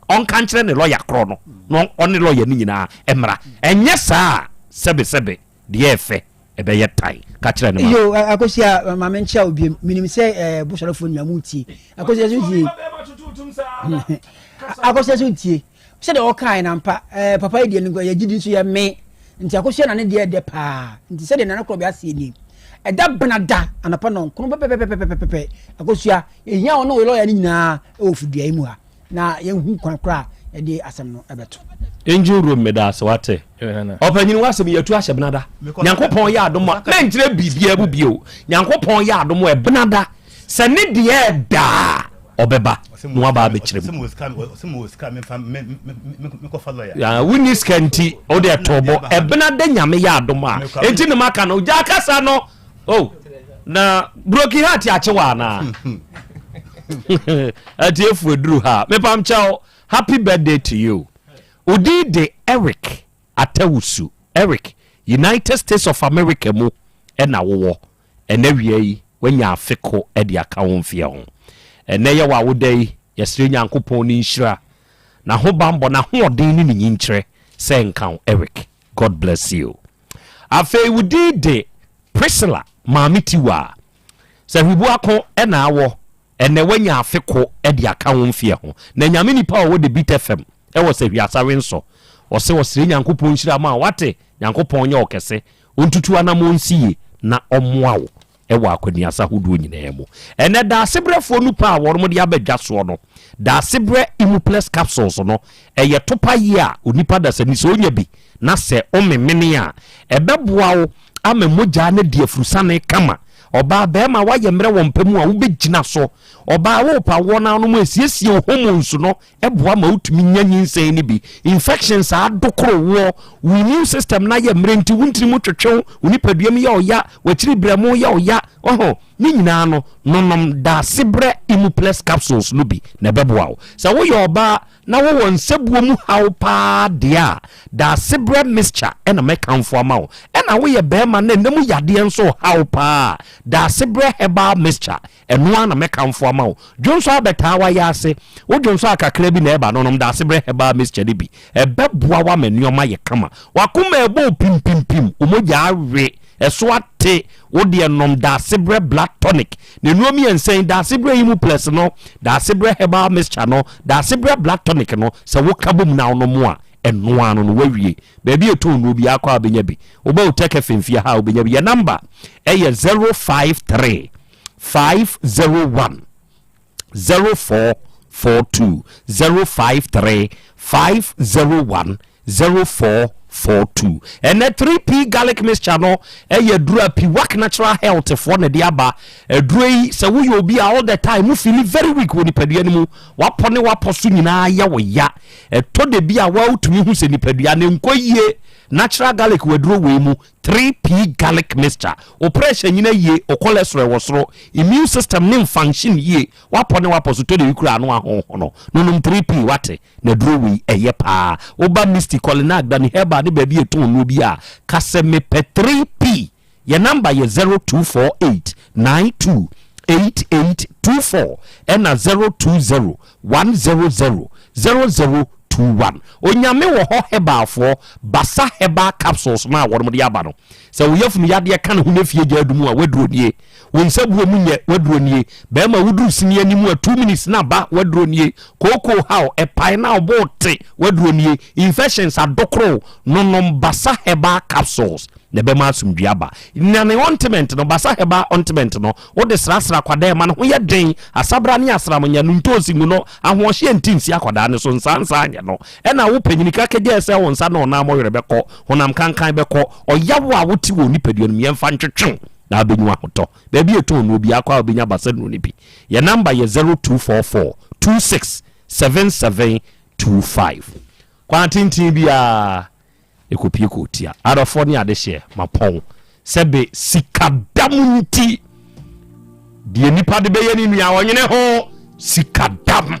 ɔnka nkyerɛ ne lɔya korɔ no na ɔne lɔya no nyinaa mmra. Ɛnyɛ saa a, sɛbesɛbe, deɛ ɛfɛ, ɛbɛyɛ tan. Ka kyerɛ no ma. Yo, Akosua, ma menkyia wo biom. Menim sɛ eh, Bosɔrefoɔ nyinaa mo tie. Akosua so tie. Akosua so tie. Sɛdeɛ ɔkae no ampa, eh, papa yi deɛ no yɛ gyidi nso yɛ me. Nti Akosua na ne deɛ ɛdɛ paa. Nti sɛdeɛ Nana Korɔbea aseɛ nie. Ɛda bena da anɔpa nɔnkron pɛpɛpɛpɛpɛpɛ. Akosua, yɛhia wo ne wo lɔya no nyinaa wɔ fidua yi mu ha. na yɛnhu kwan koraa a yɛde asɛm no bɛto. Engine room meda ase wate. Ɔpanyin w'asɛm yɛatu ahyɛ benada. Nyankopɔn yɛ adom a mɛnkyerɛ biribiara mu bio. Nyankopɔn yɛ adom a ɛbenada sɛ ne deɛ ɛdaa ɔbɛba na waba abɛkyerɛ mu. Wonni sika nti wode ɛtoo bo. Ɛbenada Nyame yɛ adom a enti ne maka no gya kasa no. Oh, na broken heart akye wɔ anaa? Atiefoɔ aduru ha. Mepam kyɛw. Happy birthday to you. Wo din de Eric Atawusu. Eric, United States of America mu na wowɔ. Ɛnnɛ wia yi, woanya afe ko de aka wo mfeɛ ho. Ɛnnɛ yɛ w'awoda yi, yɛsrɛ Nyankopɔn ne nhyira, n'ahobanbɔ, n'ahoɔden ne ne nyinkyerɛ sɛ nka wo Eric. God bless you. Afei wo din de Priscilla Maame Tiwaa. Sɛ Hwibuako na awɔ Ɛnɛ wanya afe ko de aka wo mfeɛ ho. Na Nyame nipa a ɔwɔ The Beat FM wɔ Sahwi Asawensɔ. Ɔse ɔsrɛ Nyankopɔn nhyira ma wo wate? Nyankopɔn nyɛ wo kɛse, ɔntutu anamɔn nsi yie na ɔmmoa wo wɔ akwaniasa ahodoɔ nyinaa mu. Ɛnɛ Daasebrɛfoɔ nupa a wɔnom de aba dwa soɔ no, Daasebrɛ Imuplex Capsules no, ɛyɛ topa yie a onipa dasani sɛ ɔnya bi na sɛ womemene a, ɛbɛboa wo ama mogya no adi afurusane kama. Ɔbaa, barima, woayɛ mmerɛ wɔ mpa mu a, wobɛgyina so. Ɔbaa, worepa awoɔ no ano mu a, ɛsiesie wo hormones no, ɛboa ma wotumi nya nyinsɛn no bi. Infections a adokoro woɔ, wo immune system no ayɛ mmerɛ nti, wo ntini mu twetwe wo, wo nipadua mu yɛ ɔya, w'akyiri berɛmo yɛ ɔya, ɔho, ne nyinaa no, nonom Daasebrɛ Immuplex capsules no bi na ɛbɛboa wo. Sɛ woyɛ ɔbaa na wowɔ nsabuo mu haw paa deɛ a, Daasebrɛ mixture na mɛkamfo ama wo. Ɛna woyɛ barima na ɛnɛ mu yadeɛ nso reha wo paa a, Daasebrɛ herbal mixture, ɛno ara na mɛkamfo ama wo. Dwonsɔ abɛtaa w'ayaase, wo dwonsɔ a kakra bi na ɛba no, nom Daasebrɛ herbal mixture no bi. Ɛbɛboa wo ama nneɛma ayɛ kama. W'akoma ɛbɔ wo pimpimpim, wo mogya awe, ɛso ate, wo deɛ nom Daasebrɛ blood tonic. Ne nnuro mmiɛnsa yi, Daasebrɛ Imuplus no, Daasebrɛ herbal mixture no, Daasebrɛ blood tonic no, sɛ woka bom na wonom a, ɛno ara no no woawie. Baabi a ɛtɔn nnuro biara kɔ a wobɛnya bi. Woba Otec FM fie ha a wobɛnya bi. Yɛn namba ɛyɛ 053 501 0442 053 501 0442. Ɛnɛ 3P garlic mixture no ɛyɛ aduro a Piwak Natural Health foɔ na ɛde aba. Aduro yi sɛ woyɛ obi a all the time wo feeli very weak wɔ nipadua no mu, wapɔ ne wapɔ so nyinaa yɛ wo ya. Ɛtɔ da bi a woatumi hu sɛ nipadua no nkɔ yie. Natural garlic wɔ aduro wei mu, 3P garlic mixture. Wo pressure nyina yie, wo cholesterol wɔ soro, immune system ne nfunction yie, wapɔ ne wapɔ so tɔ da bi koraa ano ahonhono. Nonom 3P wate. Na aduro wei ɛyɛ paa. Woba Misty, Colinag, Dani Herbal ne baabi a yɛtɔn nnuro bi a, ka sɛ mepɛ 3P. Yɛn number yɛ 0248 92 8824 ɛna 020 100 0021. Onyame wɔ hɔ Herbalfoɔ, Basa Herbal Capsules no a wɔnom de aba no, sɛ wo yafunu yadeɛ ka ne ho na fie gya adum a, w'aduro nie. Wo nsa buo mu nyɛ, w'aduro nie. Bɛrima woduru sini anim a, 2 minutes na ba, w'aduro nie. Kookoo haw, ɛpae na ɔbo te, w'aduro nie. Infections adokoro, nonom Basa Herbal Capsules na ɛbɛma asomdwie aba. Na ne ointment no, Basa Herbal Ointment no, wode srasra akwadaa ɛma ne ho yɛ den. Asabra ne asram nyɛ no, ntoosi ngu no, ahoɔhyeɛ nti nsi akwadaa no so, nsaa nsaa nyɛ no. Ɛna wo panyini krakagyae sɛ wo nsa ne ɔnan mɔwerɛ bɛkɔ, honam kankan bɛkɔ, ɔyaw a wote wɔ wo nipadua no mu yɛmfa ntwetwe wo. na wobɛnya ahotɔ. Baabi a yɛtɔn nnuro biara kɔ a wobɛnya basa nnuro no bi. Yɛn namba yɛ 0244 26 77 25. Kwan tenten biara ɛkɔpie kɔɔtia. Adɔfoɔ ne adehyeɛ mapɔn sɛbe sikadam nti deɛ nipa de bɛyɛ ne nua ɔnyene ho sikadam.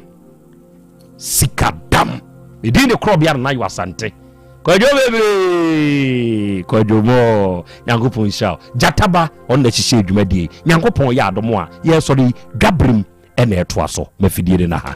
Sikadam. Medin de korɔbea Nana Yaw Asante. Kwadwo bebree kwadwo mɔ Nyankopɔn nhyira wo. Gyataba ɔno na ɛhyehyɛ dwumadie. Nyankopɔn yɛ adom a yɛresɔre yi dwaberem ɛna ɛtoa so. Mafidie ne na ha.